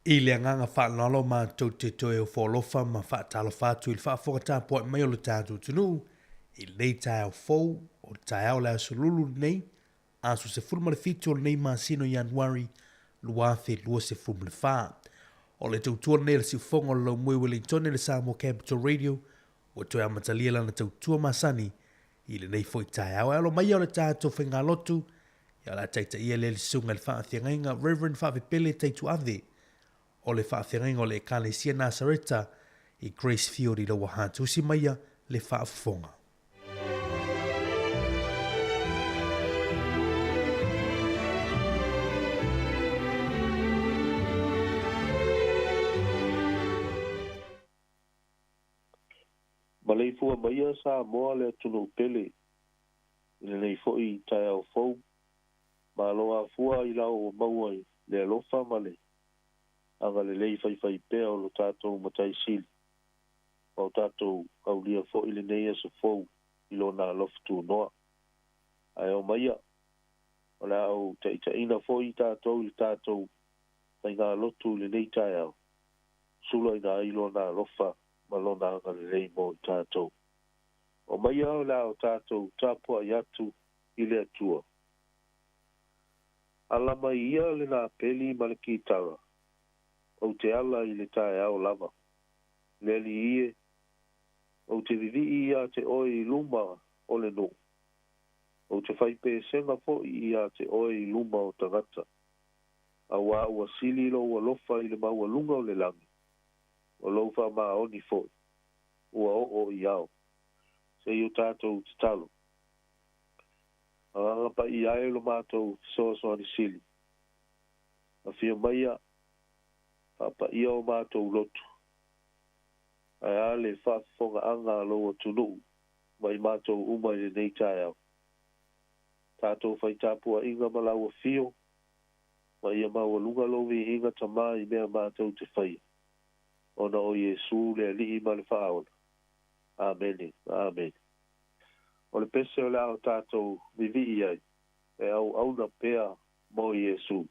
I le agaga faaaloalo matou te toe ofo alofa ma faatalofa atu i le faafofoga tapuai mai o le tatou atunuu i lenei taeao fou, o le taeao o le Aso Lulu lenei, aso 17 o lenei masina o Ianuari 2024. O le tautua lenei a le siufofoga o le Laumue Ueligitone le Samoa Capital Radio ua toe amatalia lana tautua masani i lenei foi taeao. E alo maia o le tatou faigalotu, ia o le a taitaia lea le susuga i le faafeagaiga Reverend Faapepele Taituave o le faafeagaiga o le Ekalesia Nasareta i Grace Field i Lauaha. Tusi maia le faafofoga. Maleifua maia Samoa le atunuu pele i lenei foi taeao fou. Malo afua i lao ua maua i le alofa ma le agalelei faifaipea o lo tatou Matai Sili, ma o tatou aulia foi lenei aso fou i Lona alofa tunoa. Ae omaia, o le a ou taitaiina foi tatou i le tatou faigalotu i lenei taeao, sulaina ai Lona alofa ma Lona agalelei mo i tatou. Omaia o le a o tatou tapuai atu i le Atua. Ala mai ia le lapeli ma le kitara, ou te ala i le taeao lava. Le Alii e, ou te vivii ia te oe i luma o le nuu, ou te fai pesega foi ia te oe i luma o tagata, auā ua sili lou alofa i le maualuga o le lagi, o lou faamaoni foi ua oo i ao. Se i o tatou tatalo. Agaga Paia e lo matou fesoasoani sili. Afio maia, faapaia o matou lotu. Ae a le faafofogaaga a lou atunuu ma i matou uma i lenei taeao. Tatou fai tapuaiga ma lau afio, ma ia maualuga lou viiga Tama i mea matou te faia, ona o Iesu le Alii ma le Faaola. Amene, amene. O le pese o le a o tatou vivii ai, e auauna pea mo Iesu.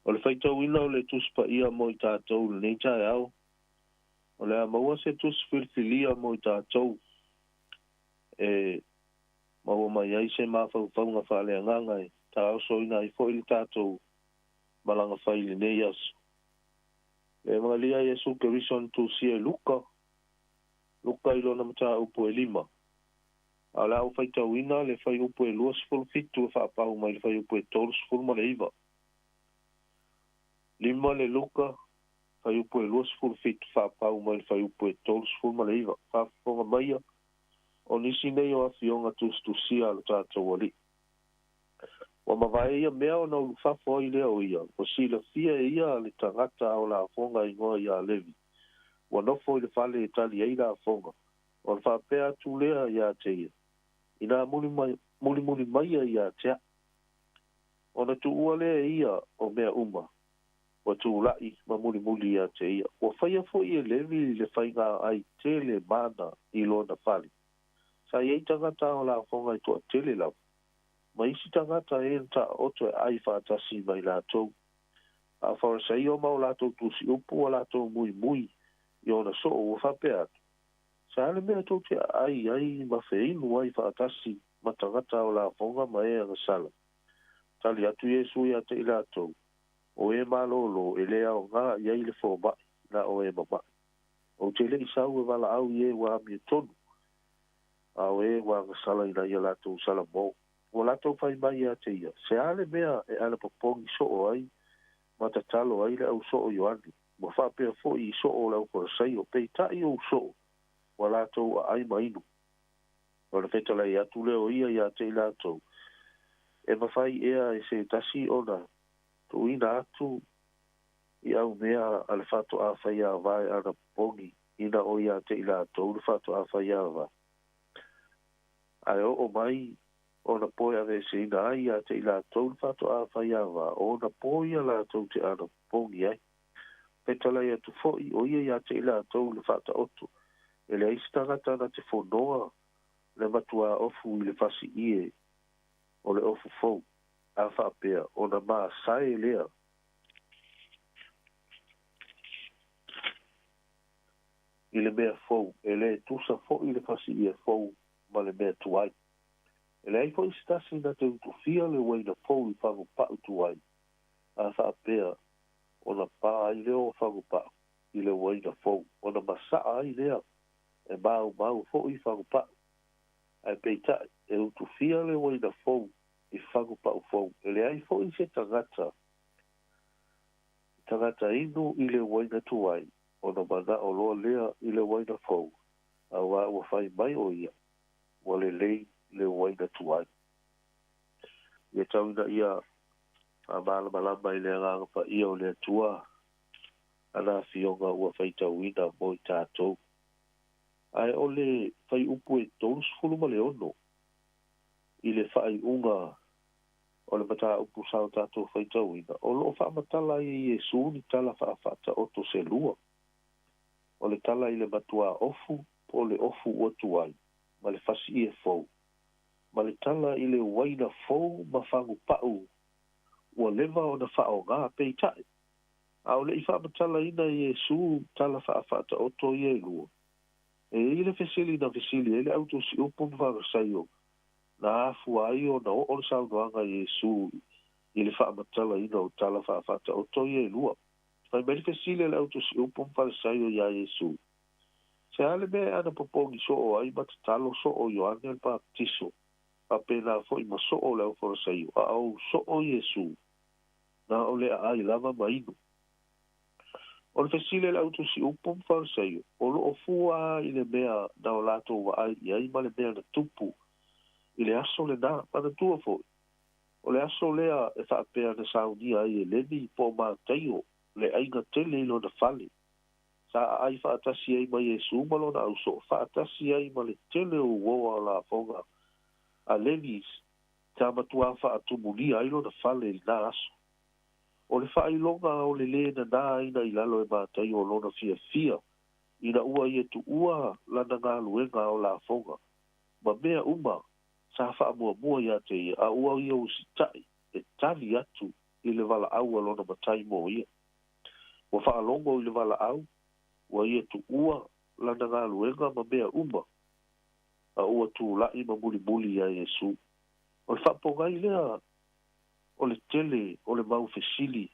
O le faitauina o le Tusi Paia mo i tatou i lenei taeao, o le a maua se tusi filifilia mo i tatou e maua mai ai se mafaufauga faaleagaga e taosoina ai foi le tatou malaga fai i lenei aso. Le Evagelia Iesu Keriso na tusia e Luka, Luka i lona mataupu e 5. A o le a ou faitauina le fuaiupu e 27 e faapau mai le fuaiupu e 39. 5 le Luka, fuaiupu e 27 faapau mai le fuaiupu e 39. Faafofoga maia, o nisi nei o afioga tusitusia a lo tatou Alii. Ua mavae ia mea ona ulufafo ai lea o ia, ua silafia e ia le tagata ao lafoga igoa ia Levi, ua nofo i le fale e tali ai lafoga, ona faapea atu lea ia te ia, Inā mulimuli maia ia te a'u. Ona tuua lea e ia o mea uma, ua tula'i ma mulimuli ia te ia. Ua faia foi e Levi le faiga ai tele mana i lona fale. Sa i ai tagata ao lafoga e toatele lava, ma isi tagata e na taoto e ai faatasi ma i latou. A o Farisaio ma o latou tusiupu ua latou muimui i ona soo ua faapea atu, Se a le mea tou te aai ai ma feinu ai faatasi ma tagata o lafoga ma e agasala? Tali atu Iesu ia te i latou, O e malōlō e lē aogā i ai le fomaʻi, na o e mamaʻi. Ou te le i sau e valaau i e ua amiotonu, a o e ua agasala ina ia latou salamō. Ua latou fai mai ia te ia, Se a le mea e anapopogi soo ai ma tatalo ai le au soo Ioane, ua faapea foi i soo o le au Farisaio, peitai ou soo ua latou aai ma inu. Ona fetalai atu lea o ia ia te i latou, E mafai ea e se tasi ona tuuina atu i aumea a le faatoa faiava e anapopogi ina o ia te i latou le faatoa faiava? Ae oo mai ona po e aveeseina ai ia te i latou le faatoa faiava, o ona po ia latou te anapopogi ai. Fetalai atu foi o ia ia te i latou le faataoto, e leai se tagata na te fonoa le matuā ofu i le fasi ie o le ofu fou, a faapea, ona masae lea i le mea fou, e lē tusa foi le fasi ie fou ma le mea tuai. E leai foi se tasi na te utufia le uaina fou i fagupa'u tuai, a faapea, ona pā ai lea o fagupa'u i le uaina fou, ona masa'a ai lea e maumau foi fagupa'u. Ae peitai, e utufia le uaina fou i fagupa'u fou. E leai foi se tagata tagata inu i le uaina tuai, ona mana'o loa lea i le uaina fou, auā ua fai mai o ia, ua lelei le uaina tuai. Ia tau ina ia faamalamalama i le Agaga Paia o le Atua ana afioga ua faitauina mo i tatou. Ae o le fuaiupu e 36 i le faaiuga o le mataupu sa o tatou faitauina, o lo o faamatala ai e Iesu ni tala faafaataoto se lua, o le tala i le matuā ofu po o le ofu ua tuai ma le fasi ie fou, ma le tala i le uaina fou ma fagupa'u ua leva ona faaogā. Peitai, a o le i faamatalaina e Iesu tala faafaataoto ia e lua, e i ai le fesili na fesili ai le autusiupu ma Farisaio na afua ai ona oo le saunoaga a Iesu i le faamatalaina o tala faafaataoto ia e lua. Fai mai le fesili a le autusiupu ma Farisaio iā Iesu, Se a le mea e anapopogi soo ai ma tatalo soo Ioane o le Papatiso, faapena foi ma soo o le au Farisaio, a o ou soo Iesu, na o le aai lava ma inu? O le fesili a le autusiupu ma Farisaio, o lo o fua i le mea na o latou vaai i ai ma le mea na tupu i le aso lenā. Manatua foi, o le aso lea e faapea na saunia ai e Levi po o Mataio le aiga tele i lona fale, sa aai faatasi ai ma Iesu ma lona ausoo, faatasi ai ma le tele o uoa o lafoga a Levi sa matuā faatumulia ai lona fale i lenā aso. O le faailoga o le lē nanā aina i lalo e Mataio o lona fiafia ina ua ia tuua lana galuega o lafoga ma mea uma sa faamuamua ia te ia, a ua ia usitaʻi e tali atu i le valaau a lona Matai mo ia. Ua faalogo i le valaau, ua ia tuua lana galuega ma mea uma, a ua tula'i ma mulimuli iā Iesu. O le faapogai lea o le tele o le mau fesili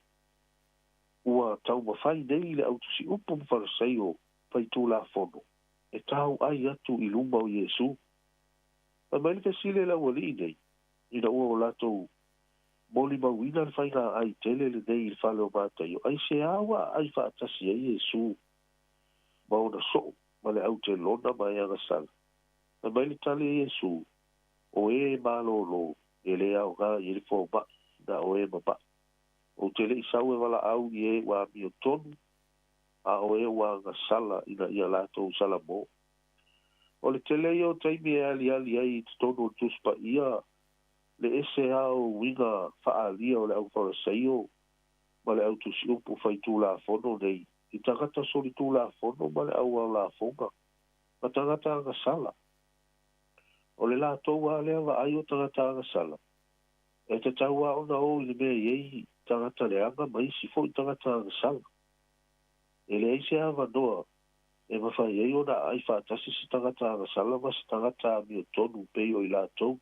ua taumafai nei le au tusiupu ma Fariseio faitulafono e tau'ai atu i luma o Iesu. Fai mai le fesili a le aualii nei, ina ua o latou molimauina le faigā'ai tele lenei i le fale o Mataio, aisea ua aai faatasi ai Iesu ma ona soo ma le autelona ma e agasala? Fai mai le tali a Iesu, O e malōlō, e lē aogā i ai le foma'i, na o e mama'i. Ou te le i sau e valaau i e ua amiotonu, a o e ua agasala ina ia latou salamō. O le tele ia o taimi e aliali ai i totonu o le Tusi Paia le ese lava o uiga faaalia o le au Fariseio ma le au tusiupu faitulafono nei i tagata solitulafono ma le au ao lafoga ma tagata agasala. O le latou lava lea vaai o tagata agasala, e tatau lava ona o i le mea e i ai tagata leaga ma isi foi tagata agasala. E leai se avanoa e mafai ai ona aai faatasi se tagata agasala ma se tagata amiotonu pei o i latou.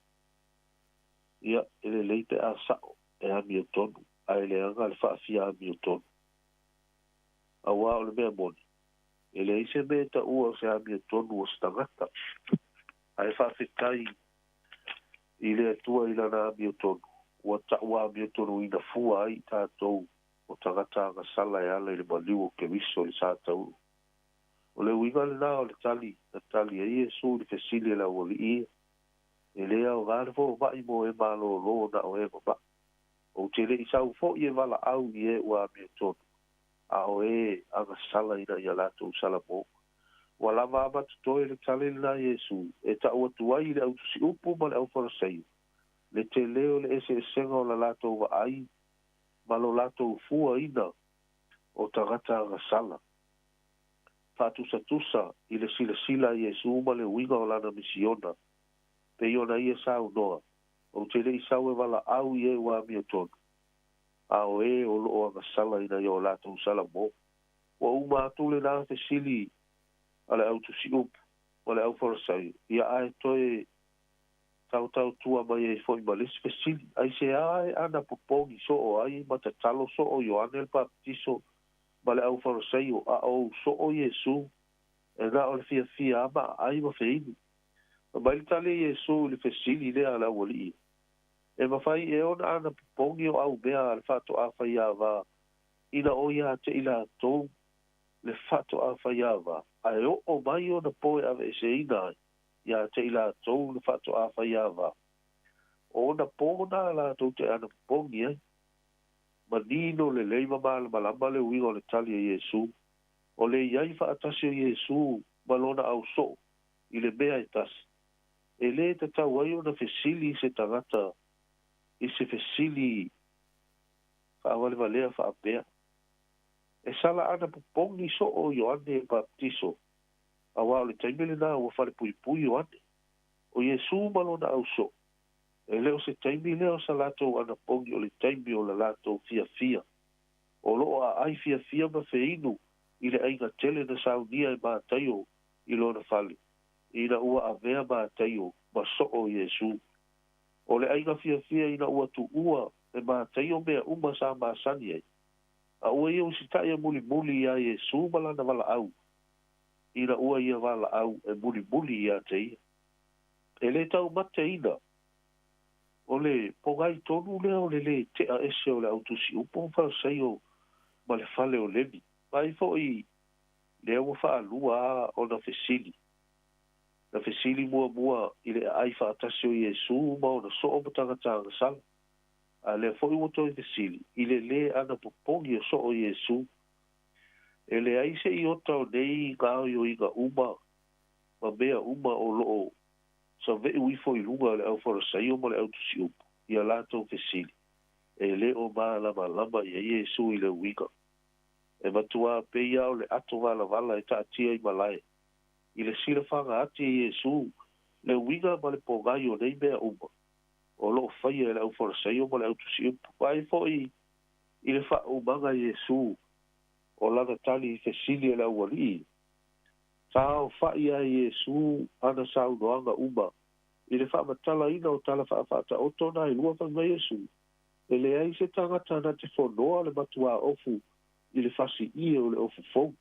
Ia, e lelei pe a sa'o e amiotonu ae leaga le faafia amiotonu. Auā o le mea moni, e leai se mea e taua o se amiotonu o se tagata, ae faafetai i le Atua i Lana amiotonu, ua ta'u amiotonuina fua ai i tatou o tagata agasala e ala i le maliu o Keriso i le sa taulu. O le uiga lenā o le tali na tali ai Iesu i le fesili a le aualii ia, E lē aogā le foma'i mo e malōlō na o e mama'i. Ou te le i sau fo'i e valaau i e ua amiotonu, a o e agasala ina ia latou salamō. Ua lava a matotoe le tali lenā a Iesu e ta'u atu ai i le au tusiupu ma le au Farasaio le tele o le eseesega o la latou vaai ma lo latou fuaina o tagata agasala. Faatusatusa i le silasila a Iesu ma le uiga o lana misiona, pei ona ia saunoa, Ou te le i sau e valaau i e ua amiotonu, a o e o loo agasala ina ia o latou salamō. Ua uma atu lenā fesili a le au tusiupu ma le au Farasaio, ia ae toe tautautua mai ai foi ma le isi fesili, Aisea e anapopogi soo ai ma tatalo soo Ioane le Papatiso ma le au Farasaio, a o ou soo Iesu e na o le fiafia a ma aai ma feinu? Fai mai le tali a Iesu i le fesili lea a le aualii, E mafai ea ona anapopogi o au mea a le faatoā faiāvā ina o iā te i latou le faatoā faiāvā, ae oo mai ona po e aveeseina ai iā te i latou le faatoā faiāvā? O ona pō nā latou te anapopogi ai. Manino lelei ma malamalama le uiga o le tali a Iesu, o le i ai faatasi o Iesu ma lona au soo i le mea e tasi, e lē tatau ai ona fesili se tagata i se fesili faavalevalea faapea, E sala anapopogi soo Ioane Papatiso, auā o le taimi lenā ua falepuipui Ioane. O Iesu ma lona au soo, e le o se taimi lea o sa latou anapogi o le taimi o la latou fiafia. O loo aai fiafia ma feinu i le aiga tele na saunia e Mataio i lona fale, ina ua avea Mataio ma soo Iesu. O le aiga fiafia ina ua tuua e Mataio mea uma sa masani ai, a ua ia usita'i e mulimuli iā Iesu ma lana valaau, ina ua ia valaau e mulimuli iā te ia. E lē taumateina o le pogai tonu lea o le lē te'a ese o le au tusiupu ma Fariseio ma le fale o Levi. Vaai fo'i lea ua faalua a ona fesili. Na fesili muamua i le aai faatasi o Iesu ma ona soo ma tagata agasala. A lea fo'i ua toe fesili i le lē anapopogi o soo Iesu. E leai se iota o nei gaoioiga uma ma mea uma o loo save'u ifo i luga o le au Fariseio ma le au tusiupu i a latou fesili, e lē o malamalama i ai Iesu i le uiga. E matuā pei a o le ato valavala e taatia i malae, i le silafaga ati e Iesu le uiga ma le pogai o nei mea uma o loo faia e le au Fariseio ma le au tusiupu. Vaai fo'i I le faaumaga Iesu o lana tali i fesili a le aualii, sa aofa'i lava e Iesu ana saunoaga uma i le faamatalaina o tala faafaataoto na e lua. Fai mai Iesu, E leai se tagata na te fonoa le matuā ofu i le fasi'ie o le ofu fou.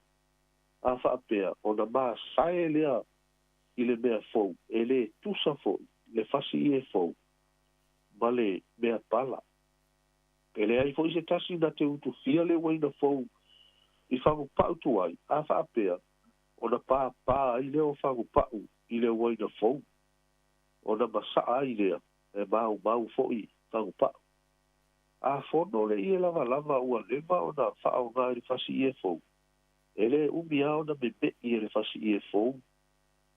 A faapea ona masae lea i le mea fou, e lē tusa fo'i le fasi'ie fou ma le mea pala. E leai fo'i se tasi na te utufia le uaina fou i fagupa'u tuai, a faapea ona pāpā ai lea o fagupa'u i le uaina fou, ona masa'a ai lea, e maumau fo'i fagupa'u. A fono le ie lavalava ua leva ona fa'aaogā i le fasi'ie fou, e lē umi a ona meme'i e le fasi'ie fou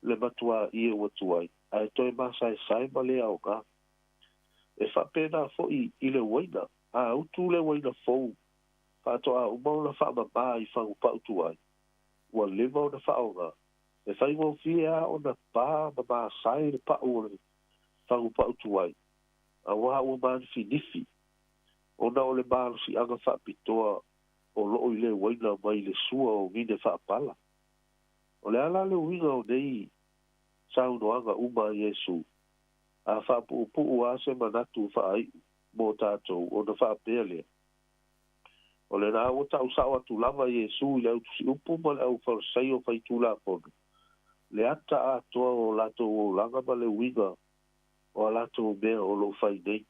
le matuā ie ua tuai, ae toe masaesae ma lē aogā. E faapena fo'i i le uaina, a utu le uaina fou faatoā uma ona faamamā i fagupa'u tuai ua leva ona fa'aaogā, e faigofie a ona pā ma masae le pa'u o le fagupa'u tuai, auā ua manifinifi, ona o le malosi'aga fa'apitoa o lo'o i le uaina mai le sua o vine fa'apala. O le a la le uiga o nei saunoaga uma a Iesu? A fa'apu'upu'u a se manatu fa'ai'u mo tatou, ona fa'apea lea, o lenā ua ta'usa'o atu lava Iesu i le autusi'upu ma le au Farisaio faitulafono le ata atoa o latou olaga ma le uiga o a latou mea o lo'o fai nei.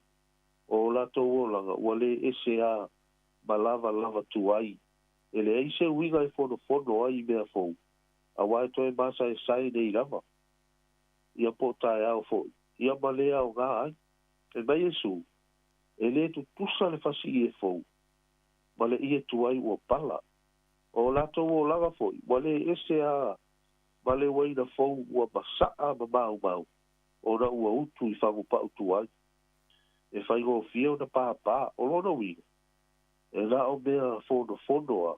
O latou olaga ua lē ese a ma lavalava tuai, e leai se uiga e fonofono ai i mea fou, auā e toe masaesae nei lava ia po o taeao fo'i ia ma lē aogā ai. Fai mai Iesu, e lē tutusa le fasi'ie fou ma le ie tuai ua pala. O latou olaga fo'i ua lē ese a ma le uaina fou ua masa'a ma maumau, ona ua utu i fagupa'u tuai, e faigofie ona pāpā. O lona uiga, e na o mea fonofono a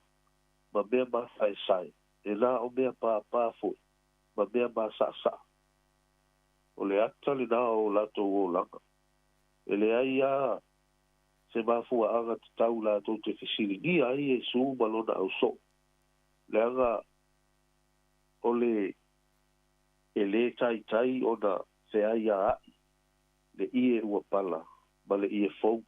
ma mea masaesae, e na o mea pāpā fo'i ma mea masa'asa'a. O le ata lenā o latou olaga. E leai a se mafua'aga tatau latou te fesiligia ai Iesu ma lona auso'o, leaga o le e lē taitai ona feaiāa'i le ie ua pala ma le ie fou.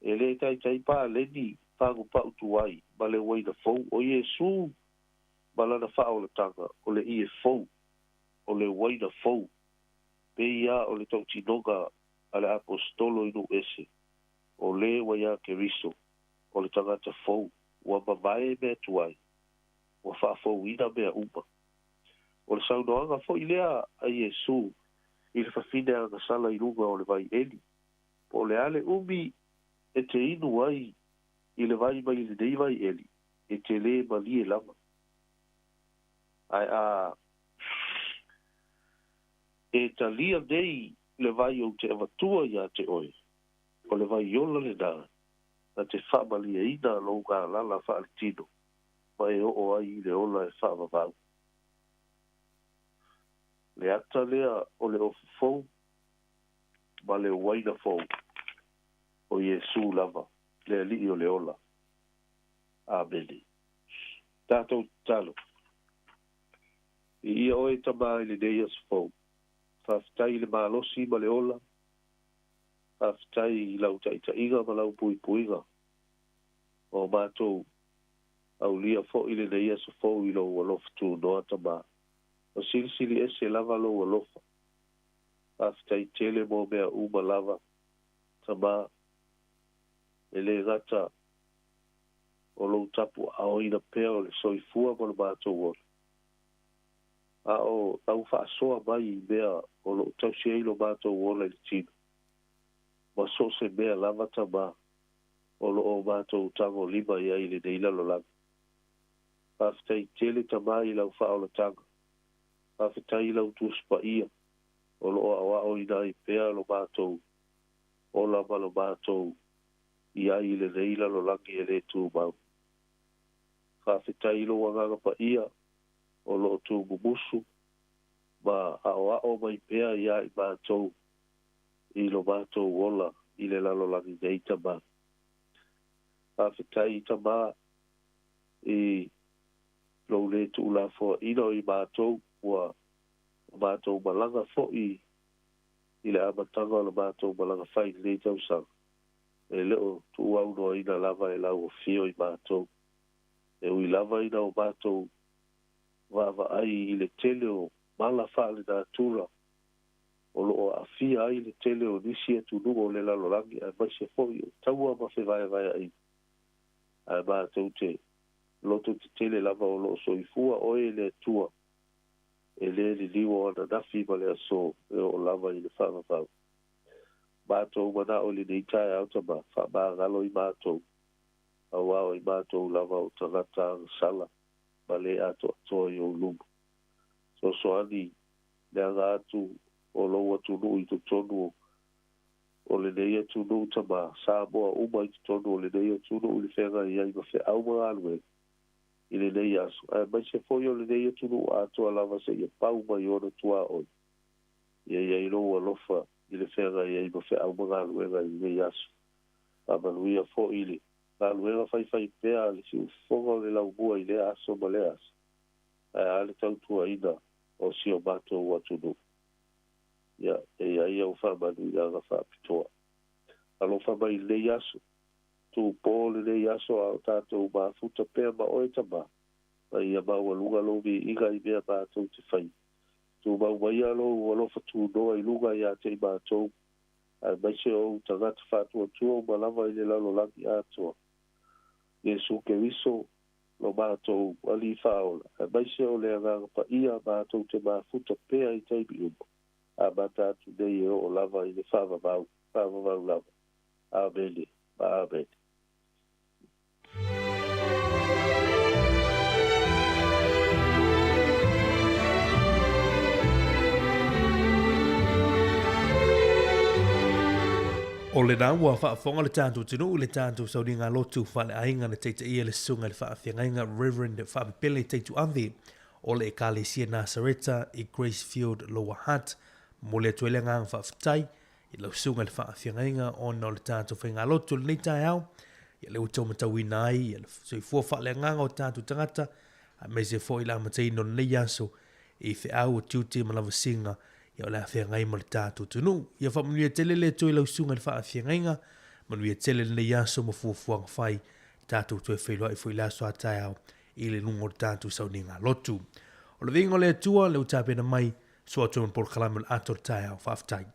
E lē taitai paleni fagupa'u tuai ma le uaina fou. O Iesu ma lana fa'aolataga o le ie fou, o le uaina fou, pei a o le tautinoga a le aposetolo i nu'u ese, o lē ua iā Keriso o le tagata fou, ua mavae mea tuai, ua fa'afouina mea uma. O le saunoaga fo'i lea a Iesu i le fafine agasala i luga o le vai Eli, po o le a le umi e te inu ai i le vai mai lenei vai eli, e te lē malie lava, ae a e talia nei le vai ou te avatua iā te oe, o le vai ola lenā na te fa'amalieina lou galala fa'aletino ma e o'o ai i le ola e fa'avavau. Le ata lea o le ofu fou ma le uaina fou, o Iesu lava le Ali'i o le ola. Amene. Tatou tatalo. Viia oe, Tamā, i lenei aso fou. Faafetai i le malosi ma le ola. Faafetai i lau ta'ita'iga ma lau puipuiga. Ua matou aulia fo'i lenei aso fou i lou alofa tunoa, Tamā. Ua silisili ese lava lou alofa. Faafetai tele mo mea uma lava, Tamā, e lē gata o lou tapuaaoina pea o le soifua ma lo matou ola, a o lau faasoa mai i mea o lo'o tausi ai lo matou ola i le tino ma so o se mea lava, Tamā, o lo'o matou tagolima i ai i lenei lalolagi. Faafetai tele, Tamā, i lau faaolataga. Faafetai i lau Tusi Paia o lo'o aoa'oina ai pea lo matou ola ma lo matou i ai i lenei lalolagi e lē tumau. Faafetai i lou Agaga Paia o lo'o tumumusu ma a'oa'o mai pea iā i matou i lo matou ola i le lalolagi nei, Tamā. Faafetai Tamā i lou lē tuulafoaʻina o i matou, ua matou malaga foʻi i le amataga o la matou malaga fai i lenei tausaga, e le o tuuaunoaina lava e lau afio i matou. E ui lava ina o matou vaavaai i le tele o mala faalenatura o lo o aafia ai le tele o nisi atunuu o le lalolagi aemaise foi o taua ma fevaevaeaiga, ae matou te loto tetele lava o lo o soifua oe e le Atua e le liliu o ananafi ma le aso e oo lava i le faavavau. Matou manao i lenei taeao Tama, faamagalo i matou, auā o i matou lava o tagata agasala ma le atoatoa i ou luma. Sosoani le aga atu o lou atunuu i totonu o lenei atunuu Tama, Samoa uma i totonu o lenei atunuu i le feagai ai ma feau ma galuega i lenei aso, aemaise foi o lenei atunuu atoa lava seia pau mai ona tuaoi. Ia i ai lou alofa i le feagai ai ma feau ma galuega i lenei aso. Faamanuia foi i le galuega faifaipea a le Siufofoga o le Laumua i lea aso ma lea aso, ae a le tautuaina o si o matou atunuu. Ia, e i ai au faamanuiaga faapitoa. Alofa mai i lenei aso. Tupo lenei aso a o tatou mafuta pea ma oe Tamā, ma ia maualuga lou viiga i mea matou te faia. Tumau maia lou alofa tunoa i luga iā te i matou, aemaise o ou tagata faatuatua uma lava i le lalolagi atoa. Iesu Keriso, lo matou Alii Faaola, aemaise o le Agaga Paia matou te mafuta pea i taimi uma, amata atu nei e oo lava i le faavavau, faavavau lava. Amene ma amene. O lena ua faafofoga le tatou atunuu i le tatou sauniga lotu faaleaiga na taitaia le Susuga i le Faafeagaiga Reverend Faapepele Taituave o le Ekalesia Nasareta i Gracefield Lower Hutt. Momoli atu ai le agaga faafetai i lau susuga i le faafeagaiga ona o le tatou faigalotu o lenei taeao. Ia lea ua tau matauina ai ia le soifua faaleagaga o tatou tagata, aemaise foi le amataina o lenei aso i feau o tiute ma lavasiga ia o le a feagai ma le tatou atunuu. Ia faamanuia tele le Atua i lau susuga i le faafeagaiga, manuia tele lenei aso ma fuafuaga fai, tatou toe feiloai foi i le aso a taeao i le luga o le tatou sauniga lotu. O le viiga o le Atua, lea ua tapena mai, sua atu ai ma le polokalame o le ato o le taeao. Faafetai.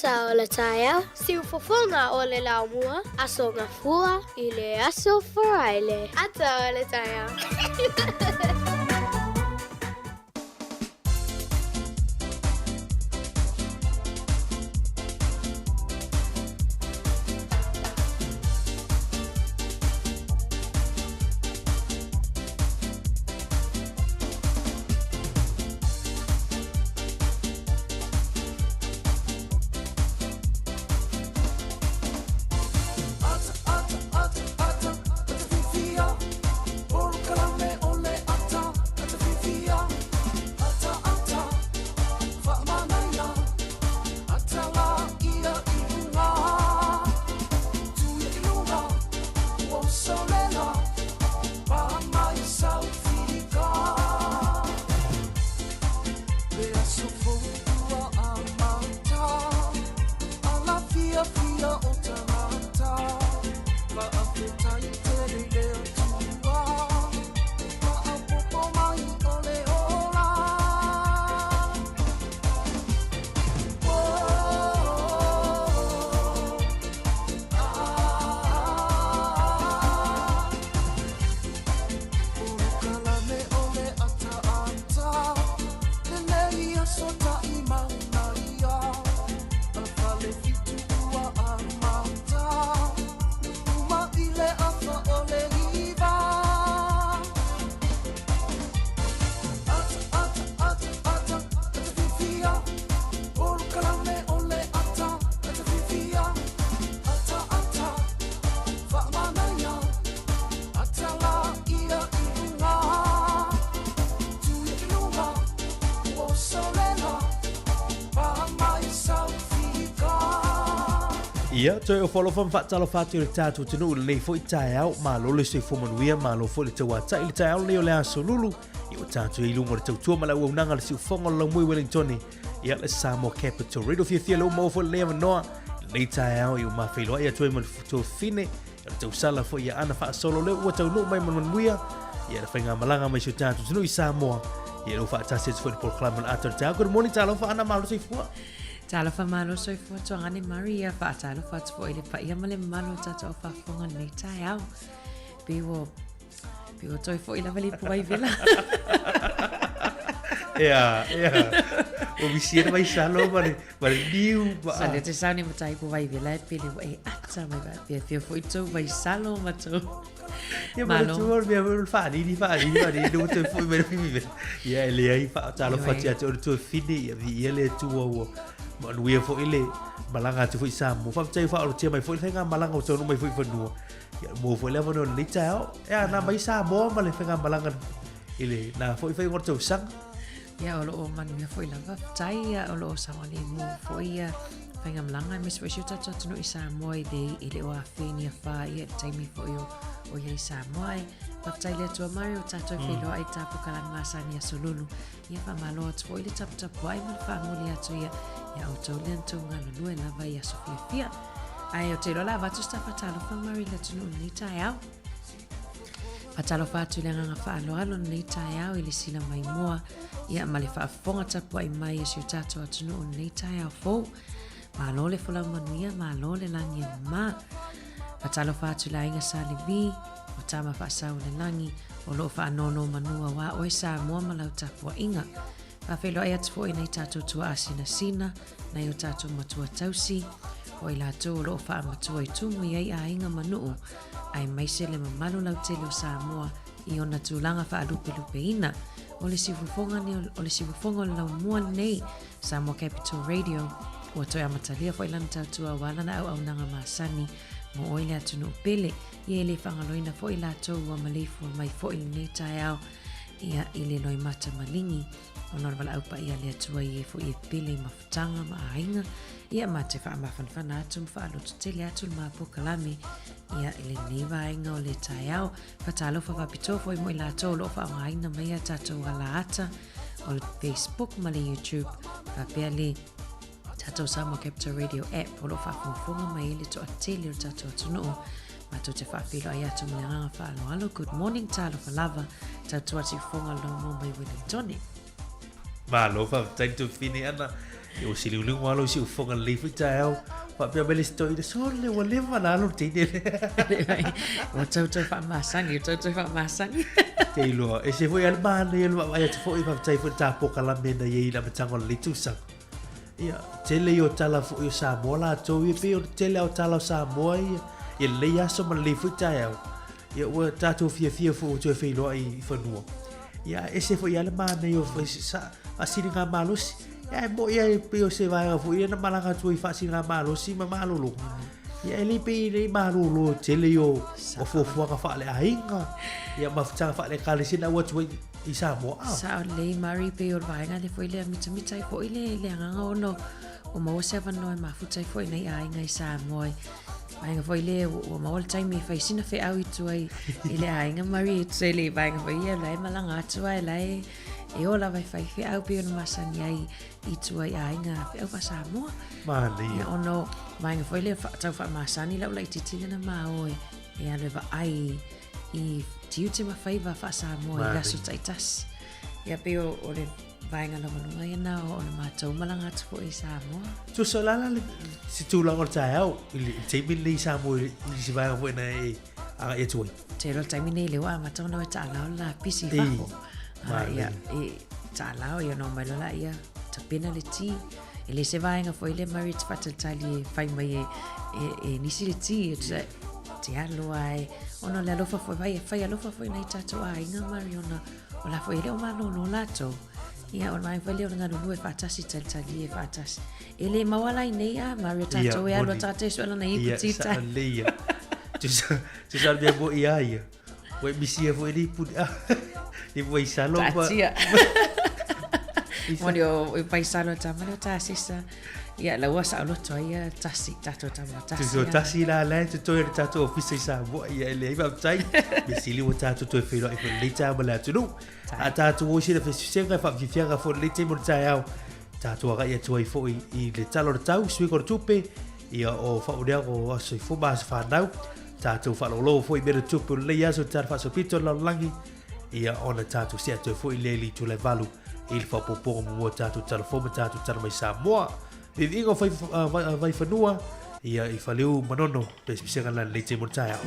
Ata o le taeao, siufofoga o le laumua, Aso Gafua i le Aso Faraile. Ata o le taeao. Ia, toe ofo alofa ma faatalofa atu i le tatou atunuu i lenei foi taeao. Malo le soifua manuia, malo foi le tauatai i le taeao lenei o le aso Lulu. Ia ua tatou i luga o le tautua ma le auaunaga a le siufofoga o le laumui Wellingtone. Ia, le Samoa Capital Radio. Fiafia le ua maua foi lenei avanoa i lenei taeao i ua mafeiloai atu ai ma le tuafafine. Ia le tausala foi ia ana faasolo lea ua taunuu mai ma le manuia. Ia le faigamalaga mai si o tatou atunuu i Samoa. Ia ua faatasi atu foi le polokalame o le Ata o le Taeao. Good morning, talofa Ana, malo soifua. Talofa malo soifua Tuagane Murray, ia faatalofa atu foi i le paia ma le mamalu o tatou au faafofoga i lenei taeao. Pei ua, pei ua toe foi lava le ipu vaivela. Ea, ea. Ua misi le vaisalo ma le, ma le niu. Ma... Sa lea te sauni ma tai ipu vaivela e pele ua e ata mai faapea fia foi tou vaisalo ma tou. Ia ma le tua o le mea foi o le faalili, faalili, faalili, ua toe foi mai le vaivela. Ia e leai faatalofa atu ia te oe le tuafafine, ia viia le Atua ua manuia foi le malaga atu foi i Samoa. Faafetai ua faaolotia mai foi le faigamalaga ua taunuu mai foi i fanua. Ia maua foi le avanoa i lenei taeao. E a, na mai Samoa ma le faigamalaga i le na foi faiga o le tausaga. Ia, o lo o manuia foi lava, faafetai, ia, o lo o saogalemu foi ia faigamalaga, aemaise foi si o tatou atunuu i Samoa i le, i le o afea ni afa ia i le taimi foi o, o i ai Samoa. Ai, faafetai i le Atua Mari o tatou mm. feiloai i tapu kalani masani aso lulu. Ia faamalo atu foi le taputapuai ma le faamuli atu ia ia outou lea na tou galulue lava i aso fiafia. Ae ou te iloa la avatu se ta faatalofa Mari i le atunuu i lenei taeao. Faatalofa atu i le agaga faaaloalo i lenei taeao i le sila maimoa ia ma le faafofoga tapuai mai a si o tatou atunuu i lenei taeao fou. Malo le folau manuia, malo le lagi e mama. Faatalofa atu i le aiga Sa Levi, o Tama Faasau o le Lagi, o lo o faanonomanu auā oe Samoa ma lau tapuaiga. Faafeiloai atu foi i nai tatou tuaa sinasina, nai o tatou matua tausi, o i latou o lo o faamatua i tumu i ai aiga ma nuu, aemaise le mamalu lautele o Samoa i ona tulaga faalupelupeina. O le siufofoga o le siufofoga o le laumua lenei Samoa Capital Radio, ua toe amatalia foi lana tautua aua lana auaunaga masani mo oe le atunuu pele. Ia e le faagaloina foi latou ua maleifua mai foi i lenei taeao ia i le loimata maligi ona o le valaau paia a le Atua i e foi e pele i mafutaga ma aiga. Ia ma te faamafanafana atu ma faalototele atu le ma polokalame ia i lenei vaega o le taeao. Faatalofa faapitoa foi mo i latou o lo o faaaogaina mai a tatou alaata o le Facebook ma le YouTube faapea le tatou Samoa Capital Radio app o lo o faafogafoga mai ai le toatele o le tatou atunuu. Matou te faafeiloai atu ma le agaga faaaloalo. Good morning, talofa lava. Tautua atu i fofoga o le laumua mai Wellingtone. Malo, faafetai le tuafafine Ana. Ia ua siliuliu alo i siufofoga lelei foi taeao. Faapea mai le isi toeaina, sole ua leva ona alu le teine lea. Ua tautou faamasani, ua tautou faamasani. Te iloa, ese foi lava le manaia o le vaavaai atu foi, faafetai foi i le ta polokalame na i ai i le amataga o lenei tausaga. Ia, tele ia o tala foi o Samoa latou ia, pei o le tele lava o tala o Samoa ia, i lenei aso ma lenei foi taeao. Ia ua tatou fiafia foi ua toe feiloai i fanua. Ia, ae ese foi lava le manaia o faasiligamalosi. Ia, e moni lava e pei o se vaega foi lea na malaga atu ai i faasiligamalosi ma malologa. Ia, e le pei e le i malolo tele ia o fuafuaga faaleaiga, ia mafutaga faale-ekalesia na ua atu ai i Samoa. Ah. Sao lelei Murray, pei o le vaega lea foi lea mitamita ai foi le, le agaga ona ua maua se avanoa e mafuta ai foi nai aiga i Samoa i vaega foi lea ua maua le taimi e fai sina feau i tua i, i le aiga Murray e tusa i le vaega foi ia la e malaga atu ai la e e o lava e fai feau pei ona masani ai i tua i aiga feau faa-Samoa. Manaia. Ia ona o vaega foi lea tau faamasani lau laitiiti lea na ma o e, e alu e vaai i tiute ma faiva faa-Samoa i aso taitasi. Ia pei o, o le vaega laualuga ia na o, o le matou malaga atu foi i Samoa. Tusa o le a la le se tulaga o le taeao i le taimi lenei i Samoa i se vaega foi na e agai atu ai? Te iloa le taimi nei lea ua amata ona o e taalao le lapisi i fafo. Ia, e taalao ia ona omai loa laia tapena le ti. E le se vaega foi lea Murray e te faatalitali e fai mai e, e, e nisi le ti. E tusa, te alo lava e, ona o le alofa foi, vai, e fai alofa foi nai tatou aiga Murray ona o la foi e le o malolo latou. Ia, o le vaega foi lea o le galulue faatasi, talitalie faatasi. E le maua la i nei a Murray o tatou e alu a tatou e sue lana ipu ti tai. Ia, lelei ia. Tusa, tusa le mea moni a ia. Ua e misia foi nei puni a. Ni vaisalo ma. Taatia. Moni o vaisalo tama lea o tasesa. Ia, la ua saoloto ai ia tasi, tatou tama tasi. Tuso tasi la la e totoe o le tatou ofisa i Samoa. Ia, e leai faafetai. Mea sili ua tatou toe feiloai foi i lenei taeao ma le atunuu. A tatou o i sina fesuisega e faafiafiaga foi i lenei taimi o le taeao. Tatou agai atu ai foi i le Tala o le Tau, suiga o le tupe, ia o faamanuiaga o aso soifua ma aso fanau. Tatou faalogologo foi i mea na tupu i lenei aso i le Tala Faasolopito o le Lalolagi, ia ona tatou see atu ai foi lea i le itula e 8 i le faaopoopoga muamua o tatou tala fou ma tatou tala mai Samoa. Viiviiga o Vaifanua, ia i Faleu Manono, pesepesega la lenei taimi o le taeao.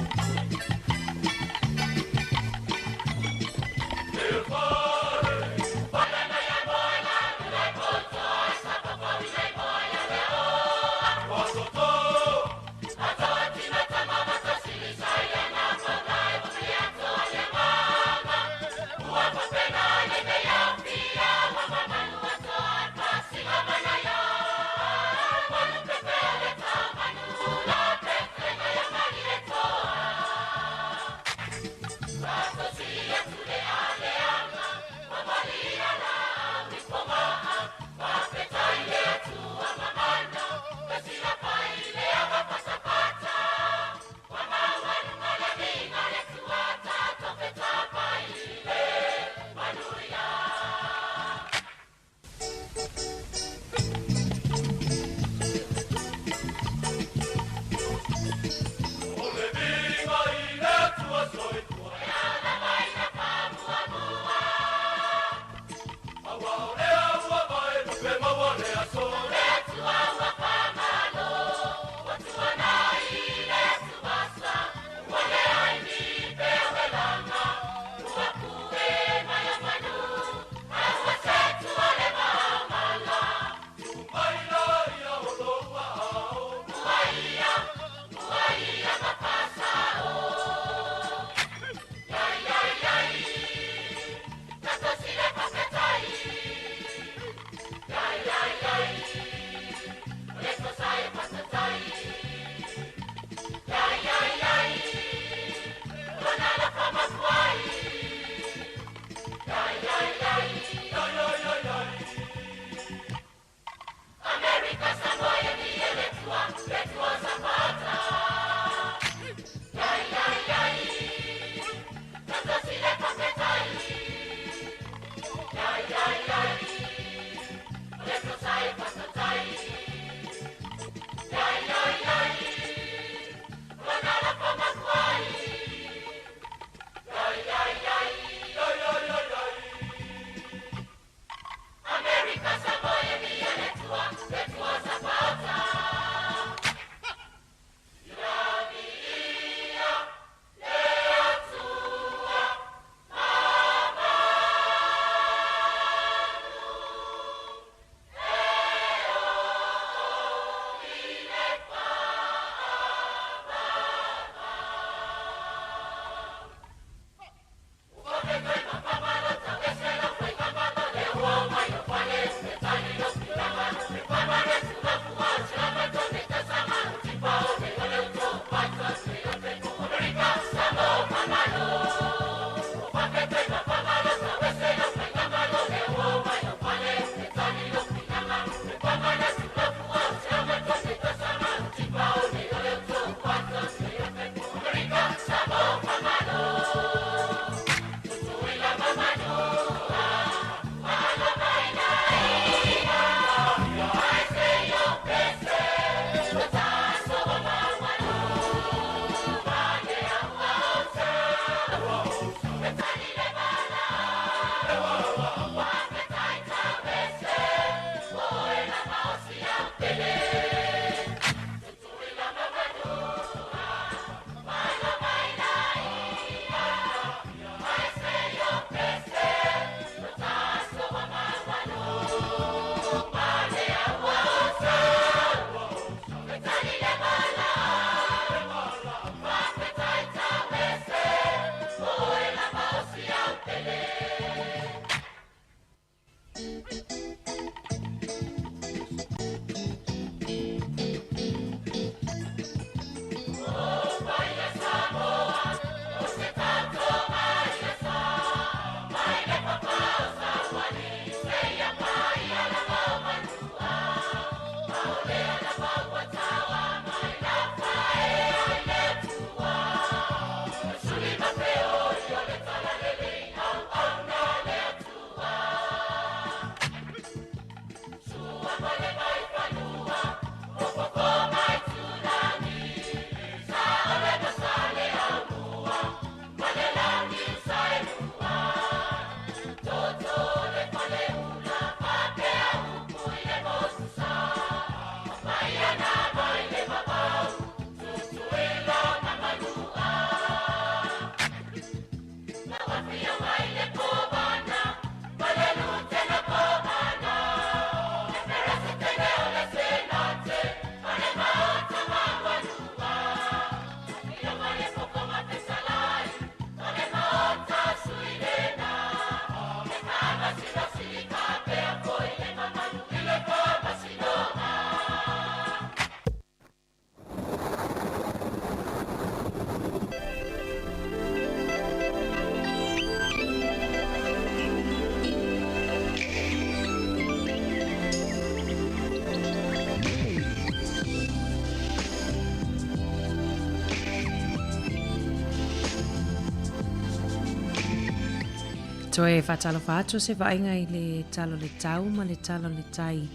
Toe faatalofa atu se vaaiga i le tala o le tau ma le tala o le tai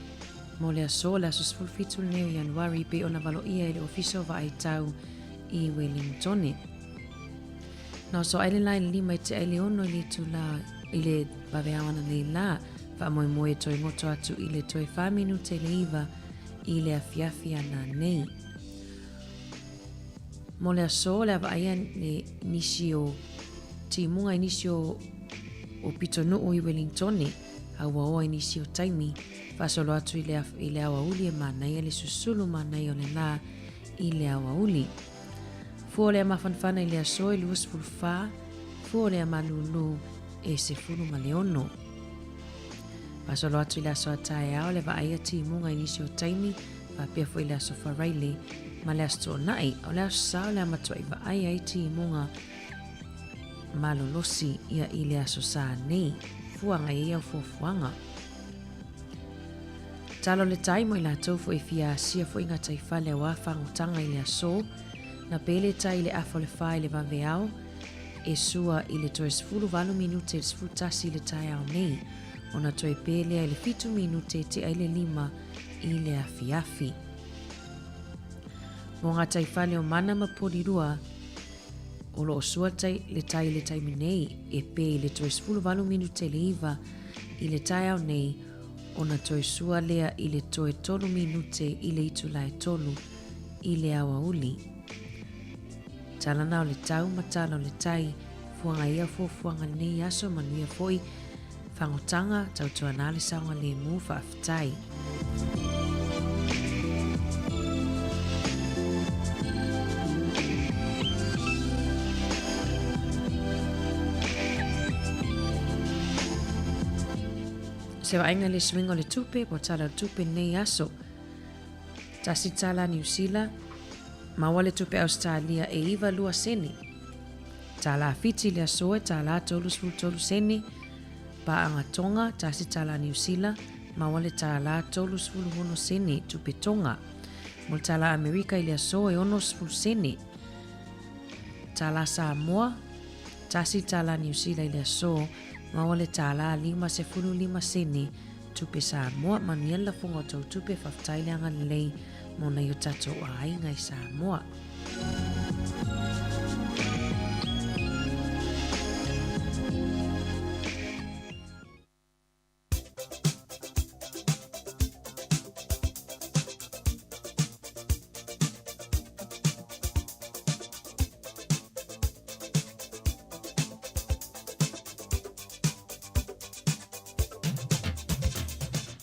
mo le aso, le aso 17 lenei o Ianuari, pei ona valoia e le Ofisa o Vaai Tau i Welingtone. Na oso ai le la i le 5 e tea i le 6 i le itula i le vaveao ananei la, faamoemoe e toe goto atu i le toe 4 minute i le 9 i le afiafi ananei. Mo le aso, o le a vaaia nisi o timuga i nisi o o pitonuu i Welingtone, a ua oa i nisi o taimi, faasolo atu i le, i le aoauli e manaia le susulu manaia o le la i le aoauli. Fua o le mafanafana i le aso e 24, fua o le malūlū e 16. Faasolo atu i le aso a taeao le vaaia timuga i nisi o taimi, faapea foi le aso Faraile ma le aso Toonai. O le aso Sa o le a matuai vaai ai timuga malolosi ia i le aso Sa nei. Fuaga i ai au fuafuaga. Talo le tai mo i latou foi e fia asia foi gataifale auā fagotaga i le aso, na pele tai i le afa o le fa i le vaveao, e sua i le toe 18 minute i le 11 i le taeao nei, ona toe pe lea i le 7 minute e tea i le 5 i le afiafi. Mo gataifale o Mana ma Porirua, o lo o sua tai, le tai i le taimi nei, e pe i le toe 18 minute i le 9 i le taeao nei, ona toe sua lea i le toe 3 minute i le itula e 3 i le aoauli. Tala na o le tau ma tala o le tai, fuaga ia fuafuaga lenei aso manuia foi, Fagotanga, tautuana le saogalemu, faafetai. Se vaaiga i le suiga o le tupe, po o tala o le tupe lenei aso. Tasi tala Niu Sila, maua le tupe Ausetalia e 92 sene. Tālā Fiti le aso e tālā 33 sene. Pāanga Tonga, tasi tālā Niu Sila, maua le tālā 36 sene tupe Tonga. Mo le tālā Amerika i le aso e 60 sene. Tālā Samoa, tasi tālā Niu Sila i le aso, maua le tālā 55 sene tupe Samoa. Manuia le lafoga o tou tupe, faafetai le agalelei mo nai o tatou aiga i Samoa.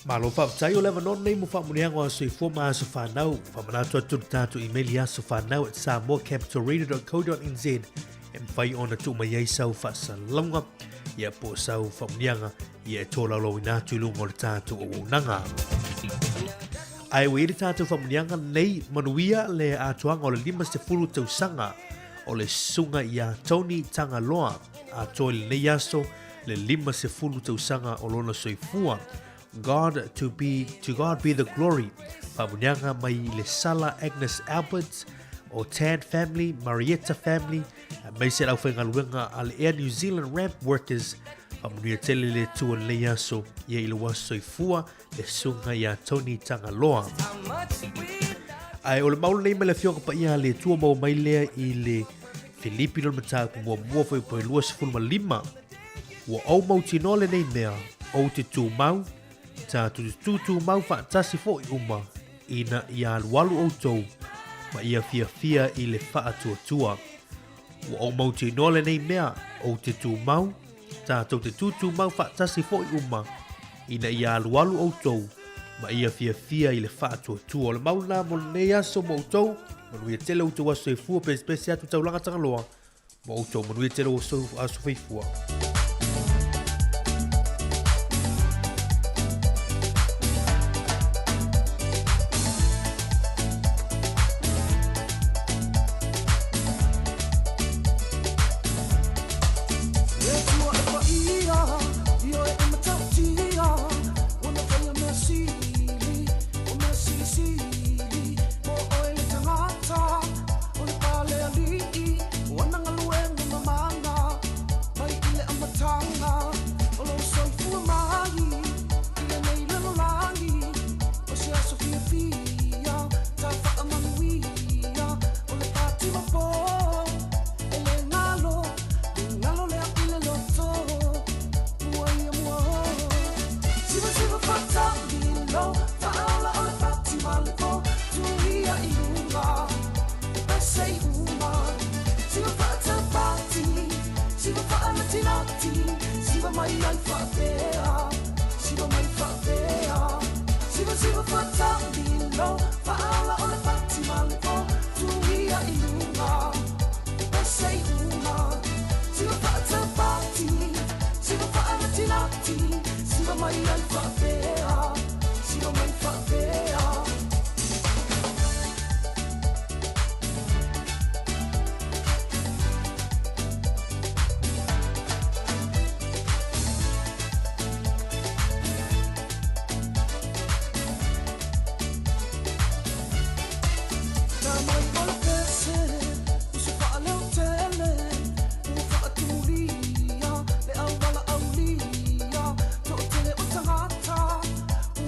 Malo faafetai o le avanoa lenei mo faamuniaga o aso soifua ma aso fanau. Faamanatu atu le tatou email i asofanau@samoacapitalradio.co.nz e mafai ona tuu mai ai sau faasalalauga ia po o sau faamuniaga ia e tolaulauina atu i luga o le tatou auaunaga. Ae ua i ai le tatou faamuniaga lenei manuia le atoaga o le 50 tausaga o le susuga ia Tony Tagaloa atoa i lenei aso le 50 tausaga o lona soifua. God to be to God be the glory. Faamuniaga mai le Sala Agnes Alberts o Tan Family, Marietta Family, aemaise le aufaigaluega a le Air New Zealand Ramp Workers. Faamanuia tele le Atua i lenei aso ia i lou aso soifua le susuga ia Tony Tagaloa. Ae o le mau lenei mai le Afioga Paia a le Atua maua mai lea i le Filipi lona mataupu muamua fuaiupu e 25. Ua ou mautinoa lenei mea, ou te tumau, tatou te tūtūmau faatasi foi uma, ina ia alualu outou ma ia fiafia i le faatuatua. Ua ou mautinoa lenei mea, ou te tumau, tatou te tūtūmau faatasi foi uma, ina ia alualu outou ma ia fiafia i le faatuatua. O le mau lena mo lenei aso mo outou, manuia tele outou aso soifua, pesepese atu taulaga Tagaloa, mo outou, manuia tele outou aso faifua. mai ai faapea Siva mai faapea Siva siva faatamilo Faaola o le pati ma le po Tuia i luga Pese i uma Siva faatapati Siva faanatinati Siva mai ai faapea Siva mai faapea.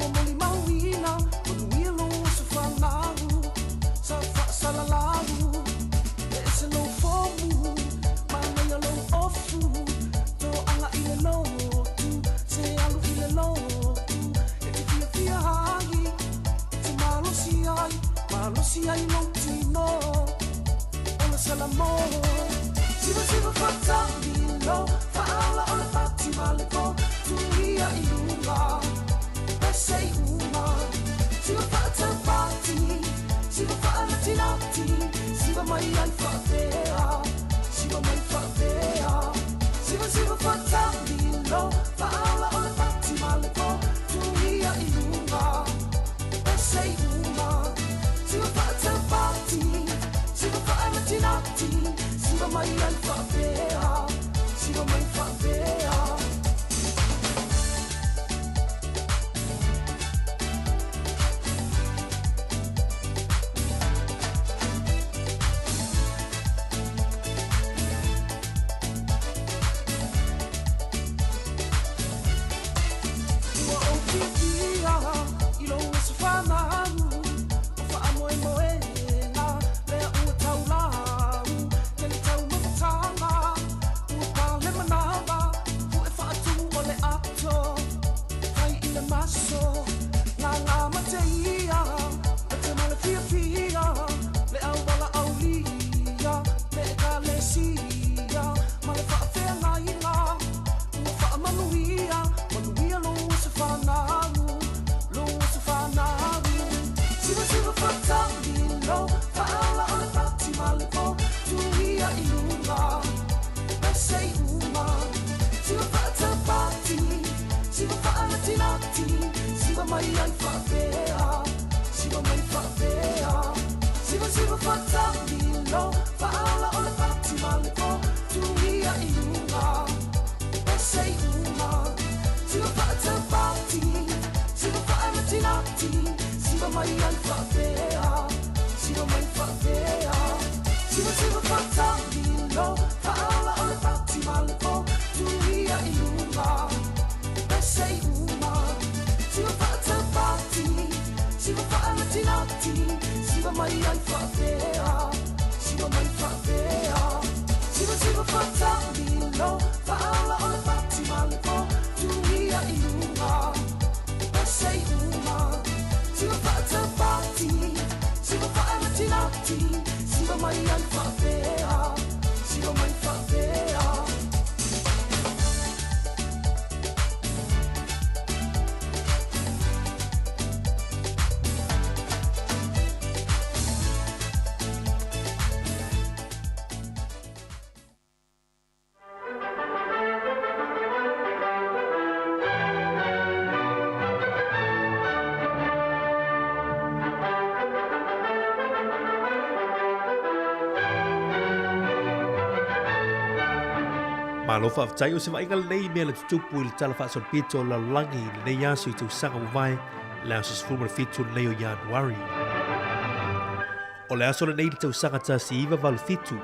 Ua molimauina, manuia lou aso fanau, Sa faasalalau, e ese lou fomu, manaia lou ofu, Toaga i le lotu, se alu i le lotu, E te fiafia ai, e te malosi ai, malosi ai lou tino, O le Salamo. Siva siva faatamilo, faaola o le pati ma le po, Tuia i luga. Ua ou fiafia i lou aso fanau, o faamoemoega lea ua taulau, tele taumafataga, ua pale manava, pu'e faatumu o le ato. Fai i le maso, ngāngā mate ia, mate ma le fiafia, le auala aulia, le ekalesia, ma le faafeagaiga, ua faamanuia, manuia lou aso fanau, lou aso fanau. Siva siva faatamilo, faaola o le pati ma le po, tuia i luga. Malo faafetai o se vaaiga lenei i mea na tutupu i le Tala Faasolopito o le Lalolagi i lenei aso i tausaga ua mavae, le aso 17 lenei o Ianuari. O le aso lenei i le tausaga 1987,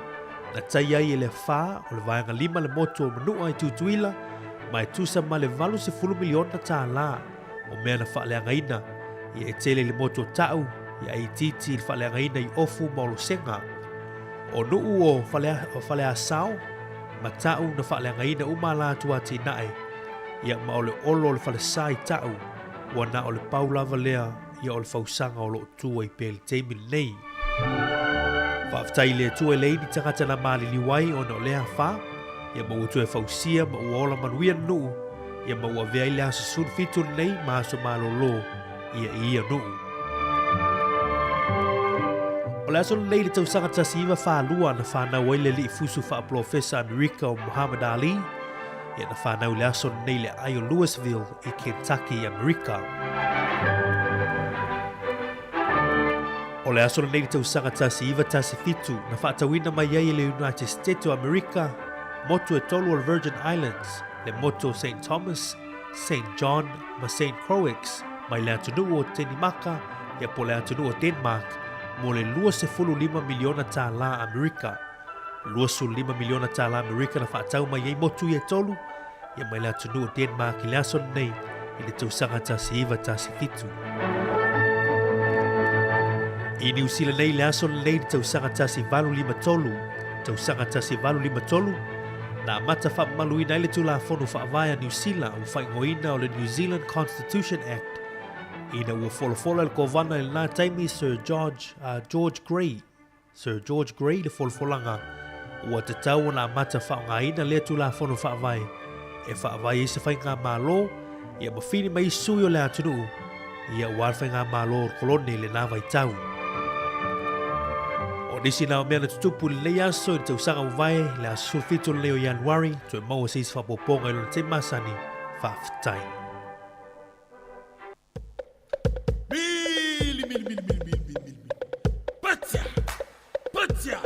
na tai ai e le afa o le Vaega 5 le motu o Manua i Tutuila ma e tusa ma le $80 miliona tālā o mea na faaleagaina, ia e tele i le motu o Ta'u, ia e itiiti i le faaleagaina i Ofu ma Olosega. O nuu o Faleasao ma Ta'u na faaleagaina uma a latou atinae, ia ma o le olo o le falesa i Ta'u, ua na o le pau lava lea ia o le fausaga o lo o tu ai pea i le taimi lenei. Faafetai i le Atua e leai ni tagata na maliliu ai ona o lea afa, ia ma ua toe fausia ma ua ola manuia le nuu. Ia ma ua avea ai le aso 17 lenei ma aso malōlō ia i ia nuu. O le aso lenei i le tausaga 1942 na fanau ai le alii fusu faapolofesa Amerika o Muhammad Ali, ia na fanau i le aso lenei i le aai o Louisville i Kentucky, Amerika. O le aso lenei i le tausaga 1917 na faatauina mai ai e le United States o Amerika motu e tolu o le Virgin Islands, le motu o Saint Thomas, Saint John ma Saint Croix mai le atunuu o Tenimaka ia po o le atunuu o Denmark mo le $25 miliona tālā Amerika. $25 miliona tālā Amerika na faatau mai ai motu ia e tolu ia mai le atunuu o Denmark i le aso lenei i le tausaga 1917. I Niu Sila nei le aso lenei i le tausaga 1853, tausaga 1853, na amata faamamaluina ai le Tulafono Faavae a Niu Sila ua faaigoaina o le New Zealand Constitution Act ina ua folafola e le Kovana i lena taimi Sir George, George Grey Sir George Grey le folafolaga ua tatau ona amata faaaogaina lea Tulafono Faavae e faavae ai se faigamalo ia ma fili mai sui o le atunuu ia aua le faigamalo o le kolone i lena vaitau. O nisi na o mea na tutupu i lenei aso i le tausaga ua mavae, le aso 17 lenei o Ianuari, toe maua se isi faaopoopoga i lona taimi masani. Faafetai. Mili, mili, mili, mili, mili, mili, mili. Patia! Patia!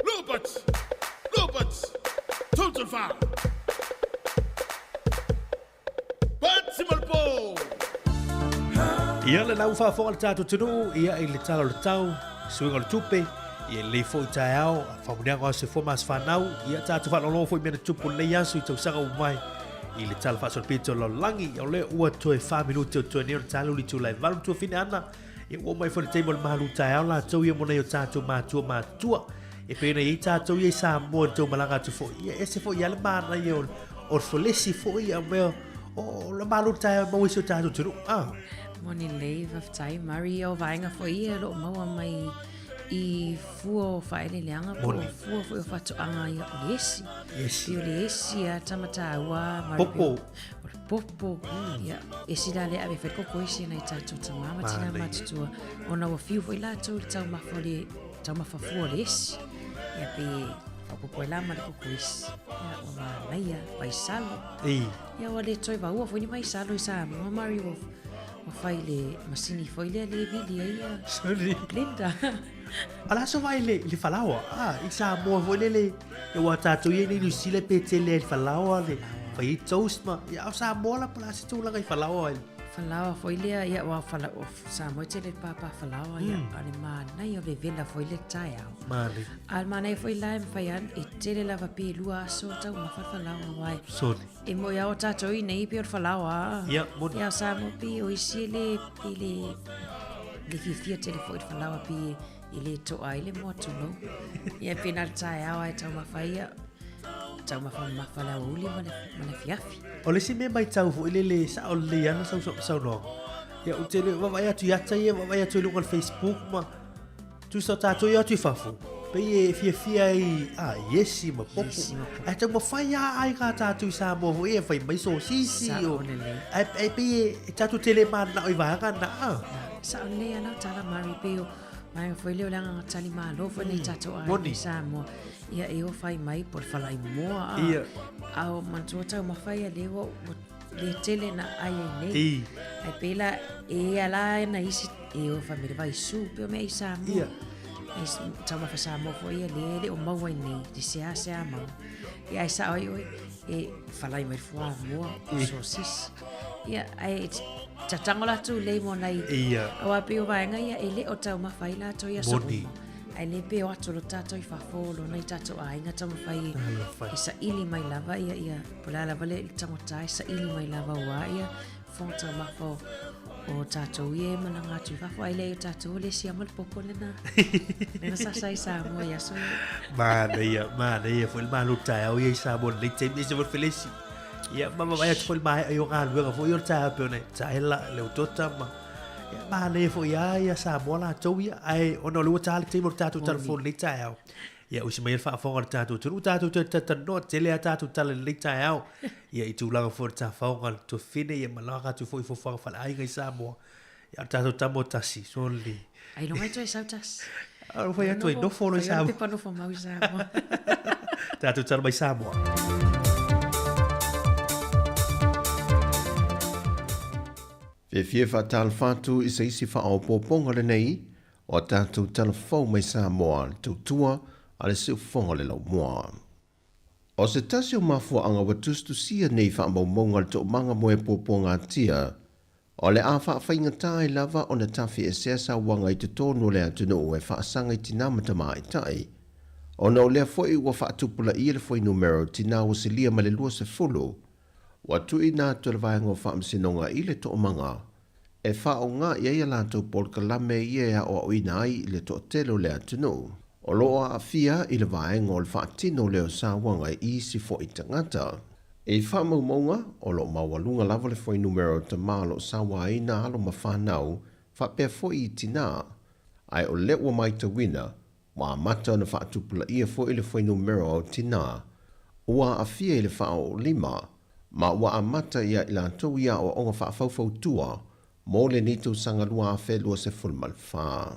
Lopat! Lopat! Total fa! Pati Malpo! Ia le lau faafofoga le tatou atunuu, ia i le tala o le tau, suiga o le tupe, ia i lenei foi taeao, faamanuiaga o aso soifua ma aso fanau, ia tatou faalogologo foi i mea na tutupu i lenei aso i tausaga ua mavae i le tala faasolopito o le lalolagi, o lea ua toe 4 minute o totoe nei o le tala uli itula e 8 matua fine ana, ia ua oo mai foi le taimi o le malu taeao latou ia mo nai o tatou matua matutua. E pei ona i ai tatou ia i Samoa i le tou malaga atu foi, ia ese foi lava le manaia o le folesi foi ia mea o le malu taeao e maua i si o tatou atunuu. Ah. Moni lelei, faafetai Murray, ia o vaega foi ia o lo o maua mai i fua o faaeleeleaga po o fua foi o faatoaga ia o le esi. Esi. O le esi a tama tāua. Popo. O le popo. Ia, esi la lea ave fai koko esi nai tātou tamā ma tina matutua. Ona ua fiu foi latou i le taumafa o le taumafa fua o le esi. Ia pe faaopoopo ai la ma le koko esi. Ia, ua manaia, vaisalo. Ia ua le toe vaua foi ni vaisalo i Samoa, Murray, ua Ua fai le masini foi lea le vili ai ia. Sorry. Glenda. A la so vai le le falaoa. Ah, i Samoa foi lele e ua tātou ia nei New Zealand pe tele ai le falaoa le fai ai toast ma ia o Samoa la po le a se tulaga i falaoa ai. Falaoa foi lea ia ua fala o Samoa e tele le pāpā falaoa ia a le manaia o vevela foi le taeao. Manaia. A le manaia foi la e mafai lava e tele lava pe lua aso taumafa le falaoa aua e Sorry. E moi a o tātou i nei pei o le falaoa a. Ia, moni. Ia, Samoa pei o isi e le, e le, le fiafia tele foi i le falaoa pei e le toa ai le moa tulou. Ia, pei na o le taeao lava e taumafa ai ia, taumafa mamafa le aoauli ma le, ma le afiafi. O le isi mea matau foi lele e sao lelei lava sau saunoaga, ia ou te le vaavaai atu i ata ia, vaavaai atu i luga o le Facebook ma, Tusa o tātou i atu i fafo, pei e fiafia ai a iesi ma popo. Iesi ma popo. Ae taumafai a ai kā tātou i Samoa foi e fai mai sosisi Sao o. lelei. Ae, ae pei e, e tātou te le mananao i vaega na a. Sao lelei a lau tala Murray pei o vaega foi lea o le agaga tali malo foi nei tātou aiga Moni. i Samoa. Ia e o fai mai po o le falaimoa a. Ia. A o manatua taumafa ia lea ua, ua le tele na ai ai nei. I. Ae pei la e ia la na isi E o fai mai le vaisu pei o mea i Samoa. Ia. E taumafa Samoa foi ia le le o maua i nei, te seasea maua. Ia ae sao ai oe, e falai mai le fuamoa, o sosisi. Ia, ae tatago latou lei mo nai. Ia. Aua pei o vaega ia e le o taumafa ai latou i aso Moni. uma. Ae le pe o atu lo tatou i fafo, lo nai tatou aiga taumafai e, e saili mai lava ia, ia, po o le a lava le tagata e saili mai lava aua ia fofoga taumafa o, o tatou ia e malaga atu i fafo, ae leai o tatou o le siama le popo lena. Lena sa sa i Samoa i aso ia. Manaia, manaia foi le malo taeao ia i Samoa lenei taimi ese foi le felesi. Ia, ma vaavaai atu foi le maea i o galuega foi o le taeao pei ona taela le utota ma ia, manaia foi lava ia Samoa latou ia. Ae ona o lea ua ta le taimi o le tatou telefoni lenei taeao. Ia, usi mai ai le faafofoga a le tatou atunuu, tatou toe talatalanoa, tele a tatou tala i lenei taeao. Ia, i tulaga foi o le tafaoga a le tuafafine, ia ma laga atu foi i fuafuaga faaleaiga i Samoa. Ia, o le tatou tama o tasi, soli. Ailoga e toe sau tasi. A o fai atu ai nofo loa i Samoa. Pepa nofo mau i Samoa. Tatou tala mai Samoa. Fiafia e faatalofa atu i se isi faaopoopoga lenei o a tatou tala fou mai Samoa, le tautua a le siufofoga o le laumua. O se tasi o mafuaaga ua tusitusia nei faamaumauga o le toomaga mo e puapuagatia, o le a faafaigata ai lava ona tafiesea sauaga i totonu o le atunuu e faasaga i tinā ma tamaitai, ona o lea foi ua faatupulaia le fuainumera o tinā ua silia ma le 20 ua tuuina atu e le Vaega o Faamasinoga i le toomaga e faaaoga i ai a latou polokalame ia e aoaoina ai i le toatele o le atunuu o lo o aafia i le vaega o le faatino lea o sauaga i isi foi tagata. I faamaumauga, o lo o maualuga lava le fuainumera o tama o lo o sauaina alo ma fanau faapea foi i tinā, ae o lea ua matauina Ua amata ona faatupulaia foi le fuainumera o tinā ua aafia i le faaoolima, ma ua amata ia i latou i aoaoga faafaufautua mo lenei tausaga 2024.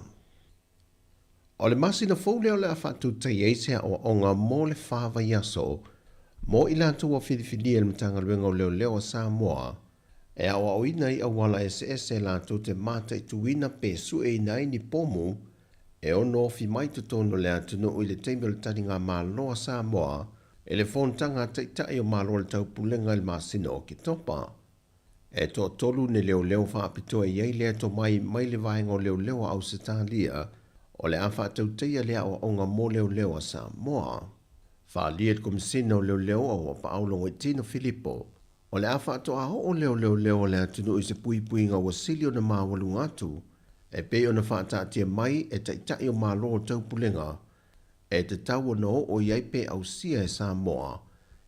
O le masina fou lea o le a faatautai ai se aoaoga mo le fa vaiaso mo i latou ua filifilia e le Matagaluega o Leoleo a Samoa e aoaoina i auala eseese latou te mataituina pe sueina ai ni pomu e ono ofi mai totonu o le atunuu i le taimi o le taligamalo a Samoa i le Fonotaga a Taitai o Malo o le Taupulega i le masina o Oketopa. E toatolu ni leoleo faapitoa e i ai lea tomai mai le Vaega o Leoleo a Ausetalia o le a faatautaia le aoaoga mo leoleo a Samoa. Faaalia le Komesina o Leoleo a Auapaau Logoitino Filipo O le a faatoa oo lea o leoleo o le atunuu i se puipuiga ua sili ona maualuga atu, e pei ona faataatia mai e Taitai o Malo o Taupulega, e tatau ona oo i ai pe ausia e Samoa,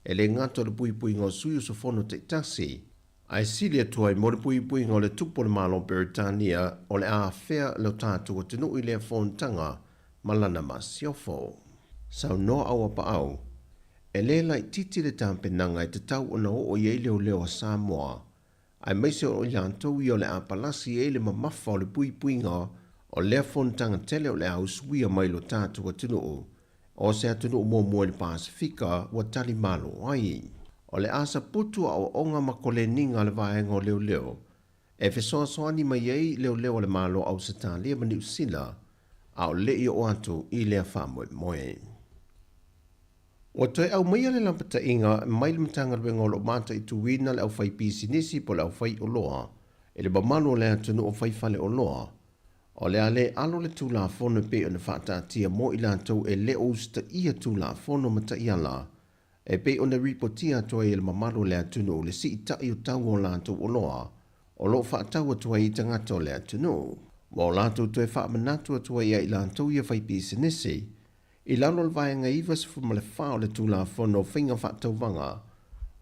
e le gata o le puipuiga o sui usufono taitasi, ae sili atu ai mo le puipuiga o le tupu o le Malo o Peretania o le a afea lo tatou atunuu i lea fonotaga ma lana masiofo. Saunoa Auapaau, E le laitiiti le tapenaga e tatau ona oo i ai leoleo a Samoa, aemaise o i latou ia o le a palasi ai le mamafa o le puipuiga o lea fonotaga tele o le a usuia mai lo tatou atunuu, o se atunuu muamua i le Pasefika ua tali malo ai. O le a saputu aoaoga ma koleniga a le vaega o leoleo e fesoasoani mai ai leoleo a le Malo o Ausetalia ma Niu Sila a o le i oo atu i lea faamoemoe. Ua toe aumaia le lapataiga mai le Matagaluega o lo o mataituina le aufaipisinisi po o le aufaioloa i le mamalu o le atunuu fai faleoloa, o le a le alo le Tulafono e pei ona faataatia mo i latou e le o usitaia Tulafono ma taiala e pei ona ripotia atu ai e le mamalu o le atunuu le siitai o tau o latou oloa o lo o faatau atu ai i tagata o le atunuu. Ua o latou toe faamanatu atu ai ia i latou ia faipisinisi I lalo o le Vaega 94 o le Tulafono o Faiga Faatauvaga,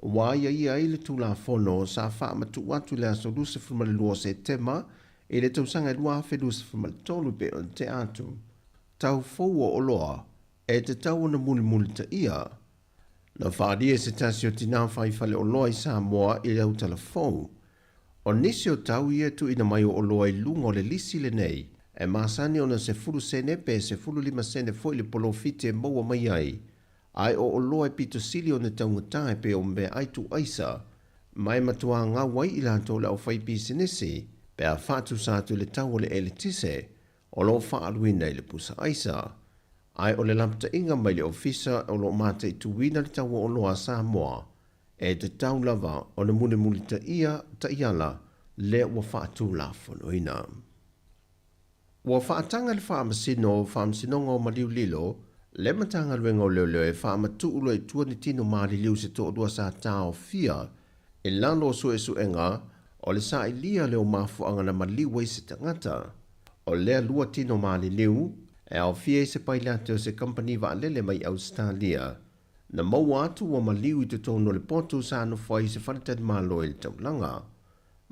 ua aiaia ai le Tulafono sa faamatuu atu i le aso 22 o Setema i le tausaga 2023 pei ona tea atu, tau fou o oloa e tatau ona mulimulitaia. Na faaalia e se tasi o tinā fai faleoloa i Samoa i le autala fou, O nisi o tau ia e tuuina mai o oloa i luga o le lisi lenei, e masani ona 10 sene pe 15 sene foi le polofiti e maua mai ai, ae o oloa e pito sili ona taugata e pei o meaai tuuaisa, ma e matuā gau ai i latou le aufaipisinisi pe a faatusa atu i le tau o le eletise o lo o faaaluina i le pusa aisa. Ae o le lapataiga mai le Ofisa o lo o mataituina le tau o oloa a Samoa, E tatau lava ona mulimulitaia taiala lea ua faatulafonoina. Ua faataga le Faamasino o Faamasinoga o Maliu Lilo le Matagaluega o Leoleo e faamatuu loa i tua ni tino maliliu se toalua sa taofia i lalo o suesuega o le sailia lea o mafuaaga na maliu ai se tagata. O lea lua tino maliliu e aofia i se pailate o se kamupani vaalele mai Ausetalia Na maua atu ua maliu i totonu o le potu sa nofo ai i se faletalimalo i le taulaga.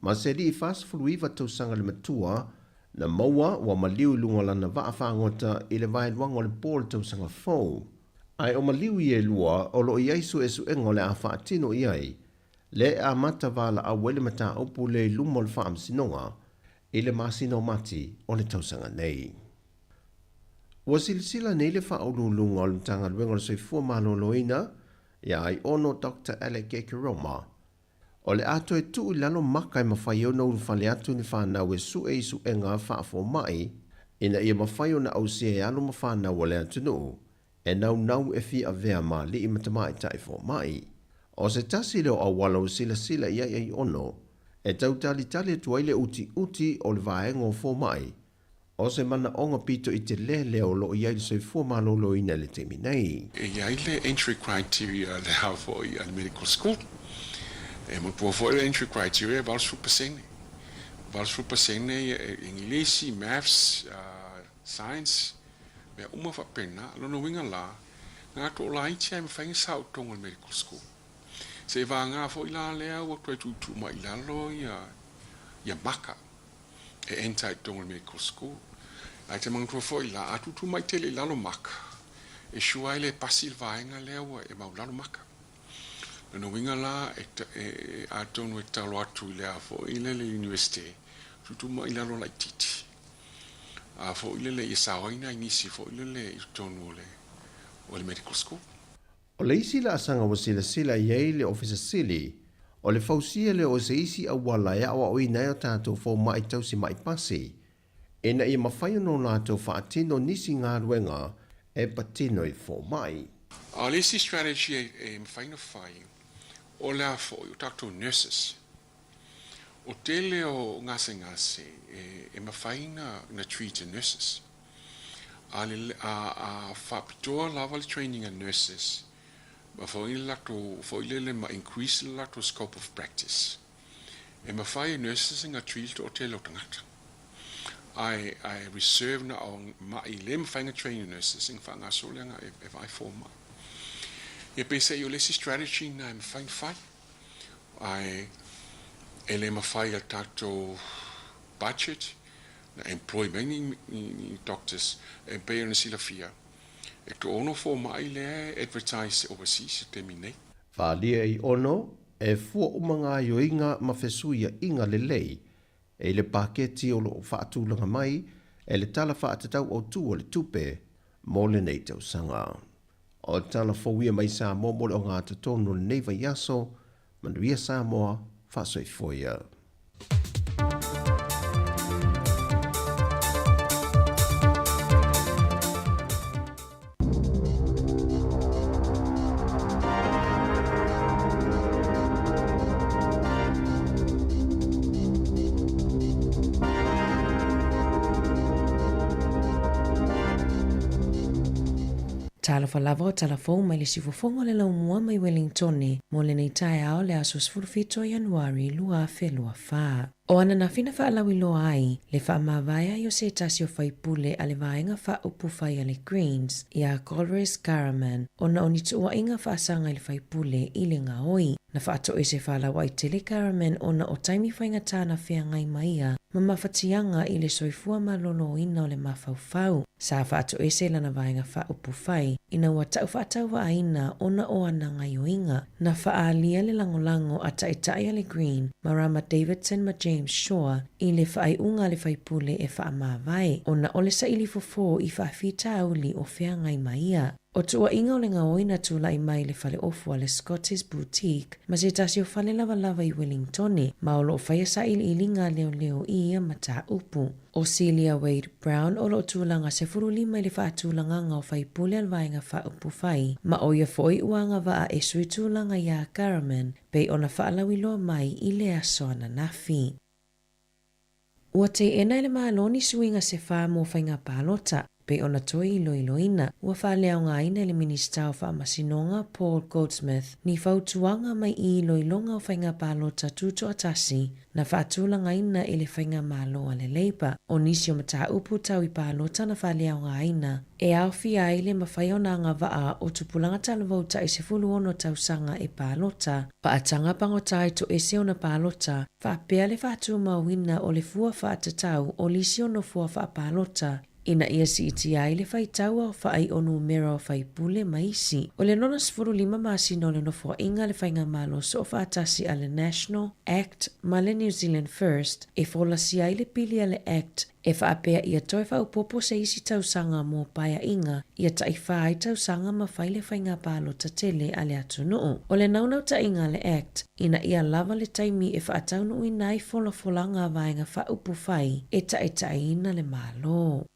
Ma se alii 49 tausaga le matua, Na maua ua maliu i luga o lana vaa fagota i le vaeluaga o le po o le tausaga fou. Ae o maliu ia e lua o lo o i ai suesuega o le a faatino i ai, lea e amata valaau ai le mataupu lea i luma o le Faamasinoga i le masina o Mati o le tausaga nei. Ua silasila nei le Faauluuluga o le Matagaluega o le Soifua Maloloina ia Aiono Doctor Alec Ekeroma, O le a toe tuu i lalo maka e mafai ai ona ulufale atu ni fanau e sue i suega faafomai ina ia mafai ona ausia e alo ma fanau a le atunuu e naunau e fia avea ma alii ma tamaitai fomai. O se tasi lea o auala ua silasila i ai Aiono e tau talitali atu ai le utiuti o le vaega o fomai O se manaoga pito i te lē lea o lo o i ai le soifua maloloina i le taimi nei. E i ai le entry criteria le a foi a le medical school. E matua foi le entry criteria e 80%. 80% e Englisi, Maths, Science, mea uma faapena. O lona uiga la, na toalaiti lava e mafai ona sao i totonu o le medical school. Seiavagana foi la lea ua toe tuutuu mai i lalo ia maka. e enter ai i totonu o le medical school. Ae te manatua foi la, a tuutuu mai tele i lalo maka, e sure ai le pasi le vaega lea ua e maulalo maka. Lona uiga la, e, e, atonu e tatalo atu i le a foi le le Universite, tuutuu mai i lalo laitiiti. A foi le le ia saoina ai nisi foi le le i totonu o le, o le medical school. O le isi laasaga ua silasila i ai le Ofisa Sili, o le fausia lea o se isi auala e aoaoina ai o tatou fomai tausi ma'i pasi, ina ia mafai ona o latou faatino nisi galuega e patino i fomai. A o le isi strategy e mafai ona fai, o le a foi o tatou nurses. O tele o gasegase e mafai ona treat e nurses. A le a faapitoa lava le training a nurses ma foi le latou foi lele ma increase le latou scope of practice. E mafai e nurses ona treat le toatele o tagata. Ae ae reserve na o ma'i le mafai ona train e nurses ona faagasolo lea e vaai fomai. Ia peiseai o le isi strategy lena e mafai ona fai. Ae e le mafai a tatou budget na employ mai ni doctors e pei ona silafia e toaono fomai lea e advertise overseas i taimi nei. Faaalia i ono, e fua uma gaoioiga ma fesuiaiga lelei e i le paketi o lo o faatulaga mai e le Tala Faatatau Autu o le Tupe mo lenei tausaga. O tala fou ia mai Samoa mo le ogatotonu o lenei vaiaso, manuia Samoa, faasoifua ia. Talofa lava o tala fou mai le siufofoga o le laumua mai Wellingtone mo lenei taeao le aso 17 o Ianuari 2024. O ananafi na faalauiloa ai le faamavae ai o se tasi o faipule a le Vaega Faaupufai a le Greens ia Golriz Ghahraman ona o ni tuuaiga faasaga i le faipule i le gaoi. Na faatoese falauai tele Ghahraman ona o taimi faigata na feagai ma ia ma mafatiaga i le soifua maloloina o le mafaufau. Sa faatoese lana vaega faaupufai ina ua tau faatauvaaina ona o ana gaioiga. Na faaalia le lagolago a taitai a le Green, Marama Davidson ma James Shaw i le faaiuga a le faipule e faamavae ona o le saili fofo i faafitauli o feagai ma ia. O tuuaiga o le gaoi na tulai mai le faleofu a le Scotties Boutique ma se tasi o fale lavalava i Wellingtone, ma o lo o faia sailiiliga a leoleo i ia mataupu. O Celia Wade Brown o lo o tulaga 15 i le faatulagaga o faipule a le Vaega Faaupufai, ma ʻo ia foi ua agavaa e sui tulaga iā Ghahraman pei ona faalauiloa mai i le aso ananafi. Ua teena e le Malo ni suiga se fa mo faiga palota. pei ona toe iloiloina. Ua faaleaogaina e le Minisita o Faamasinoga Paul Goldsmith ni fautuaga mai i iloiloga o faiga palota tutoatasi na faatulagaina e le faigamalo a le Labour. O nisi o mataupu tau i palota na faaleaogaina e aofia ai le mafai ona agavaa o tupulaga talavou tai 16 tausaga e palota, faataga pagota ai toese ona palota, faapea le faatumauina o le fua faatatau o lisi o nofoa faapalota ina ia siitia ai le faitau aofai o numera o faipule ma isi. O le lona 15 masina o le nofoaiga a le Faigamalo Soofaatasi a le National, Act ma le New Zealand First e folasia ai le pili a le Act e faapea ia toe faaopoopo se isi tausaga mo paeaiga ia taʻifā ai tausaga ma fai le faiga palota tele a le atunuu. O le naunautaiga a le Act ina ia lava le taimi e faataunuuina ai folafolaga a vaega faaupufai e taʻitaʻiina le Malo.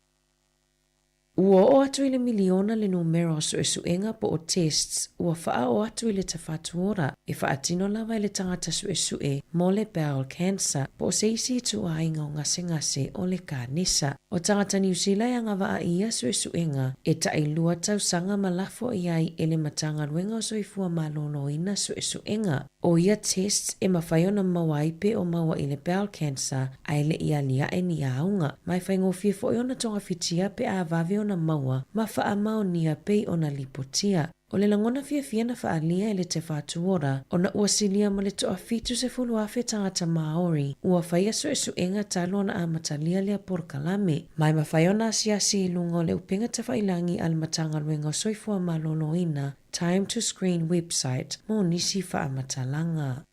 Ua oo atu i le miliona le numera o suesuega po o tests ua faaoo atu i le Tafatuora e faatino lava e le tagata suesue mo le bowel cancer po o se isi ituaiga o gasegase o le kanesa. O tagata Niu Sila e agavaa i ia suesuega e tailua tausaga ma lafo i ai e le Matagaluega o Soifua Maloloina suesuega. O ia tests e mafai ona maua ai pe o maua i le bowel cancer ae le i aliae ni auga, ma e faigofie foi ona togafitia pe a vave ona maua ma faamaonia pei ona lipotia. O le lagona fiafia na faaalia e le Te Whatu Ora ona ua silia ma le toa-70,000 tagata Māori ua faia suesuega talu ona amatalia lea polokalame. Ma e mafai ona asiasi i luga o le upega tafailangi a le Matagaluega o Soifua Maloloina Time to Screen website mo nisi faamatalaga.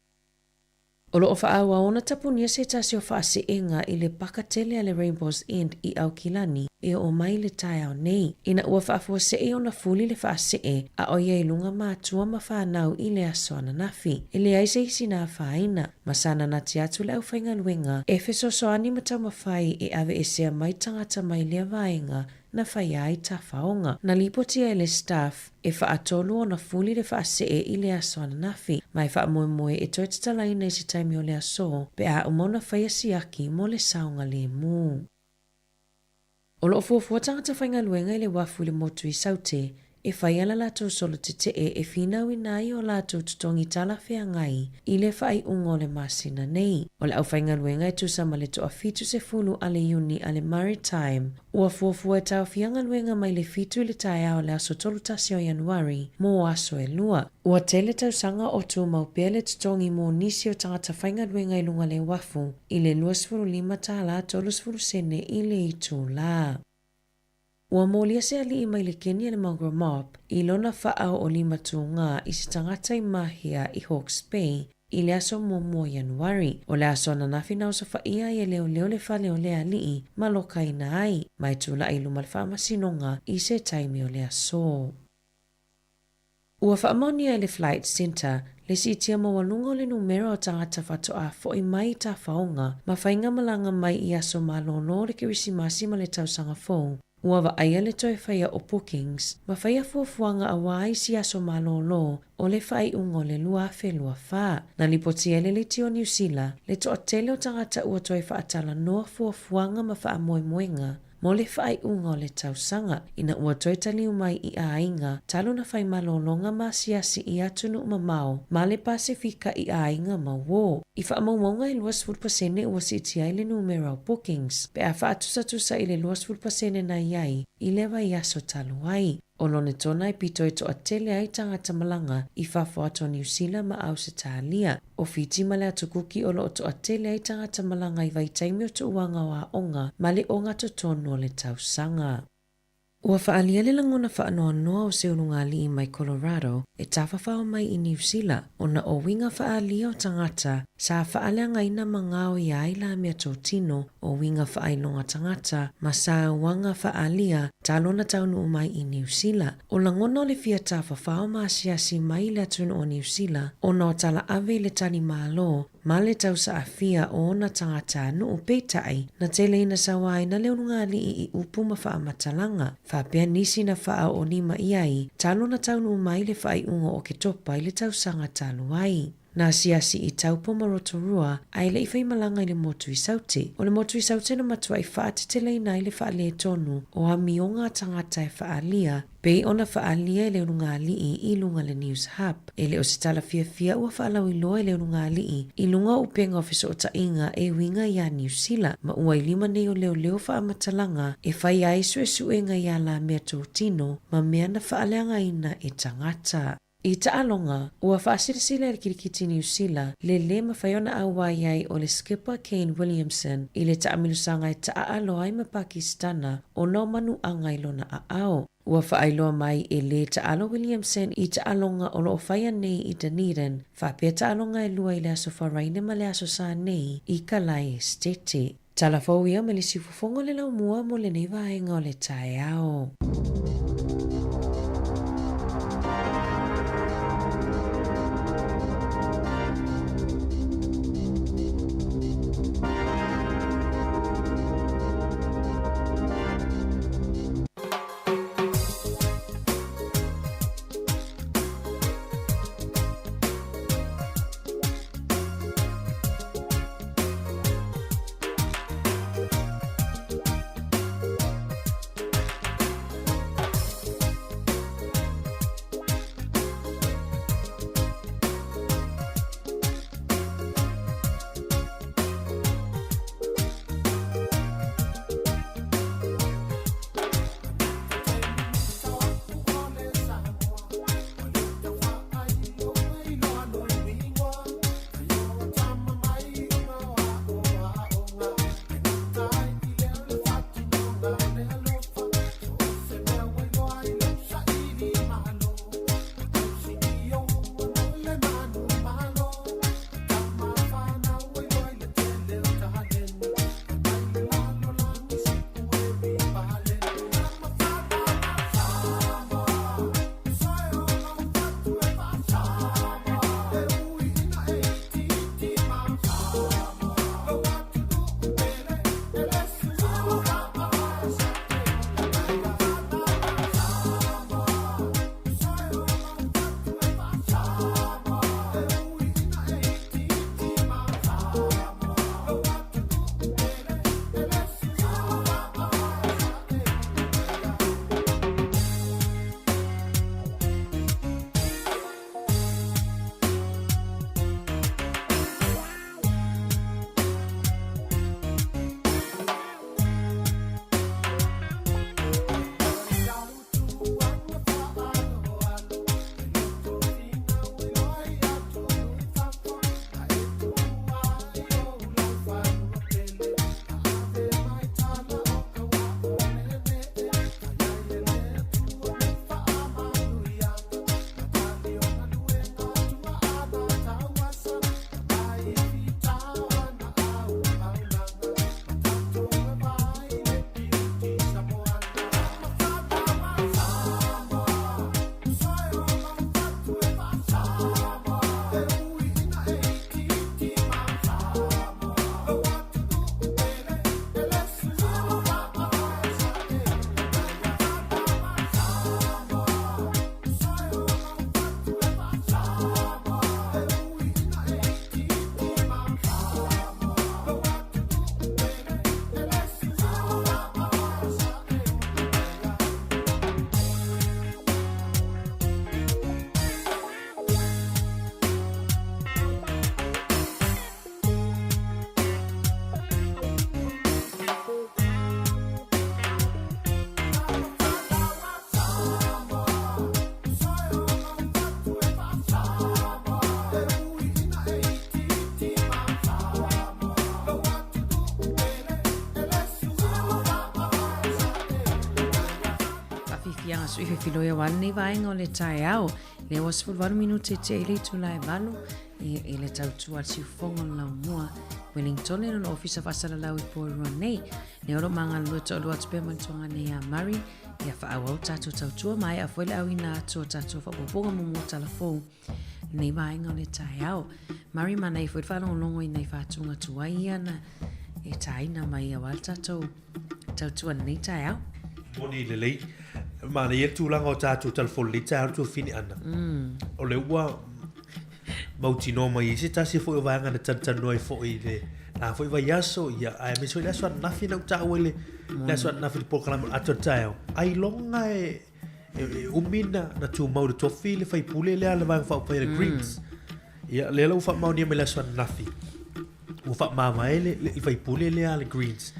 O lo o faaauau ona tapunia se tasi o faaseega i le paka tele a le Rainbow's End i Aukilani e oo mai i le taeao nei, ina ua faafuasei ona fuli le faasee a o ia i luga matua ma fanau i le aso ananafi. E leai se isi na afaina, ma sa nanati atu le aufaigaluega e fesoasoani ma taumafai e aveesea mai tagata mai lea vaega na faia ai tafaoga. Na lipotia e le staff e faatolu ona fuli le faasee i le aso ananafi, ma e faamoemoe e toe tatalaina i se taimi o le aso pe a uma ona faia siaki mo le saogalemu. O lo o fuafua tagata faigaluega i le uafu i le motu i Saute e faia la latou solo tetee e finauina ai o latou totogi talafeagai i le faaiuga o le masina nei. O le aufaigaluega e tusa ma le toa-70 a le iuni a le Maritime Ua fuafua e taofia galuega mai le 7 i le taeao o le aso 31 o Ianuari mō aso e lua. Ua tele tausaga o tumau pea le totogi mō nisi o tagata faigaluega i luga le uafu i le 25 tālā 30 sene i le itulā. Ua molia se aliʻi mai le keni a le Mongrel Mob i lona faaoolima tūgā i se tagata i Mahia i Hawke's Bay I le aso muamua o Ianuari, o le aso ananafi na osofaia ai e leoleo le fale o le aliʻi ma lokaina ai, ma e tulaʻi i luma le faamasinoga i se taimi o le aso. Ua faamaonia e le Flight Centre le siitia maualuga o le numera o tagata faatoa foʻi mai i tafaoga ma faigamalaga mai i aso malōlō o le Kerisimasi ma le Tausaga Fou. Ua vaaia le toe faia o bookings ma faia fuafuaga aua isi aso malōlō o le faaiuga o le 2024. Na lipotia e le Leitio o Niu Sila le toatele o tagata ua toe faatalanoa fuafuaga ma faamoemoega mo le faaiuga o le tausaga ina ua toe taliu mai i aiga talu na fai malōlōga ma asiasi i atunuu mamao ma le Pasefika i aiga mauō. I faamaumauga e 20% ua siitia ai le numera o bookings pe a faatusatusa i le 20% na i ai i le vaiaso talu ai. O Lonetona e pito e toatele ai tagata malaga i fafo atu o Niu Sila ma Ausetalia. O Fiti ma le Atukuki o lo o toatele ai tagata malaga i vaitaimi o tuuaga o aoga ma le ogatotonu o le tausaga. Ua faaalia le lagona faanoanoa o se ulugalii mai Colorado e tafafao mai i Niu Sila ona o uiga faaalia o tagata sa faaleagaina ma gaoia ai la meatotino o uiga faailoga tagata ma sauaga faaalia talu ona taunuu mai i Niu Sila. O lagona o le fia tafafao ma asiasi mai i le atunuu o Niu Sila ona o tala ave i le tali malo ma le tausaafia o ona tagatanuu peitai na tele ina sauaina le ulugalii i upu ma faamatalaga faapea nisi na faaoolima i ai talu ona taunuu mai le faaiuga o Oketopa i le tausaga talu ai. Na asiasi i Taupo ma Rotorua, ae le i faimalaga i le motu i Saute. O le motu i Saute na matuai faateteleina ai le faaletonu o amioga a tagata e faaalia, pei ona faaalia e le ulugalii i luga le News Hub. E le o se tala fiafia ua faalauiloa e le ulugalii i luga o upega o fesootaiga e uiga iā Niu Sila ma ua i lima nei o leoleo faamatalaga e fai ai suesuega i alamea totino ma mea na faaleagaina e tagata. I taaloga, ua faasilasila e le Kirikiti Niu Sila le lē mafai ona auai ai o le skipper Kane Williamson i le taamilosaga e taaaloa ai ma Pakisitana ona o manuaga i lona aao. Ua faailoa mai e lē taalo Williamson i taaloga o lo o faia nei i Dunedin, faapea taaloga e lua i le Aso Faraile ma le Aso Sa nei i Kalae Esetete. Tala fou ia ma le siufofoga o le laumua mo lenei vaega o le taeao. Faafiafiaga sui fefiloi aua lenei vaega o le taeao. Lea ua 18 minute te i le itula e valu i le tautua a le siufofoga o le laumua Wellington i lona ofisa faasalalau i Porirua nei. Lea o lo o magalulue toalua atu pea ma le tuaga nei a Murray ia faaauau tatou tautua maea foi le auina atu o tatou faaopoopoga muamua tala fou lenei vaega o le taeao. Murray manaia foi le faalogologo i nai faatuga tuai ia na e tāina mai aua le tatou tautua lenei taeao. Moni lelei. Manaia le tulaga o tatou tala fou lenei taeao le tuafafine ʻana. O le ua mautinoa mai ai se tasi foi o vaega na talatalanoa ai foi i le la foi vaiaso, ia, aemaise foi le aso ananafi na ou taua i le, le aso ananafi i le polokalame o le ata o le taeao, ailoga e, e, e umi na, na tumau i le tofi le faipule lea a le Vaega Faaupufai a le Greens. Ia, lea la ua faamaonia mai le aso ananafi, ua faamavae le, le faipule lea a le Greens.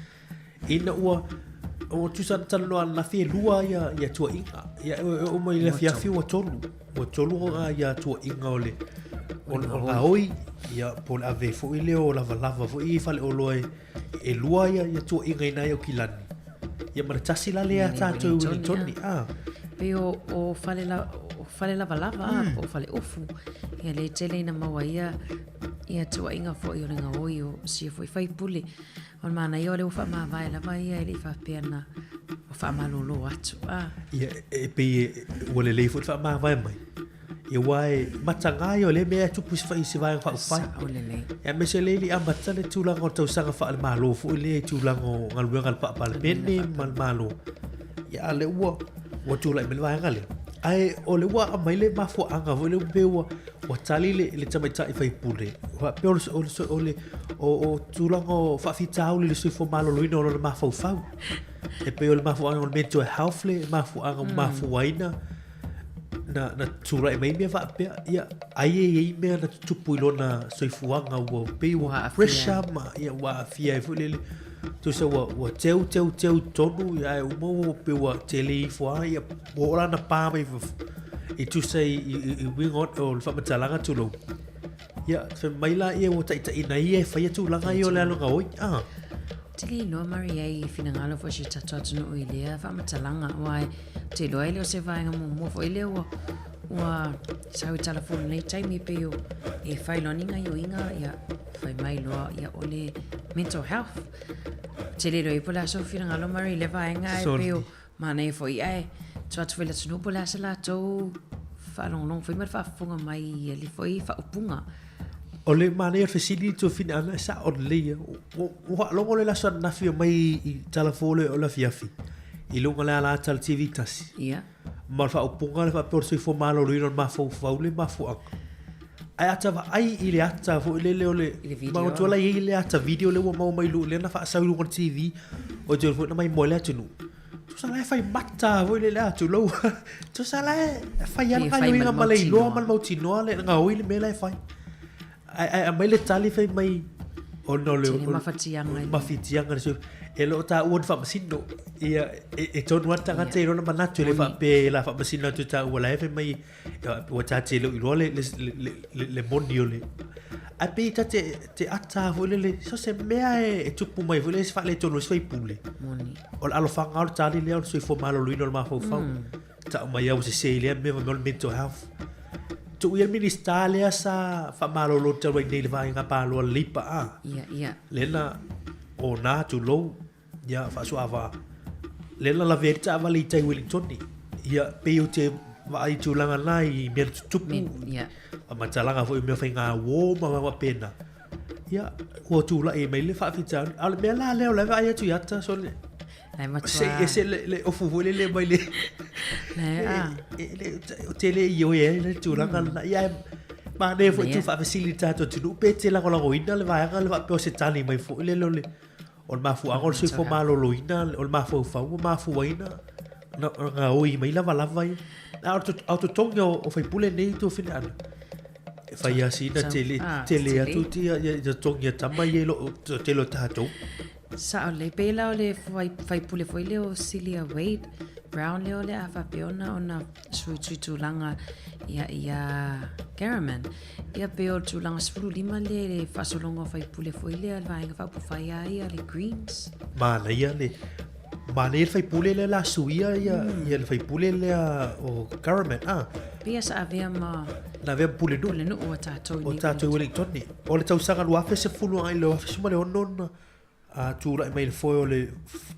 Ina ua ua tusa na talanoa ananafi e lua ia, ia tuuaiga. Ia, e oo mai i le afiafi ua tolu. Ua tolu ia tuuaiga o le, o le gaoi, ia, po o le ave foi lea o lavalava foi i faleoloa e, e lua ia, ia tuuaiga i nai Aukilani. Ia ma le tasi la lea a tatou i Wellingtoni. Ah. Pei o, o fale, la, o fale lavalava mm. po o fale ofu. Ia le tele ina maua ia, ia tuuaiga foi o le gaoi o sia foi faipule. O le manaia o lea ua faamavae lava ia e le i faapea na ua faamalolo atu. Ah. Ia, e pei e, ua lelei foi le faamavae mai. Ia aua e mataga ia o lea mea e tupu i se vaega faaupufai. Sao lelei. Ia aemaise lea e le i amata le tulaga o le tausaga faale-Malo foi lea i tulaga o galuega a le Palemene ma le Malo. Ia a o lea ua, ua tulai mai le vaega lea. Ae o lea ua aumai le mafuaaga foi lea pei ua, ua tali le, le tamaitai faipule, faapea o le, o le, o le, o, o tulaga o faafitauli i le soifua maloloina o lona mafaufau. E pei o le mafuaaga o le mental health le mafuaaga ua mafua ai na, na, na tulai mai mea faapea, ia, ai e i ai mea na tutupu i lona soifuaga ua pei ua pressure ma, ia, ua aafia ai foi lele. Tusa ua, ua teu, teu, teu tonu, ia, ae uma ua pei ua tele ifo lava, ia, ua oo la na pa mai fafo. I tusa i, i, i, i uiga o le faamatalaga tulou. Ia, fai mai la ia ua taitaiina ia e faia tulaga ia o le alo gaoi. Ah. Te le iloa Murray ai i finagalo foi si o tatou atunuu i lea faamatalaga aua ou te iloa e le o se vaega muamua foi lea ua ua sau i tala fou i lenei taimi pei o e fai loa ni gaioiga ia fai mai loa ia o le mental health. Ou te le iloa ai po o le a sou finagalo Murray i lea vaega ae pei o Manaia foi ae tua atu foi i le atunuu po o le a se latou faalogologo foi ma le faafofoga mai i ia foi faaupuga. O le manaia o le fesili i Tuafine ana e sao lelei ia. Ua faalogo loa i le aso ananafi omai i tala fou o le afiafi i luga o le ala ata o le TV tasi. Ia. Ma le faaupuga le faapea o le soifua maloloina o le mafaufau le mafuaaga. Ae ata vaai i le ata foi lele o le manatua la e i ai le ata video lea ua maua mai lea na faasau i luga o le TV o te foi na maimoa ai le atunuu. Tusa la e fai mata foi lele a tulou. Tusa la e fai lava le gaoioiga ma le iloa ma le mautinoa le gaoi le mea la e fai. Ae ae aumai le tali fai mai ona o le mafatiaga mafatiaga le e le o taua ni faamasino. Ia e, e tonu lava le tagata i lona manatu e le faapea e la faamasino atu e taua la e fai mai Ua ta te le o iloa le, le, le, le, le moni o le... Ae pei ta te, te ata foi lele, so se mea e, e tupu mai foi lele se faaletonu ai se faipule. Moni. O le alofaga o le tali lea o le soifua maloloina o le mafaufau. Tau mai au sese i lea mea fai mai o le mental health. Tuu ia le Minista lea sa faamalolo talu ai nei i le vaega paloa le Leipa a. Ia, ia. Lea na ona tulou. Ia, faasuaava. Lea na lavea ai le taavale i tai Wellingtoni. Ia, pei ou te vaai i tulaga na i mea na tutupu. Ia. Faamatalaga foi o mea faiga uo ma mea faapena. Ia, ua tulai mai le faafitauli. A o le mea la lea o la e vaai atu i ata, sole. La e matua. Se i ese le, le ofu foi lele mai le... Le, a. E, le, ou te le ioe ai le tulaga lena. Ia, e manaia foi tu faafesili i le tatou atunuu pe te lagolagoina le vaega le faapea o se tali mai foi lele o le O le mafuaaga o le soifua maloloina, o le mafaufau ua mafua ai na gaoi mai lavalava ia. A o totogi o faipule nei Tuafine Ana, e fai lava sina tele, tele atu ia totogi a tama ia i lo le tele o tatou. Sao lelei, pei la o le faipule foi lea o Celia Wade Brown lea o le a faapea ona sui tulaga ia ia Caraman. Ia pei o le tulaga 15 lea i le faasologa o faipule foi lea le Vaega Faaupufai a ia le Greens. Manaia le manaia le faipule lea la suia ia ia le faipule lea o Caraman ah. Pei sa avea ma Na avea ma Pulenuu. Pulenuu a tatou i O tatou i Wellington. O le tausaga 2010 agai i le 2016 na a tulai mai le foe o le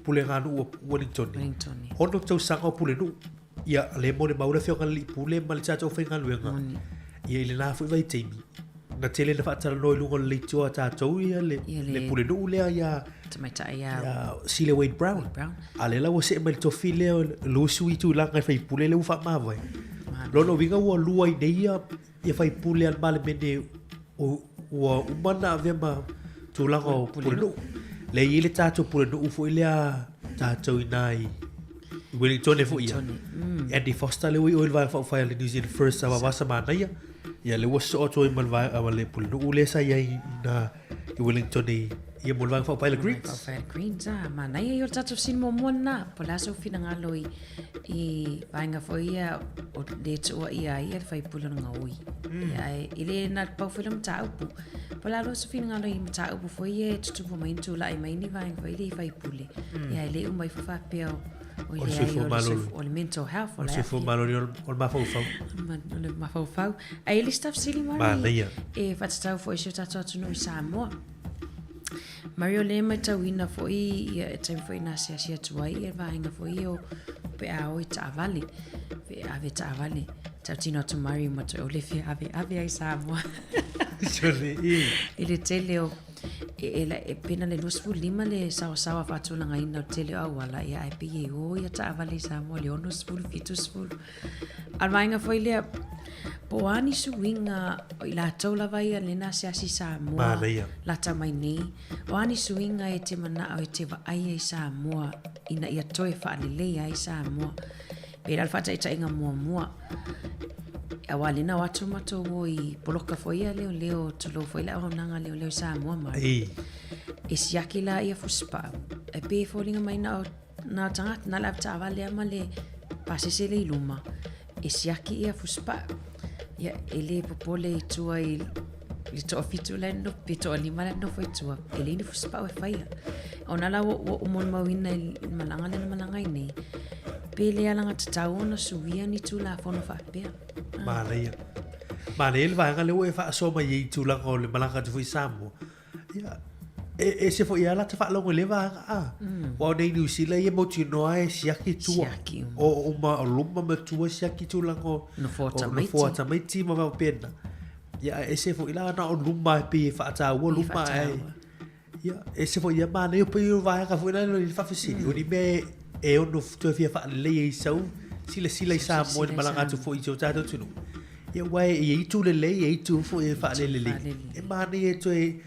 puleganuu o Wellington. Wellington. Ono tausaga o pulenuu. Ia, le mo le mau le afioga i le alii pule ma le tatou faigaluega. Moni. Ia i lena foi vaitaimi, na tele na faatalanoa i luga o le leitioa a tatou ia le, Ia le- le pulenuu lea ia Tamaitai ia ia Celia Wade Brown. Wade Brown. A lea la ua see mai le tofi lea o Lusu i tulaga i faipule lea ua faamavae. Manaia. Lona uiga ua lua ai nei ia ia faipule a le Palemene ua uma ona avea ma tulaga o Pulenuu. Lea e i ai le tatou Pulenuu foi lea tatou i ina i Wellington foi ia. Andy Foster lea ua i o i le Vaega Faaupufai a le New Zealand First sa vavasa manaia. Ia lea ua sosoo atu ai ma le vaega ma le Pulenuu lea sa i ai i ina i Wellington i ia mo le Vaega Faaupufai a le Greens. Faaupufai a le Greens, ah, manaia ia o le tatou fesili muamua lena. Po o le a sou finagalo i, i vaega foi ia o le tuua ia ai le faipule o le gaoi. Mm. Ia, e, e le na pau foi le mataupu. Po o le a loa sou finagalo i mataupu foi ia e tutupu mai ni tulai mai ni vaega foi ia i faipule. Mm. Ia, e le uma ifo faapea o O le soifua malolo. O le mental health. O le soifua malolo o le mafaufau. O le mafaufau. Ae le si fesili Mari. Manaia. E whatatau foi si o tatou atunuu i Samoa. Mari o le matauina foi ia e taimi foi na asiasi atu ai ia vaega foi o pe a o i taavale. Pe ave taavale. Tautino atu Mari ma toe o le fia ave ave ai Samoa. Sole i. I le tele o E, e, e pena le 25 le saosaoa faatulagaina o le tele o auala, ia ae pei e o ia taavale i Samoa le 60, 70. A o le vaega foi lea, po o a ni suiga o i latou lava ia lea na asiasi i Samoa Manaia. lata mai nei, o a ni suiga e te manao e te vaai ai Samoa ina ia toe faaleleia ai Samoa. Pei la o le faataitaiga muamua, aua lea na o atu matou o i poloka foi ia leoleo, tulou foi le auaunaga a leoleo i Samoa mai. Ei. E siaki la ia fusipau, e pei e foliga mai na o, na o tagata, na o le avetaavale lava ma le pasese le i luma, e siaki ia fusipau. Ia, e le popole i tua i le toafitu la e nonofo, pe toalima la e nonofo i tua, e leai ni fusipau e faia. Ona la ua ou molimauina i le malaga lea na malaga ai nei, pe le alagatatau ona suia ni Tulafono faapea. Manaia. Manaia le vaega lea ua e faasoa mai ai i tulaga o le malaga atu foi i Samoa. Ia, e ese foi lava lata faalogo i lea vaega a. Aua o nei Niu Sila ia mautinoa e siaki tua. Siaki uma. O uma o luma ma tua siaki tulaga o Nofoa tamaiti. Nofoa tamaiti ma mea faapena. Ia, ae ese foi la na o luma e pei e faataua luma ae. Ia, ese foi ia manaia pei o vaega foi lea i le faafesili, o ni mea e ono toe fia faalelei ai i sau silasila i Samoa i le malaga atu foi i si o tatou atunuu. Ia aua e i ai itu lelei, e i ai itu foi e faalelelei. E manaia e toe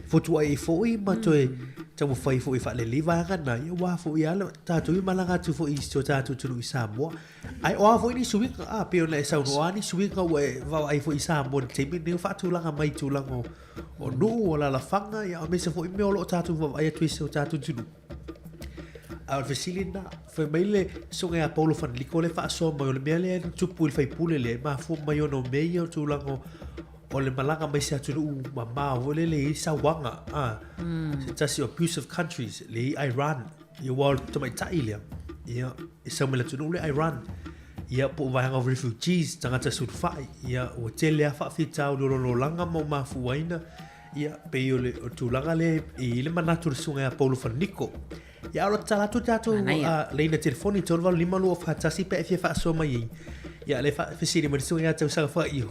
fotuai ai foi ma toe taumafai foi e faalelei vaega na, ia aua foi lava tatou i malaga atu foi i si o tatou atunuu i Samoa. Ae o a foi ni suiga, a, pei ona e saunoa, o a ni suiga ua e vaavaai foi i Samoa i le taimi lenei o faatulaga mai i tulaga o o nuu, o alaalafaga, ia aemaise foi mea o lo o tatou vaavaai atu i si o tatou atunuu. A o le fesili lena, fai mai le susuga ia Paulo Faneliko lea e faasoa mai, o le mea lea na tupu i le faipule lea, e mafua mai ona o mea ia o tulaga o, o le malaga mai se atunuu mamao foi lele e i ai sauaga, a, se tasi o abusive countries, le i Iran, ia aua o le tamaitai lea, ia, e sau mai le atunuu lea Iran, ia po o vaega o refugees, tagata sulufai, ia ua tele lava faafitauli o lona olaga ma ua mafua ai na, ia pei o le o le tulaga lea e i ai le manatu o le susuga ia Paulo Falaniko. Ia a o le tatala atu le tatou laina telefoni 385 241 pe a e fia faasoa mai ai. Ia lea fesili mai le susuga ia Tausaga Faaiu,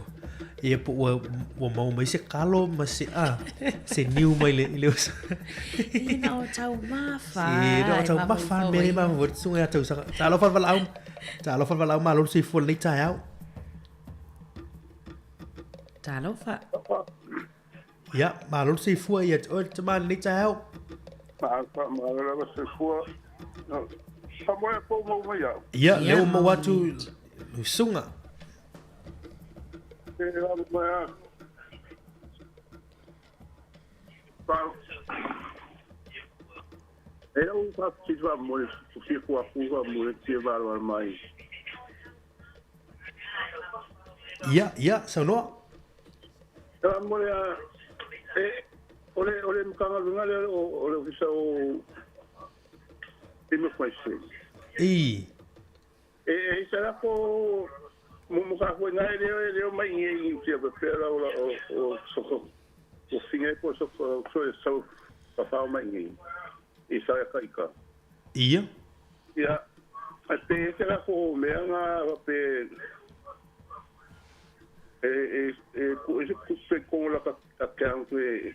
ia po ua ua maua mai se kalo ma se a se niu mai le i le uso. Ina o taumafa. Ina o taumafa mea le mafaufau le susuga ia Tausaga. Talofa le valaau. Talofa le valaau malo le soifua i lenei taeao. Talofa. Ia, malo le soifua ia te oe le tama i lenei taeao. Malo lava soifua. Samoa po mau mai au. Ia, lea ua maua atu le susuga. E lava mai a. E lau faafesili faamolemole, fia fuafu faamolemole fia malamalama ai. Ia, ia, saunoa. Faamolemole a, e, o le, o le Matagaluega lea o le Ofisa o Immigration. I. E, e i sa lako mo mo ka foi nai leo e leo mai i i tia pe pera o o o soko o finga po soko so e sau ka whao mai i i sa ka ika. Ia. Ia, a pe e te lako mea ngā pe e e e ku e ku pe kongola ka account e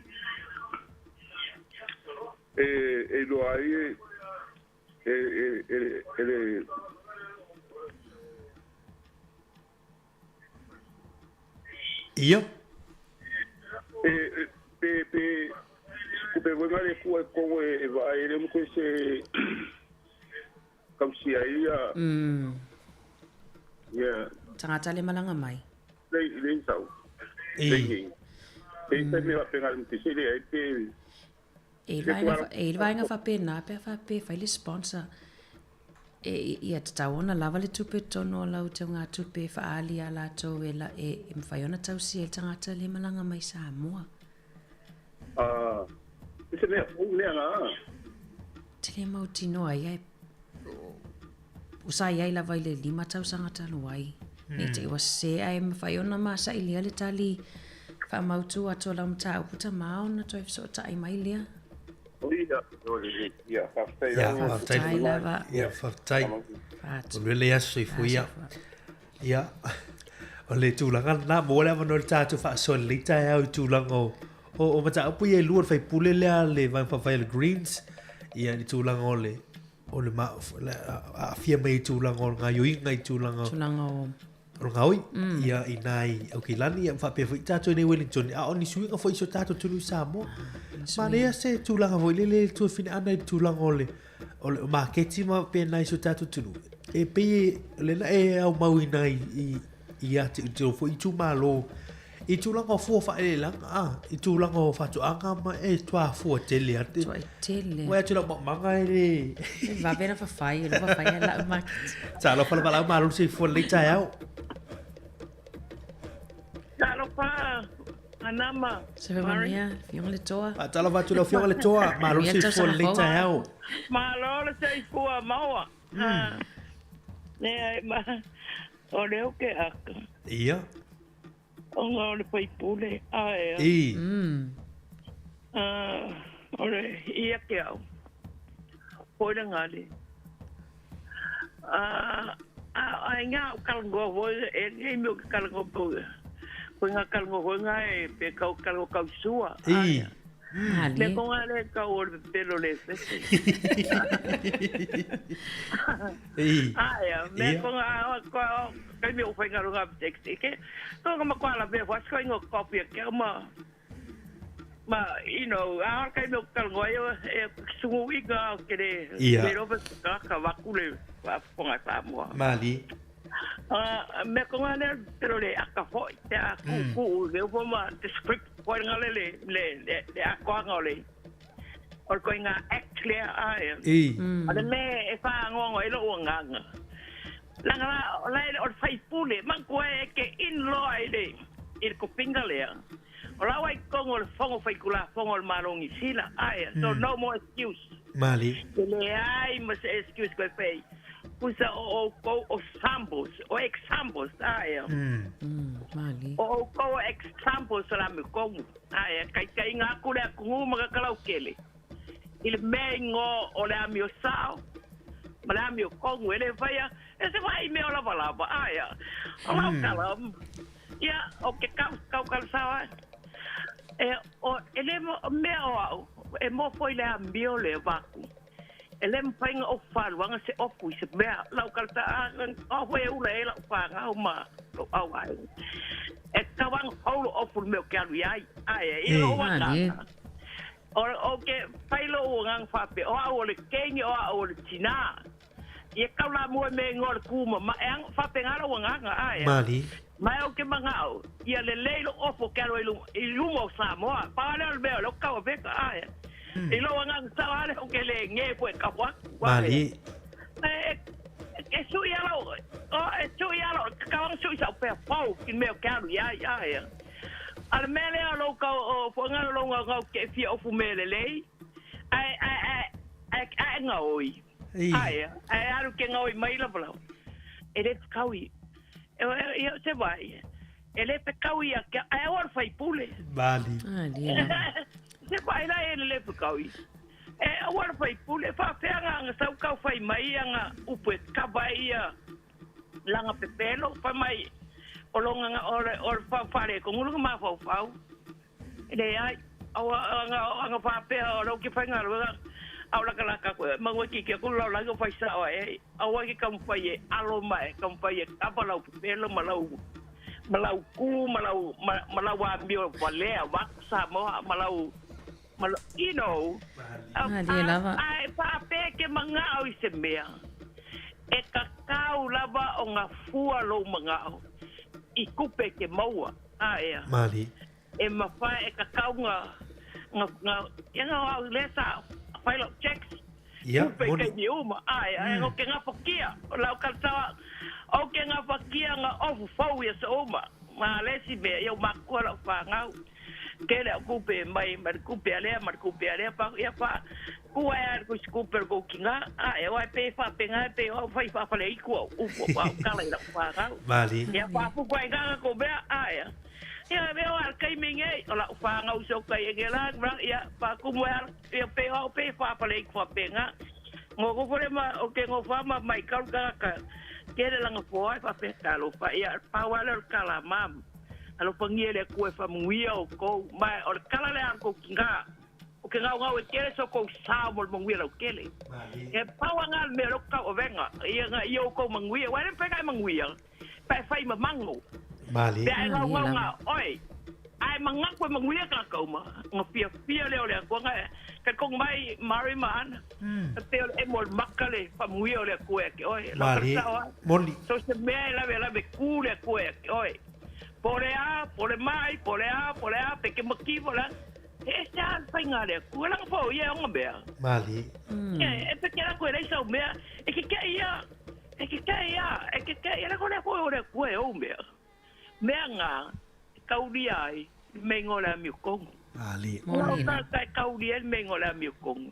e e loa ai e e e e e le Ia. E pe pe kupe voi ngare ku e kongo e va e le mo se kausia ia. Ia. Tagata le malaga mai. Le le sau. E. E se me va pegar un tisele e pe E i le vaega faapena pe a faapea e fai le sponsor e ia tatau ona lava le tupe i totonu o lau taugatupe e faaali ia latou e e mafai ona tausia ai le tagata lea e malaga mai Samoa. Ah, se mea fou lea nga. Te le mautinoa ia e o sa i ai lava i le 5 tausaga talu ai. Nei te i ua sese ae mafai ona masailia le tali faamautu atu o lau mataupu tama ona toe fesootai mai lea. Ia, faafetai Ia, faafetai. Faafetai lava. Ia, faafetai. Manuia le aso soifua ia. Ia, o le tulaga lena, maua le avanoa i le tatou faasoa lelei taeao i tulaga o, o, o mataupu ia e lua, le faipule lea a le Vaega Faaupufai a le Greens, ia i le tulaga o le, o le ma, le aafia mai i tulaga o le gaoioiga i tulaga Tulaga o o le gaoi, ia i nai Aukilani, ia faapea foi tatou i nei Wellington, a o ni suiga foi i so tatou atunuu i Samoa. Manaia se tulaga foi lele le tuafine ana i le tulaga o le o le maketi ma faapena i so tatou atunuu. E pei o lena e aumau i nai i ia te te foi itumalo i tulaga o fua faaeleeleaga, a, i tulaga o faatoaga ma e toafua tele a te. Tuai tele. Ua atu lau maumauga e le. E vave na fafai, e fafai a lau maketi. Talofa lava lau malo le soifua lenei taeao. Talofa Anama. Se manuia, Afioga le Toa. Faatalofa atu lau Afioga le Toa, malo le soifua lenei taeao. Malo le soifua maua. Leai ma o lea ou te aka. Ia. Ona o le faipule ae. I. O le ia ke au. Foi le ngale. A ai ngā o kalangoa foi e nei mea o ke kalangoa po. Ko ngā kalangoa foi ngā e pe kau kalangoa kau sua. I. Me ko ngā le kau o le pelo le fete. I. Ae, me ko ngā ko kai me o whainga runga te ke. Ko ngā makoa la pe whas ko ingo kopi ke ma ma you know, a kai me o kalangoa e sungu i ngā ke le Ia. le ropa ka ka wakule wa fonga Samoa. Mali. Me ko ngā le pero le aka foi te a ku ku le upo ma te script foi ngā le le le le le akoanga o le o ko ngā act le ae. I. O le me e whaangongo e lo uanganga. Langa la o la o le faipule man koe e ke in loa i le i le kopinga lea. O la wai kongo le fongo faikula fongo le malongi sila ae. So no more excuse. Mali. Te le ai ma se excuse koe pei. Pusa o o kou o samples, o examples, ae. Mali. O o kou examples o la me kongu. Ae, kai kai ngā kure a kungu ma ka kele. I le mea ingo o le ami o sao, ma le ami o kongu, e le whaia, e se whai mea o lava lava, ae. O lau kala, ia, o ke kau, kau kala sao, ae. E, o, e le mea o au, e mō foi le amio le waku. E le mpainga o whaluanga se ofu i se mea, lau kala ta, o hoi e ula e lau whanga o ma, lo au ai. E kawanga holo ofu le mea o ke alu iai, ae, i lo waka. O ke whailo o ngang whape, o au o le kengi, o au o le tina. I e kau la mua me ngō le kuma, ma e ang whape ngaro o nganga, ae. Mali. Mai o ke mangao, ia le leilo ofu ke alu i luma o Samoa. Pāle o le mea, o le kau a veka, ae. I lo ngang sao ale o ke le nge po e kawa. Mali. E sui alo, o e sui alo, kawang sui sa pe pau ki mea ke alu ia ia ia. Ale mea lea lo kau o whangaro lo ngau ngau ke fia ofu me le lei. Ai ai ai ai ai ngaoi. Ai ai alu ke ngaoi mai la pala. E le kaui. E e se vai. E le pe kaui a ke ai o fai pule. Mali. Ali. Se vai la e le pe kaui. E o fai pule fa feanga nga sau kau fai mai nga upe ka vai ia langa pepelo fa mai o longa nga o fa fare ko ngulu ma fa fa. Le ai o nga nga fa pe o lo ke fa nga lo au la kala ka ko mangwe ki ke ko lo la ko fai sa o e au ki kam fai e alo mai kam fai e ka pa lau pepelo ma lau Ma lau ku ma lau ma lau amio valea vaeatu Samoa ma lau ma you know. Malie lava. Ae faapea e te manao i se mea, e tatau lava o gafua lou manao i tupe e te maua, aea. Malie. E mafai e tatau na na na ia na au lea sa fai lau checks Ia, tupe i moni. taimi uma, ae ae ou te gafatia, o lau talosaga ou te gafatia na ofu fou i aso uma. Ma le isi mea, ia ua matutua lau fanau, tele au tupe e mai ma le tupe a lea ma le tupe a lea, fa ia fa tu ai lava i le tusi-tupe o le tou tina, ae o ai pei e faapena e pei o au e fai faafaleitu au upu au tala i lau fanau. Malie. Ia faaputu ai gaga tou mea, ae ia mea o a le taimi nei, o lau fanau i sokai e kela ia faatumu ai lava ia pei o au pei e faafaleitu faapena. Nofo le ma o ke nofa ma mai kau tagata tele lana foa e faapea talofa ia pau lava lea o le tala a mama alofagia e le Atua e faamanuia outou ma o le tala lea a le tou tina o ke gaugau e tele so tou sao mo le manuia lautele e pau lava na le mea lea ou te tauavega ia na ia outou manuia aua e le mafai ona e manuia pe a e fai ma mago Malie. pe a e Malie gaugau lava. na oe Ae manatu e manuia tagata uma, ona fiafia lea o le Atua. Na talitonu mai Mary ma Ana, e pei o le emo o le maka le faamanuia o le Atua ia te oe. Lau Malie. falesao ai, Moni. so o se mea e lavelave ku le Atua ia te oe. Po o le a, po o le mai, po o le a, po o le a, pe ke makiva o le a, e ese lava le faiga a le Atua. Leaga foi o ia e ona mea. Malie. E pe ke latou e leai sau mea, e keke'i ia, e keke'i ia, e keke'i ia, leaga o lea foi o le Atua e ou mea. Mea na e kaulia ai le meinga o le amiotonu. Malie. O lau Moni lava. tagata e kaulia ai le meinga o le amiotonu,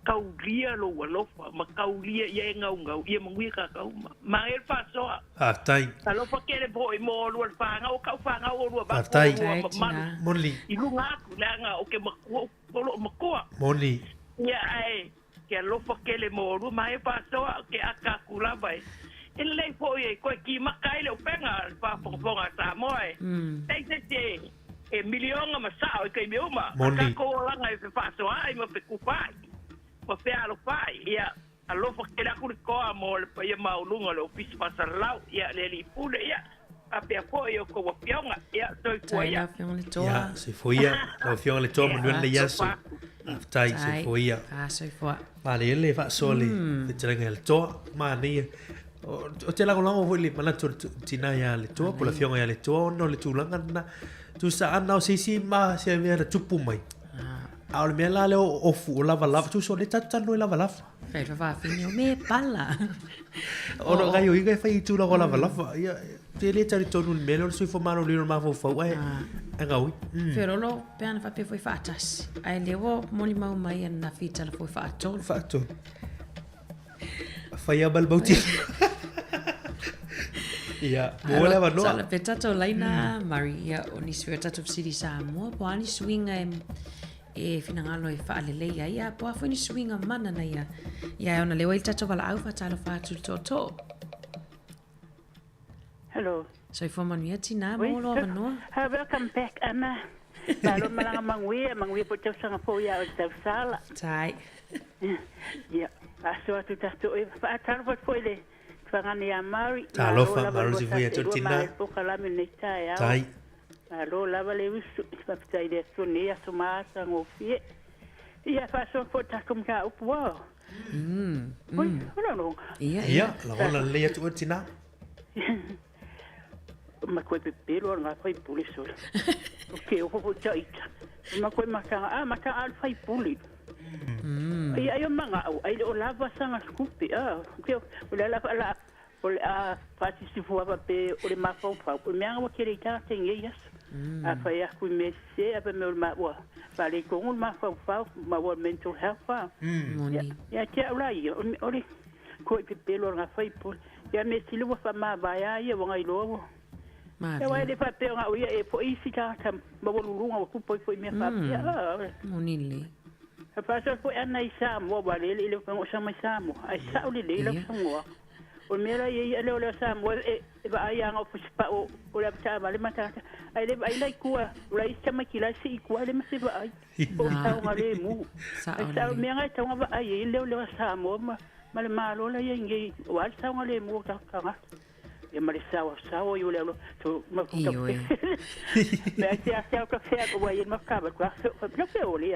kaulia lou alofa ma kaulia ia e gaugau ia manuia tagata uma. Manaia le faasoa. Faafetai. Alofa tele foi mo olua le fanau, o kau fanau olua vaku Faafetai. olua Faafetai mamalu tina. Moni. i luga atu, leaga o ke matua, o loo matua. Moni. Ia ae ke alofa tele mo olua, manaia le faasoa, ke aka atu lava e. E lelei foi e toe kimaka ai le upega le faafogafoga a Samoa e. Leai se isi e e miliona ma sao i taimi uma. A Moni. tatou olaga e fefaasoaai ma fekufaai ma fealofaai. Ia alofa tele atu le toa mo le paia maualuga o le Ofisa Faasalalau, ia le Alii Pule, ia faapea foi i outou afioga. Ia soifua Tai ia. lau Afioga i le Toa. Ia, soifua ia. Lau Afioga i le Toa, manuia lenei aso. Soifua atu. Faafetai, Tai. soifua ia. Soifua. Maliele faasoa le fetalaiga ia le Toa. Manaia. Ou te lagolago foi i le manatu o le tina ia le Toa, po o le afioga ia le Toa, ona o le tulaga lena. Tusa ana o se isi ma se mea na tupu mai. A o le mea la lea o ofu o lavalava, tusa o lea tatou talanoa i lavalava. Fai le faafafine o me pala. Ona o gaoioiga e fai i tulaga o lavalava. Ia, te le talitonu i le mea lea o le soifua maloloina o le mafaufau ae e gaoi. Feololo pe ana faapea foi faatasi. Ae lea ua molimau mai ananafi i tala foi faatolu. Faatolu. Fai lava ma le mautino. Ia, maua le avanoa. Sala pe tatou laina Murray, ia o nisi foi o tatou fesili Samoa, po o a ni suiga e e finagalo e faalelei ai, ia po o a foi ni suiga mana na ia. Ia e ona leo ai le tatou valaau faatalofa atu i le tootoo. Hello. Soifua manuia tina, maua lou avanoa. Welcome back, Anna. Malo malaga manuia, manuia po tausaga fou ia o le tausala. Tai. Ia, faasoa atu tatou e faatalofa atu foi i le tufagane ia Mary. Malo Talofa, lava malo lua soifua ia tasi lua tou ma le tina. polokalame lenei taeao. Tai. Malo lava le usu, faafetai i le Atua nei aso ma asa gofie. Ia, faasoa foi tatou mataupu ua. Ui, o lona. Ia, Ia, ia. lagona lelei atu oe tina. Ma koe pepelo al ngā whaipule sola. O ke oho ho taita. Ma koe matanga, a matanga al whaipule. Ai ai o manga au, ai le o lava sanga skupe, a. Ke o le la la o le a fatisi fua pa pe o le mafaufau. O le meanga wa kere i tāte ngei as. A whai aku i me se, a pe me o le ma ua. Pa le kongu le mafaufau, ma ua mental health a. Moni. Ia te au la ia, o le koe pepelo al ngā whaipule. Ia me sili ua wha mā ia wa ngai loa ua. Ia wai Malie. le whapea ngā uia e po isi tāta ma ua lulunga wa kupo i fo i mea whapea. Moni le. A whāsoa fo ana i Samoa, wa lele i le whango sa mai Samoa. Ai sao le le lau Ia. Samoa. O mea la ia leo leo Samoa e e va ai anga o fusipa o o le apta ma le matata. Ai le ai lai kua, o lai sama ki lai si kua le mase va ai. O sao ngā le mu. Sao Ai sao le. mea ngai taunga va ai e leo leo Samoa ma ma le malo la ia ngi o al sao ngā le mu ta kanga. Ia ma le saoasaoa i o le alo to ma ku ka Ioe. Me ai te ake au ka whea ko wai ma ka ba ka ka fe o le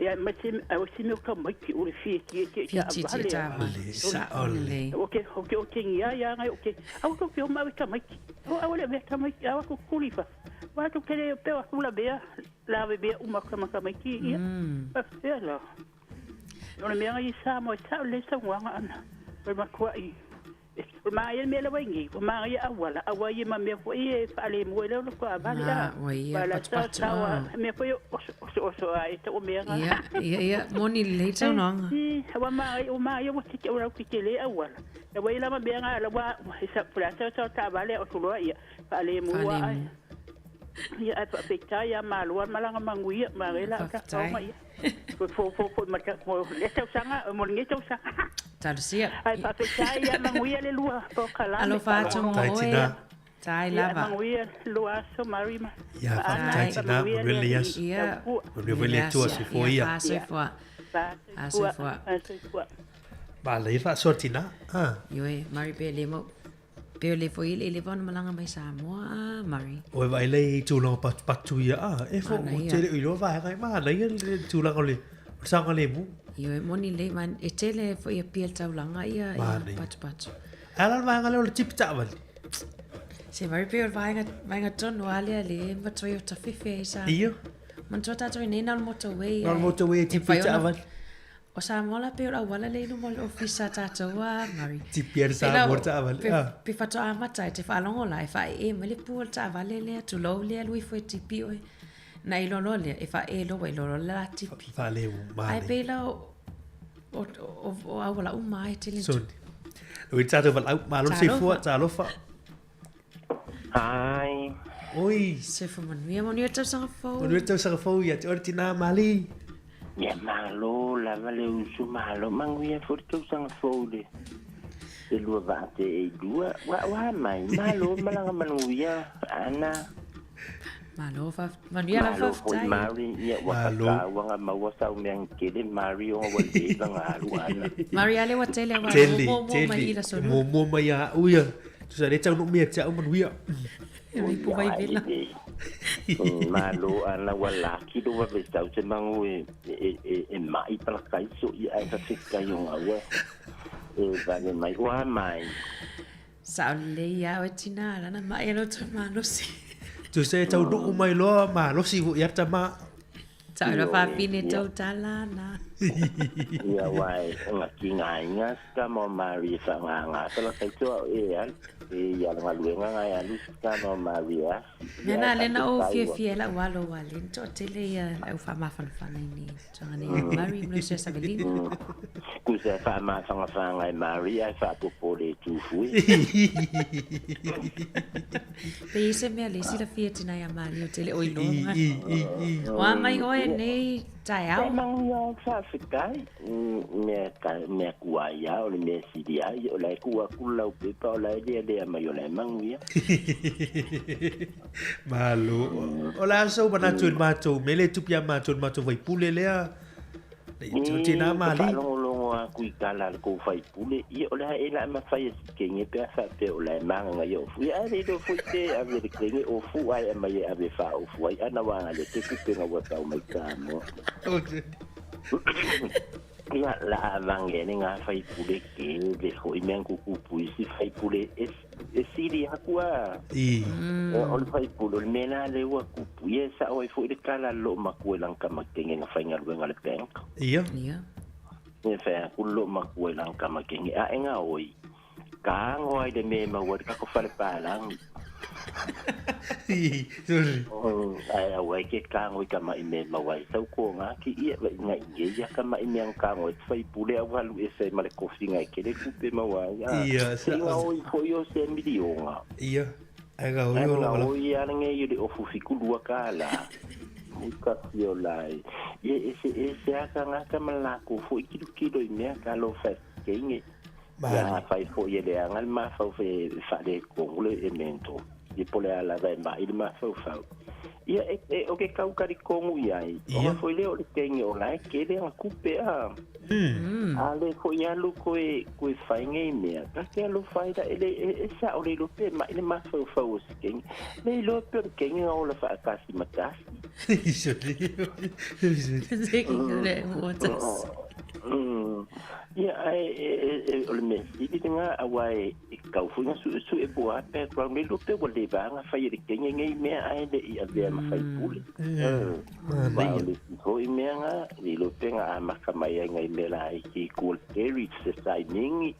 ia ma te au si me ka mai ki o le fie ki te ta vale ta vale sa o le o ke o ke o ke ngia ia ngai o ke au ko ke o ma ka mai ki o au le me ka mai au ko kuli fa wa to ke le pe wa kula bea la be bea uma ka ma ka mai ki ia pa fe la o le mea ngai sa mo sa le sa wanga ana o ma kwa i O māia mea lawa ingi, o māia awala, awa ia ma mea foi e whaale mua i leo loko a vale a. Ua ia, Wala patu patu sa a. mea foi oso oso oso a e tau mea ngā. Ia, ia, ia, moni lelei saunoaga. Awa māia, o māia ua titi o rau ki te le awala. Lawa i lama mea ngā, lawa, he sa, pula sa sa ta vale o tuloa ia, whaale mua ai. Ia, ai whaapeitai ia mālua malanga manguia, māia la ka Faafetai. kaunga ia. Fo fo fo fo ma ta mo le tausaga mo lenei tausaga. Talosia. Ai faafetai ia manuia le lua polokalame. Alofa atu mo Tai oe. tina. Tai Ia lava. manuia lua aso Mari ma. Ia, faafetai tina, manuia le aso. Ia. Manuia foi le Atua, soifua ia. Ia, faasoifua. Faasoifua. Faasoifua. Malai faasoa tina. Ah. Ioe, Mari pe le mau. Pe o le foi ele ele vana malanga mai Samoa, ah, Mari. O e vaai lei i tulaga patupatu ia, ah, e fo, Mana o ia. tele o iloa vaega e manaia le tulaga o le o le saogalemu. Ioe, moni lelei, man, e tele foi ia pia le taulaga ia, ia Manaia. patupatu. Ae a la le vaega lea o le tipi taavale? Se Mari pe o le vaega, vaega tonu lava lea le matua o tafefe ai sa. Ia. Manatua tatou i nei na o le motorway. Na o le motorway e E tipi mafai ona- taavale. O Samoa la pei o le auala lea i luma o le ofisa a tatou a Mari. Tipi ai le Samoa le taavale. Pe, Ah. pe faatoa amata e te faalogo la e faaee mai le pu o le taavale lea, tulou lea, alu ifo e tipi oe. Na e iloa loa lea, e faaee loa ua iloa loa le la tipi. Faalemu, Ae manaia. pei la o, o, o, o auala uma lava e tele. Soni. Ua i tatou valaau, malo le soifua, Talofa. talofa. Ai. Oi. Soifua manuia, manuia le tausaga fou. Manuia le tausaga fou ia te oe le tinā Mali. Ia malo lava le uso malo manuia foi le tausaga fou le le lua vaate e lua wa wa mai malo malaga manuia ana Malo fa manuia la malo foi faafetai. Mari ia ua Malo. kakauaga maua sau mea kele Mari ona ua leva ga alu ana Mari ale ua tele ua Tele, muamua mai i tele. la sonu. Muamua mai ia au ia. Tusa le taunuu mai ia te au manuia. E le ipu vai vela. Malo ana ua laki lo vave sau se magu e e e e ma'i palakaiso ia ae fafekai oga ua e vale mai ua mai. Sao lelei ia oe tinā lana mai e loto malosi. Tusa e taunuu mai loa malosi foi ia tama. Sao la Ioe, faafine ia. tau tala na. Ia uae gakigāiga sikama o mari e faagāgā palakaiso ao e alu e ia le galuega gae alu sikama o mari e asi Mea ia na ae lena o faafetai ua fiafia ai lau alo ua le ni toatele ia lau faamafanafana i nei tulaga nei Mari ma le uso ia Savelina. Kusa e faamafagafaga e mari ae faapopo le tufui. Pe i se mea le silafia tinā ia Mali o tele o I, iloa. i, i, i. Oa mai oe nei E taeao. manuia faafetai mea ka mea kuai a o le mea sili ai o lae kua aku lau pepa o lae lealea mai o lae manuia. Malo. O le a sou manatu i le matou mea lea e tupu ia matou i le matou faipule lea. Le i tinā E Mali. faalogologo aku i tala a le kou faipule ia o le a e la mafai e sikege pe a faapea o lae magaga ia ofu ia ae le iloa foi pe ave le kege ofu ae aumai e ave faaofu ai ana uaga le te kupega ua tau mai Samoa. Ia la avage le gā faipule kele foʻi mea kukupu isi faipule e e sili aku a I. o le faipule o le mea la le ua kupu ia e saʻo ai foʻi le kala loo makua i lana kamakege ga faigaluega le bank. Ia. Ia. E fai aku loo makua i lana kamakege ae gaoi kago ai le mea e maua i le kako fale palagi. I. Sorry. Ae auai ke kago i kamaʻi mea e maua ai sau kogaki ia vaʻigaʻi ia kamaʻi mea kago e faipule au alu ese ai ma le kofiga e kele kupe maua ai a Ia, se gaoi foʻi o se milioga. Ia. Ae gaoi Ae o lava lava. gaoi alagei o le ofu fikulua kālā kasi o lae ia ese ese akagaka ma lakou foʻi kilokilo i mea kalo fasikeiga ia Mali. afai foʻi e leaga le mafau fe faalekogu le e mento ia po le a lava e maʻi le mafaufau Ia e, e o ke kau kari kongu i ai. O nga foi lea o le kenge o la e kele anga kupe a. A le foi alu koe koe fai ngei mea. Ka ke alu fai la ele e, e sa o le ilo pe ma ile mafaufau o se kenge. Le ilo pe o le kenge nga ola whaakasi matasi. Ia ai e, e, e, o le mea sili le ngā aua e, e kau foi nga su'esu'e po o a pe atu au nei lope ua le vaga fai e le kenge nei mea ae le'i avea ma faipule. Aua o le isi foi mea nga le lope nga amaka mai ai ngai mea laiti i kua le Terry se saimingi.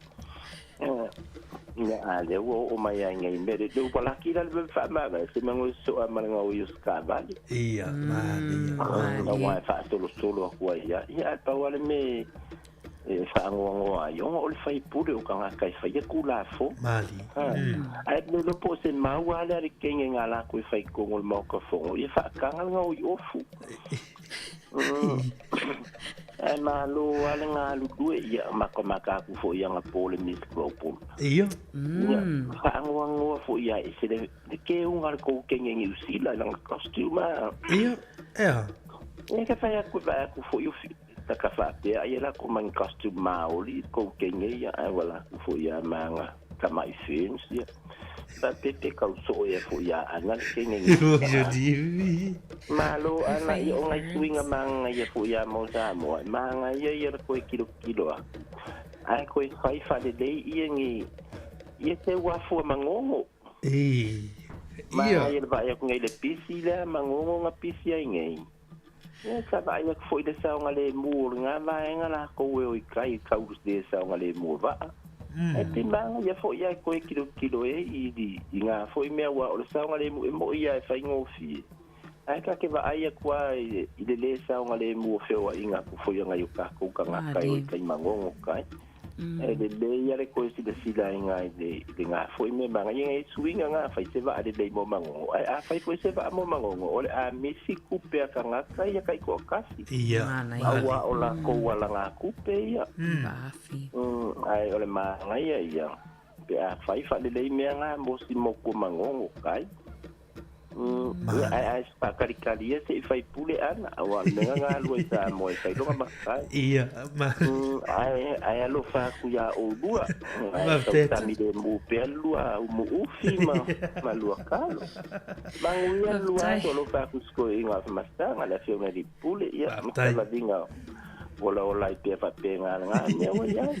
Ia a lea ua oo mai ai ngai mea le ua laki la le faamavae se mango soa ma le gaoi o se taavale. Ia, manaia. Aua e faasolosolo aku ai ia. Ia ae pau lava le mea e faagoagoa ai, ona o le faipule o tagata e faia Tulafono. Mali. Ae le iloa po o se mau lava lea a le kenge nga lakou e fai i totonu o le Maota Fono, ia faataga le gaoi ofu. Ae malo lava le galulue, ia matamata atu foi i anapo le Miss Global. Ia. Ia, faanoanoa foi ia ese le, le keuga a le tou kenge Niu Sila i lana costume. Ia, e aha? Ia, ka fai atu e vaai atu foi o taka faapea ai e latou ma ni costume Maori i tou kenge ia, ae ua latou foi ia ma ana tamai ferns ia. Faapea pe kau soo ea foi ia Ana le kenge ni. Malo Ana ia o ngai suiga magaia foi ia mo Samoa, e magaia ia le koe kilokilo aku. Ae koe fai faalelei ia ni ia te uafu a Mangogo. Magaia le vaai aku nei le pisi lea Mangogo na pisi ai nei. Ia sa vaai atu foi le saogalemu o lena vaega lakou e o i kai i kau le saogalemu o vaa. Ae pei magaia foi ia e koe kilokilo e i i nga foi mea aua o le saogalemu e moi ia e faigofie. Ae ta te vaai atu a i le le saogalemu o feoaiga atu foi a nai o tatou tagata e o i kai magogo kai. E lelei ia le toe silasila ai nga i le i le nga foi mea manaia ngai suiga nga fai se vaa lelei mo Mangogo. Ae a fai foi se vaa mo Mangogo, o le a misi kupe a tagata ia taitoatasi. Ia. Aua o lakou ala nga kupe ia. Ae o le manaia ia, pe a fai faalelei mea nga mo si moku o Mangogo kai. Ia, ae ae faatalikali ia se i fai pule ana, aua o le mea nga galue i Samoa e fai loga makai. Ia, ma. Ae, ae alofa atu ia oulua. Ae tautami lemu pea le lua umuufi ma, ma lua kalo. Manuia le lua aso, alofa atu i si toeaina o Afamasaga, le afioga i le Pule, ia, ma Savaliga olaola ai pea faapena lena mea ua i ai.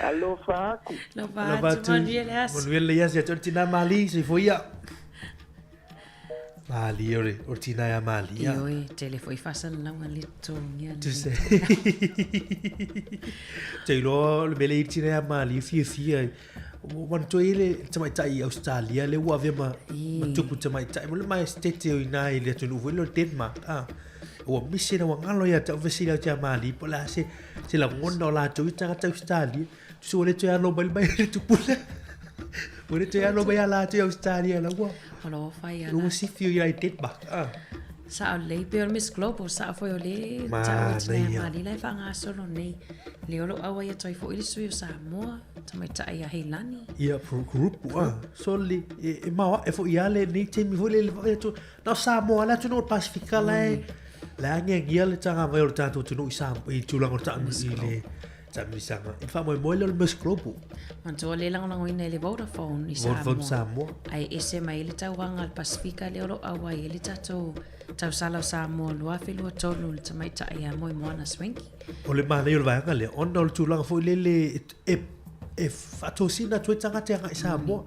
Alofa atu. Alofa atu, manuia le aso. Manuia le aso ia te oe le tina Mali, soifua ia. Mali o le, o le tina ia Mali. Ia. Ioe, tele foi faasalalauga le totogia. Tusa. Te iloa o le mea lea i le tina ia Mali, fiafia ai. Manatua i le tamaitai i Australia lea ua avea ma, ma tupu tamaitai. Mo le maestete o ina i le atunuu foi lea o Denmark. Ah. Ua misi na ua ngalo ia te au fesili au te a Mali po o le a se, se lagona o latou i tagata Australia. Tusa ua le toe alo mai mai le tupu lea. Ua le toe alo mai a latou i Australia la ua. O lo fai ala. Ua sifi o i Denmark. Ah. Sao lelei pei o le Miss Global, sao foi o le tau e tina ia Mali la e faagasolo nei. Le o lo auai atu ai foi le sui o Samoa, tamaitai ia Heilani. Ia, group, ah. Soli, e, e maoae foi ia le nei taimi foi le le vaai atu. Na o Samoa le atunuu o le Pasifika la e la e agiagia le tagavai o le tatou atunuu i Samoa i tulaga o le taamilo i le taamilosaga. I le faamoemoe lea o le Miss Global. Manatua lea e lagolagoina e le Vodafone i Samoa. Vodafone Samoa. Ae ese mai ai le tauvaga a le Pasifika lea o lo o auai ai le tatou tausala o Samoa 2023 le tamaitai ia Moemoana Swanky. O le manaia o le vaega lea, ona o le tulaga foi lele e, e faatosina atu ai tagata e agai i Samoa.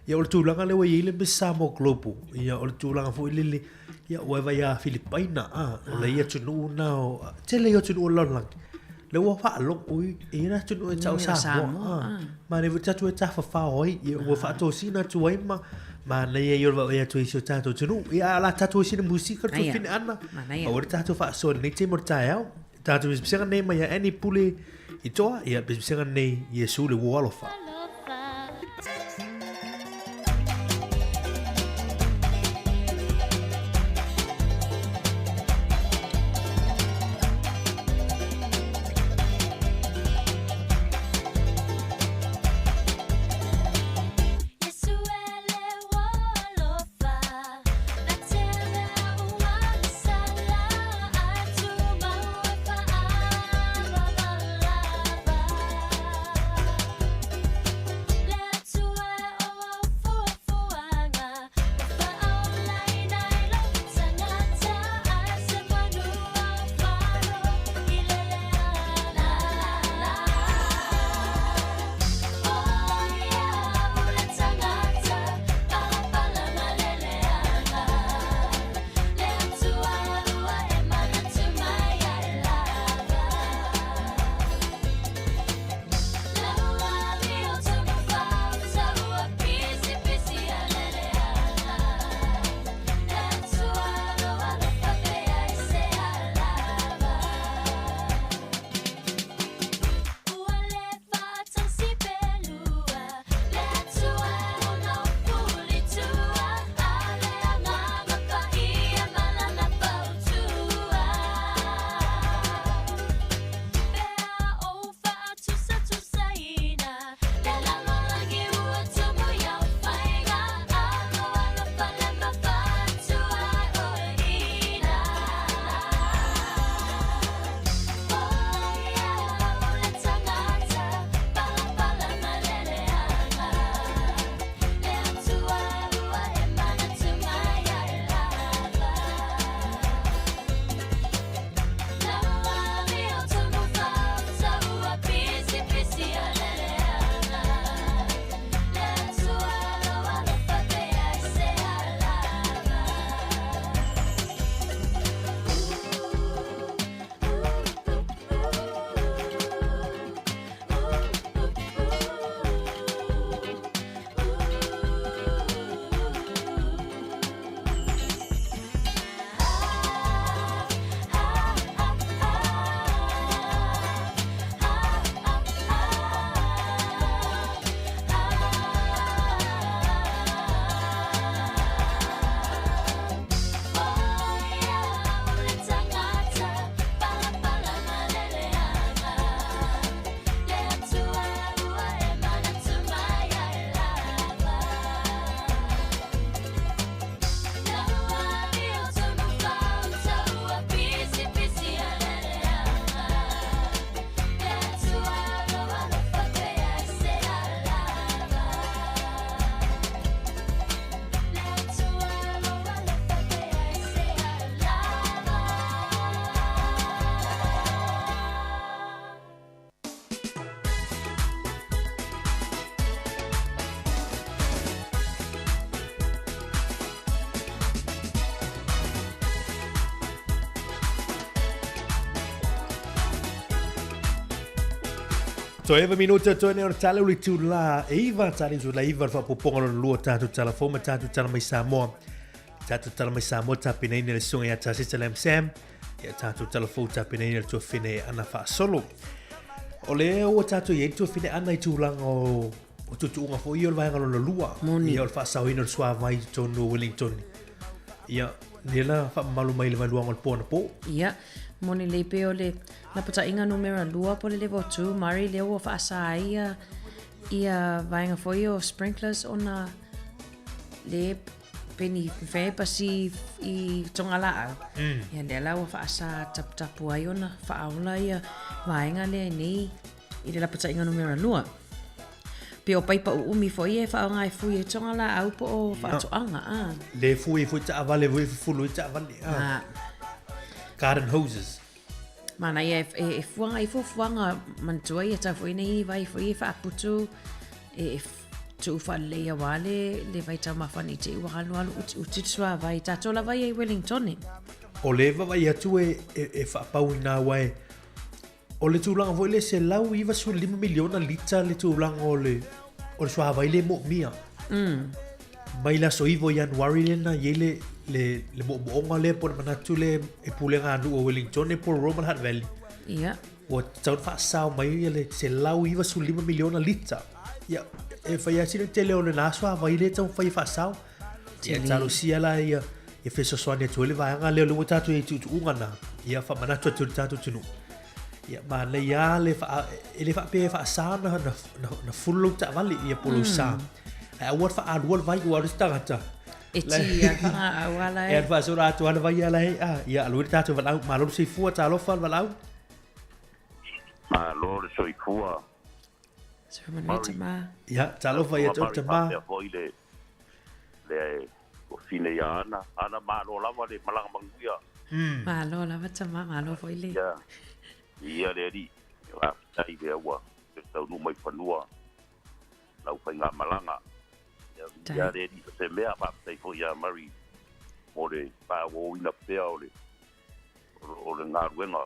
Ia o le tulaga lea ua i ai le Miss Samoa Global, ia o le tulaga foi lele, ia ua e vaai ia Filipaina, a, o le ia atunuu na o, tele ia atunuu o le lalolagi. Lea ua faalogo i e i ai atunuu e tau Samoa. A, manaia foi tatou e tafafao ai, ia ua faatosina atu ai ma manaia ia o le vaavaai atu ai i si o tatou atunuu. Ia a o le a tatou i sina musika le tuafine ana, aua le tatou faasoa i lenei taimi o le taeao. Tatou pisapisiga nei mai ia Annie Pule i toa, ia pisapisiga nei Iesu le ua alofa. Toe 9 minute toe nei o le tala uli tula e iva tali tula iva le faapopoga lona lua tatou tala fou ma tatou tala mai Samoa. Tatou tala mai Samoa tapenaina le susuga ia Tasita Lam Sam. Ia tatou tala fou tapenaina le tuafine Ana Faasolo. O lea ua tatou i ai le tuafine Ana i tulaga o o tuutuuga foi ia o le vaega lona lua. Moni. Ia o le faasaoina o le suavai i totonu o Wellington. Ia, lea la faamamalu mai le vaeluaga o le po anapo. Ia, moni lelei pei o le lapataiga numera lua po o le level 2, Murray, lea ua faasa ai ia, ia vaega foi o sprinklers ona le peni fe pasi i togalaau. Ia lea la ua faasa taputapu ai ona faaola ia vaega lea nei i le lapataiga numera lua. Pe o paipa uumi foi e faaaoga e fui ai togalaau po o faatoaga. A. Le fui foi taavale foi fufulu ai taavale. A. Garden hoses. Manaia e, e, e fuanga i fuafuaga manatua ia tau foi nei vai foi e faaputu e, e tuu faalelei auā le, le vaitaumafa nei te i ua alualu utiuti le suāwai. Tatou lava ia i Wellington. O le vaavaai atu e, e, e faapauina aua e O le tulaga foi lea 195 miliona lita le tulaga o le o le suavai le moomia. Mai le aso 9 o Ianuari lea na i ai le le le moomooga lea po o le manatu lea e pulega a nuu o Wellington po o Royal ma le Hutt Valley. Ia. Ua tatau ona faasao mai ia le 195 miliona lita. Ia, e fai lava sina tele o lena suavai lea e taumafai e faasao. Ia talosia la ia ia fesoasoani atu ai le vaega lea o lea ua tatou i ai i tuutuuga na. Ia faamanatu atu i le tatou atunuu. Ia manaia lava le faa, e le faapea e faasa na, na, na, na fulu lau taavale ia po o lou sa. Ae aua le faaalua le vai aua o le isi tagata. E ti a whangaau ala E e. alu faasolo atoa le vai ala e. Ah, ia alu ai le tatou valaau. Malo le soifua, talofa le valaau. Malo le soifua. Soifua manuia tama. Ia, talofa ia te oe tama. Faapea foi le le fafine ia Ana. Ana, malo lava le malaga manuia. Malo lava tama, malo foi le. Ia, ia le alii, faafetai lea ua toe taunuu mai fanua lau faigamalaga. Ia, viia le alii o se mea, faafetai foi ia Murray mo le faaauauina pea o le o le galuega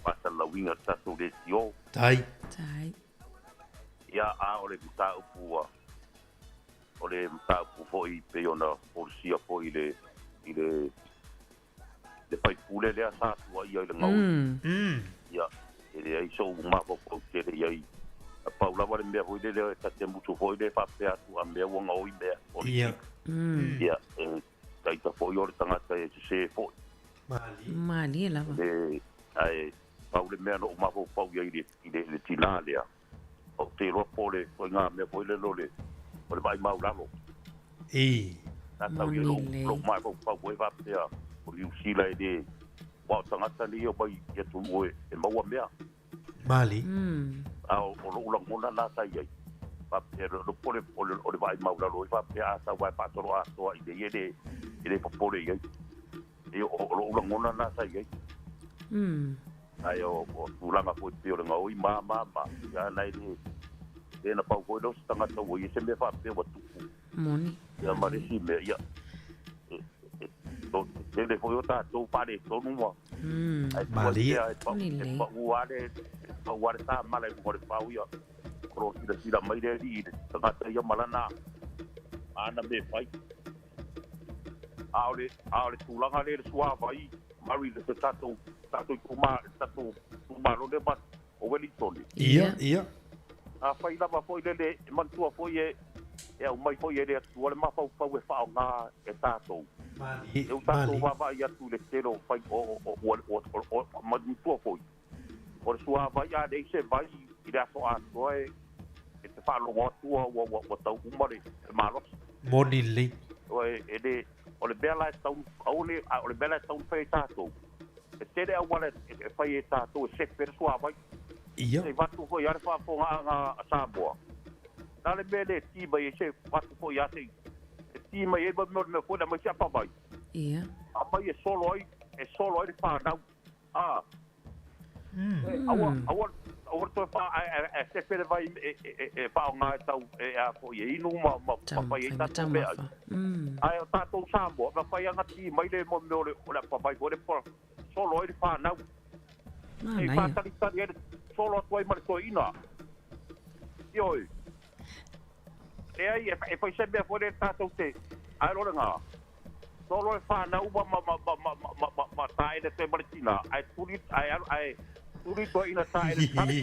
faasalalauina o le tatou leitio. Tai. Tai. Ia, a o le mataupu ua O le mataupu foi pei ona folasia foi i le i le le faipule lea sa tuuaia i le gaoi. Ia, e leai sou mafaufau tele i ai. Na pau lava le mea foi lele ta te musu foi lea faapea atu a mea ua gaoi mea o le Ia. Ia, e taita foi o le tagata e sese foi. Malie. Malie lava. Le, ae pau le mea na ou mafaufau i ai i le i le, le tinā lea, Ou te iloa po o le ituaiga mea foi lele o le, o le vaai maulalo. I. Sa tau i lou, lou mafaufau foi faapea o Niu Sila e le, aua o tagata nei e omai i atunuu e, e maua mea. Mali. A o, o lou lagona lena sa i ai, faapea le, po o le, o le, o le vaai maulalo ai faapea a sau lava e faasolo atoa i inei e le, e le popole i ai. E, o, o lou lagona lena sa i ai. Ae o tulaga foi pei o le gaoi ma ma ma, ia na e le, le na pau foi lea o se tagata ua i ai se mea faapea ua tupu. Moni. Ia ma le isi mea, ia, e, e, to, tele foi o tatou faaletonu ma, ae tuu ai pea e pau, e pau lava le, e pau lava le tamala i luga o le pau, ia, o lo o silasila mai le alii i le tagata ia ma lana, ana mea e fai. A o le, a o le tulaga lea i le suavai, Murray, le tatou, tatou ituma, le tatou itumalo lea ma o Wellington. Ia, ia. Afai lava foi lele, e manatua foi e, e aumai foi e le Atua le mafaufau e faaaoga e tatou. Malie, E u tatou malie. vaavaai atu i le tele o fai, o, o, o, ua, ua, o, o, manatua foi, o le suavai a leai se vai i le aso atoa e, e te faalogo atu ua, ua, ua, ua tau uma le, le malosi. Moni lelei. E, e le, o le mea la e tatau, aua ne, a o le mea la e tatau ona fai e tatou, e tele auala e, e fai e tatou e sefe le suavai. Ia. Se i avatu foi lava le faafofogaaga a Samoa, na le mea le ti mai ai se avatu foi lava se i, e ti mai ai mo le mea foi lea aumai se apavai. Ia. Aumai e solo ai, e solo ai le fanau. A, Aua, aua, aua le toe faa, ae, ae sefe le vai e, e, e faaaoga e tau, e a foi, e inu ma, ma, ma fai ai tatou meaai. Ae o tatou Samoa, na fai lava ti mai le mo mea o le, o le apavai foi le pa, solo ai le fanau. E Manaia. faatalitali ai le solo atu ai ma le toeaina. Ioe. Leai, e, e fai se mea foi lea tatou te, ae lo lena, solo e whanau ma ma ma ma ma ma ma ma ma taele toe ma le tina, ae tuli, ae alu, ae tuli toe ina taele tali.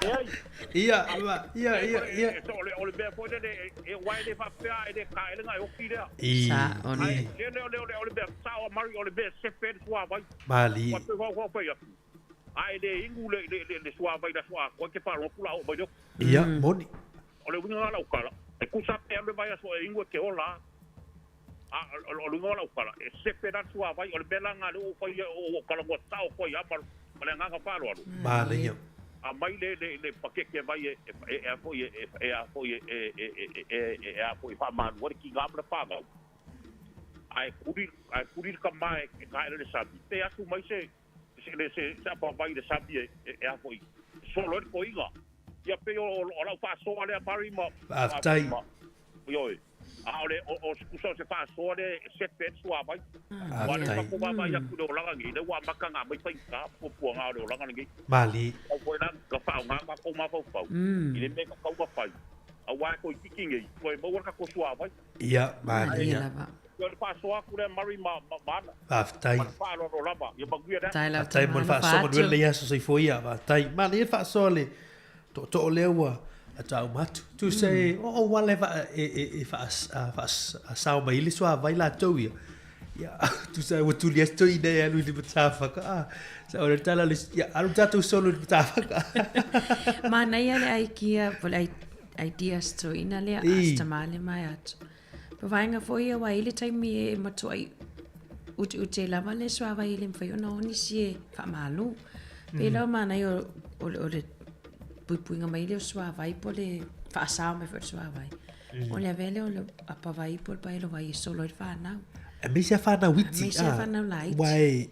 Leai. Ia, ma, ia, ia, ia. E, o le, o le mea foi lele, e, e uae le faapea, e le kaele e oki lea. I, Sa, o le. Ae, le, le, le, le, o le mea, sao a Mari, o le mea sefe le suavai. Mali. Ua toe wau whai atu. A e le ingu le, le, le, le suavai la sua atoa, ke wharonga kula o mai leo. Ia, moni. O le uiga lau kala, e kusa pe alu mai aso e ingu e ke ola. A o le uiga lau kala, e sefe la suavai, o le mea la ngā le o whai o o kala ngua tao koe ia ma, ma le nganga whaloalo. Mali ia. A mai le le le pakeke mai e e e a foi e e a foi e e e e e e a foi wha manu wale ki ngā mna whāngau. A e kuri a e kuri ka mai e ka ele le sabi. Te atu mai se se le se se apa mai le sabi e e a foi. Solo e ko inga. Ia pe o o lau whaasoa lea mari ma Faafetai. ma ioi. A o le o o kusa o se whaasoa le se pe sua mai. Wa le Faafetai. pa ko mai aku le olaga ngi le wa maka ngā mai whai ka pua ngā o le olaga ngi. Mali. Au koe la ka whao ngā ngā kau mā whau. I le mea ka kau ma whai. A wā ko i tiki ngi. Koe maua ka ko sua mai. Ia, mali Ia ia. lava. Ia le whaasoa aku le mari ma ma mana. Faafetai. Ma le whaalolo lava. Ia maguia lea. Tai lau Faafetai mo le tama, faasoa alofa manuel atu. le aso soifua ia. Faafetai. Mali ia faasoa le tootoo lea ua atau matu. Tu se o o wale fa e e e fa fa sao mai le soa vai la tau ia. Ia tu se ua tuli aso i nei alu i le matawhaka. Ah, sa o le tala le ia alu tātou solo i le matawhaka. Manaia le aikia, po le ideas to ina lea, I. as tamale mai atu. Pa vaenga foi ia wa ile taimi e matua i ute ute lava le suava i le mwhai ona oni si e whaamalu. Pe lau manaia o, o, le- o le puipuinga mai le o suavai po le whaasao mai foi o le suavai. O le avele o le apavai po le paelo vai e solo i le whanau. A me se whanau iti. A me se whanau laiti. Wai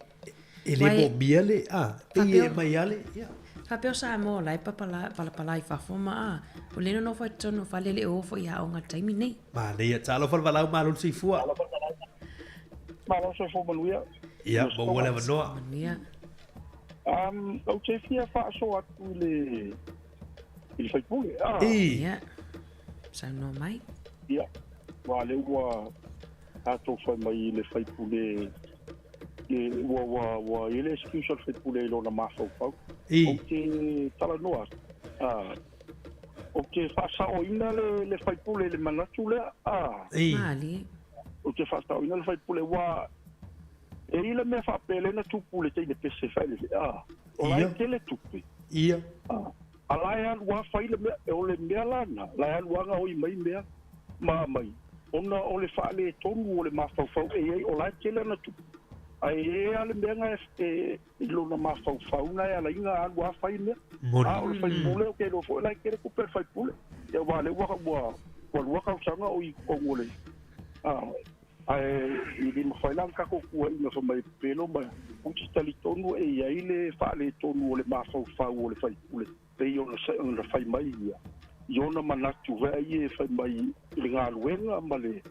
e le Wai- mo mia le, ah, pe e Whapeo- mai ale, ia. Whapeo sa mo lai papala, palapala i whafo ma a. O leno no whai tono whalele o fo i haonga taimi nei. Mali ia, talo whal walau malo soifua. Malo soifua manuia. Ia, mo wale wanoa. Manuia. Ou te fia faasoa atu i le i le faipule. Ah, I, Ia. Saunoa mai. ia. Ua le ua tatou fai mai i le faipule e ua ua ua i le excuse o le faipule i lona mafaufau. i, Ou te talanoa atu. Ah, ou te faasaoina le le faipule i le manatu lea. Ah, i, Mali. ou te faasaoina le faipule ua e i le mea faapea na tupu le teine pese fai le ah, o la Ia. e tele tupe. ia. Ah, a la e alu a fai le mea, e o le mea lana, la e alu anga oi mai mea, ma mai. Ona o le whaale e tonu o le mafaufau e ei, o la e tele ana tupu. Ai e a le mea nga e, e, i lona mafaufau na e ala inga alu a fai mea. Moni. A o le fai pule, o ke lo fo, la e kere kupe le fai pule. Ia wā le waka ua, ua lua kausanga o i kongo le. Ah, ae i le mawhai langa kako kua ina fa mai pelo ma uti tali tonu e ia i le whaale tonu o le mafaufau o le fai pule. Pe i ona se ona fai mai ia. I ona manatu vea i e fai mai i le ngā ma le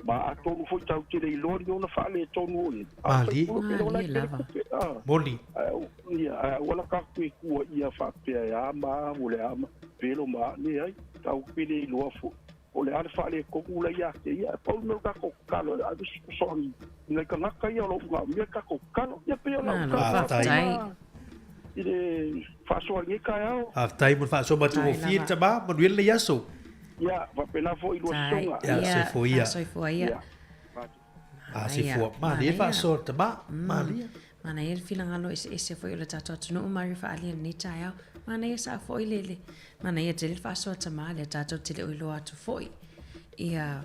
ma a tonu foi tau te le iloa ni ona whaale tonu o i. A Mali. fai pule pe lo la Mali kere lava. kupe. Ah. Moni. Ia, a wala ka koe kua ia whapea e ama, o le ama, pelo ma, ne ai, tau pele i loa fo. O le ale whaale kongu la ia te ia, e pau meo kako kalo, a visi kusoni, ngai ka ngaka ia o lo unga, mea kako kalo, ia pe o lau Malo, kalo. faafetai. I le whaasoa nge kai ao, Faafetai mo le faasoa matagofie Tai lava. tamā, manuia lenei aso. ia, wapena fo i lua Tai. songa. Ia, soifua ia. Soifua ia. Ia. Ah, soifua. Manaia le faasoa tamā, manaia. Manaia le filagalo eseese foi o le tatou atunuu ma re faaalia lenei taeao. Manaia sa foi lele. Manaia tele le faasoa tamā lea tatou tele o iloa atu foi. Ia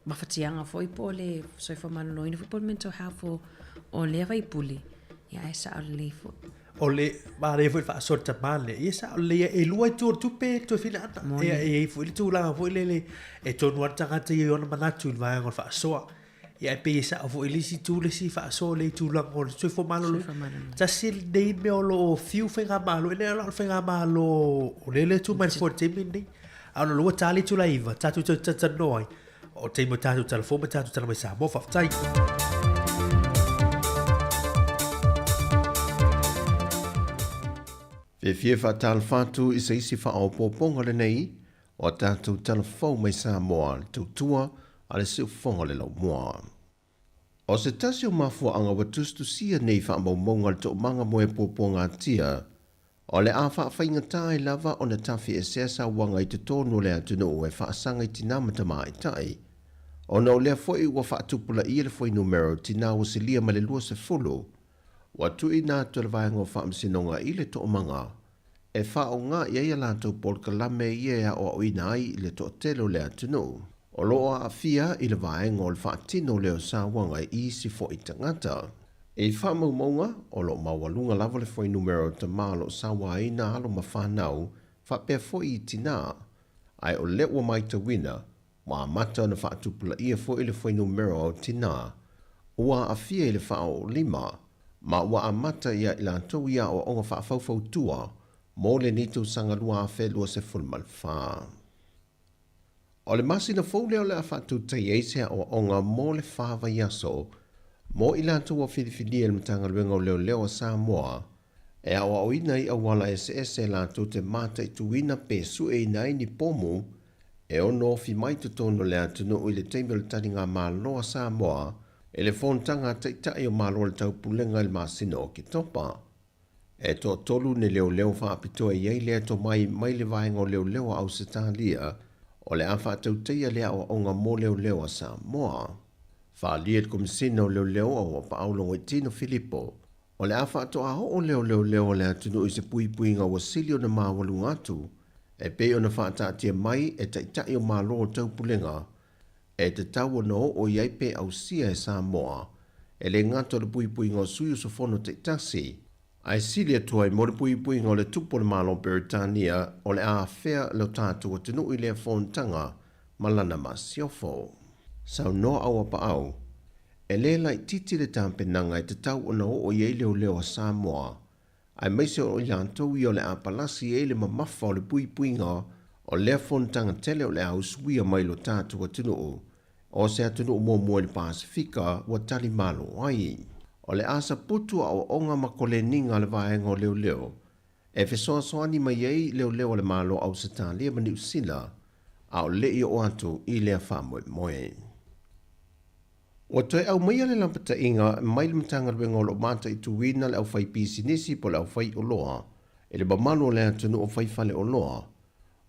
mafatiaga foi po o le soifua maloloina foi po o le mental health o, o lea faipule. Ia ae sao lelei foi. O le manaia foi le faasoa tamā lea. Ia sao lelei e lua i tu o le tupe toe fina ana. Ia e i foi le tulaga foi lele e tonu ana tagata ia i ona manatu i le vaega o le faasoa. Ia e pei e sao foi le isi tu le isi faasoa le i tulaga o le soifua maloloina. Soifua maloloina. Tasi lenei mea o lo o fiu faigamalo, e le o le faigamalo o le le tu mai le fua i le taimi lenei. A ona lua tali tula iva, tatou tau tatanoa ai. O taimi o tatou talafou ma tatou tala mai Samoa, faafetai. Fiafia e faatalofa atu i se isi faaopoopoga lenei o a tatou tala fou mai Samoa, le tautua a le siufofoga o le laumua. O se tasi o mafuaaga ua tusitusia nei faamaumauga a le Toomaga mo e Puapuagatia, o le a faafaigata ai lava ona tafiesea sauaga i totonu o le atunuu e faasaga i tinā ma tamaitai, ona o lea foi ua faatupulaia le fuainumera o tinā ua silia ma le 20 ua tuuina atu e le Vaega o Faamasinoga i le Toomaga e faaaoga i ai a latou polokalame ia e aoaoina ai i le toatele o le atunuu o lo o aafia i le vaega o le faatino lea o sauaga i isi foi tagata. I faamaumauga, o lo o maualuga lava le fuainumera o tama o lo o sauaina alo ma fanau faapea foi i tinā, ae o lea ua matauina, ua amata ona faatupulaia foi le fuainumera o tinā ua aafia i le faaoolima ma ua amata ia i latou i aoaoga faafaufautua mo lenei tausaga 2024. O le masina fou lea o le a faatautai ai se aoaoga mo le fa vaiaso mo i latou ua filifilia e le Matagaluega o Leoleo a Samoa e aoaoina i auala eseese latou te mataituina pe sueina ai ni pomu e ono ofi mai totonu o le atunuu i le taimi o le taligamalo a Samoa i le Fonotaga a Taitai o Malo o le Taupulega i le masina o Oketopa. E toatolu ni leoleo faapitoa e i ai lea tomai mai le Vaega o Leoleo a Ausetalia o le a faatautaia le aoaoga mo leoleo a Samoa. Faaalia i le Komesina o Leoleo a Uapaau Logoitino Filipo, o le a faatoa oo lea o leoleo a le atunuu i se puipuiga ua sili ona maualuga atu e pei ona faataatia mai e Taitai o Malo o Taupulega e tatau ona oo i ai pe ausia e Samoa e le gata o le puipuiga o sui usufono taitasi, ae sili atu ai mo le puipuiga o le tupu o le Malo o Peretania o le a afea lo tatou atunuu i lea fonotaga ma lana masiofo. Saunoa Auapaau, E le laitiiti le tapenaga e tatau ona oo i ai leoleo a Samoa, aemaise o i latou ia o le a palasi ai le mamafa o le puipuiga o lea fonotaga tele o le a usuia mai lo tatou atunuu, o se atunuu muamua i le Pasefika ua tali malo ai. O le a saputu aoaoga ma koleniga a le vaega o leoleo e fesoasoani mai ai leoleo a le Malo Ausetalia ma Niu Sila a o le i oo atu i lea faamoemoe. Ua toe aumaia le lapataiga mai le Matagaluega o lo o mataituina le aufaipisinisi po o le aufaioloa i le mamalu o le atunuu o fai faleoloa,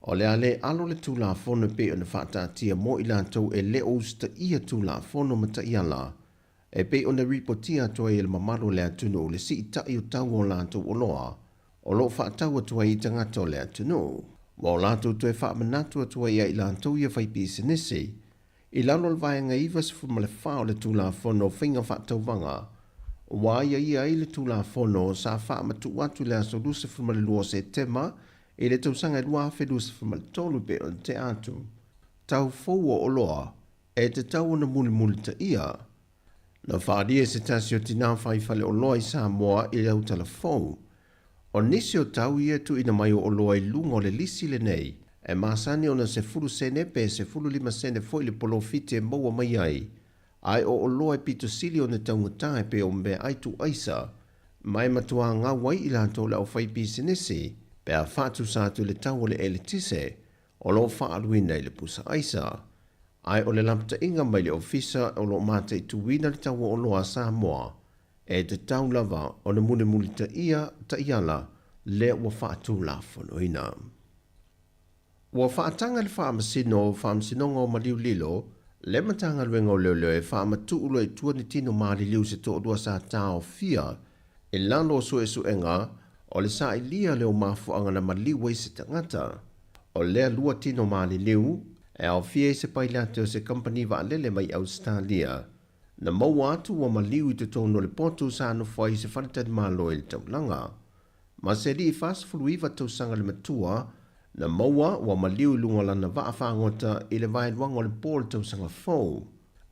o le a le alo le Tulafono e pei ona faataatia mo i latou e le o usitaia Tulafono ma taiala e pei ona ripotia atu ai e le mamalu o le atunuu le siitai o tau o latou oloa o lo o faatau atu ai i tagata o le atunuu. Ua o latou toe faamanatu atu ai ia i latou ia faipisinisi I lalo o le Vaega 94 o le Tulafono o Faiga Faatauvaga, ua aiaia ai le Tulafono sa faamatuu atu i le aso 22 o Setema i le tausaga 2023 pei ona tea atu, tau fou o oloa e tatau ona mulimulitaia. Na faaalia e se tasi o tinā fai faleoloa i Samoa i le autala fou. O nisi o tau ia e tuuina mai o oloa i luga o le lisi lenei, e masani ona 10 sene pe 15 sene foi le polofiti e maua mai ai, ae o oloa e pito sili ona taugata e pei o meaai tuuaisa, ma e matuā gau ai i latou le aufaipisinisi pe a faatusa atu i le tau o le eletise o lo o faaaluina i le pusa aisa. Ae o le lapataiga mai le Ofisa o lo o mataituina le tau o oloa a Samoa, e tatau lava ona mulimulitaia taiala lea ua faatulafonoina. Ua faataga le Faamasino o Faamasinoga o Maliu Lilo le Matagaluega o Leoleo e faamatuu loa i tua ni tino maliliu se toalua sa taofia i lalo o suesuega o le sailia lea o mafuaaga na maliu ai se tagata. O lea lua tino maliliu e aofia ai se pailate o se kamupani vaalele mai Ausetalia Na maua atu ua maliu i totonu o le potu sa nofo ai i se faletalimalo i le taulaga. Ma se alii 49 tausaga le matua, na maua ua maliu i luga o lana vaa fagota i le vaeluaga o le po o le tausaga fou.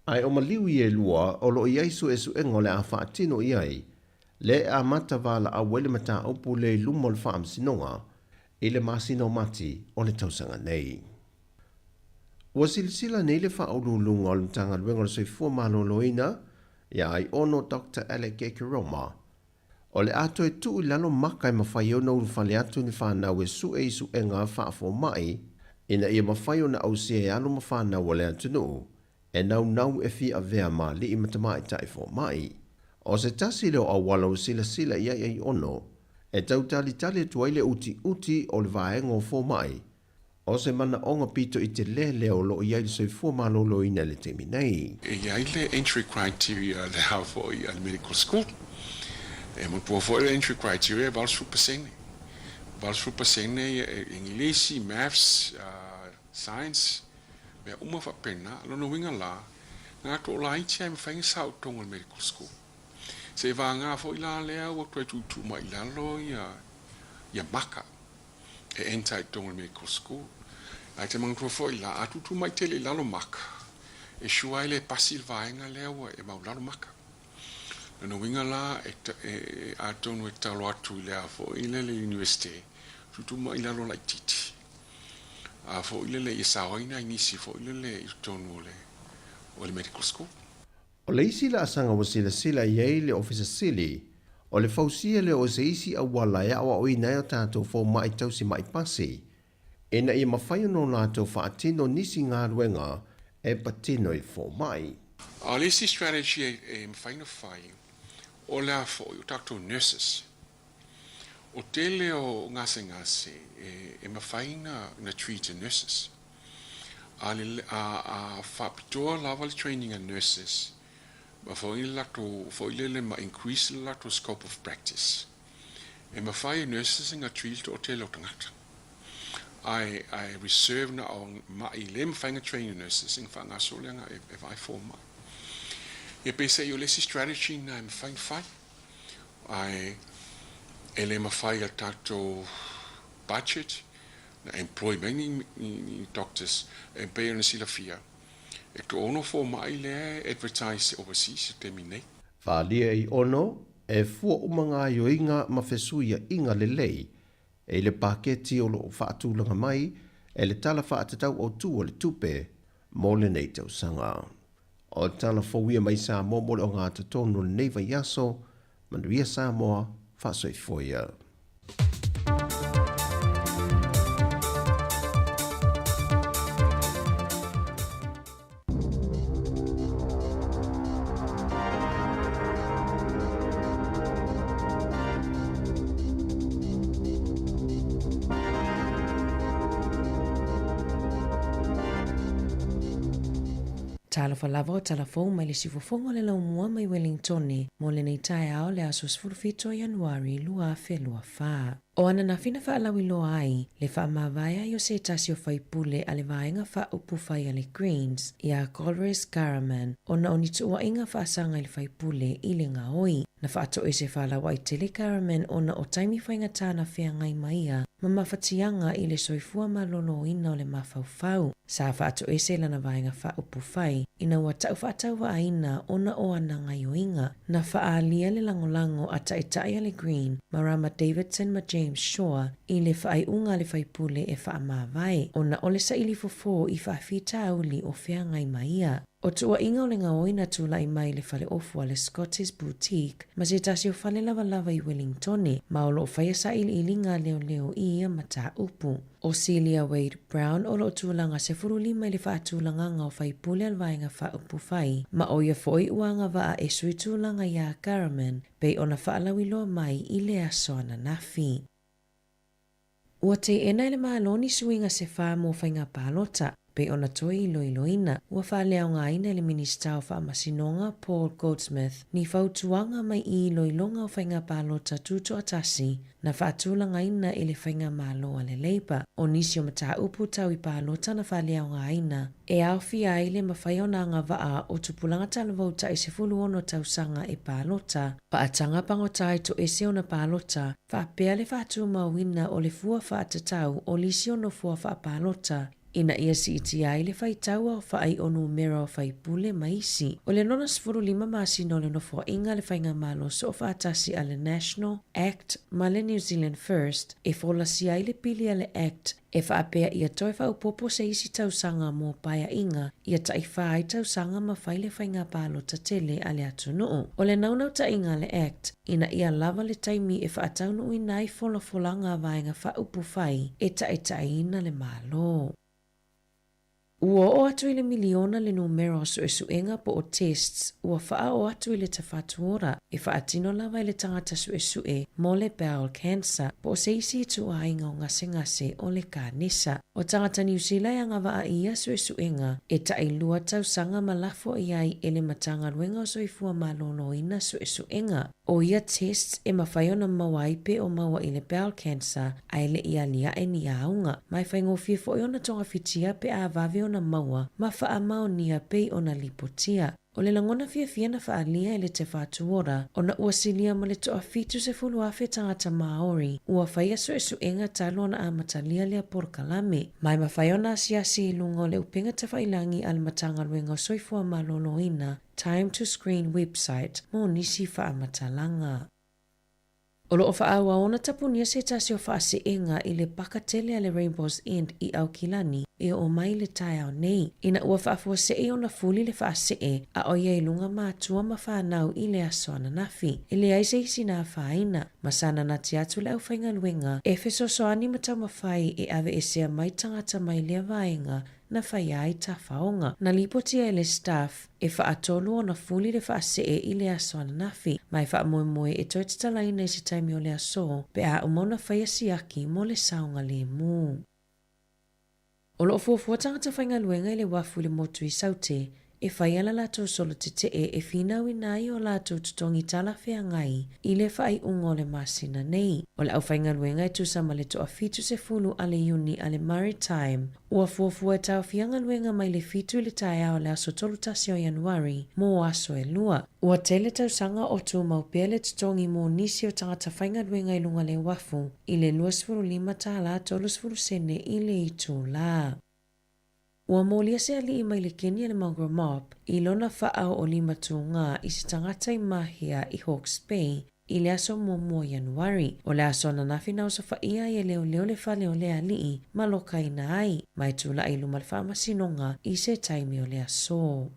Ae o maliu ia e lua o lo o i ai suesuega o le a faatino i ai, lea e amata valaau ai le mataupu lea i luma o le Faamasinoga i le masina o Mati o le tausaga nei. Ua silasila nei le Faauluuluga o le Matagaluega o le Soifua Maloloina ia Aiono Doctor Alec Ekeroma. O le a toe tuu i lalo maka e mafai ai ona ulufale atu ni fanau e sue i suega faafoma'i ina ia mafai ona ausia e alo ma fanau a le atunuu e naunau e fia avea ma alii ma tamaitai foma'i. O se tasi lea o auala ua silasila i ai Aiono e tau talitali atu ai le utiuti o le vaega o foma'i, O se manaoga pito i telē lea o lo o i ai le soifua maloloina i le taimi nei. E i ai le entry criteria le a foi a le medical school. E manatua foi le entry criteria e 80%. 80% e Englisi, Maths, Science, mea uma faapena. O lona uiga la, na toalaiti lava e mafai ona sao i totonu o le medical school. Seiavagana foi la lea ua toe tuutuu mai i lalo ia maka. e enter ai totonu o le medical school. Ae te manatua foi la, a tuutuu mai tele i lalo maka, e sure ai le pasi le vaega lea ua e maulalo maka. Lona uiga la, e, e, atonu e tatalo atu i le a foi le le Universite, tuutuu mai i lalo laitiiti. A foi le le ia saoaina ai nisi foi le le i totonu o le, o le medical school. O le isi laasaga ua silasila i ai le Ofisa Sili, o le fausia lea o se isi auala e aoaoina ai o tatou fomai tausi ma'i pasi, ina ia mafai ona o latou faatino nisi galuega e patino i le fomai. A o le isi strategy e mafai ona fai, o le a foi o tatou nurses. O tele o gasegase e mafai ona treat e nurses. A le a faapitoa lava le training a nurses ma foi le latou foi lele ma increase le latou scope of practice. E mafai e nurses ona treat le toatele o tagata. Ae ae reserve na o ma'i le mafai ona train e nurses ona faagasolo lea na e vaai fomai. Ia peiseai o le isi strategy lena e mafai ona fai. Ae e le mafai a tatou budget na employ mai ni, ni, ni doctors e pei ona silafia e to'ono fomai lea e advertise overseas i le taimi nei. Faaalia i ono, e fua uma gaoioiga ma fesuiaiga lelei e i le paketi o lo o faatulaga mai e le Tala Faatatau Autu o le Tupe mo lenei tausaga. O tala fou ia mai Samoa mo le ogatotonu o lenei vaiaso, manuia Samoa, faasoifua ia. Talofa lava o tala fou mai le siufofoga o le laumua mai Wellingtone mo lenei taeao le aso 17 o Ianuari 2024. O ananafi na faalauiloa ai le faamavae ai o se tasi o faipule a le Vaega Faaupufai a le Greens iā Golriz Ghahraman ona o ni tuuaiga faasaga i le faipule i le gaoi. Na faatoese falauai tele Ghahraman ona o taimi faigata na feagai ma ia ma mafatiaga i le soifua maloloina o le mafaufau. Sa faatoese lana vaega faaupufai ina ua tau faatauvaaina ona o ana gaioiga. Na faaalia le lagolago a taitai a le Green, Marama Davidson ma James Shaw i le faaiuga a le faipule e faamavae ona o le saili fofo i faafitauli o feagai ma ia. O tuuaiga o le gaoi na tulai mai i le faleofu a le Scotties Boutique ma se tasi o fale lavalava i Wellingtone, ma o lo o faia sailiiliga a leoleo i ia mataupu. O Celia Wade Brown o lo o tulaga 15 i le faatulagaga o faipule a le Vaega Faaupufai, ma o ia foi ua agavaa e sui tulaga iā Ghahraman pei ona faalauiloa mai i le aso ananafi. Ua teena e le Malo ni suiga se fa mo faiga palota, pei ona toe iloiloina. Ua faaleaogaina e le Minisita o Faamasinoga Paul Goldsmith ni fautuaga mai i iloiloga o faiga palota tutoatasi na faatulagaina e le Faigamalo a le Labour. O nisi o mataupu tau i palota na faaleaogaina e aofia ai le mafai ona agavaa o tupulaga talavou tai 16 tausaga e palota, faataga pagota i toese ona palota, faapea le faatumauina o le fua faatatau o lisi o nofoa faapalota. ina ia siitia ai le faitau aofaʻi o numera o faipule ma isi. O le lona 15 masina o le nofoaʻiga a le Faigamalo Soofaatasi a le National, act, ma le New Zealand First, e folasia ai le pili a le Act e faapea ia toe faaopoopo se isi tausaga mo paeaiga ia taʻifā ai tausaga ma fai le faiga palota tele a le atunuu. O le naunautaiga a le Act, ina ia lava le taimi e faataunuuina ai folafolaga a vaega faaupufai e taʻitaʻiina le Malo. Ua oo atu i le miliona le numera o suʻesuʻega po o tests ua faaoo atu i le Tafatuora e faatino lava e le tagata suʻesuʻe mo le bowel cancer po o se isi ituaiga o gasegase o le kanesa. O tagata Niu Sila e agavaa i ia suʻesuʻega e taʻilua tausaga ma lafo i ai e le Matagaluega o Soifua Maloloina suʻesuʻega. ʻO ia tests e mafai ona maua ai pe o maua i le bowel cancer a e le i aliaʻe ni auga. Ma e faigofie foʻi ona togafitia pe a vave ona maua ma faamaonia pei ona lipotia. O le lagona fiafia na faaalia e le Te Whatu Ora ona ua silia ma le 170,000 tagata Māori ua faia suʻesuʻega talu ona amatalia lea polokalame. Ma e mafai ona asiasi i luga o le upega tafailagi a le Matagaluega o Soifua Maloloina Time to Screen website mo nisi faamatalaga. O lo o faaauau ona tapunia se tasi o faaseʻega i le paka tele a le Rainbow's End i Aukilani e oo mai i le taeao nei, ina ua faafuaseʻi ona fuli le faaseʻe a ʻo ia i luga matua ma whanau i le aso ananafi. E leai se isi na afaina, ma sana nati atu le aufaigaluega e fesoasoani ma taumafai e aveesea mai tagata mai lea vaega na faia ai tafaoga. Na lipotia e le staff e faatolu ona fuli le faasee i le aso ananafi, ma e faamoemoe e toe tatalaina i se taimi o le aso pe a uma ona faia siaki mo le saogalemu. O lo o fuafua tagata faigaluega i le uafu i le motu i Saute e fai ala latou solo tetee e finauina ai o latou totogi talafeagai i le faaiuga o le masina nei. O le aufaigaluega e tusa ma le toafitusefulu a le iuni a le Maritime Ua fuafua e taofia galuega mai le 7 i le taeao o le aso 31 o Ianuari mō aso e lua. Ua tele tausaga o tumau pea le totogi mō nisi o tagata faigaluega i luga le uafu i le 25 tālā 30 sene i le itulā. Ua molia se aliʻi mai le keni a le Mongrel Mob i lona faaoolima tūgā i se tagata i mahea i Hawke's Bay i le aso muamua o Ianuari. O le aso ananafi na osofaia ai e leoleo le fale o le aliʻi ma lokaina ai, ma e tulaʻi i luma le faamasinoga i se taimi o le aso.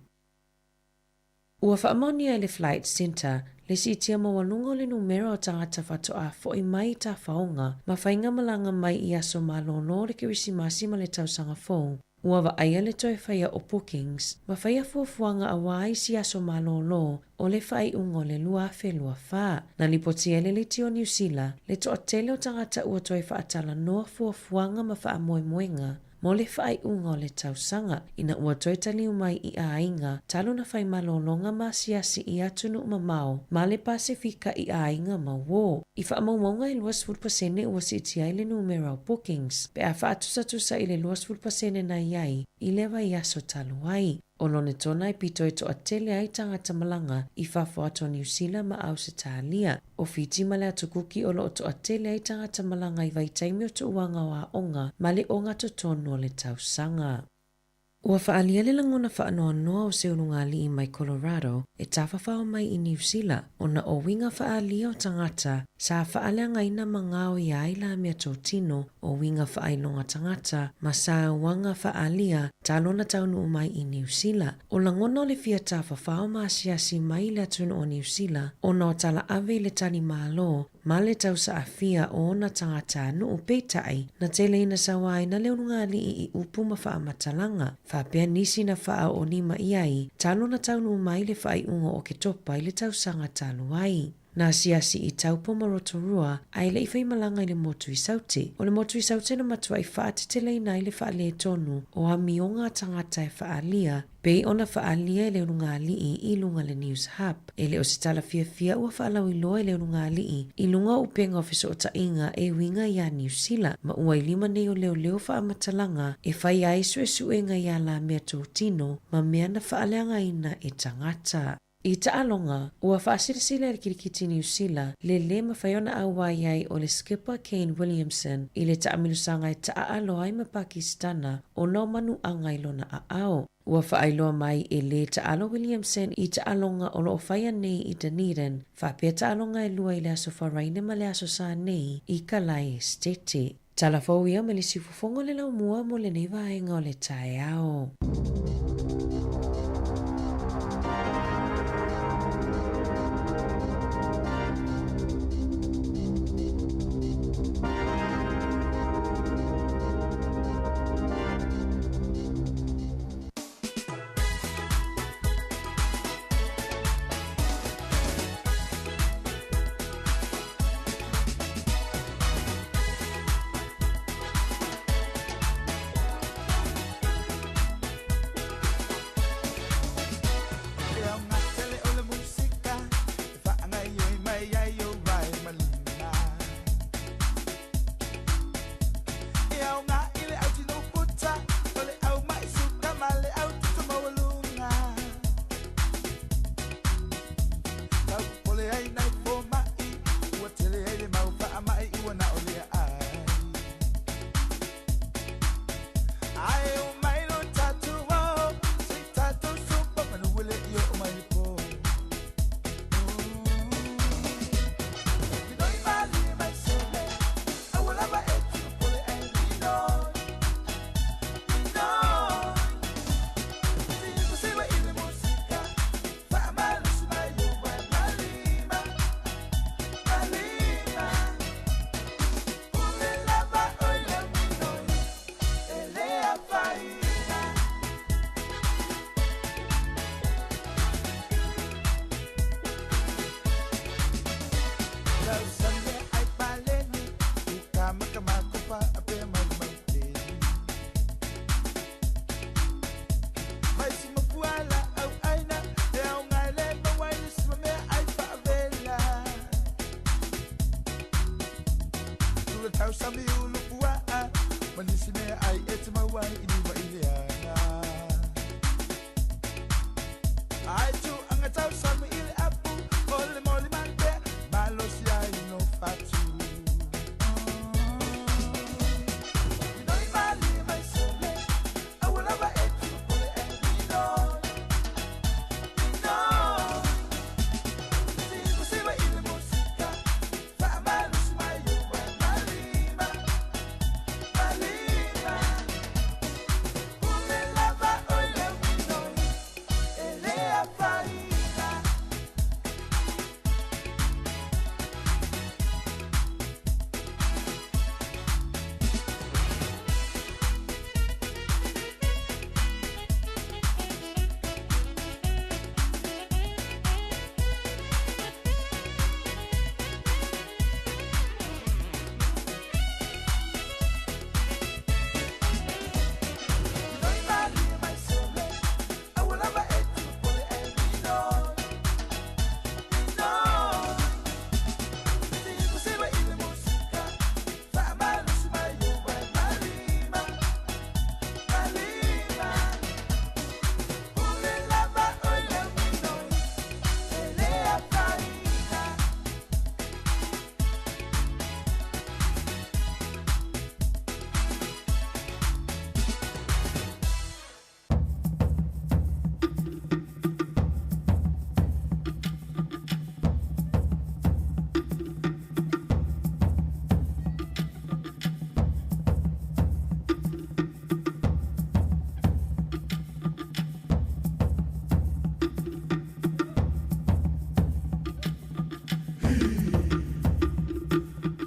Ua faamaonia e le Flight Centre le siitia maualuga o le numera o tagata faatoa foʻi mai i tafaoga ma faigamalaga mai i aso malōlō o le Kerisimasi ma le tausaga fou. Ua vaaia le toe faia o bookings ma faia fuafuaga auā isi aso malōlō o le faaiuga o le 2024. Na lipotia e le Leti o Niu Sila le toatele o tagata ua toe faatalanoa fuafuaga ma faamoemoega mo le faaiuga o le tausaga ina ua toe taliu mai i aiga talu na fai malōlōga ma asiasi i atunuu mamao ma le Pasefika i aiga mauō. I faamaumauga e 20% ua siitia ai le numera o bookings pe a faatusatusa i le 20% na i ai i le vaiaso talu ai. O Lonetona e pito e toatele ai tagata malaga i fafo atu o Niu Sila ma Ausetalia. O Fiti ma le Atu Kuki o lo o toatele ai tagata malaga i vaitaimi o tuuaga o aoga ma le ogatotonu o le tausaga. Ua faaalia le lagona faanoanoa o se ulugalii mai Colorado e tafafao mai i Niu Sila ona o uiga faaalia o tagata sa faaleagaina ma gaoia ai la mea totino o uiga faailoga tagata ma sauaga faaalia talu ona taunuu mai i Niu Sila. O lagona o le fia tafafao ma asiasi mai i le atunuu o Niu Sila ona o tala ave i le tali malo ma le tausaafia o ona tagatanuu, peitai, na tele ina sauaina le ulugalii i upu ma faamatalaga, faapea nisi na faaoolima i ai, talu na taunuu mai le faaiuga o Oketopa i le tausaga talu ai. Na asiasi i Taupo ma Rotorua, a e le i faimalaga i le motu i Saute. O le motu i Saute na matuai faateteleina ai le faaletonu o amioga a tagata e faaalia, Pei ona faaalia e le ulugalii i luga le News Hub, e le o se tala fiafia ua faalauiloa e le ulugalii i luga o upega o fesootaiga e uiga iā Niu Sila ma ua i lima nei o leoleo faamatalaga e fai ai suesuega iā la mea totino ma mea na faaleagaina e tagata. I taaloga, ua faasilasila e le Kirikiti Niu Sila le lē mafai ona auai ai o le skipper Kane Williamson i le taamilosaga e taaalo ai ma Pakisitana ona o manuaga i lona aao. Ua faailoa mai e lē taalo Williamson i taaloga o lo o faia nei i Dunedin, faapea taaloga e lua i le Aso Faraile ma le Aso Sa nei i Kalae Esetete. Tala fou ia ma le siufofoga o le laumua mo lenei vaega o le taeao.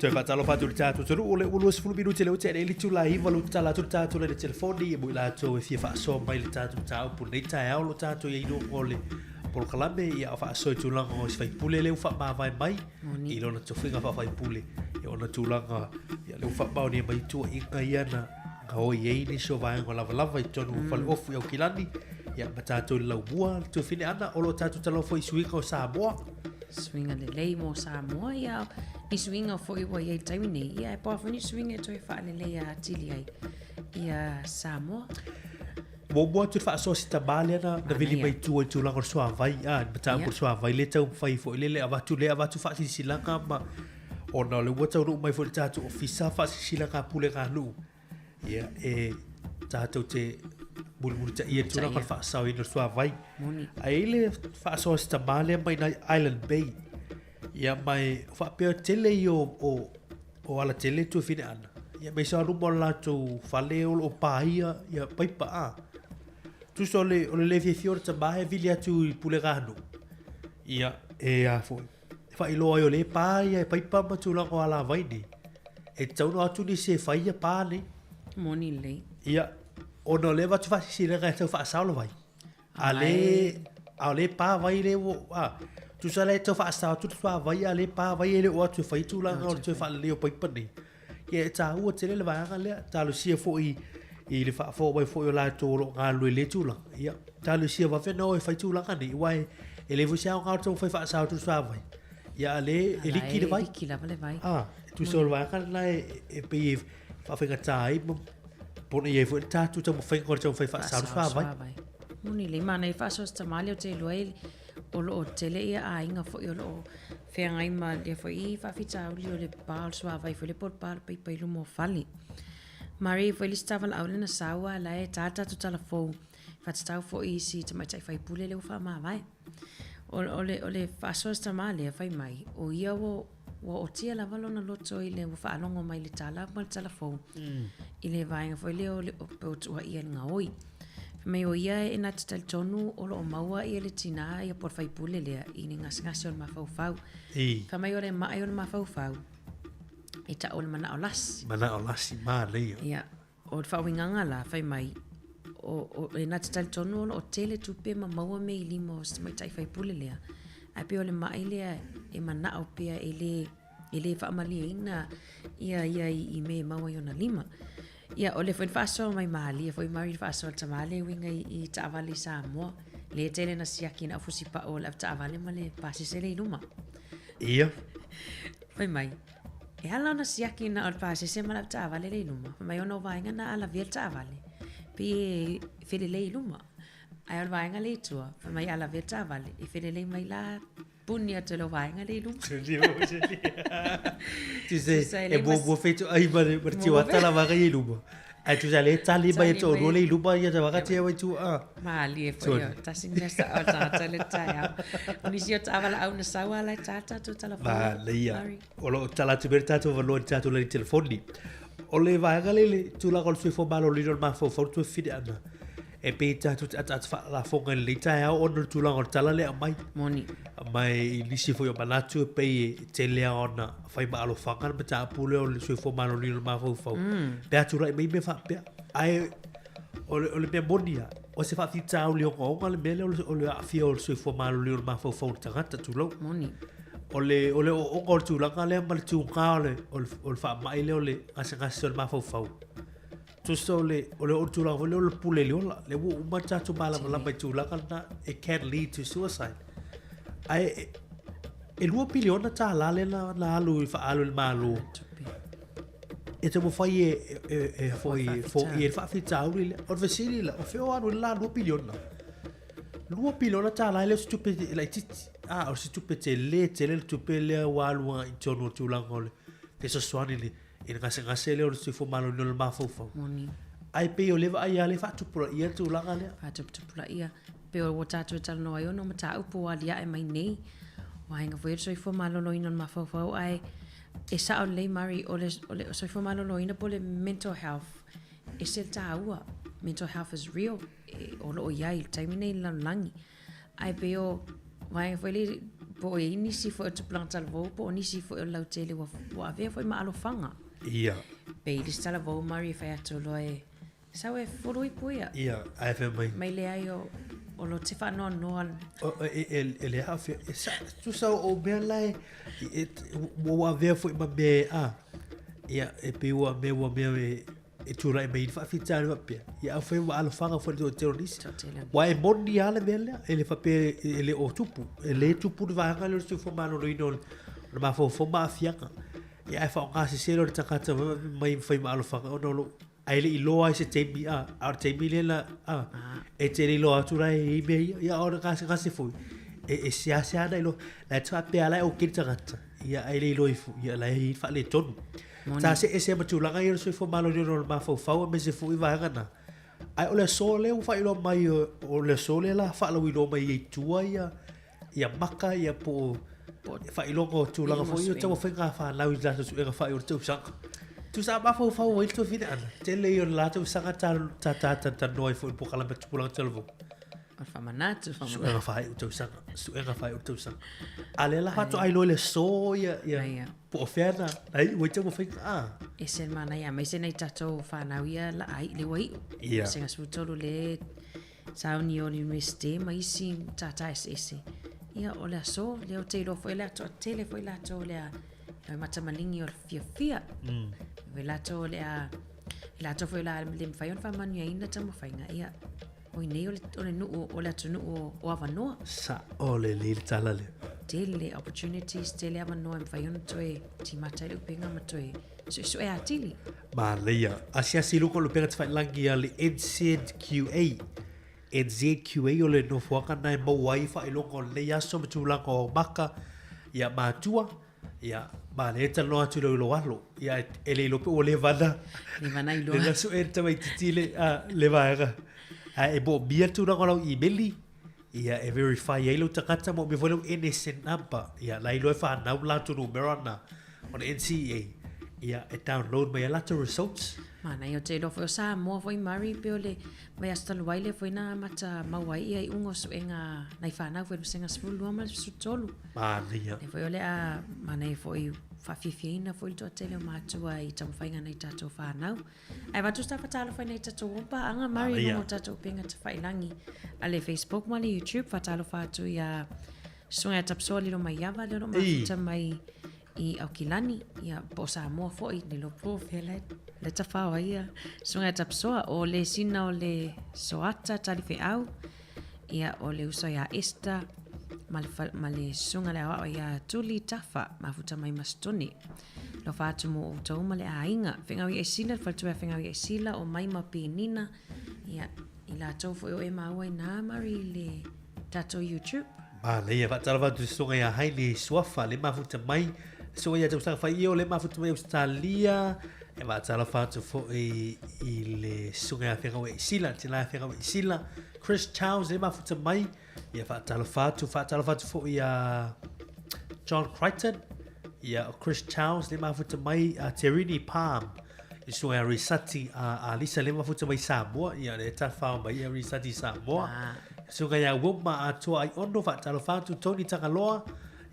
Toe faatalofa atu i le tatou atunuu o le ua 20 minute le ua tea i le itula e 9 le tatala atu le tatou laina telefoni e mo i latou e fia faasoa mai i le tatou mataupu i lenei taeao o lo o tatou i ai i luga o le polokalame ia o faasoa i tulaga o si faipule lea ua faamavae mai i lona tofiga faafaipule ia ona tulaga ia lea ua faamaonia mai tuuaiga ia na gaoi ai nisi o vaega lavalava i totonu o faleofu i Aukilani ia ma tatou i le laumua le tuafine Ana o lo o tatou talanoa foi i suiga o Samoa. Suiga lelei mo Samoa ia ni suiga foi ua i ai i le taimi nei ia e pau foi ni suiga e toe faaleleia atili ai ia Samoa. Muamua atu i le faasoa si tamā lea na, na vili mai tua i tulaga o le suavai, a, le mataupu o le suavai lea e taumafai foi lele avatu lea avatu faasilasilaga ma ona o le ua taunuu mai foi i le tatou ofisa faasilasilaga a pulega a nuu. Ia, e tatou te mulimulitaia le tulaga o le faasaoina o le suavai. Ae i ai le faasoa si tamā lea mai nai Island Bay. Ia ma e faapea tele ia o, o, o alatele tuafine ana. Ia ma isa luma o le latou fale o lo o paia ia paipa a. Tusa o le, o le le fiafia o le tama e vili atu i pulega a nuu. Ia e a foi. E faailoa ai o le pa ia e paipa ma tulaga o alavai nei. E tatau ona o atu nisi e fai ia pa nei. Moni lelei. Ia, ona o lea e avatu faasilasilaga e tau faasao le vai. A le, a o le pa vai le ua, a, tusa la e tau faasao atu le suavai a le pa vai e le o atu e fai tulaga o le toe faalelei o paipa nei. Ia e taua tele le vaega lea, talosia foi i le faafofoga mai foi o latou o lo o galulue i lea tulaga. Ia, talosia vave ona o e fai tulaga nei, aua e leai foi se aoga o le taumafai faasao atu le suavai. Ia a le, e liki le vai. E liki lava le vai. A, e tusa o le vaega lena e pei e faafaigata ai ma pono i ai foi le tatou taumafaiga o le taumafai faasao le suavai. Moni lelei, manaia faasoa se tama lea ou te iloa ai o lo o tele ia aiga foi o lo o feagai ma lea foi faafitauli o le pa o le suavai foi lea po o le pa o le paipa i luma o fale. Mari foi le isi tavalaau lea na sau a la e ta le tatou tala fou faatatau foi i si tamaitai faipule lea ua faamavae. O, o le, o le faasoa se tama lea fai mai, o ia ua Ua ootia lava lona loto i le ua faalogo mai i le tala ma le tala fou i le vaega foi lea o le pe o tuuaia i le gaoi. Fai mai o ia e na te talitonu o lo o maua ia le tinā ia po o le faipule lea i le gasegase o le mafaufau. Fai mai o le ma'i o le mafaufau e ta'u o le mana'o lasi. Mana'o lasi, manaia. Ia. O le faauigaga la, fai mai, o, o, e na te talitonu o lo o tele tupe ma maua mea i lima o si tamaitai faipule lea, ae pei o le ma'i lea e mana'o pea e le, e le faamalieina ia ia i, i mea e maua i ona lima. Ia, o lea foi na faasoa mai malie foi Mari le faasoa a le tamā lea e uiga i, i taavale i Samoa. Lea e tele na siaki na au fusipa'u o le avetaavale ma le pasese lea i luma. Ia. Fai mai, E ala ona siaki na o le pasese ma le avetaavale lea i luma, fai mai ona o vaega na a lavea le taavale, pei e felelei i luma. Ae o le vaega lea i tua, fai mai a lavea le taavale, e felelei mai la puni atu e le vaega lea i luma. Tusa e muamua fetoai ma le tioata la vaega i luma. Ae tusa le tali mai e toalua le i luma ia te waka tia wai tua. Ah. Mālie foi o, tasi ni mea sa o tagata le taeao. O nisi o taavalaau na sau a la e tā tātou talafou. Manaia. O lo o tala atu pea le tātou avanoa i le tātou laini telefoni. O le vaega lea i le tulaga o le soifua maloloina o le mafaufau le tuafafine ʻana, e pei tatou te ataata faalafoga i lenei taeao ona o le tulaga o le tala lea e aumai. Moni. Ma i nisi foi o manatu e pei e tele lava ona fai ma alofaga le mataupu lea o le soifua maloloina o le mafaufau. Pe a tulai mai mea faapea. Ae o le, o le mea moni lava, o se faafitauli ogaoga le mea lea o le, o le aafia o le soifua maloloina o le mafaufau o le tagata, tulou. Moni. O le, o le ooooga o le tulaga lea ma le tugā o le, o le, o le faamai lea o le gasegase o le mafaufau. Tusa o le, o le oo i le tulaga foi lea o le pule i le ola. Lea ua uma le tatou malamalama i tulaga lena, it can lead to suicide. Ae e, e $2 piliona lea na, na alu i faaalu i le Malo. E taumafai e, e, e, foi, e foia le faafitauli lea. O le fesili la, o fea o alu ai le la $2 piliona? $2 piliona e le o se tupe laitiiti. A, o se tupe tele tele le tupe lea ua alu agai i totonu o le tulaga o le fesoasoani i le i le gasegase lea o le soifua maloloina o le mafaufau. Moni. Ae pei o lea vaai lava lea e faatupulaia le tulaga lea. Faatuputupulaia. Pei o ua tatou e talanoa ai ona o mataupu ua aliae mai nei. Vaega foi o le soifua maloloina o le mafaufau ae e sao lelei Mari o le, o le soifua maloloina po o le mental health e ese le taua. Mental health is real. E, o lo o i ai i le taimi nei i le lalolagi. Ae pei o vaega foi lea po o i ai nisi foi o tupulaga talavou po o nisi foi o le lautele ua, ua avea foi ma alofaga. Ia. Pei le isi talavou Mari e fai atu loa e sau e fulu ipu ia. Ia, ae fai mai. Mai leai o o lo te faanoanoa. O, e, e, e le aafia. E sa, tusa o mea la e, e, ua avea foi ma mea e, a, ia, e pei ua mea, ua mea e, e tulai mai i le faafitauli faapea, ia afai ua alofaga foi le toatele o nisi. Aua e moni lava le mea lea, e le faapea e le o tupu, e le tupu le vaega lea o le soifua maloloina o le mafaufau ma aafiaga. Ia ae faaaoga sese loa le tagata mai fai ma alofaga ona o lou. Ae le i loa ai se taimi, a, a o le taimi lea la, a, e te le iloa atu la e i ai mea ia, ia o le gasegase foi, e, e seasea ana iloa, la e te faapea la e okay le tagata, ia ae le iloa ifo, ia la e i ai le faaletonu. Sa see ese ai ma tulaga ia o le soifua maloloina o le mafaufau aemaise foi vaega na. Ae o le aso lea ua faailoa mai o le aso lea la faalauiloa mai ai i tua ia ia maka ia po o faailoga o tulaga foi ia o taumafaiga a fanau i le latou suega faaiu o le tausaga. Tusa a mafaufau ai le tuafine ana, tele ia o le la tausaga ta ta talatalanoa ai foi i le polokalame Tupulaga Talavou. O le faamanatu, faamanatu. Suega faaiu tausaga, suega faaiu tausaga. A lea la faatoa iloa i le aso ia, ia, po o fea na, na iu ai taumafaiga, a. Ese le manaia, aemaise nai tatou fanau ia laai, lea ua iu. Ia. Vasega 13 le sauni o le Universite ma isi matata eseese. Ia, o le aso, lea ou te iloa foi o le a toatele foi latou o le a e matamaligi o le fiafia. Mm. Latou o le a, latou foi o le a le mafai ona faamanuiaina taumafaiga, ia, O i nei o le, o le nuu, o le atunuu o, o avanoa. Sa'o lelei le tala lea. Tele opportunities, tele avanoa e mafai ona toe timata ai le upega ma toe suesue atili. Manaia. Asiasi i luga o le upega tafailagi a le NZQA. NZQA o le nofoaga na e maua ai faailoga o lenei aso ma tulaga o maka ia matua. Ia, ma lea e talanoa atu i lou ilo alo. Ia, e le iloa pe ua leva na. Leva na iloa. Le na sue le tamaitiiti le, a, le vaega. Ae e moomia le tulaga o lau imeli, ia, e verify ai lou tagata, moomia foi lau NSN number. Ia, la iloa e fanau le latou numera na o le NCEA. Ia, e download mai ai latou results. Manaia, ou te iloa foi o Samoa foi Murray pei o le vaiaso talu ai lea foi na amata maua ai ia iuga o suega nai fanau foi le vasega 12 ma le 13. Manaia. Lea foi o le a manaia foi faafiafiaina foi le toatele o matua i taumafaiga nai tatou fanau. Ae avatu se faatalofa i nai tatou paaga Murray i luga o tatou upega tafailagi a le Facebook ma le YouTube. Faatalofa atu ia Susuga ia Tapsoa Lilomaiava lea o lo o mafuta mai i Aukilani, ia, po o Samoa foi, le iloa po o fea la e tafao ai ia Susuga ia Tapsoa. O le sina o le Soata Talifeau, ia, o le uso ia Esther, ma le, ma le susuga le aoao ia Tuli Tafa, mafuta mai Masitone. Lofa atu mo outou ma le aiga. Fegau ia Esila, le faletua ia Fegau ia Esila, o Maima Penina, ia, i latou foi o e maua i nā mari i le tatou YouTube. Manaia, faatalofa atu i le susuga ia Hailey Suafa, le mafuta mai, le susuga ia Tausaga Faio, le mafuta mai Ausetalia, e faatalofa atu foi i le susuga ia Fegawe Isila, le tina ia Fegawe Isila, Chris Charles, le mafuta mai, ia faatalofa atu, faatalofa atu foi ia John Crichton, ia o Chris Charles, le mafuta mai, a Terini Palm, i susuga ia Risati a Alisa, le mafuta mai Samoa, ia le tafao mai ia Risati Samoa. Ah. Susuga ia Wilma Atoa Aiono, faatalofa atu Tony Tagaloa,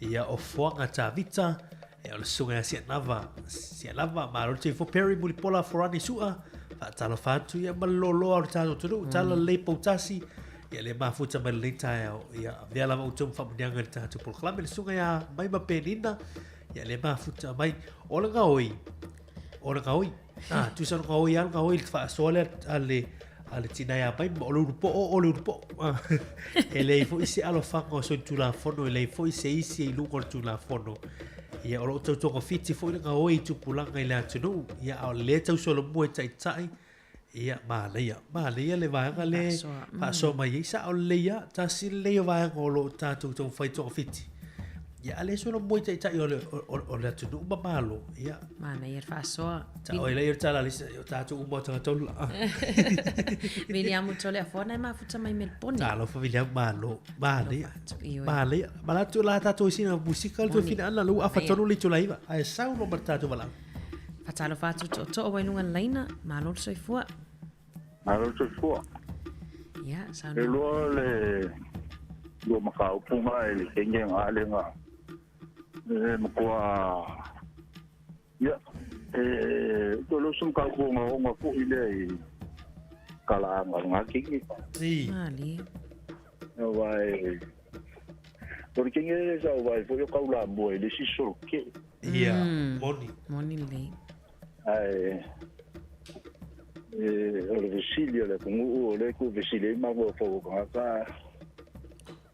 ia o Fuaga Tavita, ia o le susuga ia Sianava, Sialava, malo le soifua Perry Mulipola Forani Sua, faatalofa atu ia ma le loaloa o le tatou atunuu, tala lelei poutasi, ia le mafuta mai lenei taeao, ia avea lava outou ma faamanuiaga i le tatou polokalame, le susuga ia Maima Penina, ia le mafuta mai, o le gaoi, O le gaoi. Ah, tusa o le gaoi lava le gaoi i le faasoa lea a le a le tina ia mai, o le ulupoo, o le ulupoo. Ah, e leai foi se alofaga o solitulafono, e leai foi se isi i luga o le tulafono. Ia, o lo o tau togafiti foi le gaoi i tupulaga i le atunuu. Ia, a o lea e tau solomua i taitai, ia, manaia, manaia le vaega lea e faasoa mai ai. Sao lelei lava, tasi lenei o vaega o lo o tatou taumafai togafiti. Ia, a le solomua i taitai o le, o, o le atunuu ma Malo, ia. Manaia le faasoa. Tao ai laia o le tala a le isi, o tatou uma o tagata ola. Viliamu Toleafoa na e mafuta mai Melipone. Talofa Viliamu, malo. Manaia. Manaia. Manatu la tatou i sina musika le tuafina ana, lou afa tonu le itula iva. Ae sau loa ma le tatou valaau. Faatalofa atu tootoo ua i luga o le laina, malo le soifua. Malo le soifua. Ia, saunoa. E lua le lua mataupu nga e le kenge nga le nga e matua ia e to lo sum ka ko nga nga fu ile i kala nga nga kenge. Si. Mali. Wai o le kenge le sa wai fo yo kaula mo e le si so ke. Ia, moni. Moni lelei. Ae e, o le fesili o le atunuu, o lea ku fesili ai mafaufau o tagata,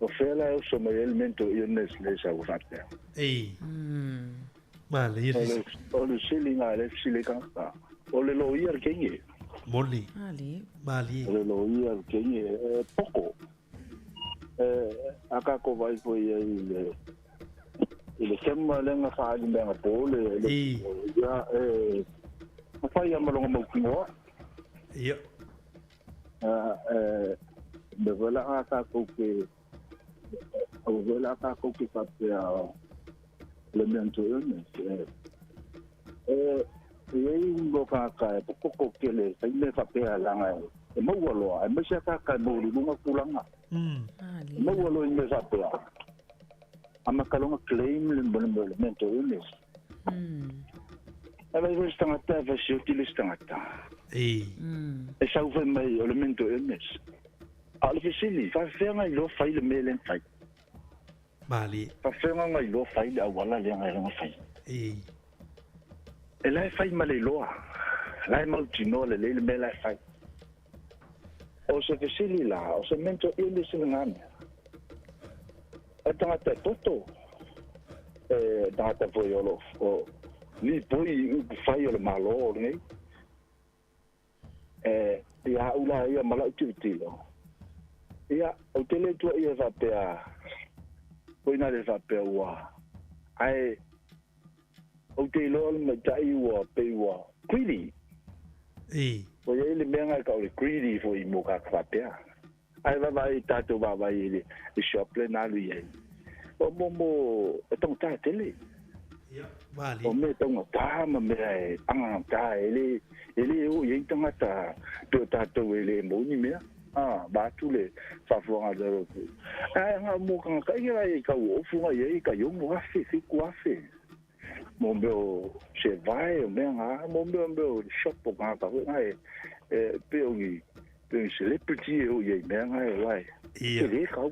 o fea la e oso mai ai le mental illness lea sa ua faapea. Ei. Manaia O le, o le fesili lena lea e fesili ai tagata. O le loia le kenge. Moni. Malie. Malie. O le loia le kenge e poko. E a kākou vaai foi i ai i le i le kema lea na faaali mai anapō le le ia e mafai lava ma lona mautinoa. Ia. E mea foi la a tātou ke aua foi la a tātou ke faapea le mental illness e e i ai mo kāka e pokoko tele e fai mea faapea leaga e maua loa aemaise a kāka e maualuluga tulaga. E maua loa i mea faapea amata loa ona claim le le mental illness. E vaai foi se tagata e fasioti le isi tagata. E sau fai mai o le mental illness. A o le fesili, faafefea na iloa fai le mea lea na fai? Malie. Faafefea na iloa fai le auala lea na iloa fai? E la e fai ma le iloa. La e mautinoa lelei le mea la e fai. O se fesili la, o se mental illness lena mea. O tagata e poto, e tagata foi o lo o lipoi i upufai o le Malo o lenei. E ia au la ia ma lau tilotilo, ia, ou te le tuaia e faapea, koina le faapea ua, ae ou te iloa le maita'i ua pei ua greedy. Ua i ai le mea na e tau o le greedy foi mo kāka faapea. Ae vaavaai i tatou vaavaai i le shop lea na alu i ai. O mo mo e taugata tele. O mea taugata ma mea e agagata e le e le o i ai tagata pei o tatou e le maua ni mea. A vaeatu le faafofoga a le lotu. Ae aga mo tagata ia la i tau ofu nga i ai tai 6,000, 7,000. Mo mea o se vae o mea nga, mo mea mea o shop o tagata foi nga e e pei o ni pei o ni celebrity e o i ai mea nga e wae. Ia. E le kau.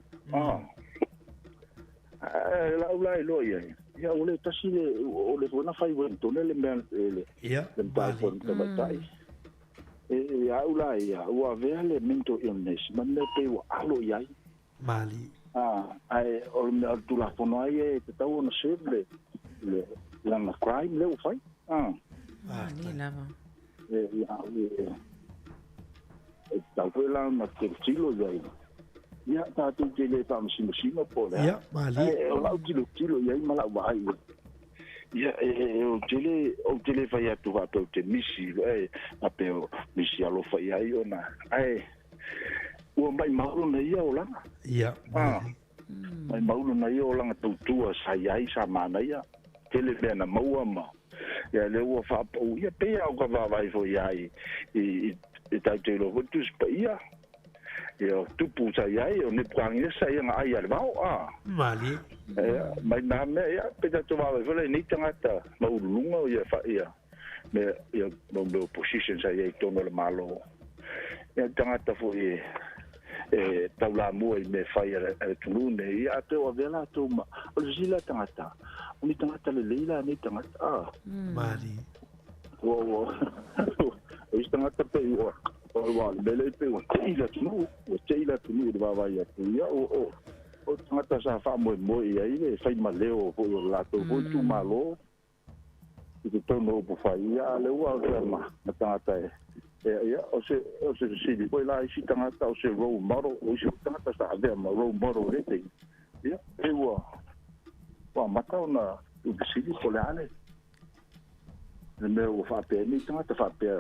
A lau la iloa i ai. Ia ua le tasi le o le foi na fai Wellington le mea le Ia, le mataupu a le tamaitai. E ia au la ia ua avea le mental illness ma mea pei ua alo i ai. Malie. A ae o le mea o le Tulafono lava ia e tatau ona serve le le lana crime lea ua fai. A. Malie lava. E ia au e e tatau foi la ona tilotilo i ai. Ia, tatou te le faamasimasima po o le a. Ia, malie. Ae o lau tilotilo i ai ma lau vaai i ai. Ia, e, ou te le, ou te le fai atu faapea ou te misi, e, faapea o misi alofa i ai ona, ae ua maimau lona ia olaga. Ia, malie. Maimau lona ia olaga tautua sa i ai, sa manaia, tele mea na maua ma, ia, lea ua faapau, ia, pei lava o ka vaavaai foi ia i, i, i, i tatou te iloa foi le Tusi Paia, Ia, o tupu sa i ai, o Nepukaginesa ia na ai a le vao, a. Malie. Ia, mai na mea, ia, pe tatou vaavaai foi la i nei tagata maualuluga o ia, fa, ia, mea, ia, mo mea o position sa i ai i totonu o le Malo. Ia, tagata foi e, e taulamua i mea fai a le, a le atunuu nei, ia, ae pei ua avea latou ma, o le fesili la tagata, o ni tagata lelei la nei tagata, a. Malie. Ua, ua, o isi tagata pei ua, aua o le mea lea pei ua tei le atunuu, ua tei le atunuu i le vaavaai atu. Ia, o, o, o tagata sa faamoemoe i ai le fai maleo foi o le latou foi itumalo i totonu o upufai, ia, a o lea ua avea ma, ma tagata e, e, ia, o se, o se fesili foi la isi tagata, o se role model, o isi foi tagata sa avea ma role model i lea taimi, ia, pei ua, ua amata ona tuufesili po o le a le, Le mea ua faapea ai nei tagata faapea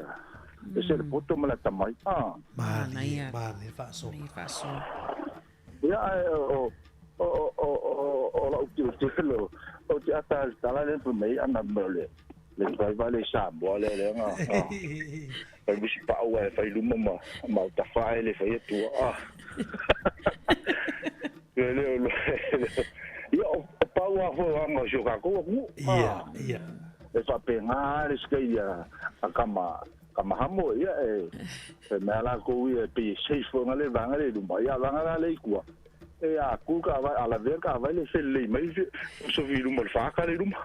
ese le poto ma le atamai. Ah. Malie, malie faasoa. Malie faasoa. Ia ae o o o o o lau tilotilo ou te ata i le tala lea fai mai ana mea o le le driver lea i Samoa lea lea na fai musi pau ae fai luma ma ma tafa ae le fai atua. Ah. Le le ia o pau lava foi o aga o si o kākou atunuu. Ia, ia. E faapena lava le sikeia a kama, kama hamo, ia e, e mea lākou ia e pei e safe foi le vaega lea i luma, ia a vaega la lea i tua, e a ku le taavale, a lavea le taavale e felelei mai le sofi i luma o le fāka lea i luma.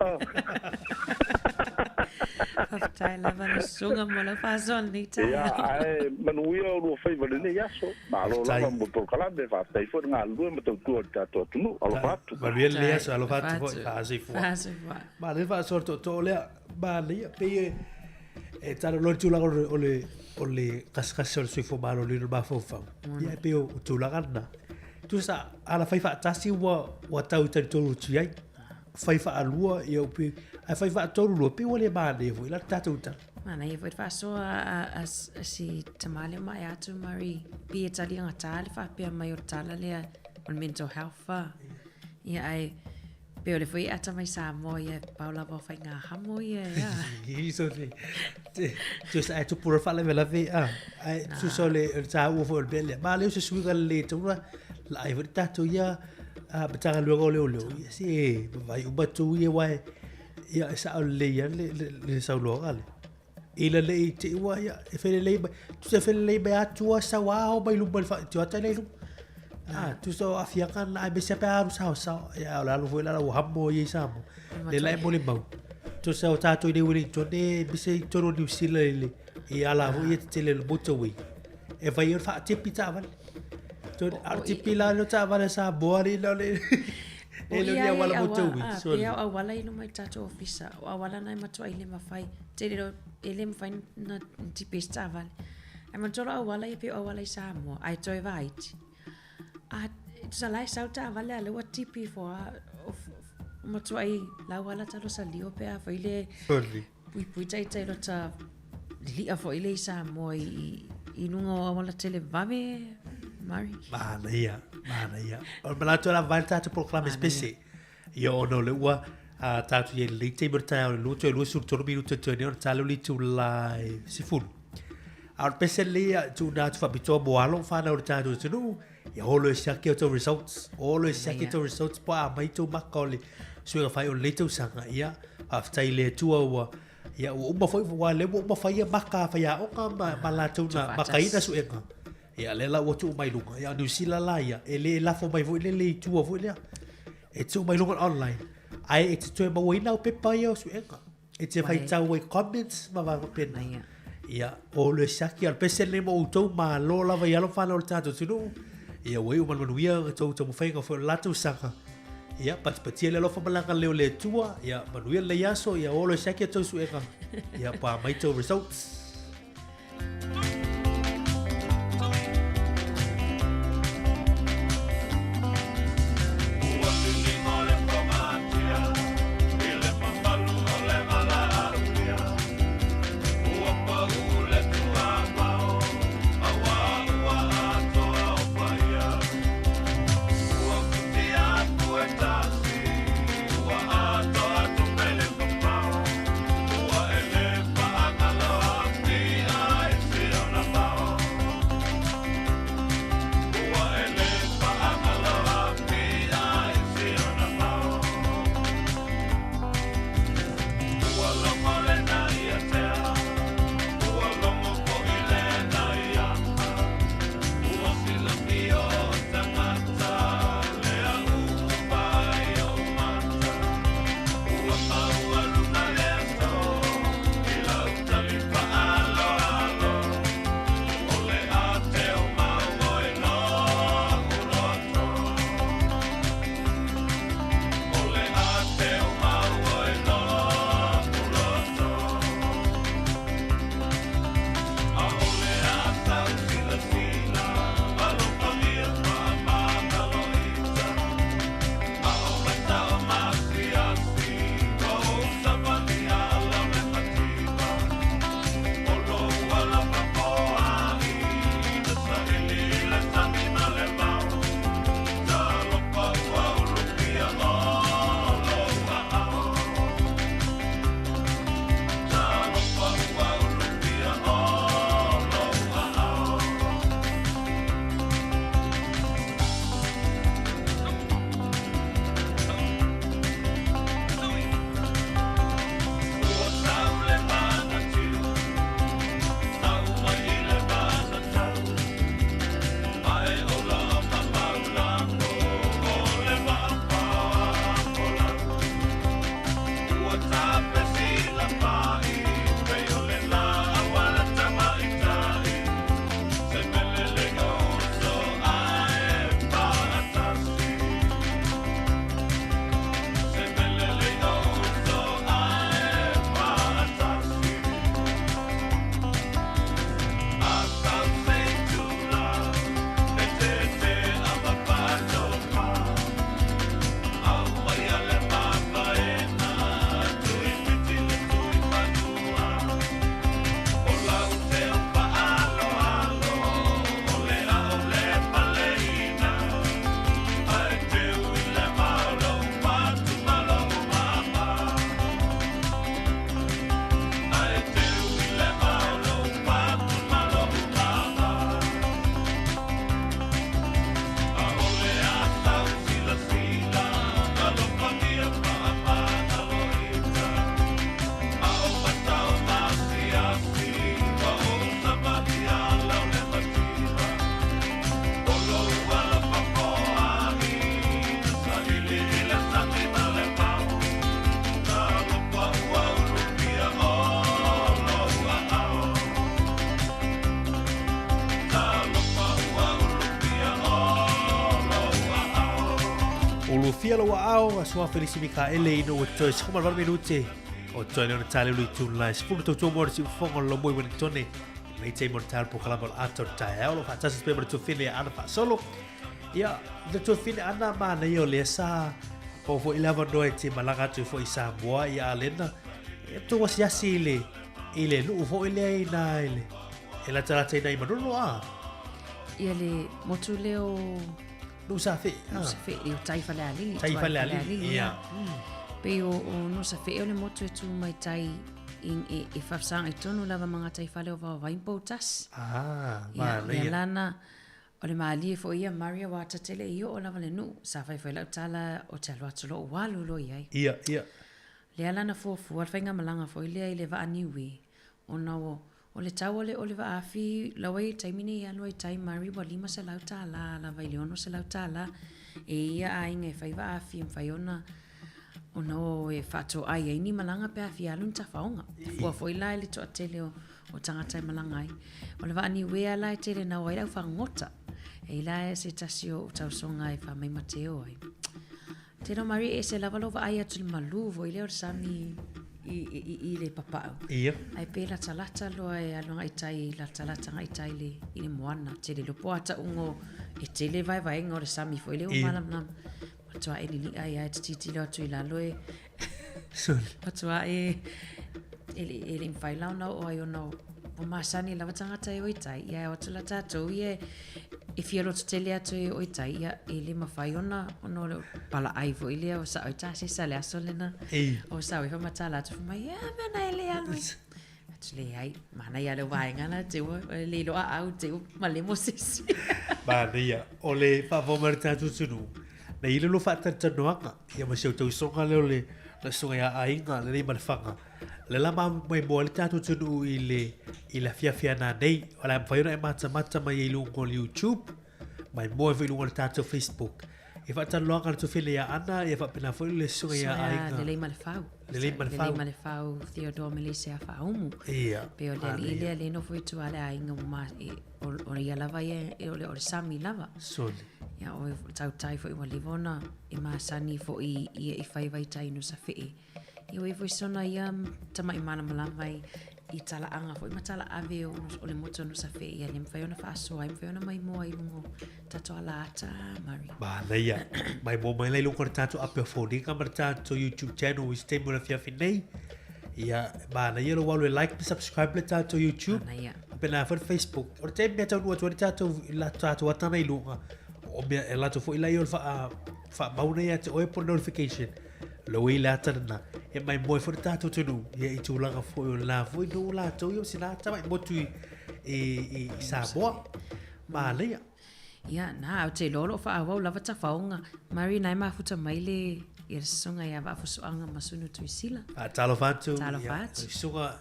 Faafetai lava le susuga mo lau faasoa lenei taeao. Ia, ae manuia o lua faiva i lenei aso. Malo lava mo le polokalame, faafetai foi le galulue ma tautua i le tatou atunuu. Alofa atu. Manuia lenei aso, alofa atu foi, faasoifua. Faasoifua. Manaia le faasoa tootoo lea, manaia, pei e, E tala loa le tulaga o le, o le, o le gasegase o le soifua maloloina o le mafaufau. Ia e pei o tulaga na. Tusa, ala fai faatasi ua, ua tau i talitonu atu i ai. Fai faalua, ia upi, ae fai faatolu loa, pei ua le manaia foi la le tatou tala. Manaia foi le faasoa a, a, a si tama lea ma e atu Murray, pi e tali gata le faapea mai o le tala lea o le mental health. Ia ae Pe o le foi ata mai Samoa ia pau lava o faiga hamo ia ia. So te te sa tu pura fa lave lave a. Ai tu so le ta u fo le le. Ma le se suiga le tu la la ai foi ta tu ia a betanga luego le le. Ia se vai u batu ia wai ia sa o le ia le le sa lo le. Ila le i te ua ia e fele lei mai tu se fele lei mai atua sa wa o mai luma le fa tu ata lei luma. Ah, tu so afiaga na ai bese pe aru sao sao ia o le alu foi la ua hamo ia i Samoa. Le la e mo le mau. Tu sa o tātou i le Wellington e bese i tonu New Zealand i le i ala foi ia te tele le motorway. E vai o le faatipi taavale. Tu a tipi la le taavale Samoa le le le e le ia wala motorway. Sorry. Pe au auala i luma i tātou ofisa. O auala na e matua i le mawhai. Te rero e le mawhai na tipi se taavale. Ai manatua lo auala ia pe o auala i Samoa. Ai toe vaiti. A tusa la e sau taavale a le ua tipi fo a o matua i la auala talo sa lio pe a foi le Sorry. puipui taitai lo ta lilia foi le i Samoa i i luga o auala tele vave Murray. Manaia, manaia. O le manatu la vai le tatou polokalame spese. Ia ona o le ua a tatou i ai lenei taimi o le taeao i le 2:23 minute toe nei ona ta lea o le itula e 10. A o le pese lenei ia tuuina atu faapitoa mo alo ma fanau o le tatou atunuu, ia holo e siaki outou results, holo e siaki outou results po a aumai tou maka o le suiga fai o lenei tausaga. Ia, faafetai i le Atua ua ia ua uma foi aua o lea ua uma fai ia maka a faiaoga ma, ma latou na makaina suega. Ia lea la ua tuu mai luga. Ia o Niu Sila la ia, e le lafo mai foi lele i tua foi lea. E tuu mai luga online. Ae e te toe mauaina au pepa ia o suega. E te faitau ai comments ma vaega pena. Ia, o le siaki, o le pese lenei mo outou, malo lava i alo whanau o le tātou atunuu. Ia, ua iu ma le manuia nga tou taumafaiga foi o le la tausaga. Ia, patipatia le alofa ma le agalelei o le Atua. Ia, manuia lenei aso. Ia, o le siaki a tou suega. Ia, pa mai tou results. O lufia lou aao, Aso a Felisi Mikaele ina ua toe 18 minute o toe lea ona talelu i tūnala e 10 tautua mo le siufofoga o le Lomoi Wellingtone i lenei taimi o le talu polokalame o le ata o le taeao. O lo o faatasi pea ma le tuafine a Ana Faasolo. Ia, le tuafine Ana, manaia o lea sa maua foi le avanoa e te malaga atu ai foi i Samoa, ia Alena, e tou asiasi i le, i le nuu foi lea i nā i le, e latalata i nā i Manono, a? Ia le motu lea o... Nuusafe'e. Nuusafe'e, o tai Falealili. Tai Falealili, ia. Pei o, o Nuusafe'e o le motu e tū mai tai i, e, e whawhasanga i tonu lava ma ngā tai whale o Vaovai Poutasi. Ah, māna ia. Ia lana, o le mālie fo ia Maria wā tatele i o lava le nuu, sa whai whai lau tala o te alo atu lo o walu lo iai. Ia, ia. Lea lana fuafua le faigamalaga foi lea i le vaa Niue, ona o, o le tau o le, o le vaafi laua i le taimi nei e alu ai tai Murray ua $500 lava i le $600 e ia aiga e fai vaafi e mafai ona ona o e faatoai ai ni malaga pe a fia alu ni tafaoga. E fua foi la i le toatele o, o tagata e malaga ai. O le vaa Niue lava la e tele na o ai le aufagota. E i la se tasi o tausoga e faamaimateo ai. Tena Marie, e ese lava lou vaai atu i le malu foi lea o le sami i, i, i, i le papau. Ia. Ai pe latalata loa e alu agai tai, latalata agai tai i le, i le moana. Tele loa po o atauga e tele vaevaega o le sami foi lea ua malamalama. Matua e lili'a ai lava e te tilotilo atu i lalo e matua e e le e le i mafai la ona oo ai ona ua masani lava tagata e o i tai, ia e o atu la tatou ia e fia lototele atu e o i tai, ia e le mafai ona ona o le palaai foi lea o sao i tasesa le aso lena. Ei. O sao i whamatala atu whamai, ia mea na e le alu. Atu leai, manaia le vaega la te ua, le iloa au te ua malemo sisi. Manaia, o le faafofoga mai o le tatou atunuu, na i ai le lua faatalatalanoaga, ia ma si au tausoga lea o le susuga ia Aiga Lelei Malefaga. Le la ma mai moa le tatou atunuu i le i le afiafi ana nei, o le a mafai ona e matamata mai ai i luga o le YouTube, mai moa foi i luga o le tatou Facebook. E faatalanoaga le tuafele ia Ana, ia faapena foi le susuga ia Aiga. Lelei Malefau. Lelei Malefau. Lelei Malefau, Theodore Melise Faahumu. Ia. Pe o le alii lea le nofo i tua le aiga ua ma, e, o, o ia lava ia, e, o le, o le sami lava. Soli. Ia, o tautai foi ua leva ona e masani foi i, i whai vai tai no sa whee. Ia ua i foi sona ia tama'i malamalama i, i talaaga foi ma talaave o, o le motu o Nusafe, ia le mafai ona faasoa ai, mafai ona maimoa i luga o tatou alaata, Murray. Manaia. Maimoa mai la i luga o le tatou ape o Foliga ma le tatou YouTube channel i se taimi o le afiafi nei. Ia, manaia lou alu e like ma subscribe le tatou YouTube. Manaia. Faapena foi le Facebook. O le taimi e taunuu atu ai le tatou, la tatou atana i luga, o mea e latou foi la ia o le faa, faamau nei ia te oe po o le notification. Lou i le ata lena, e maimoa foi le tatou atunuu, ia i tulaga foi o lena foi nuu latou ia o sina tamai motu i, i, i, i Samoa. Manaia. Ia, na, ou te iloa o lo o faaauau lava tafaoga. Murray, na e mafuta mai le, ia le susuga ia Vaafusuaga Masunu Tuisila. Faatalofa atu. Talofa ia, atu. Susuga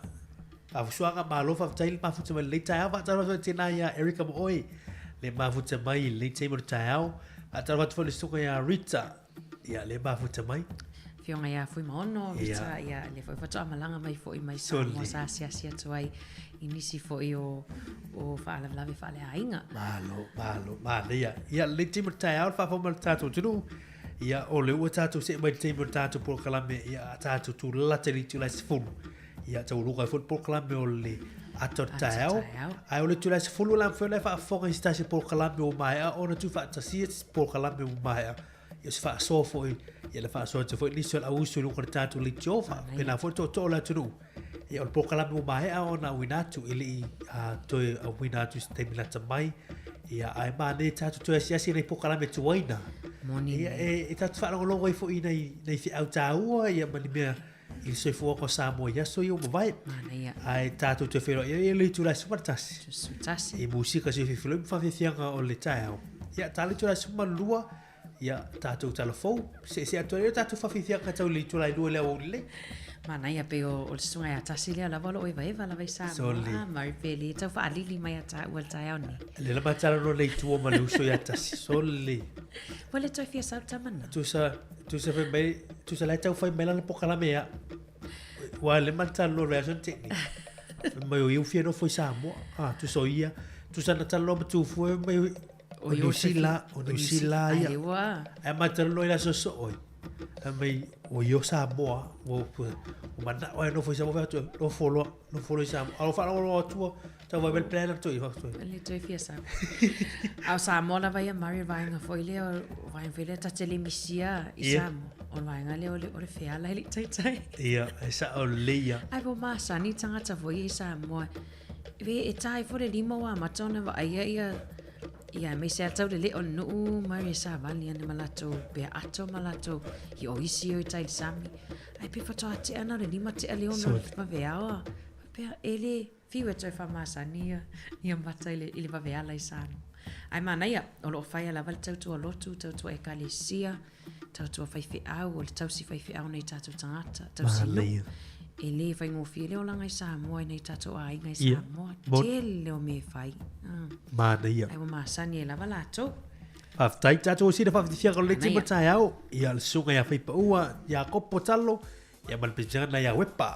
Vaafusuaga, malo faafetai le mafuta mai i lenei taeao. Faatalofa atu tēnā ia Erica ma oe, le mafuta mai i lenei taimi o le taeao. Faatalofa atu foi le susuga ia Rita, Ia, le mafuta mai. Afioga ia Fuimaono, Rita, ia, lea foi faatoa malaga mai foi mai Samoa sa asiasi atu ai i nisi foi o, o faalavelave faaleaiga. Malo, malo, manaia. Ia, lenei taimi o le taeao, le faafofoga mai o le tatou atunuu, ia, o lea ua tatou see mai i le taimi o le tatou polokalame, ia, a tatou tulalata i le itula e 10. Ia, taualuga ai foi le polokalame o le ata o le taeao. Ae o le itula e 10 o le a mafai ona e faafofoga i se tasi o polokalame ua maea ona tuufaatasia se polokalame ua maea. Ia, o se faasoa foi, ia le faasoa atu foi nisi o le auuso i luga o le tatou leitio, faapena foi le tootoo o le atunuu. Ia, o le polokalame ua maea ona auina atu, e le i toe auina atu i se taimi lata mai. Ia, ae manaia tatou toe asiasi i nai polokalame tuaina. Moni. Ia, e tatou faalogologo ai foi i nai feau taua, ia, ma ni mea i le soifuaga o Samoa i aso ia ua mavae. Manaia. Ae tatou toe feiloai ai i le itula e 11. 11. I musika silafia ma faafiafiaga o le taeao. Ia, tala itula e 12, ia, tatou tala fou. Seesee atu ai le tatou faafiafiaga tau i le itula e 2 i le aoauli nei. Manaia pei o le susuga ia Tasi lea lava o lo o evaeva lava i Samoa. Soli. Ah, Murray pe le tau faalili mai ia tāua i le taeao nei. Le la matalanoa le itua ma le uso ia Tasi. Soli. Ua le toe fia sau le tama na. Tusa, tusa fai mai, tusa la e tau fai mai lana pokalame ia. Ua le matalanoa le aso te ni. Fai mai o ia ua fia nofo i Samoa. Ah, tusa o ia. Tusa na talanoa ma Tufue mai. O Niu Sila, o Niu Sila ia. Ai ua. Ae matalanoa i le aso soo ai. Fai mai ua i o Samoa, ua manao lava e nofo i Samoa, fai atu, nofo loa, nofo loa i Samoa. A o faalogologo atu, tau vaai mai le plan atu i fafo. E le toe fia sau. A o Samoa lava ia Mari, o le vaega foi lea, o vaega foi lea ta te le misia i Samoa. O le vaega lea o le feala e le i taitai. Ia, e sao lelei ia. Ai po masani tagata foi ia i Samoa. E e ta ai foi le lima ua amata ona vaaia ia ia aemaise lava tau le leo o le nuu Mari e savali ane ma latou pea ato ma latou i o isi o i tai i le sami. Ai pe faatoa tea na o le 5 tea le 6 vaveao a. Faapea e le fiu e toe faamasani ia ia mata i le i le vaveala i Samoa. Ae manaia, o lo o faia lava le tautua lotu, tautua ekalesia, tautua faifeau, o le tausi faifeau nei tatou tagata, tausi nuu. E le faigofie le olaga i Samoa i nai tatou aiga i Samoa. Tele o mea e fai. Manaia. Ai ua masani ai lava latou. Faafetai tatou sina faafitifiaga o lenei tima taeao. Ia le susuga ia Faipaua, Iakopo Talo, ia ma le penisiana ia Wepa.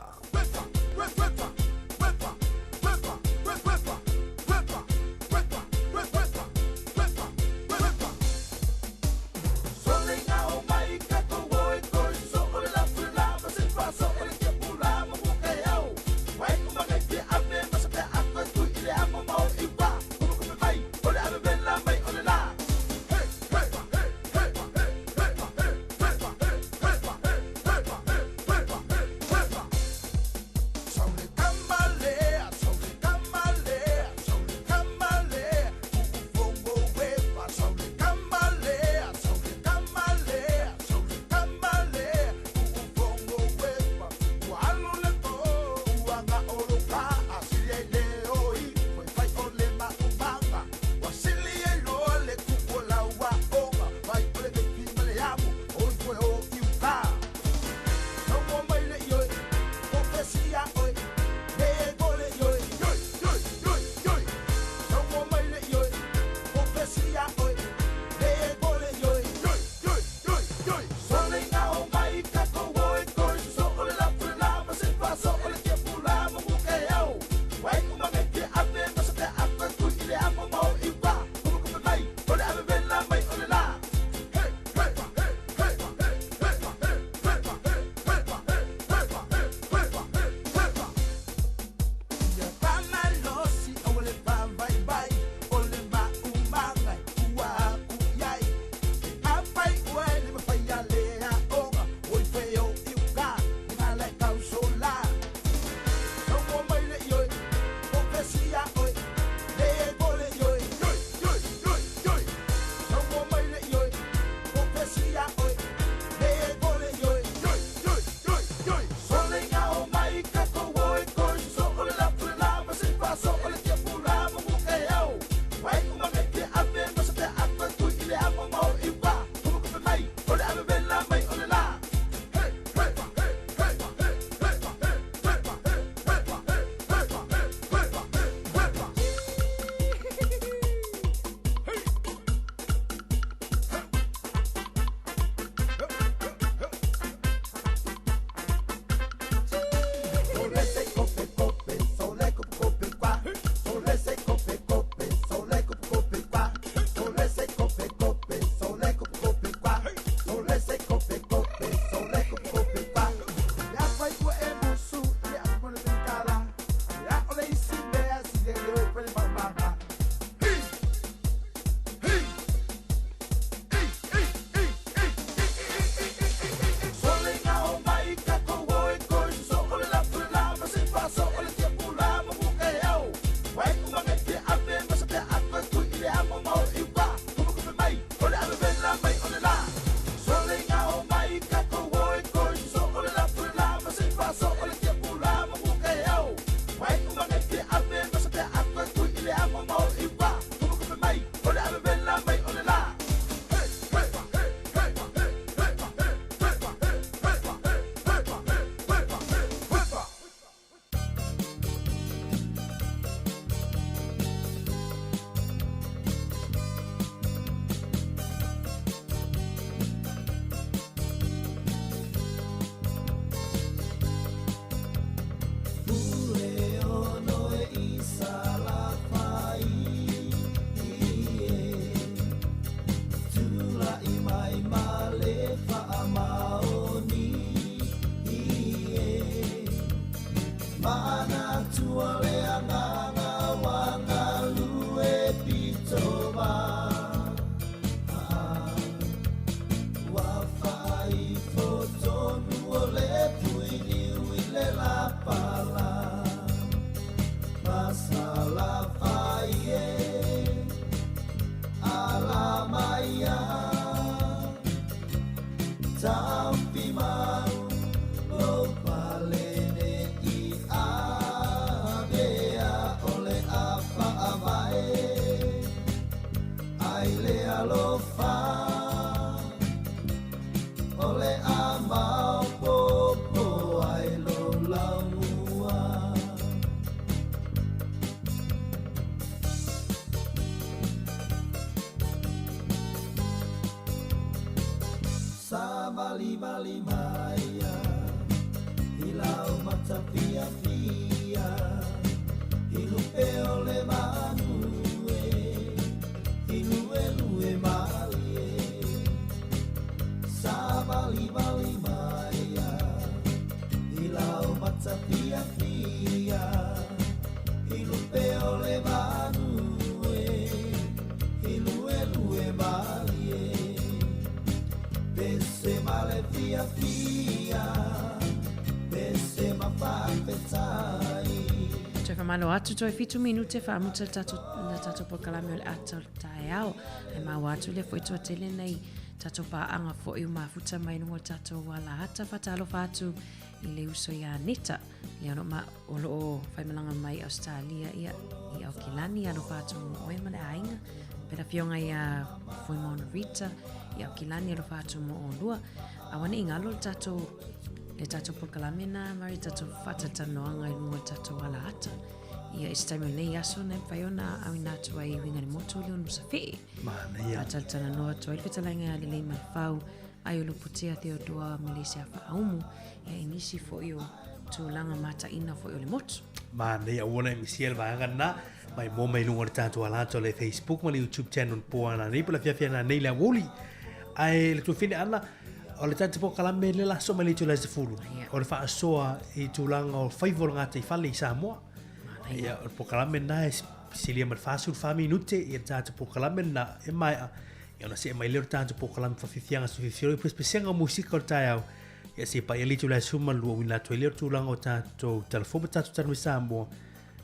Taofi mau lou palene i avea o le a faavae ai le alofa o le a maopopo ai lo laumua. Savalivali mai ia i lau mata fiafia i lupe o le manu e i luelue malie. Savalivali mai ia i lau mata fiafia i lupe o le manu e i luelue malie. Pese ma le fiafia, pese ma faafetai. Toe faamalo atu, toe fitu minute faamuta le tatou, le tatou polokalame o le ata o le taeao. Ae maua atu lea foi toatele nei tatou paaga foi o mafuta mai luga o le tatou alaata. Faatalofa atu i le uso ia Aneta, lea o lo o ma, o lo o faimalaga mai i Ausetalia, ia, i Aukilani. Alofa atu mo oe ma le aiga. Pela afioga ia Fuimaono Rita i Aukilani, alofa atu mo olua. Aua ne i galo le tatou, le tatou polokalame na, Mary, tatou faatalatalanoaga i luga o le tatou alaata. Ia, i se taimi o lenei aso na e mafai ona auina atu ai i uiga i le motu o Leon Musafee. Manaia. Faatalatalanoa atu ai le fetalaiga ia Lelei Malefau, Aiolupotea Theodore Melisia Faaumu, ia i nisi foi o tulaga mataina foi o le motu. Manaia, aua ne i misia le vaega lena, mai moa mai luga o le tatou alaata o le Facebook ma le YouTube channel po ana nei po le afiafi ana nei le aoauli. Ae le tuafine Ana, o le tatou polokalame le la aso mai le itula e 10, o le faasoa i tulaga o faiva o le gataifale i Samoa. Ia, o le polokalame lena e silia ma le 44 minute ia le tatou polokalame lena e maea. Ia ona see mai lea o le tatou polokalame faafiafiaga sofiafia o le pesepesega o musika o le taeao. Ia se paia le itula e 12 uina atu ai lea o le tulaga o tatou talafou ma tatou tala mai Samoa.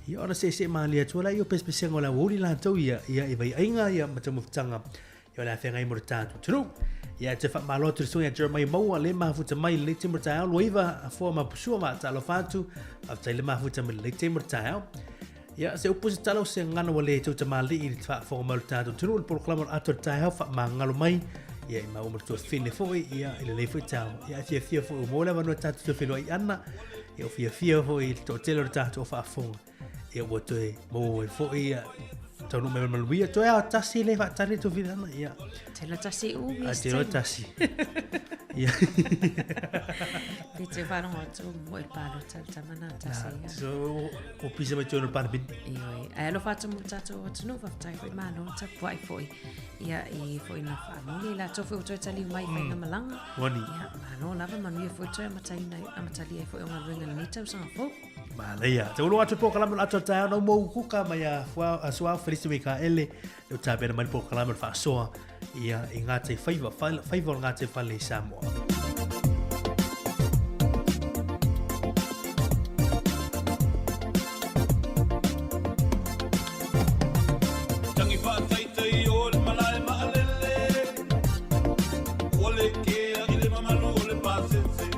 Ia ona seesee malie atu ai laia o pesepesega o le aoauli latou ia, ia i vaiaiga ia ma taumafataga ia o le a feagai mo le tatou atunuu. Ia e te faamalo atu i le susuga ia Jeremiah Maua le mafuta mai i lenei taimi o le taeao, Luaiva Afoa Mapusua ma talofa atu, faafetai le mafuta mai i lenei taimi o le taeao. Ia, se upu se tala o se gagana ua le tautamalii i le faafofoga mai o le tatou atunuu i le polokalame o le ata o le taeao faamagalo mai ia i maua ma le tuafafine foi ia i lenei foi taeao. Ia, e fiafia foi ua maua le avanoa tatou toe feiloai ana, ia ua fiafia foi i le toatele o le tatou faafofoga. Ia ua toe maua mai foi ia taunuu mai ma le manuia. Toe a tasi le faatali le tuafafine ana, ia. Tela tasi umi. A tela tasi. Ia. Pe te wharongo atu mo e pālota le tama nā tasi. Nā, so, o pisa mai tōna paramini. Ioe. Ae alofa atu mo tātou atunuu, faafetai foi malo le tapuai foi. Ia, i foi na whaamuli, la tō foi o toe taliu mai mm. whainga malaga. Wani. Ia, malo lava, manuia foi toe amataina, amatalia ai foi o galuega lenei tausaga fou. Manaia. Te ulu atu polokalame o le ata o le taeao nau mou kuka mai a Fuao, a Suao Felisi Mikaele, le o tapena mai le polokalame o le faasoa ia i ngā tai whaiva, whaiva o ngā tai whale i Samoa. Tangi whātaitai o le malae maalele, Ua le kea i le mamalu o le pasese.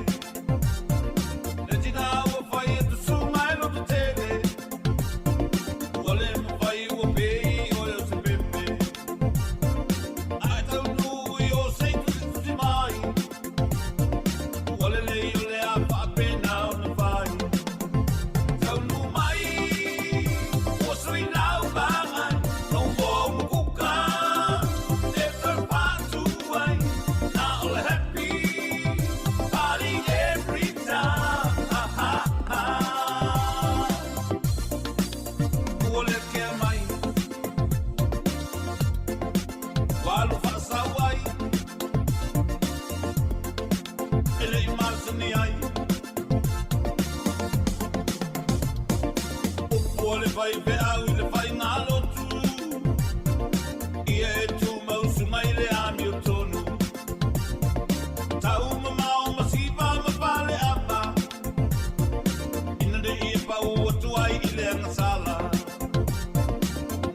Le tina ua fai e tusu mai loto tele, Ua le mawhai ua pei oe o se pepe. Ae taunuu i o sei tusitusi mai, Ua lelei o le a faapena ona fai. Taunuu mai, ua sui lau vagai, Tou moa ua kuka, e toe patu ai, Na o le happy party every time. Ua le kea mai, ua alu faasau ai, E le i masani ai. Upu o le faifeau i le faigalotu, Ia e tumausu mai le amiotonu. Tau mamao ma siva ma faleava, Ina ne i e pau atu ai i le agasala.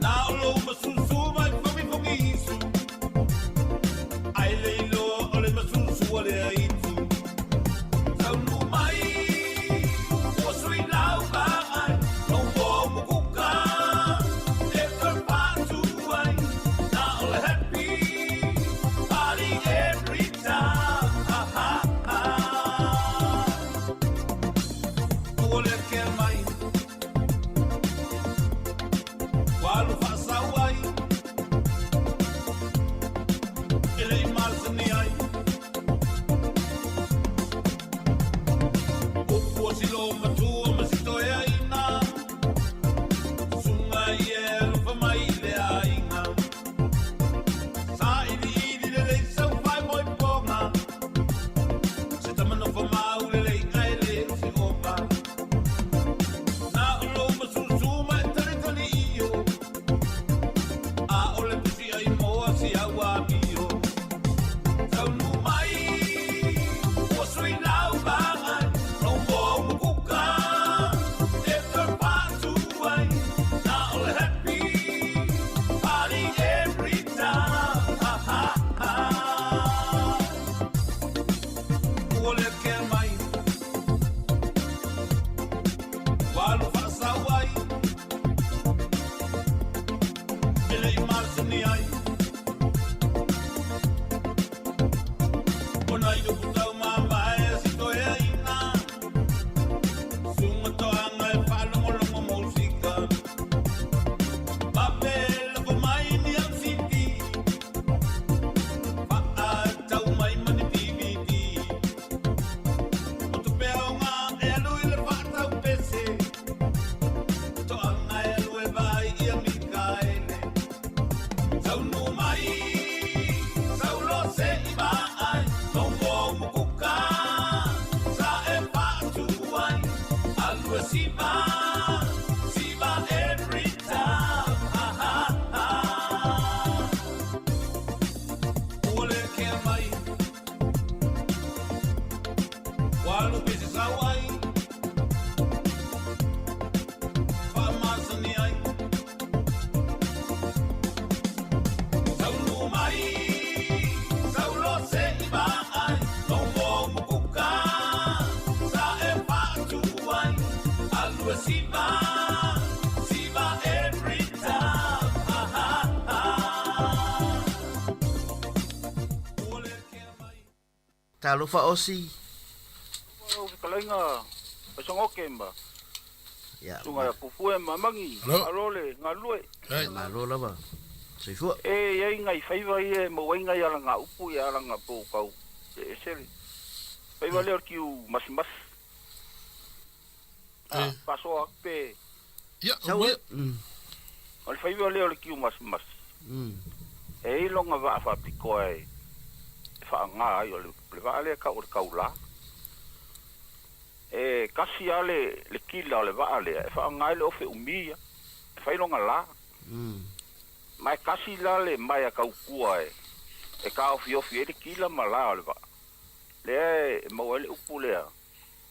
Na o lou masusu mai fogifogi isu, Ai le iloa o le masusu a le aitu. Ua le kea mai. Ua alu faasau ai. E le i masani ai. Ona i upu tau mavae a si toeaina. Suga toaga e faalogologo musika. Vave lafo mai ni au CD. Faatau mai ma ni DVD. O tupe aoga e alu i le faatau pese. Toaga e alu e vaai ia Mikaele. Taunuu mai, saulo se i vaai. Lou mukuka, sa e faatu ai. Alu e siva, siva every time. Ha ha ha. Ua le kea mai. Ua alu pese sau ai. Faamasani ai. Taunuu mai, saulo se i vaai. Lou mukuka, sa e faatu ai. Alu e siva, siva every time. Ha ha ha. Ua le kea mai. Talofa Osi. Lau fetalaiga Paesagoke ma Ia, Susuga ia Pufue ma Magi, malo le galulue. Ia, malo lava. Soifua. E i ai nai faiva ia e maua ai nai alagaupu ia alagapou kau e ese le faiva lea o le kiu masimasi. A, faasoa atu pe. Ia, Sau ua. O le faiva lea o le kiu masimasi, e i ai lona vaa faapitoa e faaaoga ai, o le vaa lea e tau o le taulā. E tasi lava le kila o le vaa lea e faaaoga ai le ofe umi ia, e fai lona lā. Ma e tasi la le maea tautua e taofiofi ai le kila ma lā o le vaa. Lea e maua ai le upu lea,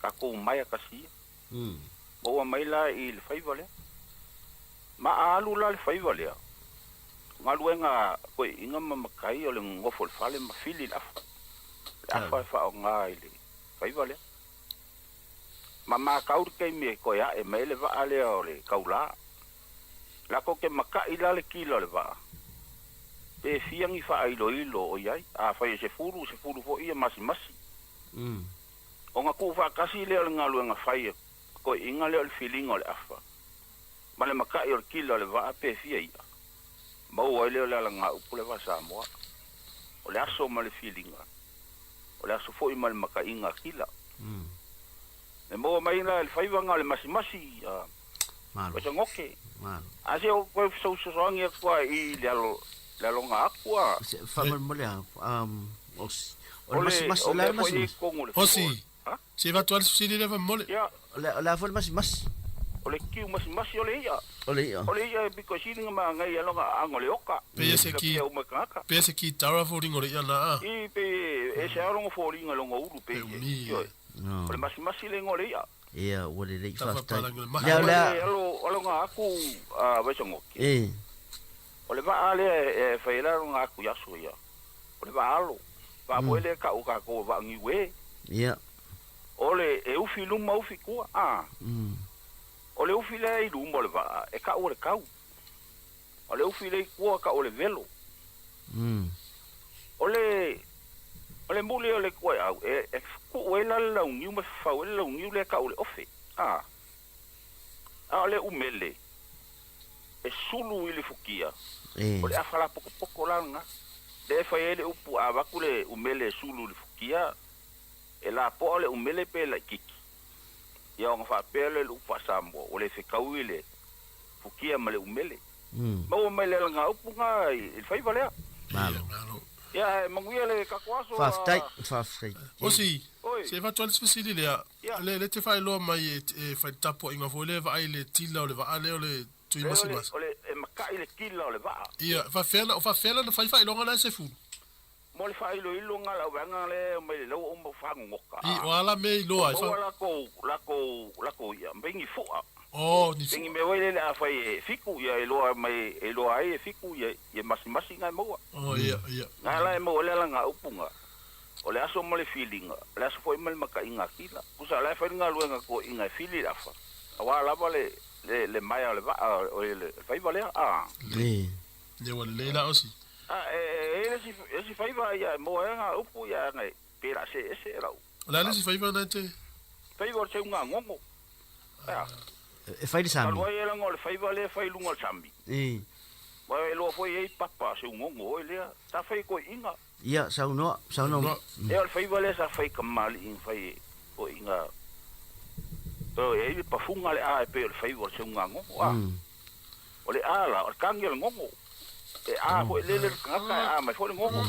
tatou maea tasi ia. Maua mai la i le faiva lea. Ma a alu la le faiva lea, galuega toeaiina ma matai o le nonofo i le fale ma fili le afa. Le afa e faaaoga i le faiva lea. Ma matau le taimi e toe ae mai ai le vaa lea o le taulā. Latou te maka'i la le kila o le vaa, pe fia ni faailoilo o i ai. Afai e sefulu, sefulu foi ia masimasi. Ona tuufaatasi lea o le galuega fai a toeaiina lea o le filiga o le afa ma le maka'i o le kila o le vaa pe fia i'a. Maua ai lea o le alagaupu le vaa Samoa. O le aso ma le filiga, o le aso foi ma le maka'iga a kila. E maua mai la e le faivaga o le masimasi a Paesagoke. A se o koe fesoasoani atu a i le alo le aloga atu a. Faamolemole a, o le masimasi, o le a le masimasi? Osi, se i avatu lava le fesili lea faamolemole. O le a foi le masimasi? O le kiu masimasi o le i'a. O le i'a. O le i'a e pito sili ona manaia ai lona aano o le oka. Pei e se ki, pei e se kitara foliga o le i'a na a. I, pei e ese lava lona foliga i lona ulu pei e, ioe. O le masimasi le igoa o le i'a. Ia, ua lelei, faafetai. Ma le aloga aku a Vaisagoke. O le vaa lea e fai ai le aloga aku i aso ia, o le vaa alo. Vaa foi lea e tau e tatou o vaa niue. Ia. O le e ufi i luma ufi i tua, a. O le ufi lea i luma o le vaa e tau o le kau. O le ufi lea i tua e tau o le velo. O le o le muli o le kuaeau e e kuu ai la le launiu ma fafau ai le launiu lea tau o le ofe, a. A o le umele e sulu i le fukia, o le afa lapokopoko la lena. Lea e fai ai le upu a avatu le umele e sulu i le fukia, e lapoa le umele pe laitiiti. Ia ona faapea lea i le upu faa-Samoa, ua le fetaui i le fukia ma le umele. Maua mai le alagaupu na i le faiva lea. Malo. Ia, e manuia le tatou aso. Faafetai, faafetai. Osi, se i avatu lava le isi fesili lea, le le te faailoa mai e fai le tapuaiga foi lea e vaai i le tila o le vaa lea o le tui masimasi. O le, e makai le tila o le vaa. Ia, e faafefea ona, o faafefea la ona fai faailoga la e sefulu? Mo le faailoiloga lau vaega lea e omai le laua uma fagogota. I, o a la mea i loa ai fa. Maua latou, latou, latou ia, mei ni fu'a. Oh, ni fu'a. Ni mea foi lele afai e fiku, ia e loa mai, e loa ai e fiku, ia, ia masimasi na e maua. Oh, ia, ia. Na la e maua ai le alaga upu na. O le aso ma le filiga, o le aso foi ma le maka'iga akila. Pusa la e fai le galuega toe'iga e fili le afa, auā lava le le le maea o le va'a o le faiva lea, a. Lelei. Ia ua lelei la osi. A e e i ai le isi le isi faiva ia e maua ai aga upu ia aga e pe la see ese e la'u. O le a le isi faiva na e te. Faiva o le seugagogo. A. E fai le sami. Talu ai e laga o le faiva lea e fai i luga o le sami. Aua e iloa foi e i ai papa seugogo oe lea. Sa fai e toeaiina. Ia, saunoa, saunoa. Ea o le faiva lea sa fai i kamali'i na fai e toeaiina. E i ai le pafuga le a e pei o le faiva o le seugagogo a. O le a la, o le tagi o le gogo. E a foi lele le tagata e a mai foi le gogo.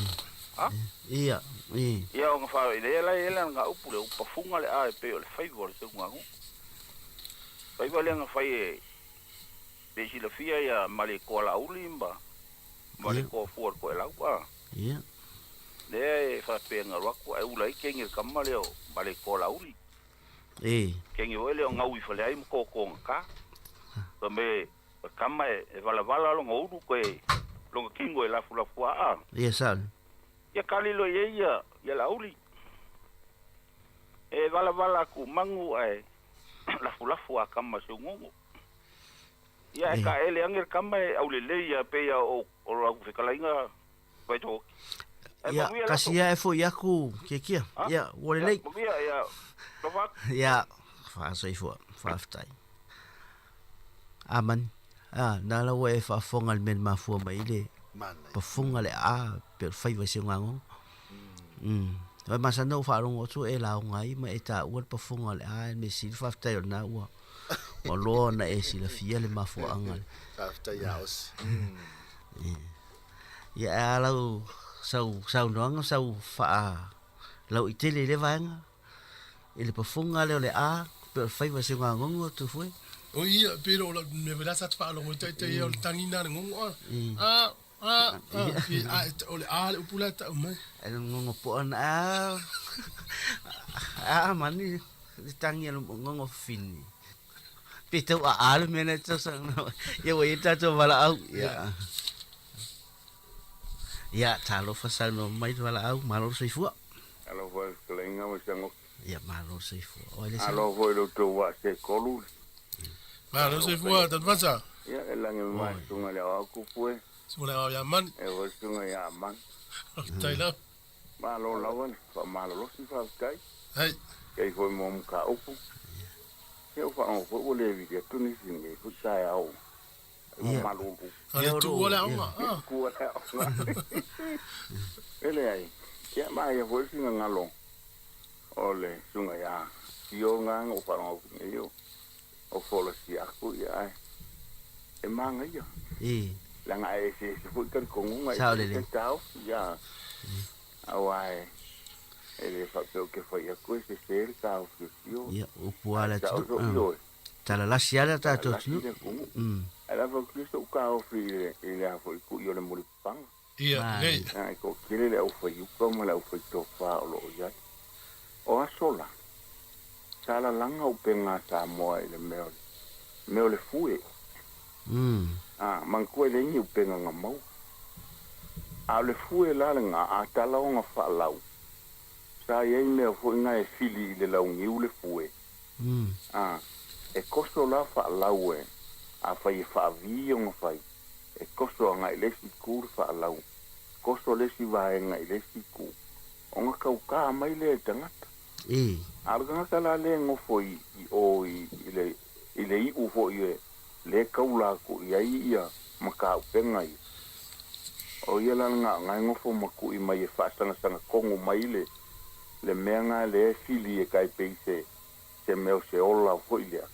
A? Ia, i. Ia ona fa lea la e la nga upu le pafuga le a e pei o le faiva o le seugagogo. Faiva lea na fai e pe silafia ia ma le koalauli ma ma le koafua o le koelau a. Ia. Lea e faapea na alu atu ae ula ai kegi le kama lea o ma le koalauli. E. Kegi foi lea o gau i faleai ma kōkōgata. Fa mai o le kama e valavala lona ulu koe lona kino e lafulafua'a. Ia sa'o. Ia kali loa i ai ia ia Laauli. E valavala aku manu ae lafulafu a kama seugogo. Ia ae taele ane le kama e aulelei ia pei a o o lau fetalaiga Vaitoki. Ae Ia, manuia le kasi aso. ia e fo'i aku Kiekie. Ha? Ia, ua Ia, lelei. manuia, ia, alofa atu. Ia, faasoifua, faafetai. Amani. A, na la ua e faafofoga i le mea na mafua mai ai le pafuga le aa pe o le faiva i seugagogo. Mm. Ua masani ona ou faalogo atu e lauga ai ma e taua le pafuga o le aa e le mea sili faafetai o lena ua ua loa ona e silafia le mafuaaga. Faafetai ia Osi. Ia ae a lau sau saunoaga sau faa lauitele i lea vaega i le pafuga lea o le a pe o le faiva i seugagogo Tufue. O ia, pe le o lau mea foi la sa te faalogo i taitai ia o le tagi na le gogo a. A, a, a, pe a, o le a le upu la e tau mai. E le gogo poa na a, a, a mani le tagi a le gogo fini. Pe tau a a le mea na e tau saunoa. Ia ua i ai le tatou valaau. Ia. Ia, talofa saunoa mai le valaau, malo le soifua. Alofa i le fetalaiga ma si agofi. Ia, malo le soifua. Oi le sau. Alo foi lo tou vaa se tolu. Malo le soifua, Tanuvasa. Ia, e lagi ma susuga i le aoao kupu e. Susuga i le aoao ia Amani. E foi susuga ia Amani. Faafetai lava. Malo lava le faamalolosi faafetai. Hai. Kei foi mo mataupu. Ia ua faalogo foi ua le vili atu nisi i lenei foi taeao. Ai ua malulu. A le tuua le aoga. Le tuua le aoga. E leai. Ia manaia foi le finagalo o le susuga ia Sio lena na ou faalogo atu nei o folasia atu ia ae e manaia. Leaga e eseese foi talitonuga Sao e lelei. ese taofi ia aua e e le faapea ou te fai atu e sese le taofi o Sio. Ia, upu lava le Ae sao atunuu. sou ioe. Talalasi lava le tatou Talalasi atunuu. le atunuu. Ae lava atu ia sou taofi i le i le a foi ku'i o le mulipapaga. Ia, lelei. Leaga e toatele le aufaiuka ma le aufaitofa o lo o i ai. O aso la, sa lalaga upega a Samoa i le mea o le mea o le fue. A, manatua e leai ni upega na maua. A o le fue la lena, a tala ona faalau, sa i ai mea foi na e fili i le launiu le fue. A, e koso la faalau e, afai e faavi ona fai, e koso agai i le isi itu le faalau, koso le isi vaega i le isi itu, ona taugā mai lea i le tagata. A o le tagata la lea e nofo i i o i i le i le iu foi e lea e taula atu i ai ia matauupega ia, o ia la lena o na e nofo ma tu'i mai e faasagasagatonu mai le le mea na lea e fili e tai pei se se mea o se ola foi lea.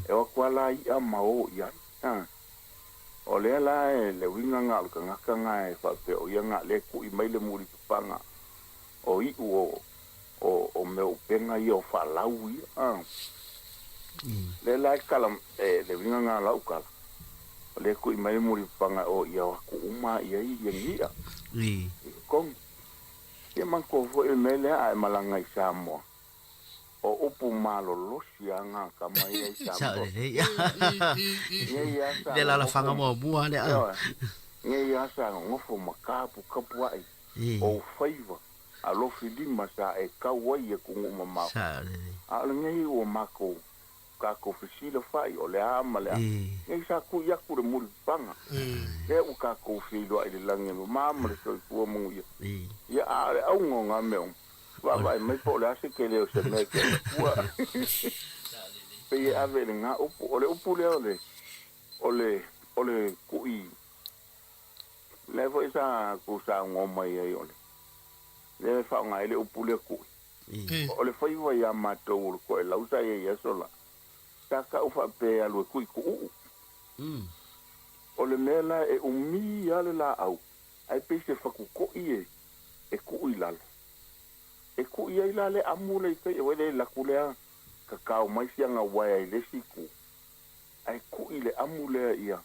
E o atu lava la i'a ma o i ai. A. O lea la e le uiga na o le tagata na e faapea o ia na lea e tu'i mai le mulipapaga o iu o o o mea upega ia o faalau ia. A. Lea la e kala e le uiga na o lau tala, o lea e tu'i mai le mulipapaga o ia o atu uma i ai ia ni'a. I totonu. Ia manatua foi le mea lea a e malaga i Samoa, o upu malolosi lava na kama ia i Sao Samoa. lelei. Nei lava sa Le lalafaga nonofo muamua lea. Ioe. Nei lava sa nonofo ma kapukapua'i o faiva. Alofi lima sa e kau ai e kugu mamao. Sa'olelei. A o lenei ua makou kakou fesilafa'i o le a ma le a. Nei sa ku'i aku le mulipapaga. Lea ua kakou feiloa'i i le lagi e mamā ma le soifua manuia. Ia a o le auga o gā mea uma, vaavaai mai po o le a se tele o se mea e te avatua. Pei e ave i lena upu. O le upu lea o le, o le, o le ku'i, lea foi sa tou saunoa mai ai o le, lea e faaaoga ai le upu lea ku'i. O le faiva iā matou o le toelau sa i ai i aso la, sa tau faapea e alu e ku'i tuuu. O le mea la e umi lava le laau ae pei se fatuto'i e e tuu i lalo. E ku'i ai la le amu lea i tai, aua e le alu atu lea tatao mai siana uaea i le isi itu, ae ku'i le amu lea ia,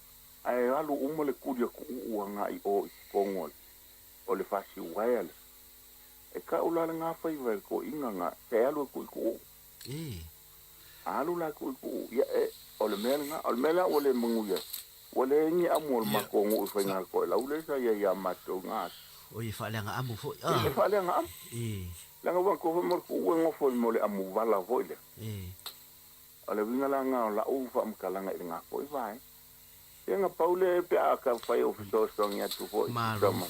ae alu uma le tuli a tuuu agai i o i totonu o le o le fasi uaea lea. E tau la lena faiva e le toeaina na, e alu e ku'i tuuu. A alu la e ku'i tuuu, ia e, o le mea lena, o le mea la ua le manuia ai, ua leai ni amu o le matou nuu i Faigatoelau lea sa i ai ia matou i na aso. Oi, e faaleaga amu foi. E faaleaga amu. Leaga ua manatua foi mo le tuuu e nofo i le mea o le amu vala foi lea. O le uiga la lena o la'u faamatalaga i lena foi vaega. Ia na pau lea pe a taumafai e ou fesoasoani atu foi i Malo. tusa ma.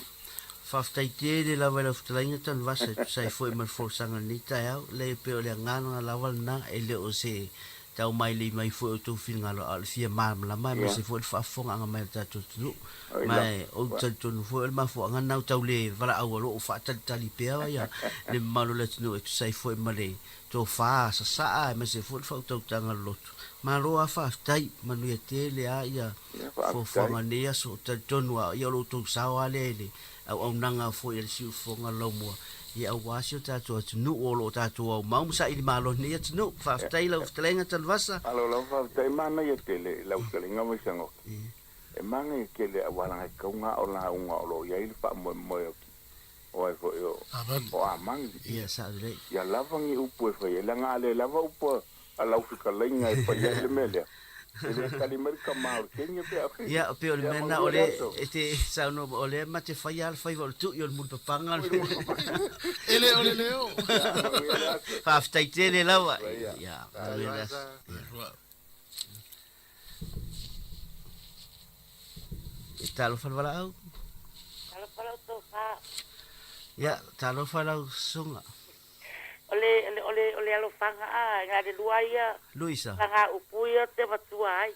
Faafetai tele lava i lau fetalaiga Tanuvasa e tusa ai foi ma le folasaga i lenei taeao. Leai e pei o le agaga lava lena, e le o se taumailei mai foi o outou finagalo a o le fia malamalama aemaise foi le faafofogaaga mai a le tatou atunuu. Ma ou te talitonu foi o le mafuaaga lena ua tau le valaau o lo o faatalitali pea le mamalu o le atunuu e tusa ai foi ma le tofa sasaa aemaise foi le faautautaga loloto. Malo lava faafetai, manuia tele lava ia fuafuaga o lenei aso. Ou te talitonu lava ia o lo outou sao lava lea i le auaunaga foi a le siufofoga laumua ia aua si o tatou atunuu o lo o tatou aumau ma saili malo i lenei atunuu. Faafetai i lau fetalaiga Tanuvasa. Malo lava faafetai, manaia tele lau fetalaiga Vaisagoto. E manaia tele aua leaga e tatau ona ao lauga o lo o i ai le faamoemoe o o ai foi o o Amani. Ia sao lelei. Ia lava ni upu e fai ai, leaga a le lava upu a lau fetalaiga e fai ai le mea lea, e le tali mai le tama o le teine pe a fai. Ia, pei o le mea lena o lea e te saunoa mai, o lea ma te faia lava le faiva o le tui o le mulipapaga. E le o le leo. Faafetai tele lava. Ia, manuia le aso. E talofa le valaau. Talofa lau tofa. Ia, talofa lau susuga. O le, o le, o le alofaga a, na le lua ia. Luisa. Laga upu ia te avatua ai.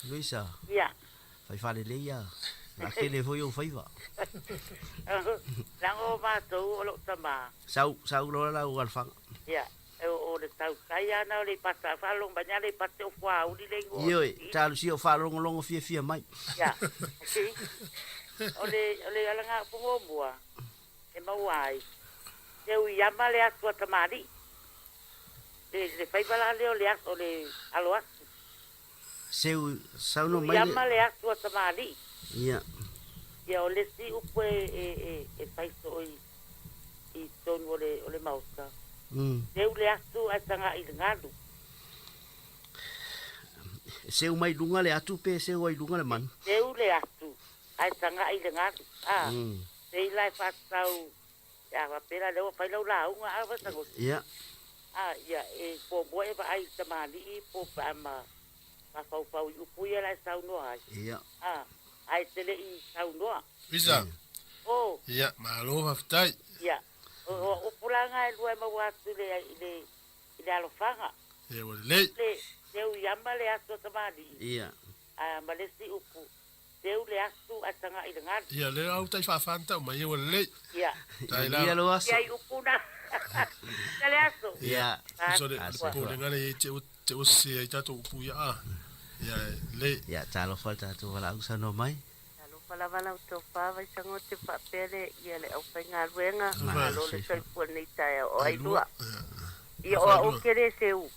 Luisa. Ia. Fai faalelei ia. A tele foi ou faiva. Leaga o matou o lou tama. Sau, sau loa lau alofaga. Ia. O le tautai lava na o Aleipata, faalogo mai ni Aleipata o Fuauli le igoa. Ioe, talosia o faalogologo fiafia mai. Ia. O le, o le alagaupu muamua e maua ai, e ui ama le atu a tamalii. Le, le faiva la lea o le, o le alo atu. Seu, saunoa mai le. Ui ama le atu a tamalii. Ia. Ia, o le isi upu e, e, e, e fai soo i, i totonu o le, o le Maota. Seu le atu ae taga'i i le galu. Seu mai luga le atu pe seu ai luga le manu? Seu le atu ae taga'i i le galu. A, pei la e faatatau, a faapea la lea ua fai lau lauga a Vaitagosi. Ia. A, ia, e muamua e vaai i tamalii po pe a ma mafaufau i upu ia la e saunoa ai. Ia. A, ae te le i saunoa. Luisa. O. Ia, malo faafetai. Ia. O upu la na e lua e maua atu i le, i le, i le alofaga. Ia, ua lelei. Le, seu i ama le aso a tamalii. Ia. A, ma le isi upu, seu le asu ae taga'i i le galu. Ia, lea au tai faafa na tau mai, ia ua lelei. Ia. Tai la. Manuia lou aso. Ia i upu na. Ia le aso. Ia. Uso le, le popolega lea e te ua, te ua sese ai tatou upu ia a. Ia, lelei. Ia, talofa le tatou valaau saunoa mai. Talofa lava lau tofa Vaisago te faapea le ia le aufaigaluega malo le soifua lenei taeao o ai lua. Ia o au ou te le seu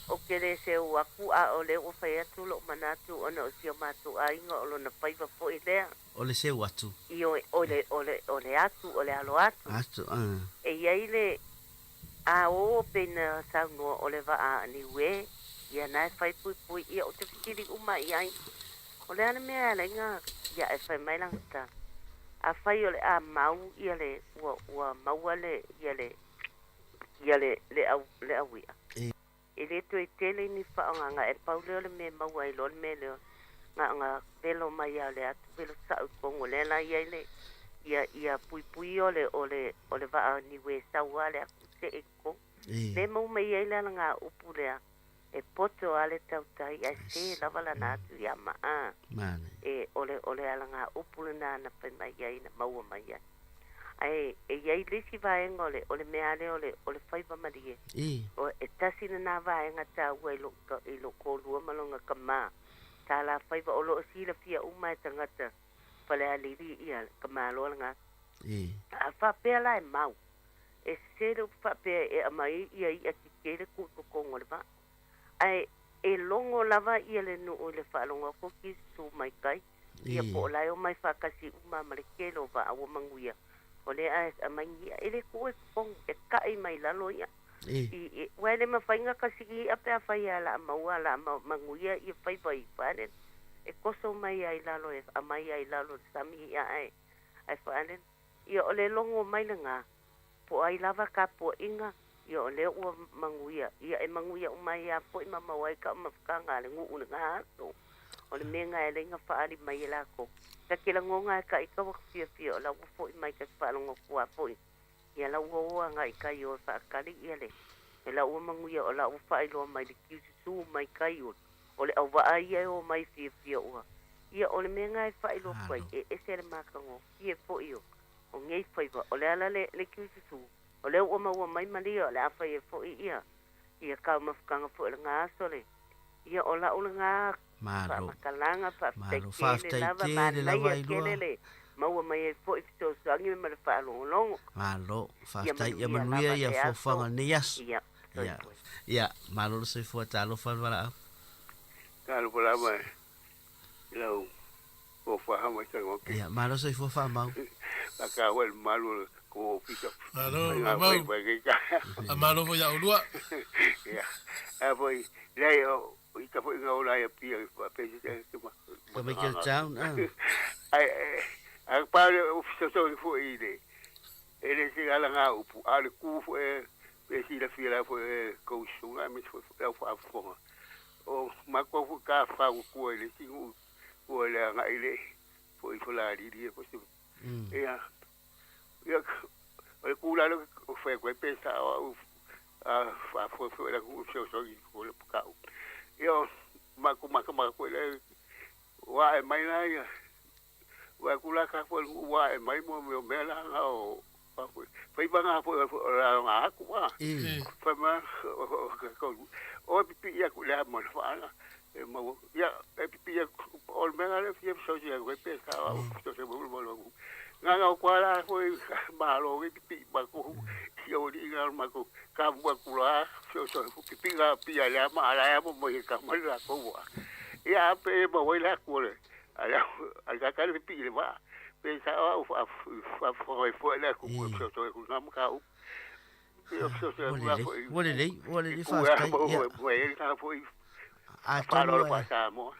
ou te le seu aku a o lea ua fai atu lou manatu ona o si o matou aiga o lona faiva foi lea. O le seu atu. Ioe o le o le o le atu o le alo atu. Atu a. E i ai le a o pei na saunoa o le vaa a Niue, ia na e fai puipui ia ou te fesili uma i ai. O le a le mea e ala ai na ia e fai mai lana tala. Afai o le a mau ia le ua ua maua le ia le ia le le au le aui'a. E le toe tele ni faaogaga e pau lea o le mea e maua ai loa le mea lea na ona velo mai lava o le atu velo sa'o i totonu o lea la e i ai le ia ia puipui o le o le o le vaa niue e sau lava le atu se'e i totonu. Lea e maua mai ai le alagaupu lea e poto lava le tautai ae sē lava lana atu ia maa. E o le o le alagaupu lenā na fai mai ai na maua mai ai. Ae e i ai le isi vaega o le o le mea lea o le o le faiva malie. O e tasi lenā vaega taua i lo'u i lo'u toalua ma lona tamā talafaiva o loo silafia uma e tagata Falealili ia tamāloa lagā. A faapea la e mau, e sesē le upu faapea e aumai ia i'a tetele tuu i totonu o le vaa. Ae e logo lava ia le nuu i le faalogo atu o kiususu mai tai, ia po o la e omai faatasi uma ma le tele o vaa ua manuia, o lea e aumai ni i'a. E le tuua i totonu, e ta'i mai lalo i'a. I, aua e le mafai ona kasii i'a pe afai o le a maua o le a manuia ia faiva i faalele. E toso mai lava i lalo e aumai lava i lalo o le sami i'a ae, ae faalele. Ia o le logo mai lagā, po o ai lava tapua'iga, ia o lea ua manuia, ia e manuia uma ai lava foi ma maua ai taumafataga a le nuu i lagā aso. O le mea lena e ala ai ona faaali mai e latou. Ta te lagona e ta ita ua ta fiafia o la ua fo'i mai ta te faalogo atu lava foi, ia la ua o agai i tai o e faatali ia le e la ua manuia o la ua faailoa mai le kiususu mai tai o o le auvaa ia e o mai fiafia ua ia o le mea lena e faailoa atu ai e ese le matagofie foi o o nei faiva o le ala le le kiususu o lea ua maua mai malia o le a fai ai foi ia ia taumafataga foi o lena aso le ia o la'u lena Malo. faamatalaga faafetai Malo. tele Faafetai lava tele manaia lava i tele lua. le maua mai ai foi fesoasoani ma le faalogologo. Malo. Ia Faafetai ia manuia manuia lava ia le aso. fuafuaga o lenei aso. Ia, Ia. soifua. Ia, malo le soifua talofa le valaau. Talofa lava i lau tofa mai Sagoke. Ia, malo soifua faamau. Faataua i le mamalu o le kou ofisa. Malo, Faiga Maumau. faiva i lenei taeao. A malo foi ia oulua. Ia, a foi, leai, o ita foi na ola ai Apia i faapea se se ma. Ka Michael Town, ah. Ai, a pa le ofisa so foi i le e le se ala ngā upu, a le ku foi e pe silafia la foi e kou susuga aemaise foi lau faafofoga. O matou foi ka fau kua i le isi nuu kua le agai le foi i Falealili ia foi se ia ia o le ku lalo o fai atu ai pe sa'o a'u a faafoefoe le atunuu i fesoasoani i le paka'u. Ia o matou matamata foi lea ua a'e mai la ia ua atu la tatou i le nuu ua a'e mai mo mea o mea la na o faiva na foi o le atu a fai mai o e pipii atu i le ama o le faala e maua ia e pipii atu o le mea lea e fia fesoasoani atu ai pe sao au fesoasoani mai le malo na na o koa la foi malo i pipii matou ia o alii na o matou tamu atu la fesoasoani pipii na pii a le ama a la e amo mai e tama le latou a ia a pe e maua ai le atu o le a le tata le pipii i le vaa pe sao au faafofoga ai foi le atu e fesoasoani atu i lena mataupu. Ia fesoasoani atu la foi Ua lelei, ua lelei i faafetai. Ia. Ua i ai le tagata foi Atonu faaaloalo e faa-Samoa.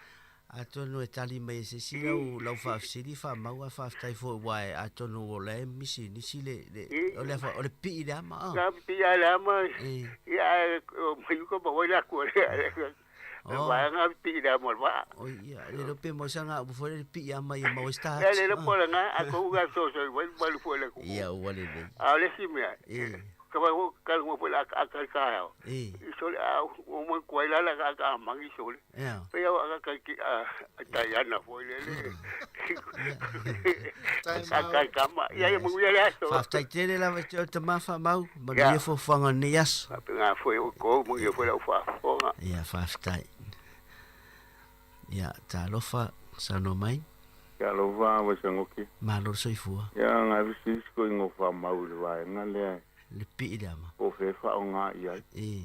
Atonu e tali mai e se isi lau lau faafesili faamau ae faafetai foi aua e atonu o la e misi nisi le le o le o le pii le ama a. Ka pii a le ama ia ae mai uka ma wai le atu le Oh. Vaega pii le ama o le vaa. Oi ia, le iloa pe maua sana upu foi le pii ama ia maua ai se Ia taati. le iloa po o le ga a kou ga fesoasoani mai malu foi le atunuu. Ia ua lelei. A o le isi mea, ka fai foi talanoa foi le akaaka i le taeao. I sole a ua matua ai la le akaaka a magi sole. Pei lava akaaka a Taiana foi lele. Akaaka i tama. Ia ia manuia le aso. Faafetai tele lava i te oe tama faamau, manuia fuafuaga o lenei aso. Faapena foi outou, manuia foi lau faafofoga. Ia, faafetai. Ia, talofa, saunoa mai. Talofa Vaisagoki. Malo le soifua. Ia ngai fesili ko ingo faamau i le vaega lea. Le pii le ama. Po o fea e faaaoga i ai.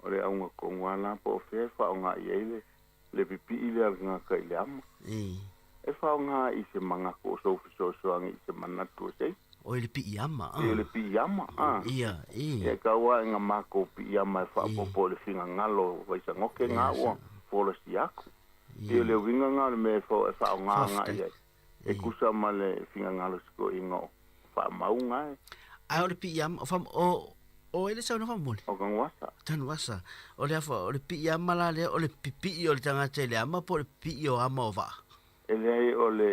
O le auga tonu lava la po o fea e faaaoga i ai le le pipii lea a le tagata i le ama. E faaaoga i se manatu o sou fesoasoani i se manatu o se isi. Oi le pii ama a. I le pii ama a. Ia, i. Ia tau lava ina matou pii ama e faaopoopo i le finagalo o Vaisagoke na ua folasia atu. Ia le uiga na o le mea e faaoga agai i ai. E kusa ma le fingagalo sikoʻiga o faamauga e. Ae o le piiama o fam o o ele sau na famole. O Tanuasa. Tanuasa. O le afa o le piiama la lea o le pipii o le tagata i le ama po o le pipii o ama o vaa. E leai o le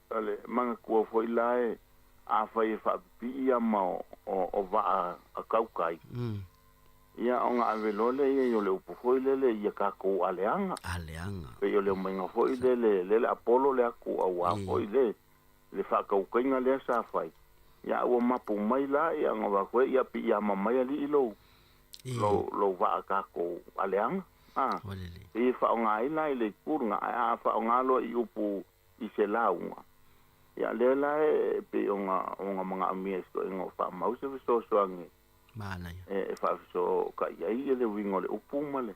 o le magatua foi la e afai e faapipii ama o o o vaa a kaukai. Ia ona ave loa lea i ai o le upu foi lele ia tatou aleaga. Aleaga. Pei o le omaiga foi lele lele Apolo le atu auā foi le le faatautaiga lea sa fai. Ia a ua mapu mai la ia ona avatu ai ia piiama mai alii lou lou lou vaa tatou aleaga. A pei e faaaoga ai la i le itu lena ae a faaaoga loa i upu i se lauga ia lea la e pei ona ona manaomia e si toeaina o faamau se fesoasoani Manaia. E faafisota'i ai le uiga o le upu ma le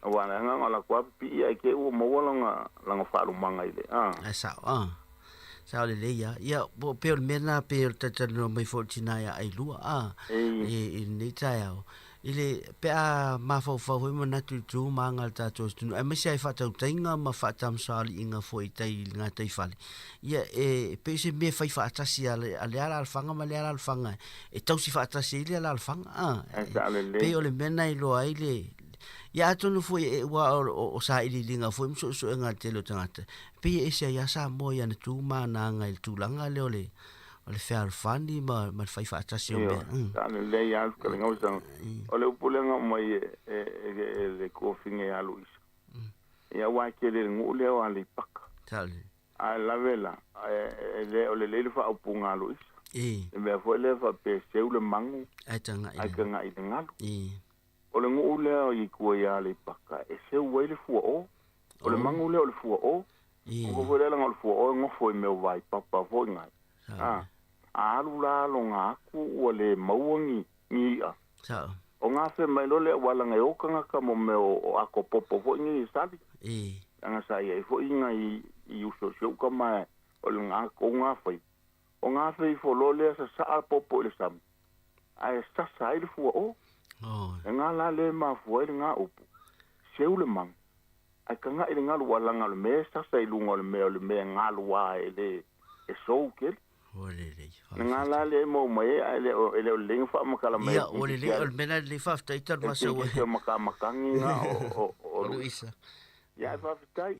auā leaga na o latou lava pipii ae te i ua maua lona lana faalumaga i le a. Ae sao a. Sao lelei a. Ia po pei o le mea lena pei o le talatalanoa mai foi o le tina ia Ailua a. I lenei taeao. I le, pe a mafaufau foi manatu i le tu ma aga a le tatou atunuu, aemaise lava i faatautaiga ma faatamasoaliiga foi i tai i le gataifale, ia e pei o se mea e fai faatasi a le, a lea alaalafaga ma lea alaalafaga e tausi faatasi ai lea alaalafaga, a. Ae Pei o le mea lena e iloa ai le, ia atonu foi e, aua o sailiiliga foi ma suesuega a le tele o tagata, pei e ese ai lava Samoa i ana tu ma ana aga i le tulaga lea o le, o le fealofani ma, ma le fai faatasi o mea. Mm. Sa lelei lava le fetalaiga o Isaga. O le upu lea na aumai e, e, e, e le tuafine ia Luisa. Ia aua e tele i le nuu lea o Aleipaka. Ae lave la, e, e, le, o lelei le faaupuga a Luisa. Le mea foi lea faapea e seu le magu Ae taga'i ae taga'i i le galu. I. O le nuu lea i tua i Aleipaka e seu ai le fuaʻō. O le magu lea o le fuaʻō. O foi lea leaga o le fuaʻō e nofo i mea o vaipapa foi nai. A, a alu la loga aku ua le maua ni, ni iʻa. Sao. O gafe mai loa lea aua leaga e o tagata mo mea o, o ato popo foi nei e sali. Leaga sa i ai foi nai i uso o si ou tama o le ga kou gafai. O gafe ifo loa lea sasaa popo i le sami, ae sasa ai le fuaʻō. E ga la lea e mafua ai le ga upu, seu le magu. Ae taga'i le galu aua leaga o le mea e sasa i luga o le mea o le mea e galu a e le e sou tele. Ua lelei, Le ga la lea e maua mai ai ae le o e le o lelei ona faamatala mai Ia, ua lelei, o le mea lena lelei faafetai Tanuvasa ua. E te makamakagi ga o o Luisa. Ia ae faafetai.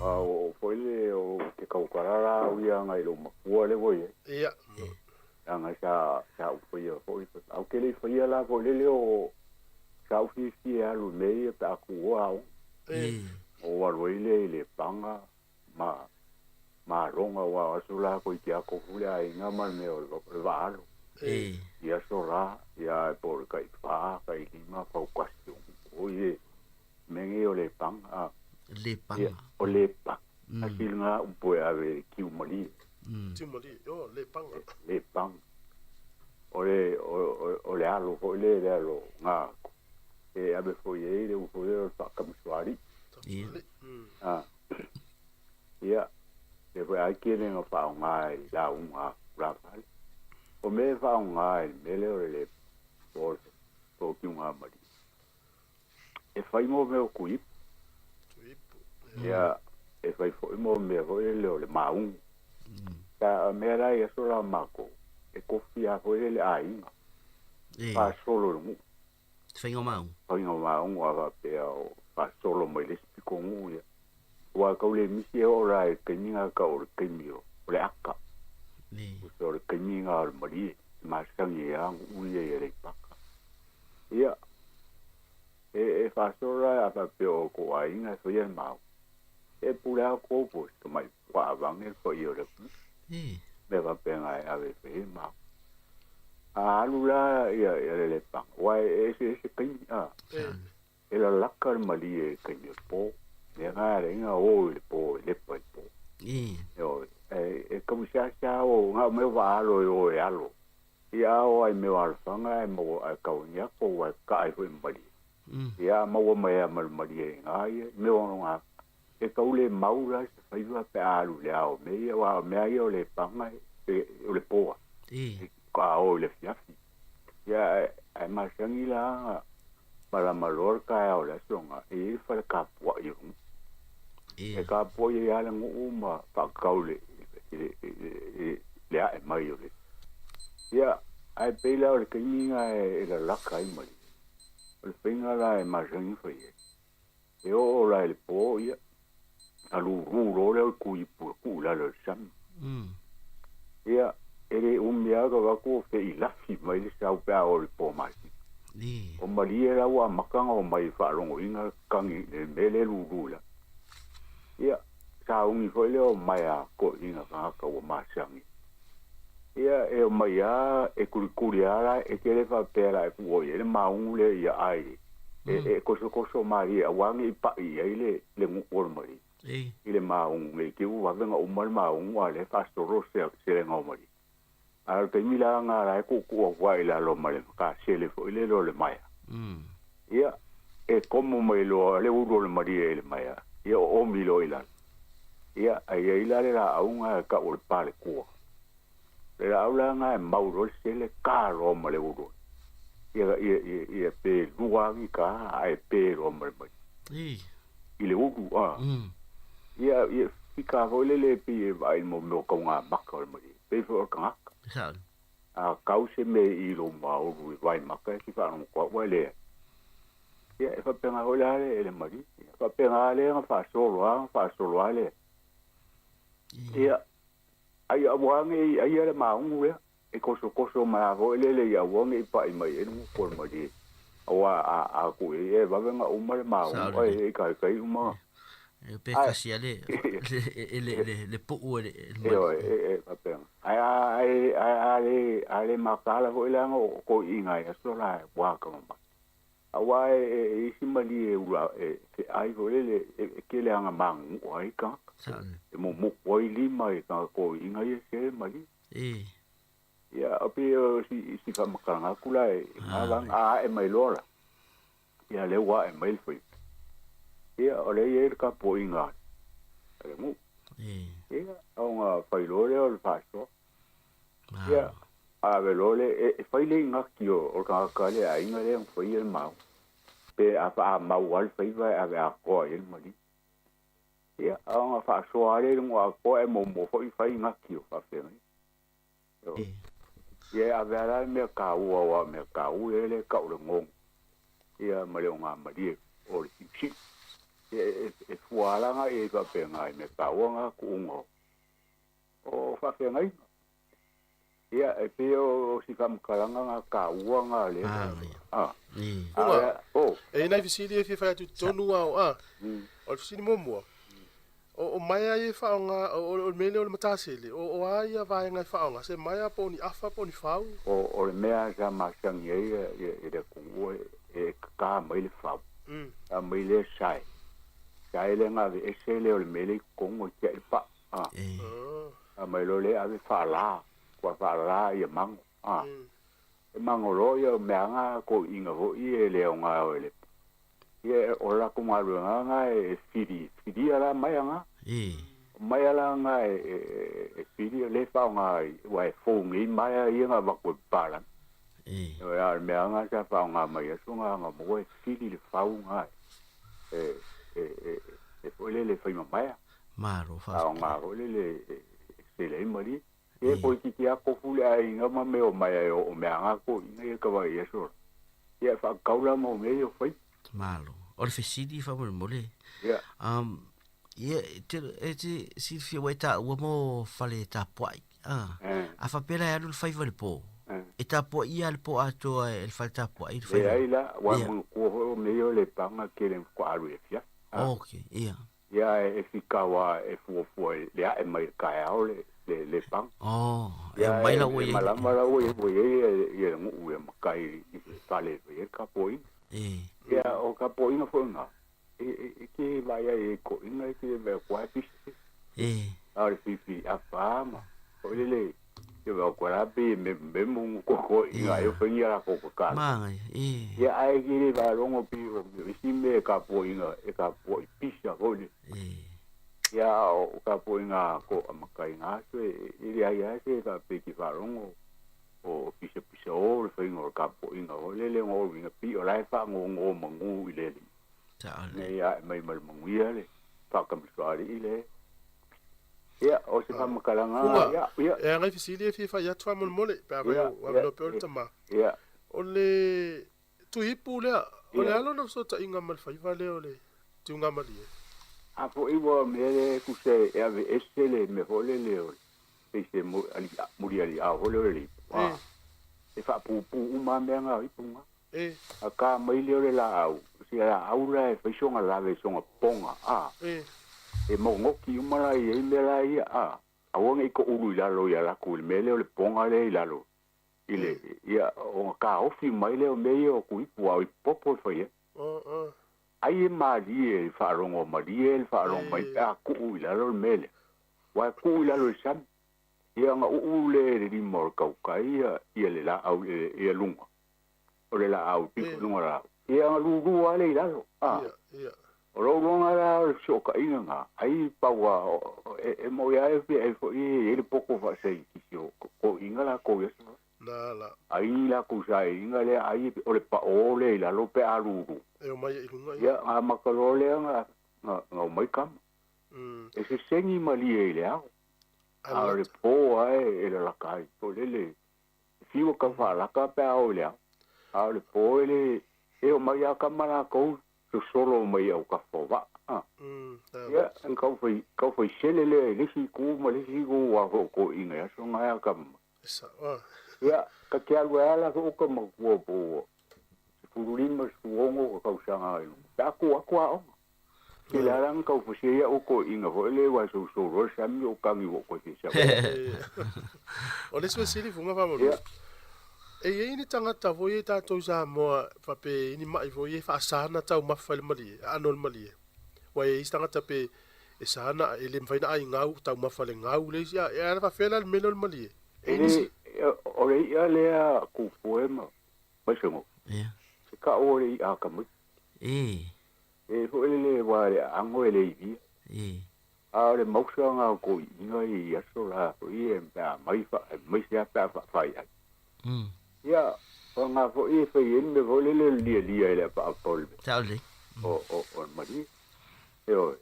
A o foi le o te kaukala la ui anga i lo makua le voi. Ia. Anga sa u foi foi. Au ke le foi la foi le o sa u fi fi alu mei pa ku o au. O alo i le le panga ma ronga wa asu la ko i te ako fule ai ngā ma me o le vaalo. Ia so ra, ia por kai wha, kai lima, pau kasi o ie, menge o le panga. Le panga. O le panga. Asi ngā upo e ave ki umali. Ki umali, o le panga. Le panga. O le alo, o le alo ngā. E ave foi e le upo e o whakamsuari. Ia. E foi ai kene ngā whaonga i la unga kura whale. O me whaonga i mele o le pō ki unga mari. E whai mō meo kuipu. Ia, e whai fo mō mea hoi le o le maungu. Ta mea rai aso la mako, e kofi a hoi le ainga. Wha solo le ngu. Whainga maungu. Whainga maungu a whapea o wha solo mai le spiko ngu ia. Wa kau le misi e ora e kainga ka o le kaimi o le aka. O le kainga o le marie, masangi e angu ui e le paka. Ia, e whasora a whapea o ko ainga so ia mau. E pule a kōpo ka mai whaawange ko i o le ku. Me whapea ngai ave whe mau. A alu la ia le le panga. Wa e se kaimi a. E la laka le marie e kaimi o pō. Me ngā renga o le pō, le pa i pō. E kamusia sia o ngā meo waalo e o e alo. Ia o ai meo alwhanga e mo a kaunia ko wa ka ai hui mari. Ia maua mai a maru mari e ngā ia, meo ono ngā. E kaule maura se whaiwa pe alu le ao me ia, wa mea ia o le panga o le pōa. Ka o le fiafi. Ia e masangi la malamalor ka ao le songa e i whare kapua i rungu. E ka poi e ala ngu ma whakau le a e mai o le. Ia, ai peila o le kaiminga e la laka i mari. O le whainga la e masangi whai e. E o la e le pō ia. A lu rū le o kui pua ku la le sami. Ia, e le umiaga wako o whai lafi mai le sau pēa o le pō masi. O marie la ua makanga o mai whaarongo inga kangi le mele lulu la. Ia, sa ungi foi leo o mai a ko inga kangaka ua masangi. Ia, e o mai a, e kurikuri ara, e te lefa pera e kuo i le maungu le ia ai. E koso koso marie, a wangi i pai ai le nguku o marie. I le maungu, e te uwawenga o mai maungu a le whasoro se le ngau marie. A te mila ngā rai kukua wai la lo mare ka sele fo ile lo le maia. Ia e komo mai lo le uro le marie e le maia. Ia o milo ila. Ia ai ila le la aunga ka o le pale kua. Le la aula ngā e mauro sele ka ro ma le uro. Ia ia ia pe luangi ka ai pe ro ma le mai. I le uru a. Ia ia fika fo le le pi e vai mo mo ka ngā maka o le marie. Pe fo ka A kau se me i lo mauru i vai maka e ki whanau kua wai lea. Ia e whapenga hoi le e le mari. E whapenga le nga whaasolo a le. Ia ai awange ai le maungu lea. E koso koso mai hoi le le ia wange i pai mai e nungu kore mari. Awa a ku e wawenga uma le maungu ai e kai kai uma. E pe kasi ale le puu e le e papenga. Ai ai ai ai makala hoi le ngo ko inga e so la wa ka ma. Awa e isi mali e ura e te ai hoi le e ke le anga mangu ai ka. E mo mo ko lima e ka ko inga e se mali. Ia api si si fa makanga kula e ma a e mai lora. Ia le wa e mai foi. Ia o le ia ka po inga. Le mu. Ia o nga whai le o le whaso. Ia a ve lole e whai le inga ki o ka ka le a inga le whai le mau. Pe a fa mau al whai vai a ve a koa i le mali. Ia o nga whaso a le ngwa koa e mo mo whai whai inga ki o whawhenga. Ia a ve ala mea ka ua wa mea ka ua le ka o le ngongo. Ia ma le o ngā marie o le sipsip. E fua ala nga i faapega i mea taua ga kuʻuga o faafeagaiga. Ia e pei o si faamatalaga ga taua ga le a Fuga, e i ai nai fesili e fia fai atu i totonu a o a. O le fesili muamua, o maea ia e faaaoga, o le mea lea o le matasele, o a ia vaega e faaaoga, se maea po o ni afa po o ni fau? O le mea sa masani ai le atunuu e kaka mai le fau, a mai lea sae, sae lea na aveese lea o le mea lea i totonu e tiai le paa, a, a mai loa lea ave faalā, ua faalā ia mago, a. E mago loa ia mea ga toeaiina foi e le aoga o le ia o le latou galuega ga e fili filia la maea ga. O maea la ga e fili lea e faaaoga ai aua e fou nei maea ia na avatu e papalagi. Ioe, a o le mea ga sa faaaoga mai aso ga na maua e fili le fau ga e foi lele e fai ma maea. Malo faaaoga foi lele e sele ai malie. Ia toeitiiti lava tofu le aiga ma mea o maea e oo mea ga toeaiina ia ka vaai aso la. Ia e faatatau la mo mea ia o faiva. Malo. O le fesili faamolemole. Ia. Ia, e te silafia ua e taua mo fale tapuai, a. A faapea la e alu le faiva i le po, e tapuaia lava le po atoa e le fale tapuai le faiva? Leai la, aua e manatua foi o mea ia o le paga tele faatoa alu i le afiafi. Okay, ia. Ia e fikau lava e fuafua i le ae mai le taeao le le paga. Oh, e mai la ua i ai. E malama la ua i ai le nuu ia matai i le fale e fai ai le tapuaiga. Ia o tapuaiga foi lena, e te vaai ai i toeaiina e te vaai atu lava e pisa. A o le fifi afa ma foi lele te vaai atu la pei e memomemo ni toeaiina ai o fai ni a latou tatalo. Manaia, e. Ia ae ke le faalogo pei o isi mea e tapuaiga e tapuai pisa foi lele. Ia a o tapuaiga a toamatai na aso e leai lava se faapea e te faalogo o pisapisa o le faiga o le tapuaiga foi lele ona o luiga pei o la e faanono manu i le Alii. Ina ia ae mai ma le manuia le faatamasoalii le. Ia, o se faamatalaga, Fuga, ia, ia. e agai fesili e fia fai atu faamolemole pe afai o avanoa pea o le tama. Ia. O le tuipu lea, o le a lona fesootaiga ma le faiva lea o le tiugamalie? A foi ua mea lea e tusa e aveese le mea foi lele o le pei se mulialiao foi lea o le ipu, a, e faapupuu uma lava mea na o ipu na. A ka mai lea o le laau, si laau la e fai soga lave i soga poga, a, e mogoki uma la i ai mea la ia, a, aua ne i toulu i lalo ia latou i le mea lea o le poga lea i lalo i le, ia, ona taofi mai lea o mea ia o tuipu, a o ipu popo e fai ai. Ai e malie i le faalogo malie le faalogo mai pe a tuu i lalo le mea lea, aua e tuu i lalo i le sami, ia ona uu lea i le lima o le tautai ia, ia le laau ia luga. O le laau pito i luga o le laau. Ia ona lulu lava lea i lalo. A. O lou iloga la o le fesootaiga na, ai pau a e moi lava e fia e foi e i ai le poto faasaienitisi o toeaiina latou i aso la. Ai ni latou sailiga lea ai o le paʻō lea i lalo pe a lulu. E omai ai i luga ia. Ia ona amata loa lea na omai kama. E sesegi malie i le ao. A o le po lava e lalaka ai. Po lele Fiu e kau faalaka pe a oo i le ao, a o le po e le e oo mai a kama lakou sosolo mai au kafa o vaa. Ia, e kau fai, kau fai sele lea i le isi itu ma le isi itu ua fo toeaiina i aso na e a kama mai. Ia, ta te alu ai a la soo ka matua po ua 15, 16 ka tausaga i luga, pe a tu atu aoga. Ke le ala na tau fasi ai a'u toeaiina foi lea aua e sousou loa le sami o tagi ua ou toe fia sau ai. O le isi fesili fuga faamolemole. E i ai ni tagata foi ia tatou i Samoa faapea e i ai ni ma'i foi ia e faasa ona taumafa i le malie, aano o le malie. Aua e i ai isi tagata pe e sa ona e le mafai ona ai gau, taumafa i le gau le isi, a e ala faapefea la le mea lea o le malie? E i ai nisi. O le i'a lea Tupua ma Maisano. E ka'u o le i'a a tamaiti. E foi lele aua le aano e le ivia. A o le mausa na o toeaiina i aso la foi e pe a mai fa aemaise lava pe a faafai ai. Ia, o na foi e fai ai le mea foi lele o le lialia i le apaapa o le o o le malie. Ioe.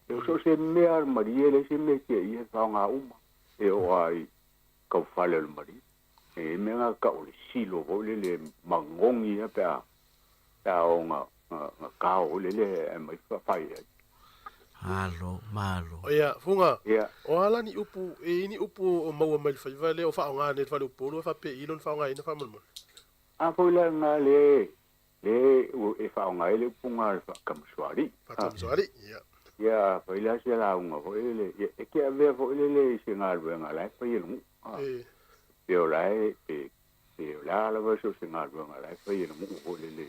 E so o se mea lava o le malie e leai se mea e tiaia e faaaoga uma e oo lava i taufale o le malie. E i ai mea na tau o le silo foi lele e magogi lava pe a pe a oo na kao foi lele e aumai faafai ai. Malo, malo. Ia, Fuga, Ia. o a la ni upu, e i ai ni upu o maua mai le faiva lea o faaaoga nei i le faleupolu e faapea i lona faaaogaina faamolemole? A foi la lena le le e faaaoga ai le upu lena o le faatamasoalii. Faatamasoalii, ia. Ia, a fai la se lauga foi lele, ia, e te avea foi lele i se galuega la e fai e le nuu. A. E. Pe o la e, pe, pe o le a lava so o se galuega la e fai e le nuu foi lele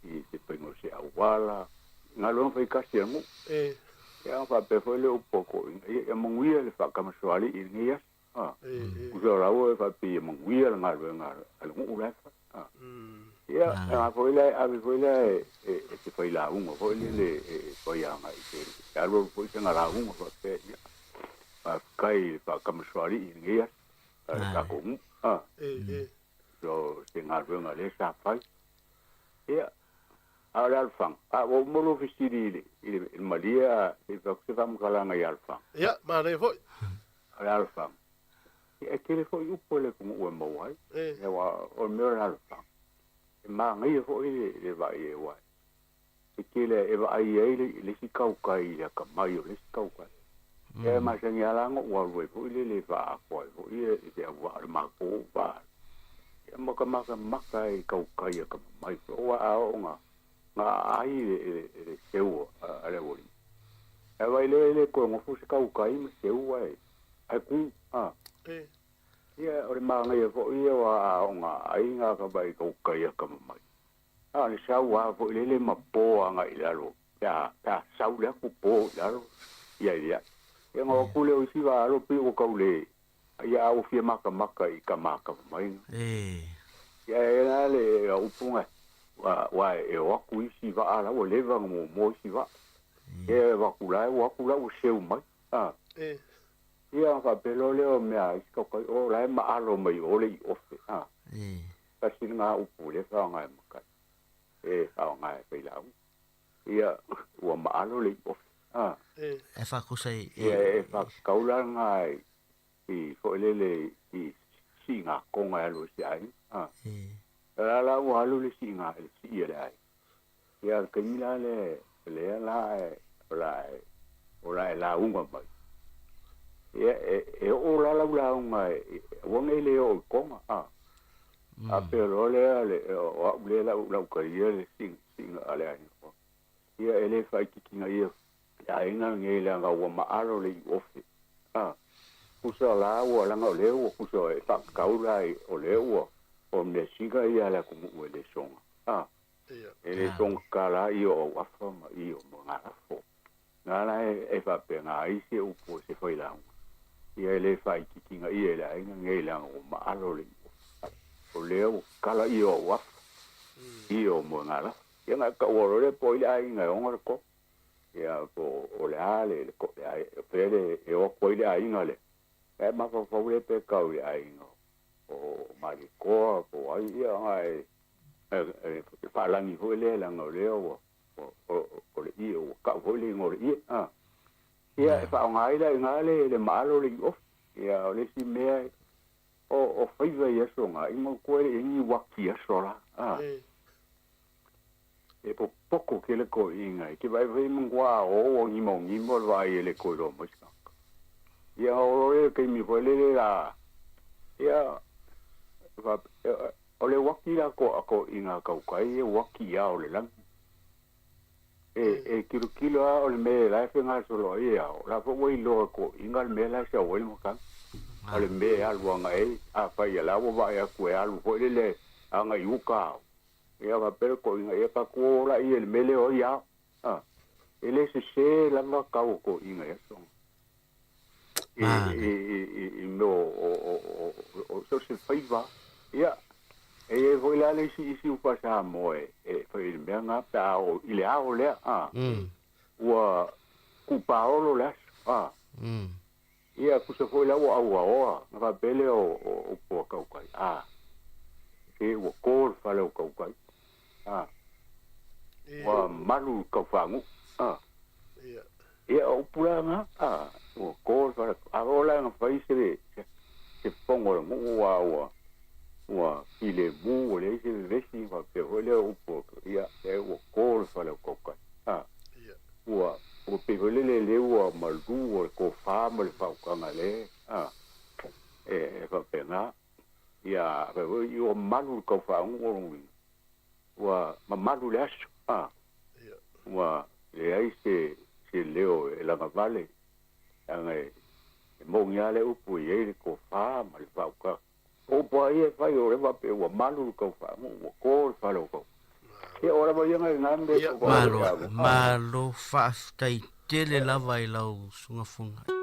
i se faiga o se auala, galuega faitasi a le nuu. E. Ia, ona faapea foi lea o upu a toeaiina, ia, ia manuia le faatamasoalii i lenei aso. A. E, e. Uso laua e faapea ia manuia le galuega a le nuu la e fai. A. Ia, a foi la e ave foi la e, e, e se failauga foi lele e fai agai i se, e alualu foi sana lauga faapea, ia, faafetai i le faatamasoalii i lenei aso a le tatou nuu. A. E, e. So, se galuega lea sa fai. Ia, a o le alofaga, a ua uma lou fesili i le, i le, i le malie a se i fai atu se faamatalaga i alofaga. Ia, manaia foi. O le alofaga, ia e tele foi upu a le atunuu e maua ai. E. Ia aua o le mea o le alofaga, e manaia foi le, le vaai i ai aua e tele e vaai ai le, le isi tautai i le atamai o le isi tautai. Ia e masani lava la ona ou alu ai foi lele e faaatoa ai foi i se auvaa o le matou vaa. Ia matamatamata i tautai atamamai foi aua a oo ina na aai le, le, le seu a le aualii. Ae vaai lea e le toe nofo se tautai ma seu ae, ae tu. A. E. Ia o le manaia foi ia aua a oo ina aai ga tamai tautai atamamai. A o le sau lava foi lele ma po agai i lalo pe a, pe a sau le atu po i lalo ia ia. Ia ona o atu lea o isi vaa alo pei ua tau le, ia a ua fia matamata i tama atamamai na. E. Ia e na le upu na, aua e o atu isi vaa la ua leva ona muamua isi vaa. Ia e avatu la, ua o atu la ua seu mai. A. E. Ia ona faapea loa lea o mea a isi tautai, o la e maalo mai o le iofe. A. E. Tasi lena upu lea e faaaoga e matai, e faaaoga e failauga. Ia, ua maalo le iofe. A. E. E faakusa i. Ia, e faatatau la lena i foi lele i siiga toga e alu ai se aiga. A. E. O la la ua alu le siiga, le sii a le aiga. Ia, o le taimi la lea, lea la e, o la e, o la e lauga mai. Ia, e, e oo la lau lauga e, aua nei le oo i Toga, a. A pei o loa lea le, o au lea lau, lau talia le siiga, siiga a le aiga. Ia, e le faaitiitiga ia le aiga lenei leaga ua maalo le iuofe. A. Tusa la ua leaga o lea ua tusa e faatatau la i, o lea ua, o mea sina ia a le atunuu e le soga. A. E le soga la i o auafa ma i o moegalafo. Na la e faapena ai se upu a se failauga, ia e le faaitiitiga ia i le aiga nei leaga ua maalo le iuofe. O lea ua kala i o auafa, i o moegalafo. Ia na taua loa lea po o ai le aiga e ona le koko. Ia po o le a le, le, le, pea le, e o atu ai le aiga lea. Ae mafaufau lea pe tau i le aiga o Malietoa po o ai, ia ona e, e, e faalagi foi lea leaga o lea ua, o le ie, ua tau foi le igoa o le ie. A. Ia, e faaaoga ai la i ina le, le maalo le iofi. Ia, o le isi mea, o, o faiva i aso na, i manatua e le i ai ni uaki i aso la. A. E popoko tele toeaiina, e te vaai foi manatua a o ua gimogimo le vaai e le toe iloa mai se tagata. Ia, ona oo loa lea i le taimi foi lele la, ia, o le uaki la a toeaiina a tautai e uaki i ao o le lagi. E, e tilotilo lava o le mea la e fegasolo ai e ao, o la foi ua iloa e toeaiina le mea la e sau ai le matagi. O le mea e alu agai ai, afai o la ua vaai atu e alu foi lele agai i uta ao, ia faapea le toeaiina, ia tatou o laia i le mea lea o ai ao. A, e le sesē lava tau o toeaiina i aso i, i, i, i mea o so o se faiva. Ia, e i ai foi la le isi isi upu a Samoa e, e fai i le mea lena pe a oo i le ao lea, a, ua kupaolo le aso, a. Ia, tusa foi la ua auaoa, ona faapea lea o, o upu a tautai, a, se ua kō le fale o tautai, a, ua malu i taufagu'u, a. Ia, o upu la na, a, ua kō le fale, a oo la ina fai se, se fofoga o le nuu aua ua, ua filemu, ua leai se vevesi, faapea foi lea o upu, ia, e ua kō le fale o tautai, a, ua, Ua pei foi le lele ua malu o le tofā ma le faautaga le a e faapena. Ia fai foi ua malu le taufaagugu o lona uiga ua mamalu le aso a ua leai se se leo e lagavale leaga e moni lava le upu e i ai le tofā ma le faautaga. O upu lava ia e fai o lea faapea ua malu le taufaagugu ua to le fale o tau. Ia o lava ia na mea e Malo, malo faafetai tele lava i lau susuga Fuga.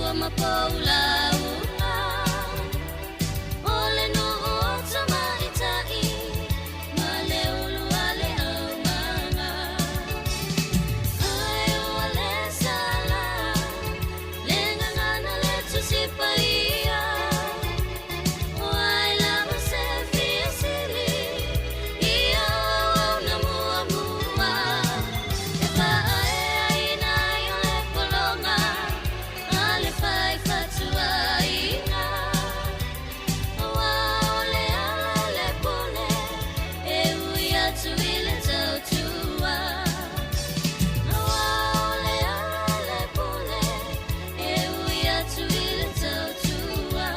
Saua ma Poulauga. O le nuu o Tamaitai ma le ulu a le aumaga. Ai ua le sala, le gagana le Tusi Paia. O ai lava se fia sili, ia auauna muamua. E faaeaina ai o le pologa a le faifatuaiga. Aua o le ala le pule e ui atu i le tautua. Aua o le ala le pule e ui atu i le tautua.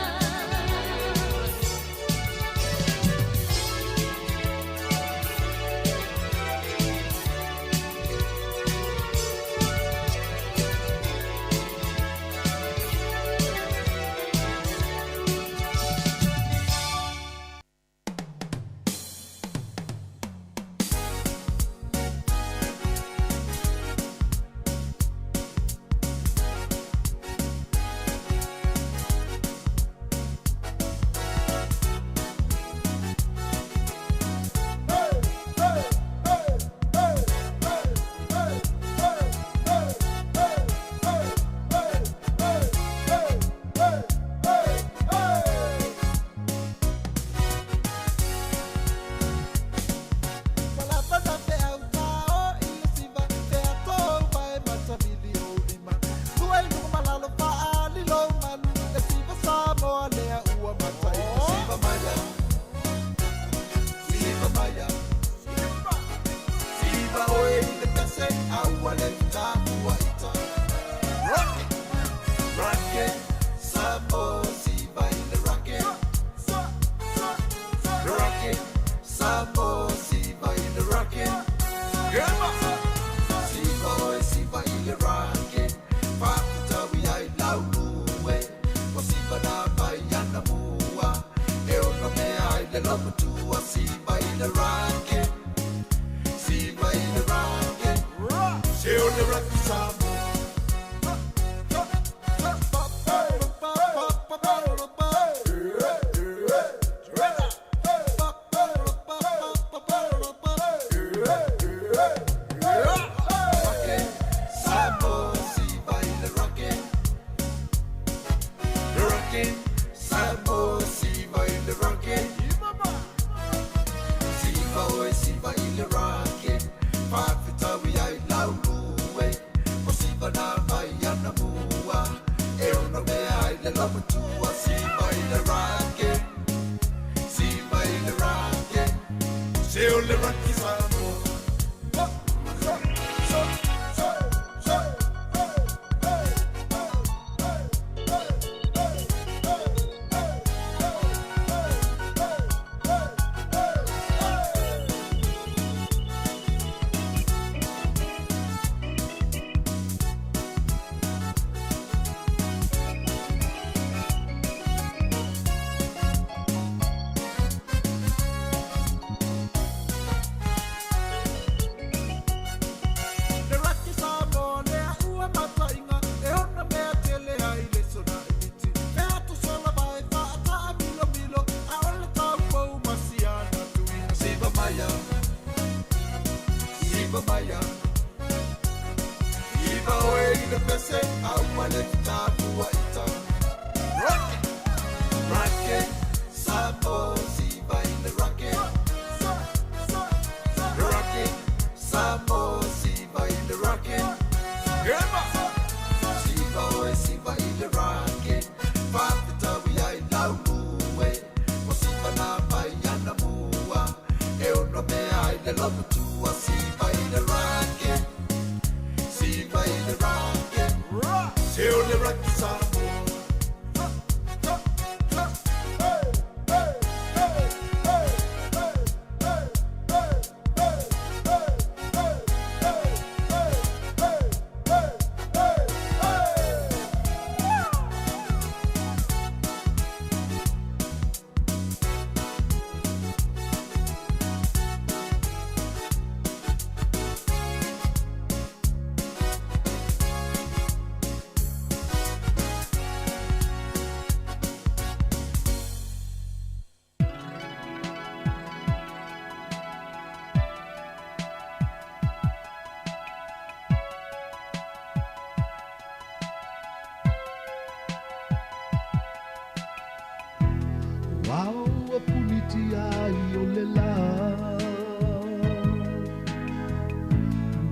ao ua punitia ai o le lā.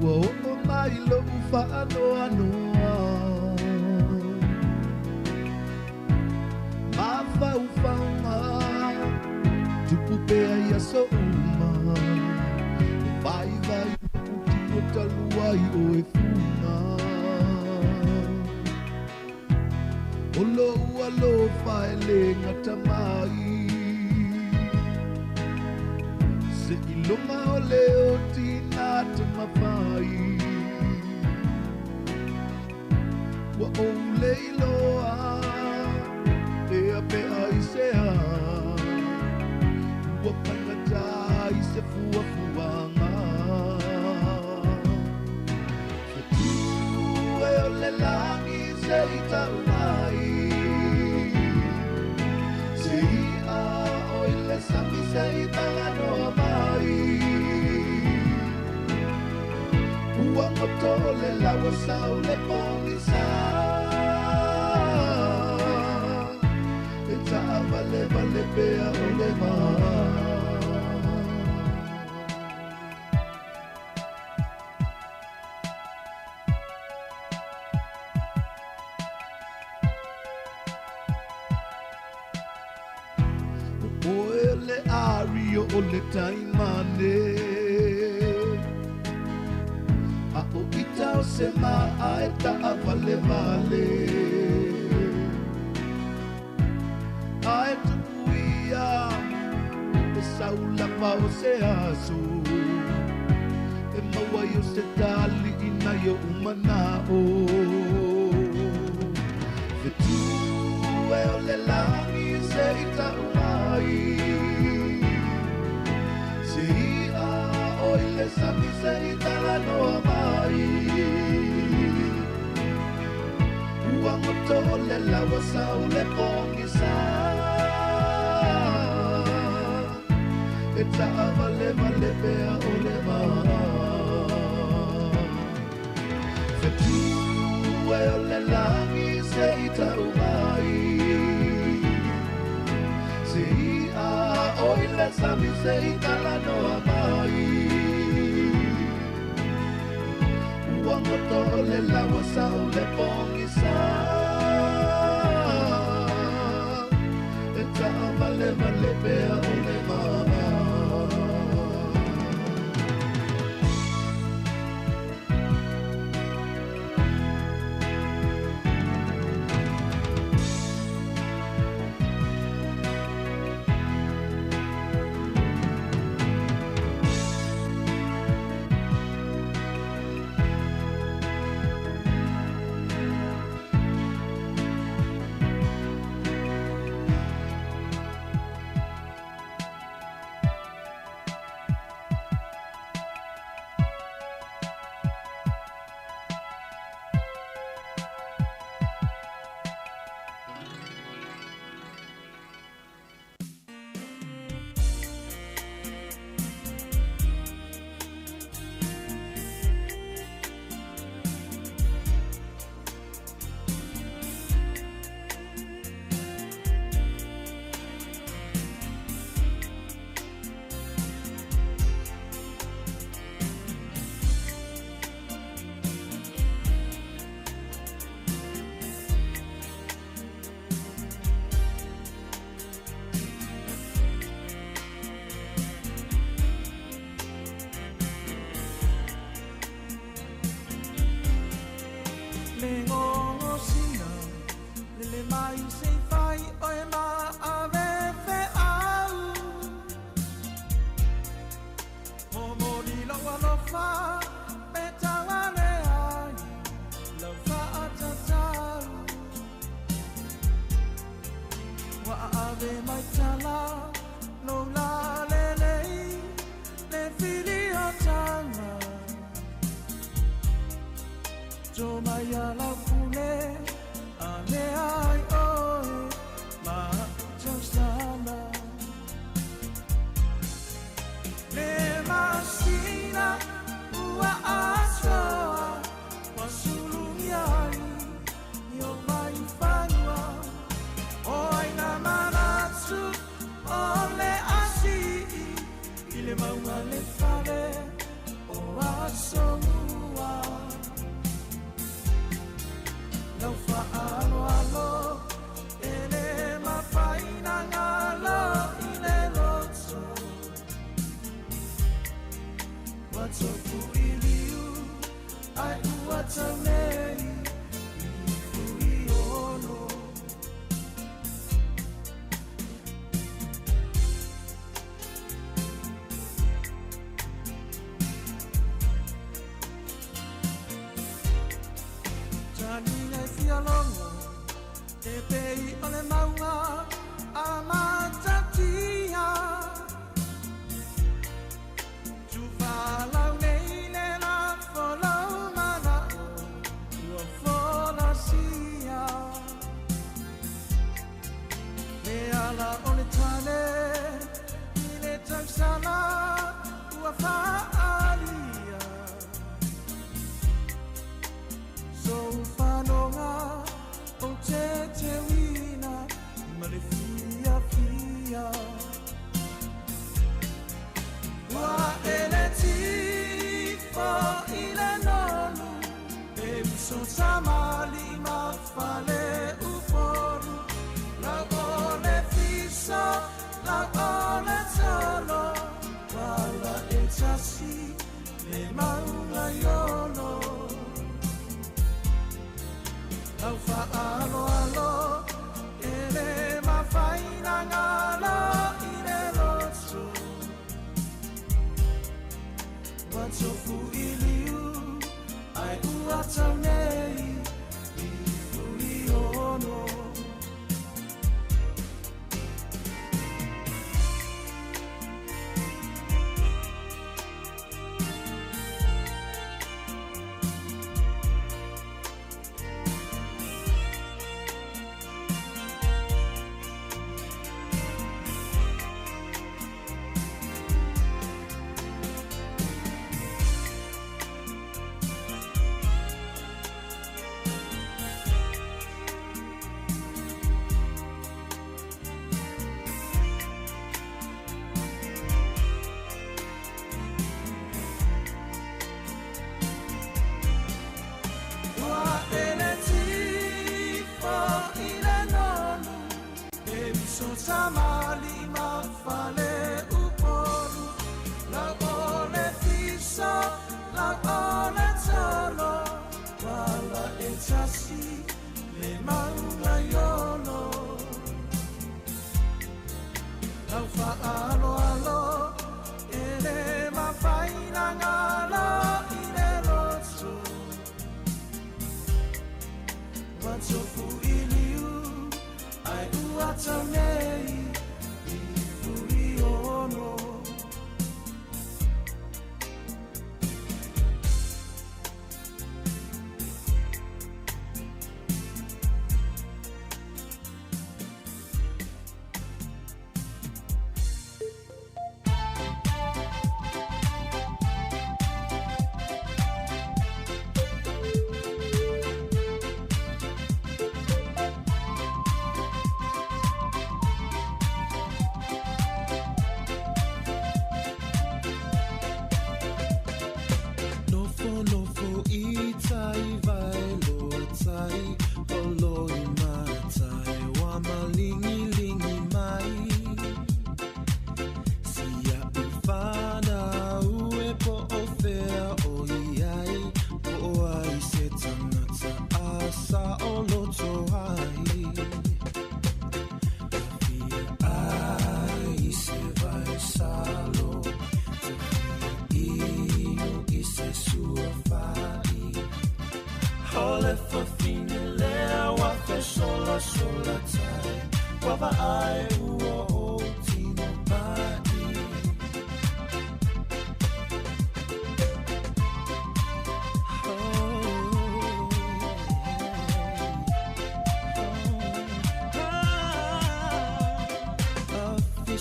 Ua oo mai lo'u faanoanoa mafaufauga tupu pea i aso uma e vaivai lo'u tino talu ai o e fuga. O lo'u alofa e lē gata mai seʻiloga o le otina te mafai. Ua ou le iloa e apea i se a ua faigata i se fuafuaga. Fetu e o le lagi se i tau mai se i'a o i le sami se i talanoa mai. Ua goto le laua sau le pogisa e taʻavalevale pea o le va. O oe le ario o le taimane a o ita o se maa e taʻavalevale ae tupuia e saulapa o se aso e maua i o se taliʻina i oʻu manaʻo. Fetu e o le lagi se i tau mai se i'a o i le sami se i talanoa mai. Ua goto le laua sau le pogisa e taʻavalevale pea o le va. Fetu e o le lagi se i tau mai se i'a o i le sami se i talanoa mai. Ua goto le laua sau le pogisa e taʻavalevale pea o le va. Le ngogosina le le mai se fai o e ma ave fe au mo mo di lo alofa pe tawale ai lo fa atatau wa ave mai tala lo la le le le fili o tanga to mai ala pule a le ai oi ma tausana le masina ua asoa wa sulungi ai i o mai fanua o ai na manatu tofu i liu, ai ua tau nei i Fuiono. Taniga e fialongo, e pei o le maunga a matatia. Tufalau nei le lafo lau mana'o, ua folasia. Le ala o le tane i le tausala ua fa'alia. Sou fanoga o te teuina ma le fiafia. Ua ele tifo i le nonu, e uso tamali ma fale upolu. Lau o le fiso, lau o le tolo, wala e tasi le maunga iolo. Lau fa'aloalo e le mafaina galo i le loto. Ua tofu i liu, ai ua tau nei i Fuiono. Ua ele tifo i le nonu, e uso tamali ma fale upolu. Lau o le fiso, lau o le tolo, wala e tasi le maunga iolo. Lau fa'aloalo e le mafaina galo i le loto. Ua tofu i liu, ai ua tau nei i Fuiono. Nofo nofo i tai vai lo tai Olo i matai wa malingi lingi mai Sia ufana ue po o fea o iai Po o ai se tangata asa o loto ai Fia ai se vai salo Te inu i se sua fai Hole fafine lea wa fe sola sola tai Wa va ai ua o tino mai.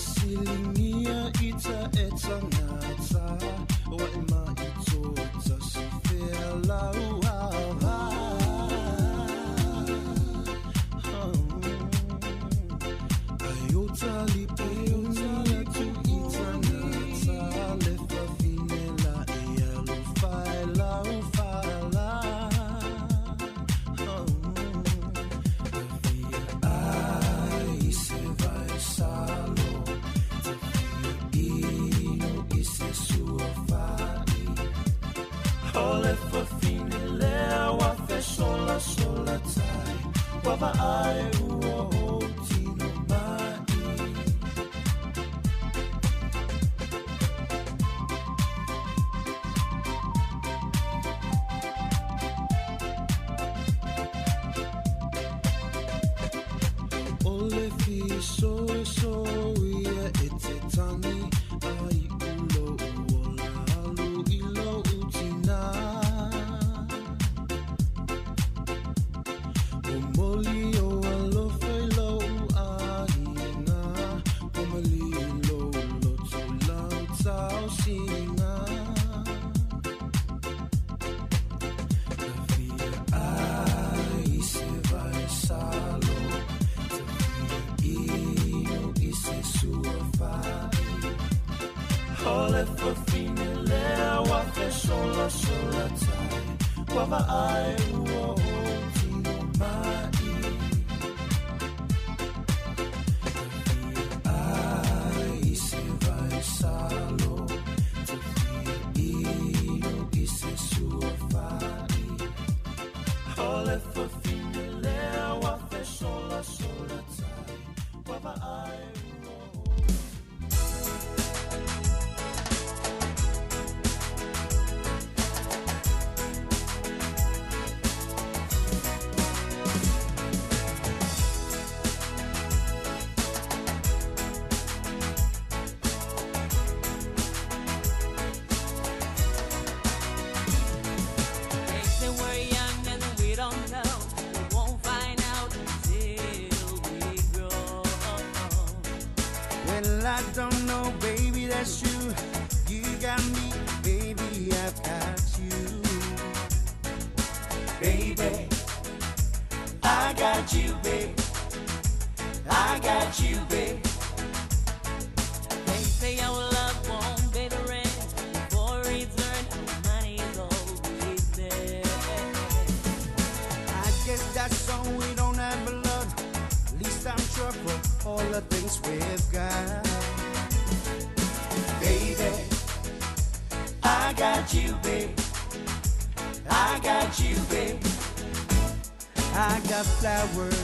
Afisilingia ita e tangata Wa e mai tōta si fea lau ava. Ai o tali peunia tu i tangata Le fafine la e alo fai lau fala. Ai se vai salo Te fia ino i se sua fai. vaai ua ou tino mai. O le fisoiso ia e te tani ai u lou ola alu i lou tina. O moli o alofa i lou aiga, o mali i lou loto lau taosiga. Tafia ai se vai salo, inu i se sua fai. O le fafine lea ua fesolasola tai, ua vaai ua ou tino mai. Ai se vai salo, tafia inu i se sua fai. O le fafine lea ua fesolasola tai, ua vaai ua ou. They say we're young and we don't know. We won't find out until we grow. Well, I don't know, baby, that's you. You got me, baby, I've got you. Baby, I got you, babe. I got you, babe. They say our love won't pay the rent. Before it's earned, our money is always there. I guess that's so we don't have a lot. At least I'm sure for all the things we've got. Baby, I got you, babe. I got you, babe. I got flowers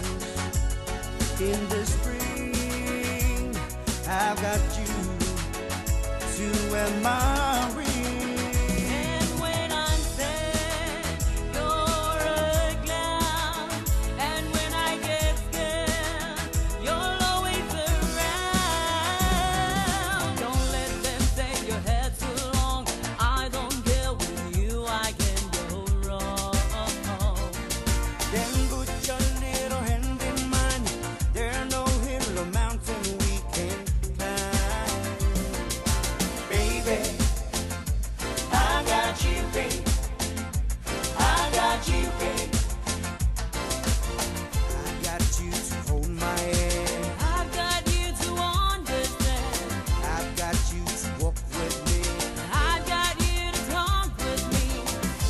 in the spring. I've got you to wear my ring. And when I'm sad, you're a clown. And when I get scared, you're always around. Don't let them say your hair's too long. I don't care, with you I can go wrong. Then put your little hand in mine. There no hill or mountain we can climb. Baby, I got you, babe. I got you, babe. I got you to hold my hand. I've got you to understand. I've got you to walk with me. I've got you to talk with me.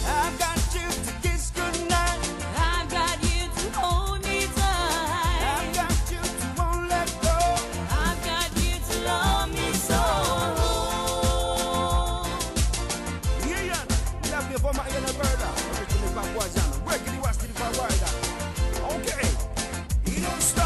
I've got you to kiss goodnight. I've got you to hold me tight. I've got you to won't let go. I've got you to love me so. Yeah, yeah. Love you for my inner brother. Originally from Guajana. Working the West to the Florida. Okay. You don't stop.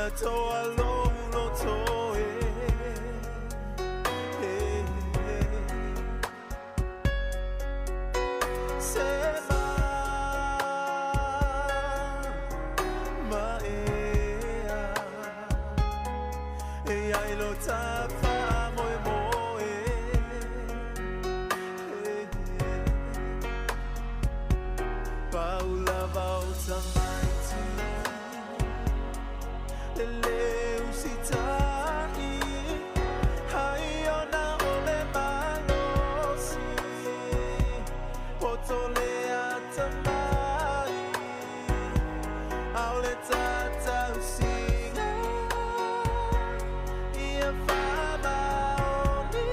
Atoa lou loto e Se ma maea E ai lo tafa moe moe Paula vauta maiti Le leu sitai Hai ona ole malosi Poto le atamai Aole tatau singa Ia whamaoni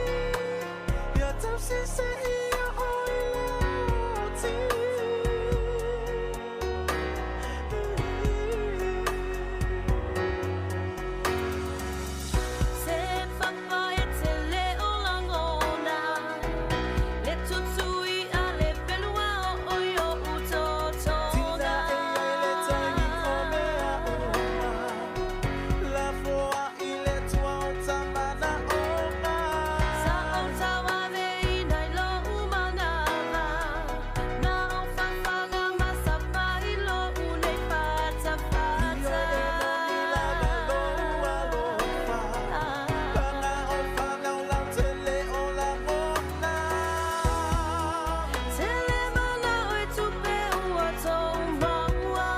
Ia tau sise ia oi loti Se papa e te leo langona Le tutui a le pelua o oi o utotonga Tina e ai le tangi o mea uma La foa i le tua o tamana o Sa o tauave inai lo umanava Na o whawhanga masapa i lo unei fata fata Pana o whanau lau te le o la ona Te le mana o e tupe ua tō maua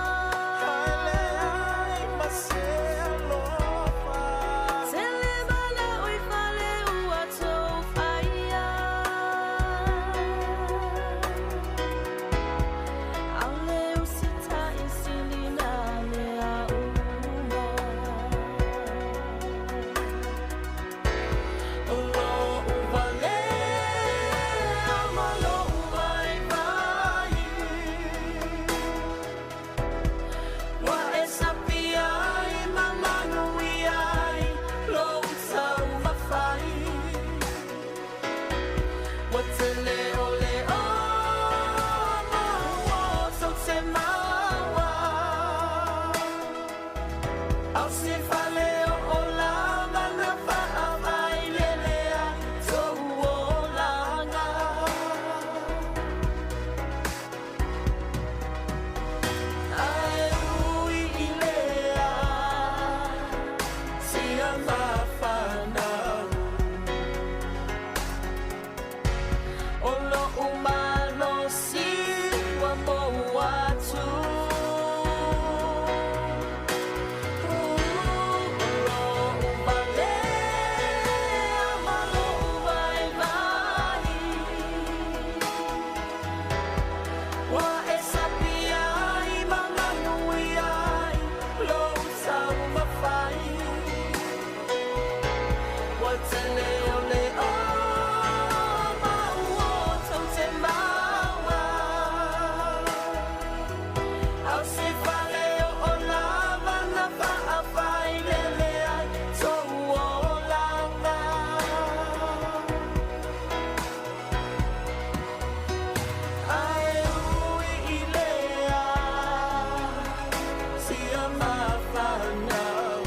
Haele ai ma se alofa Te le mana o i fale ua tō whaia Aole usita i silina le a uma O lo uvale ama lo uvai vai Wa e sapia i mamanu i ai Lo utau mawhai Wa te leo leo maua tau te maua Au se fale o o la mana whaawai lelea Tō o langa Ae ui i lea Sia mawhanau O lo umalosi wa mo atu O lo uvale ama lo uvai vai Wa e sapia i mamanu i ai Lo utau mawhai Wa te leo leo maua tau te maua Au se fale o o lava na whaawhai lele ai Tō o langa Ae ui i lea Sia mawhanau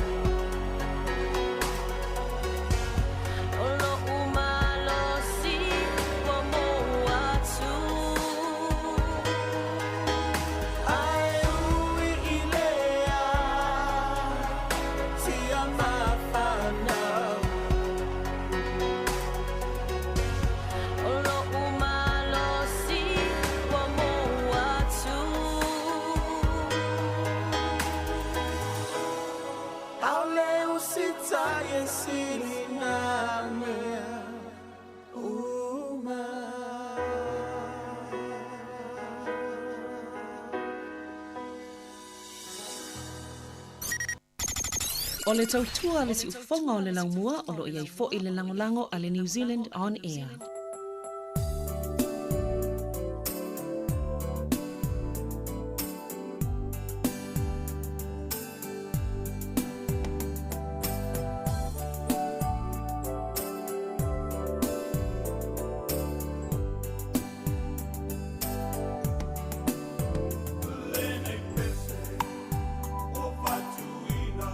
O lo umalosi wa mo atu Ae ui i lea Sia mawhanau O lo umalosi wa mo atu Aole usita e sili nā mea uma O le tautua le siufoga o le laumua o loo iai fo'i le lagolago a le New Zealand On Air. Lenei pese o fatuina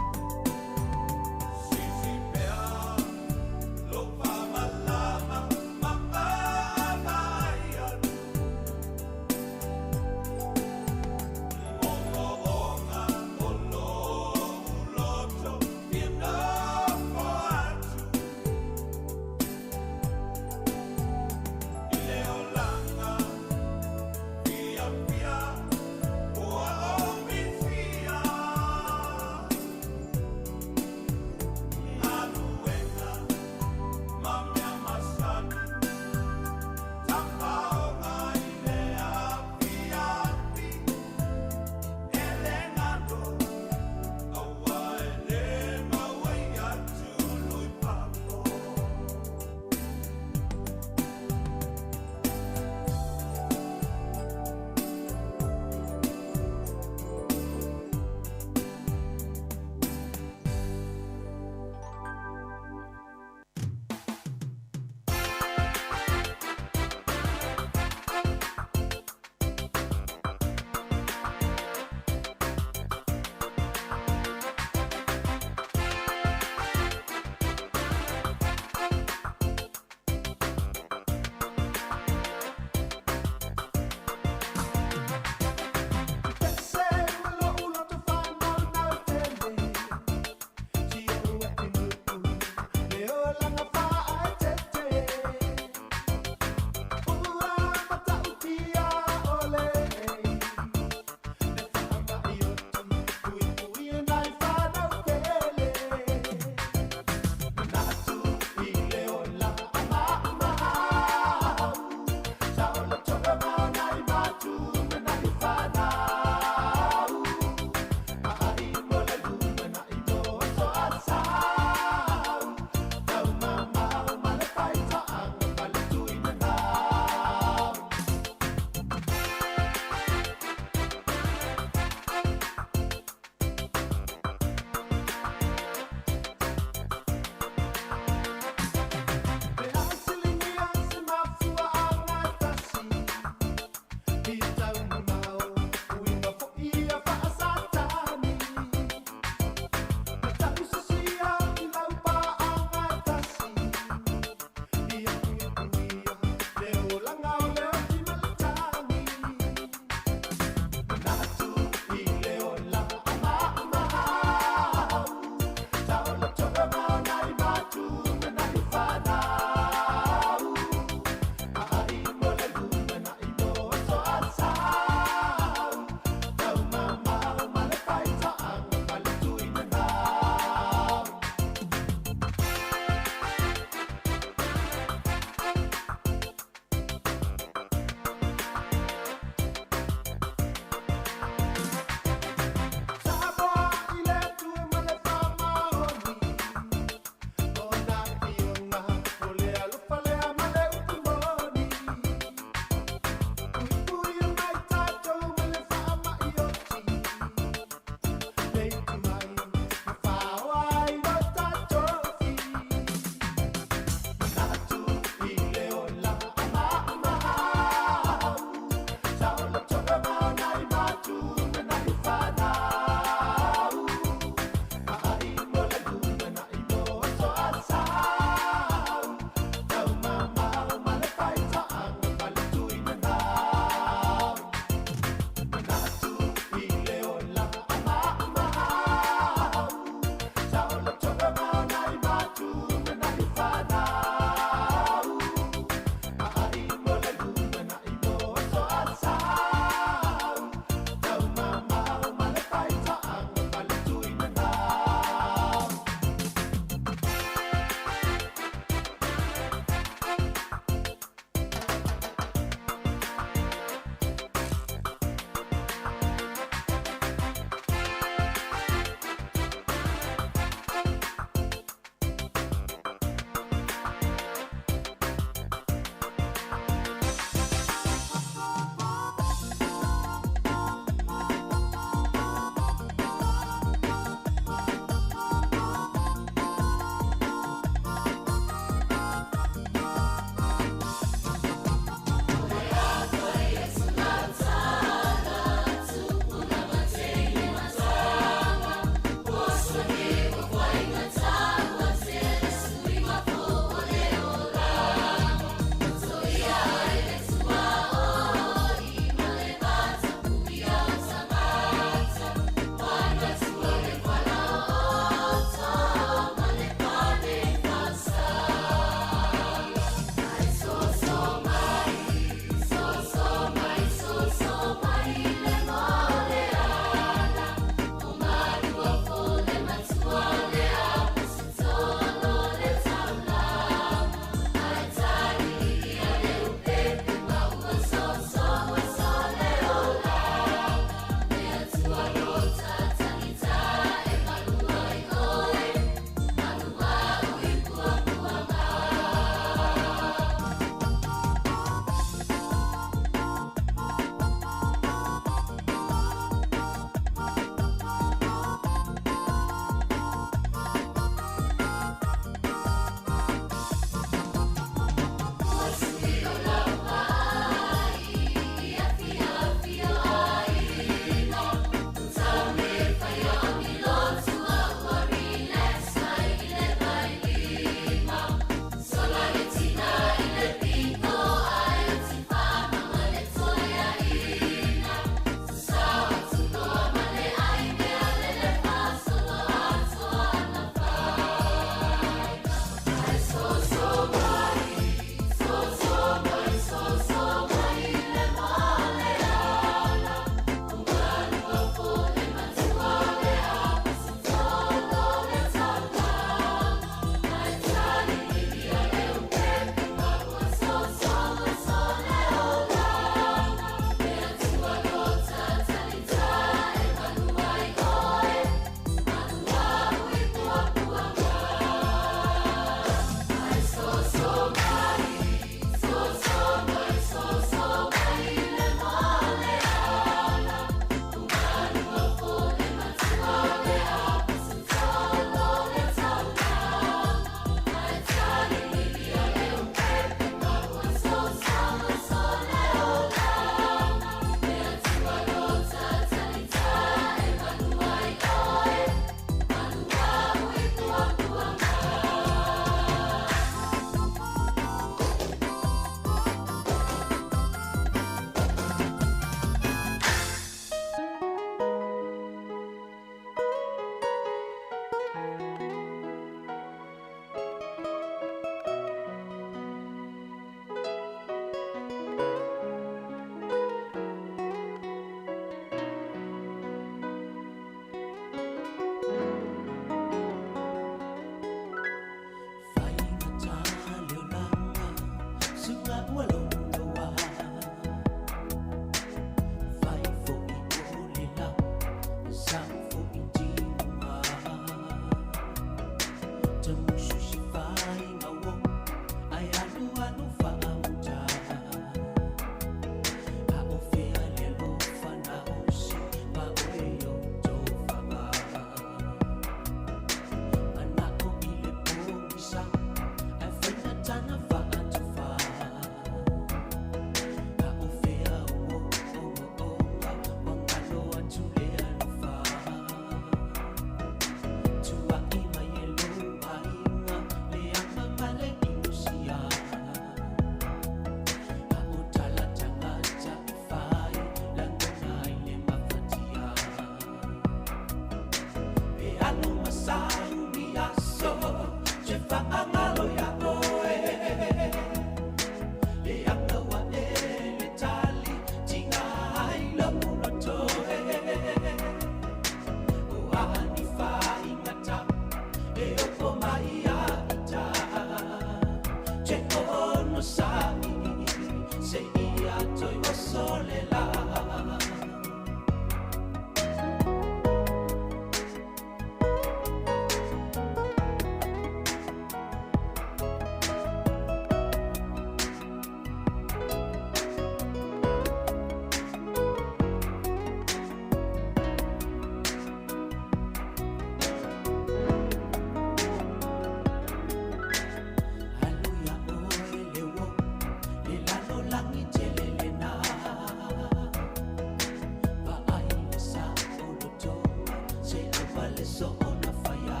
se soona faia.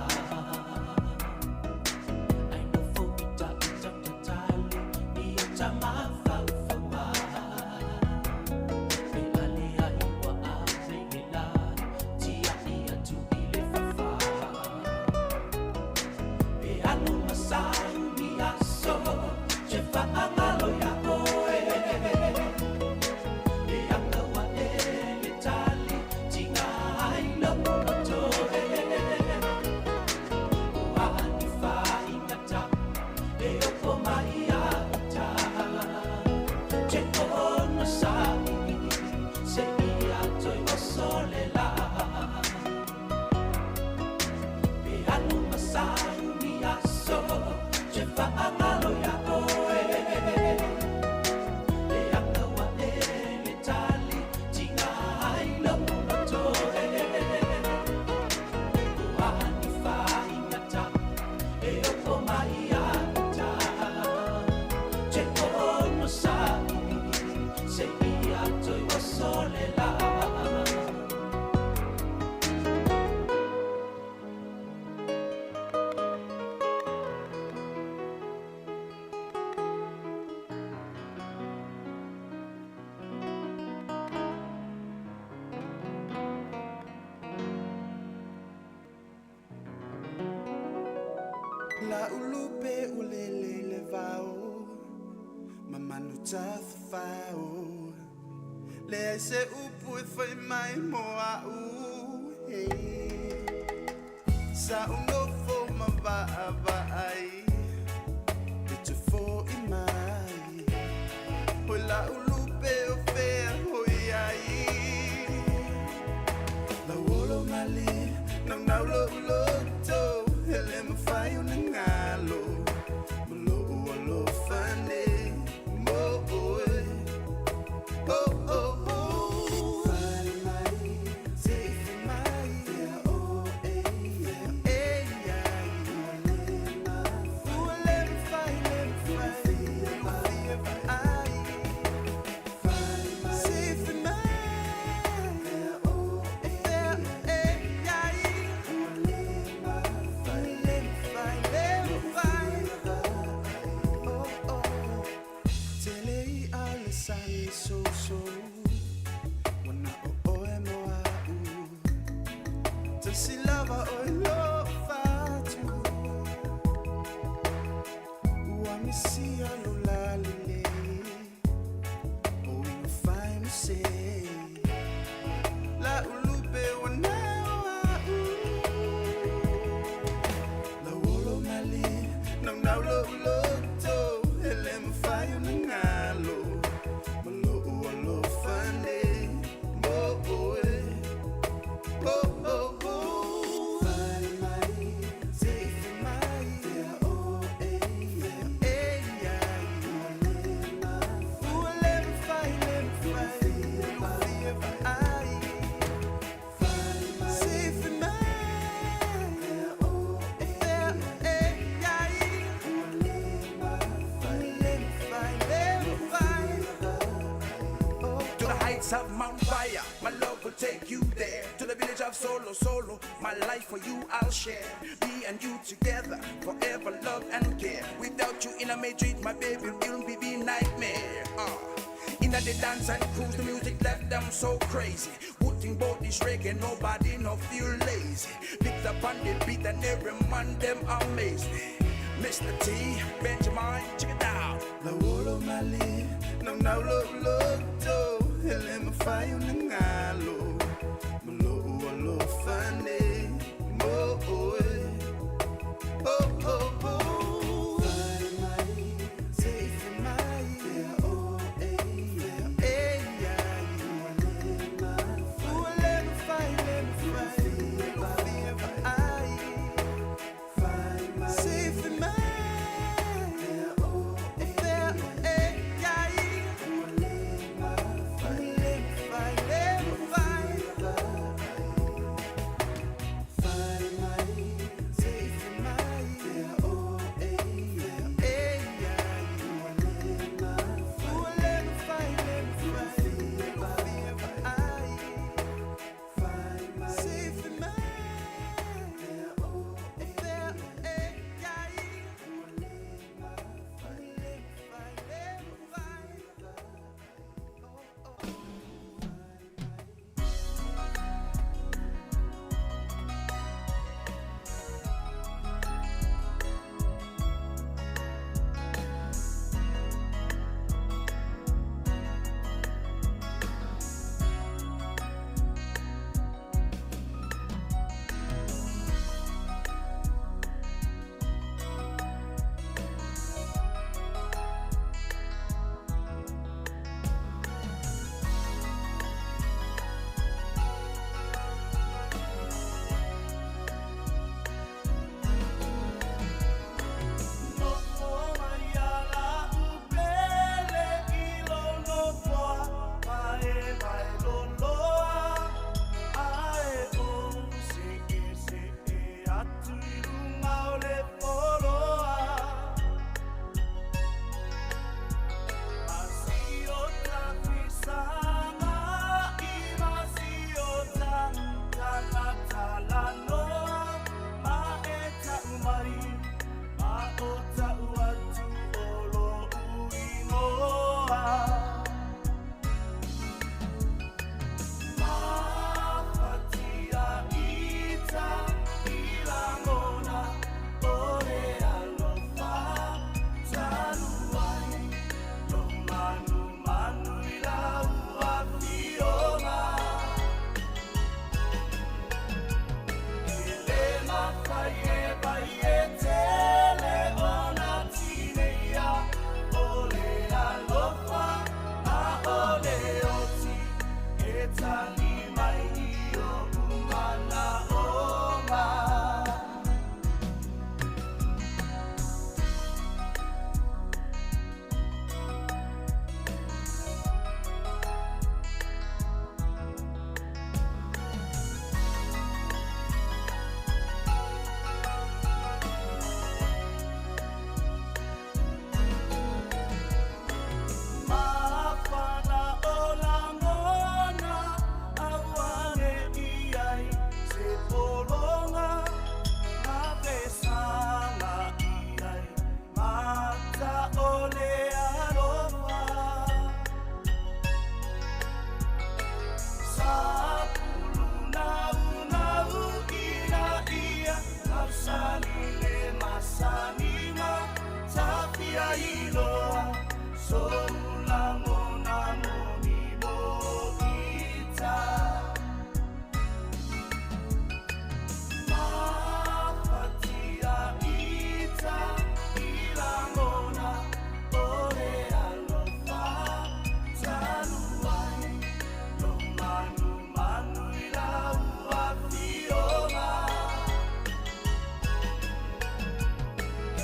Ai nofo ita ita tatali ia tamafaufauga. Pe ale ai ua ave le la tia'i atu i le fafā. Pe alu masau ni aso che faagalo ia oe. E anga ua e le tali tiga ai lou loto e. Ua ni faigata e oko mai ia ita. Che ona sa'i se ia toe oso le la. Pe alu masau ni aso che faagalo ia oe. E anga ua e le tali tiga ai lou loto e. Ua ni faigata e oko mai ia ita. Che ona sa'i se ia toe oso le la. La ulupe ulele le vao Mamanu tafafao Le ai se upu e fai mai mo au hey. Sa unofo ma vaa vaai E te fo i mai Hoi la ulupe o fea hoi ai La olo mali Nau nau lo uloto Hele mawhai o na ngalo Malo o alofa nei Mo oe Oh oh oh Fai mai Se i fai mai Fea o e Fea e ai Ua le mawhai le mawhai Fia vaai Se i fai mai Fea o e Fea e ai Ua le mawhai le mawhai Oh oh Tele i a le sali so so Wana o oe mo au Tasi lava oe lo fatu Ua misia lo lalile O inga fai mo se La ulupe wana o au La olo mali Nau nau lo uloto Hele mawhai o na ngalo Malo o alofa nei Mo oe Oh oh oh Fai mai Se i fai mai Fea o e Fea e ai Ua le mawhai le mawhai Fia vaai Se i fai mai Fea o e Fea e ai Le mawhai le mawhai To the heights of Mount Fire, my love will take you there. To the village of Solo Solo, my life for you I'll share. Me and you together, forever love and care. Without you in a dream, my baby, it'll be be nightmare. In the dance and cruise, the music left them so crazy. Putting both this reggae, nobody no feel lazy. Picked up on the beat and every man them amazed. Mr. T, Benjamin, check it out. La olo mali Nau nau lo uloto Hele mawhai o na ngalo Malo o alofa nei Mo oe Oh oh oh Fai mai Se i fai mai Fea o e Fea e ai Ua le mawhai le mawhai Fia vaai Se i fai mai Fea o e Fea e ai Le mawhai le mawhai. atu i luga o le foloa. Masio tafisanga i masio ta tagatalanoa ma e ta'u mai ma o ta'u atu o lo'u igoa. Mafatia ita i lagona o le alofa talu ai lo manumanu i lau afioga. E lē mafai e vai e tele ona tineia o le alofa a o le oti e tali mai i o'u mana'oga. Mafana o lagona auane'i ai se pologa gavesaga i ai mata o le alofa. Sa pulunaunau ina ia tausali le masaniga tafia iloa sou lagona moni mo ita. Mafatia ita i lagona o le alofa talu ai lo manumanu i lau afioga. E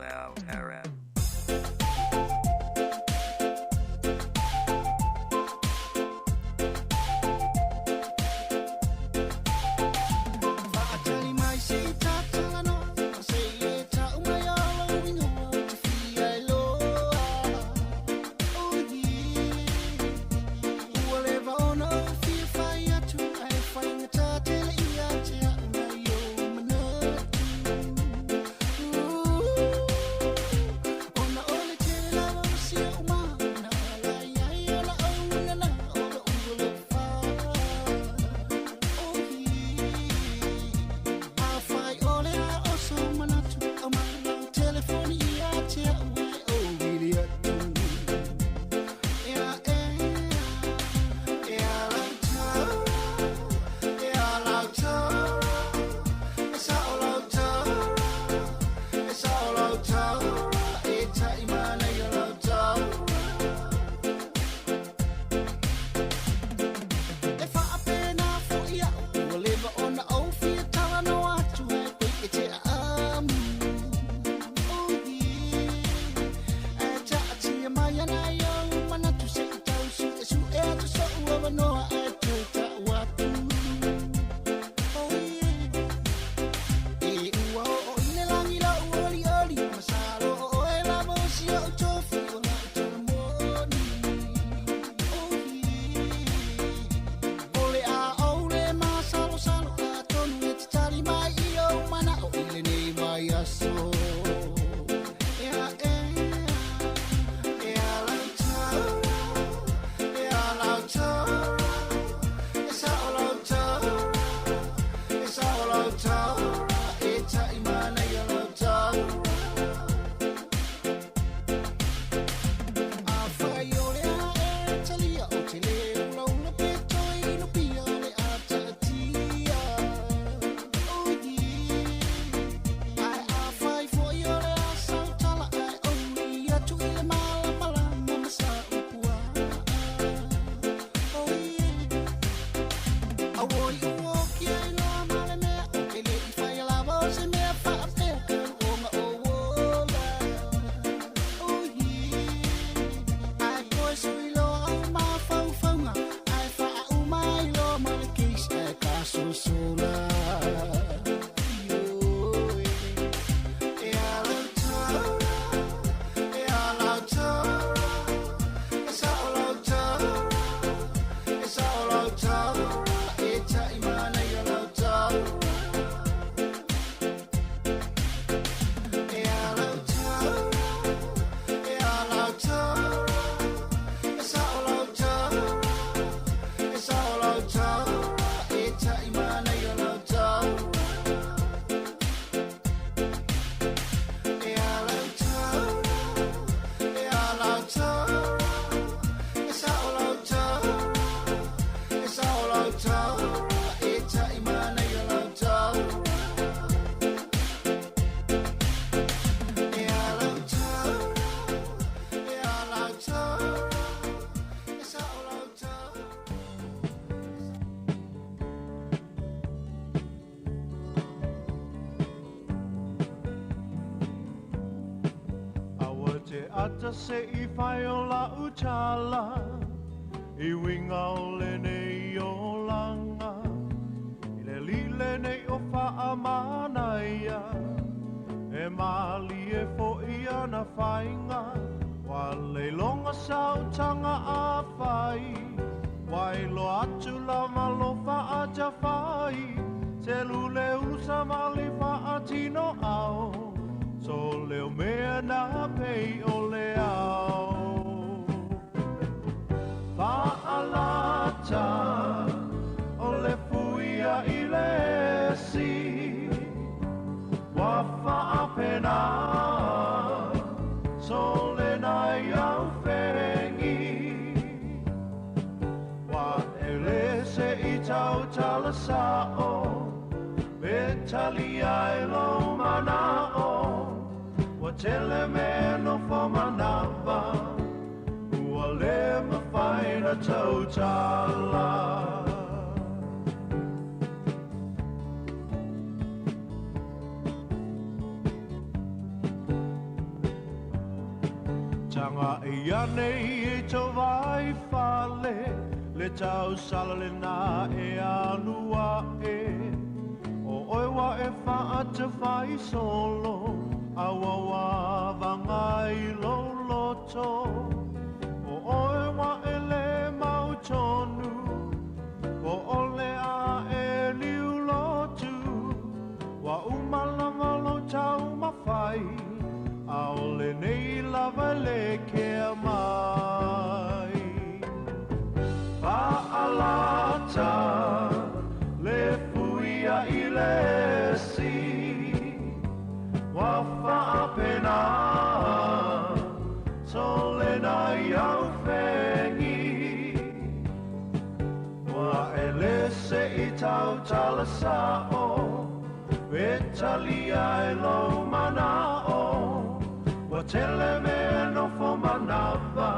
L R M. Faatali mai se i tatalanoa, se i le tau mai o lou igoa ou te fia iloa. Oh yeah. Ua leva ona ou fia fai atu, ae faigata tele ia te au nai ou manatu. Ona o le tele lava o si ou mana, ala ai ona ou nana o lou alofa. Oh yeah. Afai o le a o sou manatu, aumai lau telefoni ia te au e ou vili atu. Ea, ea, ea lau tau, ea lau tau, e sao lau tau, e sao lau tau, e taimana ia lau tau. E faapena fo'i a'u ua leva ona ou fia talanoa atu ae pei e te aamu. Oh yeah. Ae taatia mai ana i ou manatu se'i tau su'esu'e atu so'u avanoa ae toe ta'u atu. Oh yeah. E ua oo i le lagi la'u olioli, masalo o oe lava o si o'u tofi o la'u talamoni. Oh yeah. O le a ou le masalosalo atonu e te tali mai i ou mana'o i lenei mai aso. Ea, ea, ea lau tau, ea lau tau, e sa'o lau tau, e sa'o lau tau, e taimana ia lau tau. Afai o le a e talia ou te lē ulaula pe toe inupia o le a taatia. Oh yeah. Ae afai foi o le a sautala ae ou uli atu i le malamalama ma sa upuaa. Oh yeah. Auoi ua oki ai loa ma le mea ou te le i faia lava o se mea faapea talu ona ou ola. Oh yeah. Ae koe sui loa au mafaufauga, ae faauma ai loa ma le case ae tasosola. Ioe. E ala tau, e ala tau, e sa'o lau tau, e sa'o lau tau, e taimana ia lau tau. E ala tau, e ala tau, e sa'o lau tau, e sa'o lau tau, e taimana ia lau tau. E ala tau, e ala tau, e sa'o lau tau, e sa'o lau tau, e taimana ia lau tau. E ala tau, e ala tau, e sa'o lau tau. Aua te ata se i whai o la utala I winga o le nei o langa I le lile nei o whaamana ia E maali e fo ia na whainga Wa le longa sautanga a whai Wai lo atu la malo whaaja whai Te lule ulusa mali whaatino ao So leo mea nā pei o le ao Fa'alata o le fuia i le esi Wa fa'apena so le nai au fengi Wa ele se i tau tala sa'o Me tali ai lo mana'o Wa tele me no fo manawa Ua le mawhai na tautala. Saga ia nei e tau vai fale Le tau sala le na e alua e O oe wa e whaata whai solo Aua wa vangai lo loto O oe wa e le mau tonu O ole a e liu lotu Wa umalanga lo tau mawhai A ole nei lava le kea mai Fa'alata le fuia i le si Wa fa'apena sole na iau fengi Wa ele se i tau tala sa'o Vetalia e lo mana'o Wa tele mea no fo manava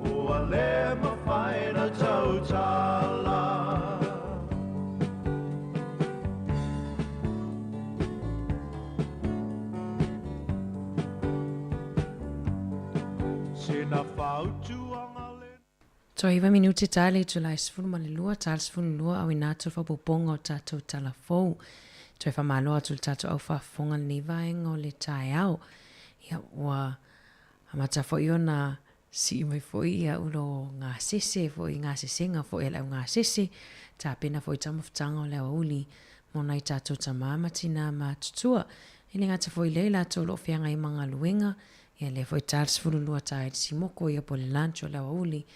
Ua le mawhai na tau tala Sina fautuanga le Toe iva minute ta le itula e 12, ta le 12 auina atu le faaopoopoga o tatou tala fou. Toe faamalo atu i le tatou au faafofoga i lenei vaega o le taeao. Ia, ua amata foi ona sii mai foi ia ulo gasese foi, gasesega foi a le augasese, tapena foi taumafataga o le aoauli mo nai tatou tamā ma tinā matutua. E le gata foi i lea i latou o lo o feagai ma galuega, ia lea foi ta le 12 ta i le simoko ia po o le lunch o le aoauli,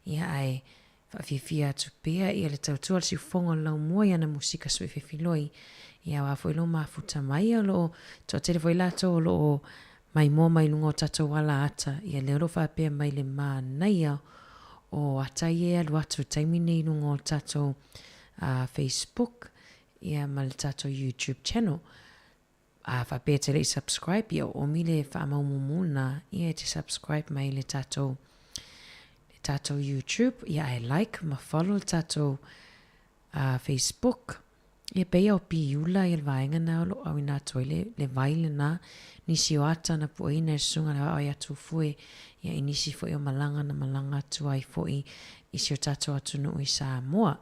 ia ae faafiafia atu pea ia le tautua a le siufofoga o le laumua i ana musika sui fefiloi. Ia aua foi lou mafuta mai o lo o toatele foi latou o lo o maimoa mai luga o tatou ala ata, ia lea o lo o faapea mai le manaia o ata ia e alu atu i le taimi nei i luga o le tatou Facebook ia ma le tatou YouTube channel. A faapea e te le i subscribe, ia oomi le faamaumumu lena, ia e te subscribe mai le tatou le tatou YouTube, ia ae like ma follow le tatou Facebook, ia pei o Piula ia le vaega na o lo o auina atu ai le, le vai lena, nisi o ata na pueina e le susuga i le aoao ia Tufue, ia i nisi foi o malaga na malaga atu ai foi i si o tatou atunuu i Samoa.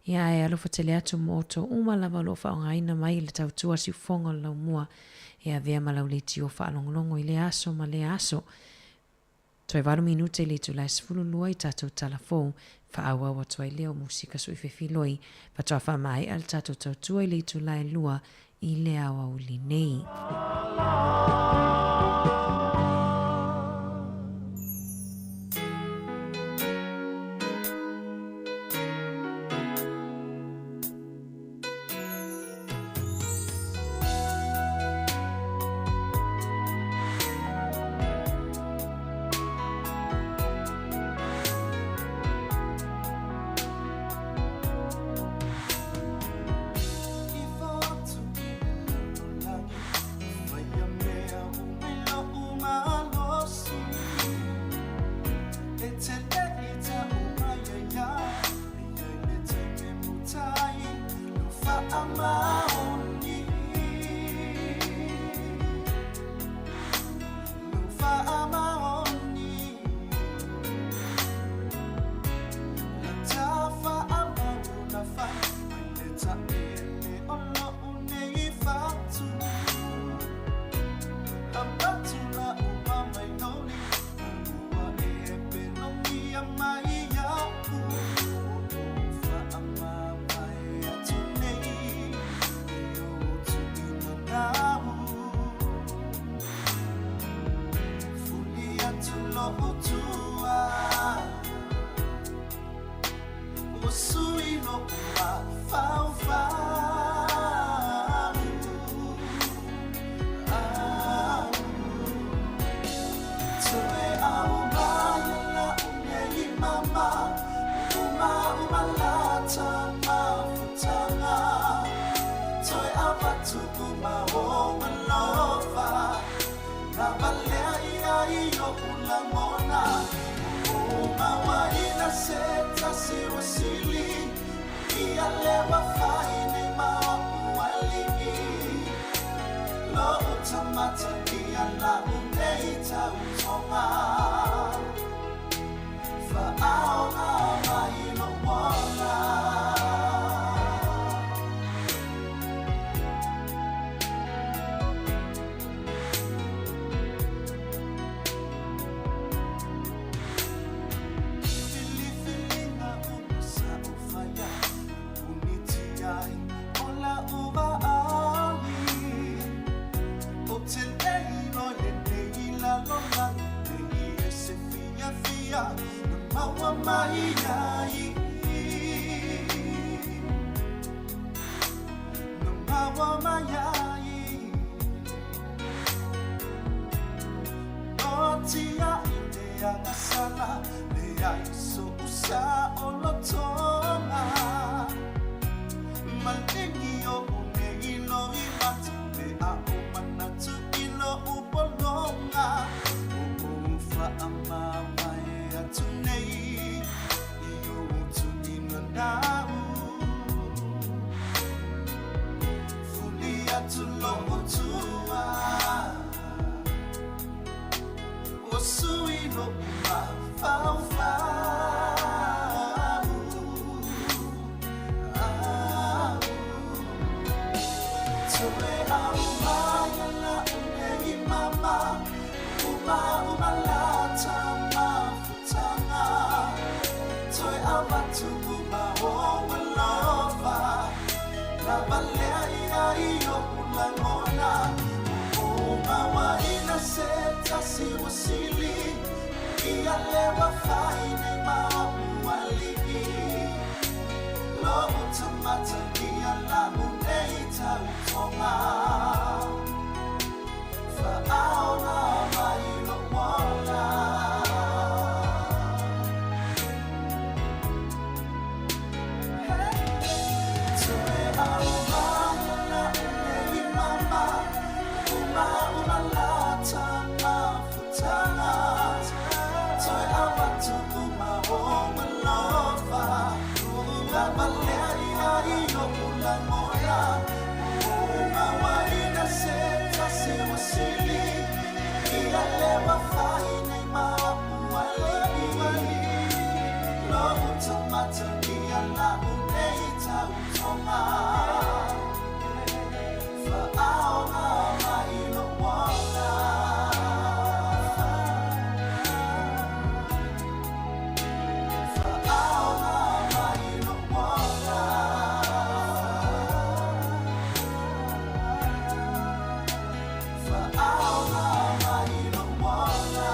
Ia ae alofa tele atu mo outou uma lava o lo o faaaogaina mai le tautua a le siufofoga o le laumua e avea ma lau leitio faalogologo i lea aso ma lea aso. Toe valu minute i le itula e 12 i tatou tala fou, faaauau atu ai lea o musika suifefiloi, faatoa faamaea le tatou tautua i le itula e 2 i le aoauli nei. o mai ai. O tia i te angasala, le ai so usa o lotonga. Malingi o une ilo i matu, le a o manatu ilo upolonga. O o wha ama mai atu nei, i o tu ina nau. Fuli atu lo utua, o sui lo uma fau fau. Au. Toe au mai ala unei mama, uma uma la tamafutanga. Toe au atu uma o alofa, la valea ia i o ulangona. Uma wa ina se tasi wa sili, ia lewa fai nei maualii. Lo utamata ia la unei tautonga. Whaaonga mai lo wala. Toe au mai ala unei mama, uma uma la tamafutanga. Toe au atu uma o alofa, la valea ia i o ulangona. Uma wa ina se tasi wa sili, ia lewa fai nei maualii. Lo utamata ia la unei tautonga. Whaaonga mai lo wala. Whaaonga mai lo wala. Whaaonga mai lo wala.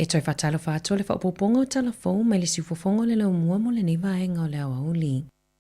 E toe faatalofa atu o le faaopoopoga o tala fou mai le siufofoga o le laumua mo lenei vaega o le aoauli.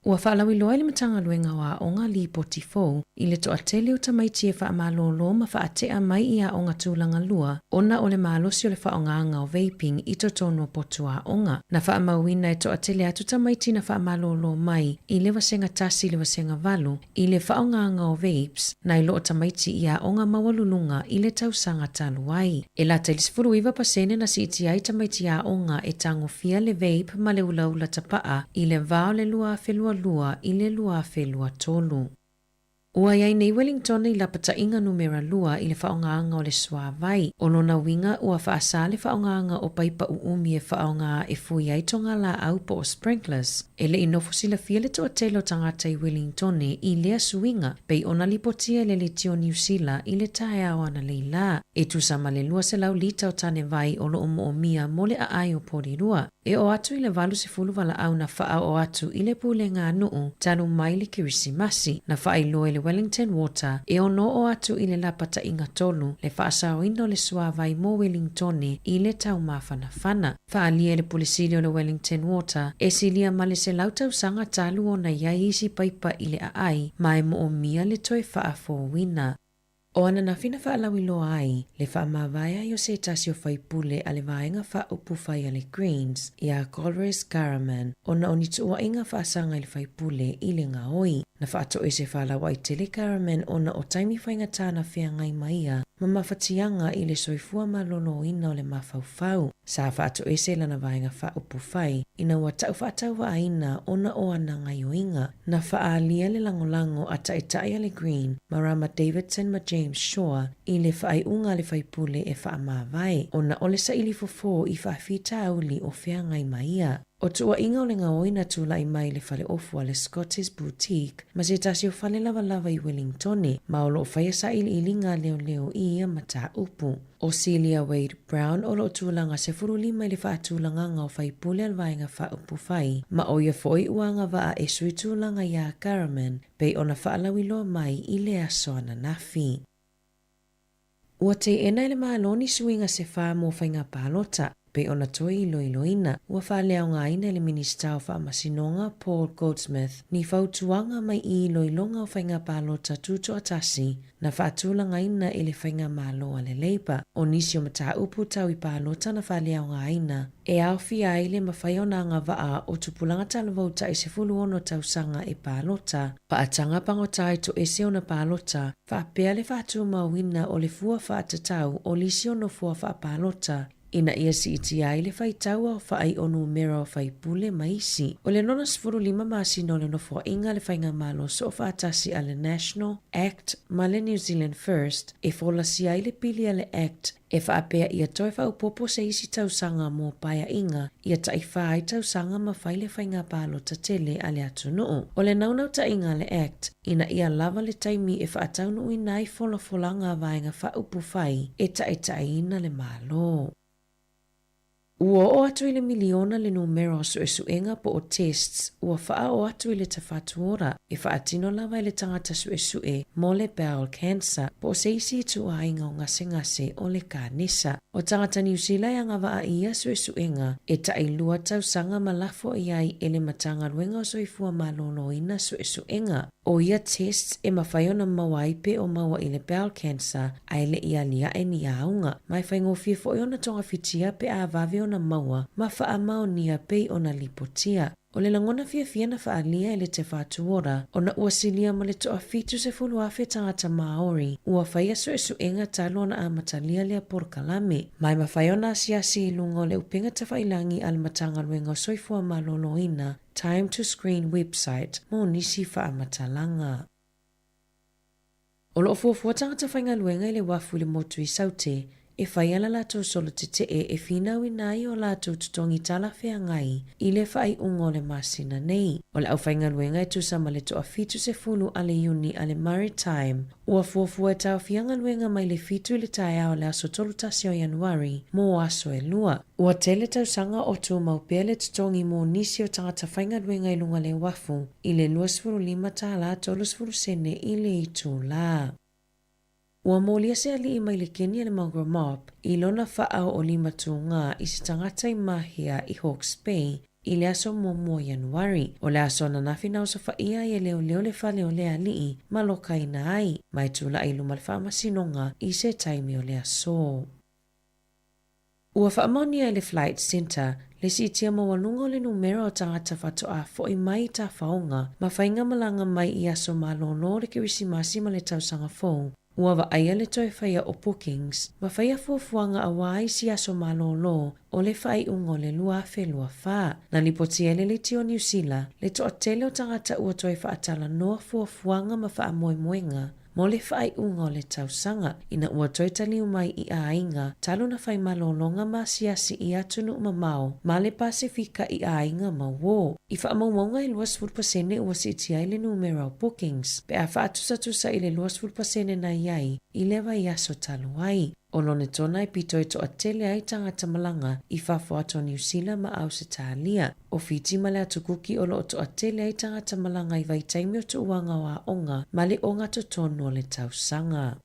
Ua faalauiloa e le Matagaluega o Aoga lipoti fou i le toatele o tamaiti e faamalōlō ma faate'a mai i aoga tulaga lua ona o le malosi o le faaaogaga o vaping i totonu o potu aoga. Na faamauina e toatele atu tamaiti na faamalōlō mai i le vasega 1 i le vasega 8 i le faaaogaga o vapes nai lo o tamaiti i aoga maualuluga i le tausaga talu ai. E lata i le 19% na siitia ai tamaiti aoga e tagofia le vape ma le ulaula tapa'a i le va o le 2022 i le 2023. Ua i ai nei Wellingtona i lapataiga numera 2 i le faaaogaga o le suāvai. O lona uiga ua faasā le faaaogaga o paipa uumi e faaaoga e fui ai togalaau po o sprinklers. E le i nofo silafia le toatele o tagata i Wellingtone i lea suiga, pei ona lipotia e le Leitio Niu Sila i le taeao analeila. E tusa ma le 200 lita o tanevai o lo o moomia mo le aai o Porirua. E oo atu i le 80 valaau na faaoo atu i le pulega a nuu talu mai le Kerisimasi. Na faailoa e le Wellington Water e ono oo atu i le lapataiga 3 le faasaoina o le suāvai mo Wellingtone i le taumafanafana. Faaalia e le Pule Sili o le Wellington Water e silia ma le 100 tausaga talu ona i ai isi paipa i le aai ma e moomia le toe faafouina. O ananafi na faalauiloa ai le faamavae ai o se tasi o faipule a le Vaega Faaupufai a le Greens iā Golriz Ghahraman ona o ni tuuaiga faasaga i le faipule i le gaoi. Na faatoese faalauai tele Ghahraman ona o taimi faigata na feagai ma ia ma mafatiaga i le soifua malōlōina o le mafaufau. Sa faatoese lana Vaega Faaupufai ina ua tau faatauvaaina ona o ana gaioiga. Na faaalia le lagolago a taitai a le Green, Marama Davidson ma James Shaw i le faaiuga a le faipule e faamavae, ona o le saili fofō i faafitauli o feagai ma ia. O tuuaiga o le gaoi na tulai mai i le faleofu a le Scotties Boutique ma se tasi o fale lavalava i Wellingtone, ma o lo o faia sailiiliga a leoleo i ia mataupu. O Celia Wade Brown o lo o tulaga 15 i le faatulagaga o faipule a le Vaega Faaupufai, ma ʻo ia foi ua agavaa e sui tulaga iā Ghahraman pei ona faalauiloa mai i le aso ananafi. Ua teena e le Malo ni suiga se fa mo faiga palota, pei ona toe iloiloina. Ua faaleaogaina e le Minisita o Faamasinoga Paul Goldsmith ni fautuaga mai i iloiloga o faiga palota tutoatasi na faatulagaina e le faigamalo a le Labour. O nisi o mataupu tau i palota na faaleaogaina e aofia ai le mafai ona agavaa o tupulaga talavou ta'i 16 tausaga e palota, faataga pagota i toese ona palota, faapea le faatumauina o le fua faatatau o lisi o nofoa faapalota ina ia siitia ai le faitau aofa'i o numera o faipule ma isi. O le lona 15 masina o le nofoaiga a le Faigamalo Soofaatasi a le National, Act ma le New Zealand First e folasia ai le pili a le Act e faapea ia toe faaopoopo se isi tausaga mo paeaiga ia taʻifā ai tausaga ma fai le faiga palota tele a le atunuu. O le naunautaiga a le Act ina ia lava le taimi e faataunuuina ai folafolaga a vaega faaupufai e taʻitaʻiina le Malo. Ua oo atu i le miliona le numera o suesuega po o tests ua faaoo atu i le tafatuora e faatino lava e le tagata suesue mo le bowel cancer po o se isi ituaiga o gasegase o le kanesa. O tagata Niu Sila e agavaa i ia suesuega e taʻilua tausaga ma lafo i ai e le Matagaluega o Soifua Malōlōina suesuega. O ia tests e mafai ona maua ai pe o maua i le bowel cancer ae le i aliaʻe ni auga. Ma e faigofie foi ona togafitia pe a vave ona maua ma faamaonia pei ona lipotia. O le lagona fiafia na faaalia e le Te Whatu Ora ona ua silia ma le toa-70,000 tagata Māori ua faia suesuega talu ona amatalia lea polokalame. Ma e mafai ona asiasi i luga o le upega tafailagi a le Matagaluega o Soifua Malōlōina Time to Screen website mo nisi faamatalaga. O lo o fuafua tagata faigaluega i le uafu i le motu i Saute e fai ala latou solo tetee e finauina ai o latou totogi talafeagai i le faaiuga o le masina nei. O le aufaigaluega e tusa ma le toa-70 a le iuni a le Maritime ua fuafua e taofia galuega mai le 7 i le taeao o le aso 31 o Ianuari mo aso e lua. Ua tele tausaga o tumau pea le totogi mo nisi o tagata faigaluega i luga le uafu i le $25 tala 30 sene i le itulā. Ua molia se aliʻi mai le Kenya le Mongrel Mob i lona faaoolima tugā i se tagata i mahea i Hawke's Bay i le aso muamua o Ianuari. O le aso ananafi na osofaia ai e leoleo le fale o le aliʻi ma lokaina ai, ma e tulaʻi i luma le faamasinoga i se taimi o le aso. Ua faamaonia e le Flight Centre le siitia maualuga o le numera o tagata faatoa foʻi mai i tafaoga ma faigamalaga mai i aso malōlō o le Kerisimasi ma le tausaga fou. Ua vaaia le toe faia o bookings ma faia fuafuaga auā isi aso malōlō o le faaiuga o le 2024. Na lipotia e le Leitio o Niu Sila le toatele o tagata ua toe faatalanoa fuafuaga ma faamoemoega mo le faaiuga o le tausaga, ina ua toe taliu mai i aiga talu na fai malōlōga ma asiasi i atunuu mamao ma le Pasefika i aiga mauō. I faamaumauga e 20% ua siitia ai le numera o bookings pe a faatusatusa i le 20% na i ai i le vaiaso talu ai. O Lonetona e pito e toatele ai tagata malaga i fafo atu o Niu Sila ma Ausetalia. O Fiti ma le Atu Kuki o loo toatele ai tagata malaga i vaitaimi o tuuaga o aoga ma le ogatotonu o le tausaga.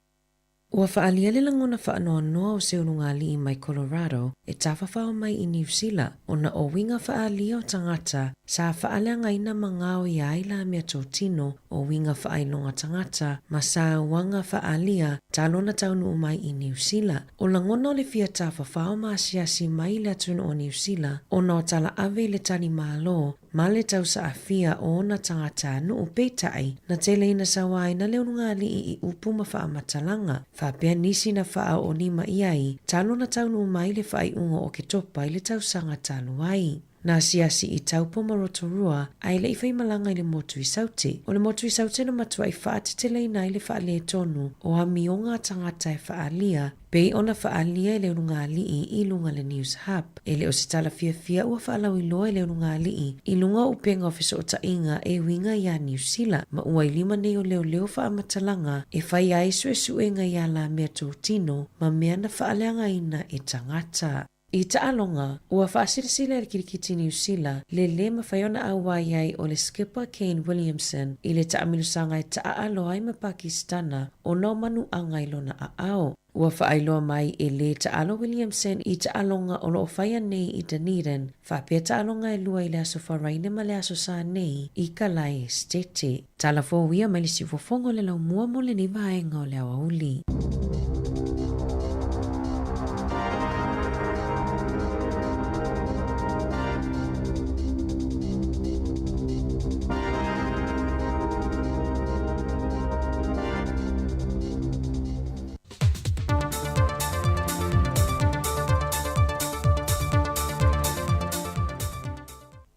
Ua faaalia le lagona faanoanoa o se ulugalii mai Colorado e tafafao mai i Niu Sila ona o uiga faaalia o tagata sa faaleagaina ma gaoia ai la mea totino o uiga faailoga tagata ma sauaga faaalia talu ona taunuu mai i Niu Sila. O lagona o le fia tafafao ma asiasi mai i le atunuu o Niu Sila ona o tala ave i le tali Malo ma le tausaafia o ona tagatanuu peitai na tele ina sauaina le ulugalii i upu ma faamatalaga faapea nisi na faaoolima i ai talu ona taunuu mai le faaiuga o Oketopa i le tausaga talu ai. Na asiasi i Taupo ma Rotorua ae le i faimalaga i le motu i Saute. O le motu i Saute na matuai faateteleina ai le faaletonu o amioga a tagata e faaalia pei ona faaalia e le ulugalii i luga le News Hub. E le o se tala fiafia ua faalauiloa e le ulugalii i luga o upega o fesootaiga e uiga iā Niu Sila ma ua i lima nei o leoleo faamatalaga e fai ai suesuega i alamea totino ma mea na faaleagaina e tagata. I taaloga, ua faasilasila e le Kirikiti Niu Sila le lē mafai ona auai ai o le skipper Kane Williamson i le taamilosaga e taaalo ai ma Pakistana ona o manuaga i lona aao. Ua faailoa mai e lē taalo Williamson i taaloga o loo faia nei i Dunedin, faapea taaloga e lua i le Aso Faraile ma le Aso Sa nei i Kalae Esitete. Tala fou ia mai le siufofoga o le laumua mo lenei vaega o le aoauli.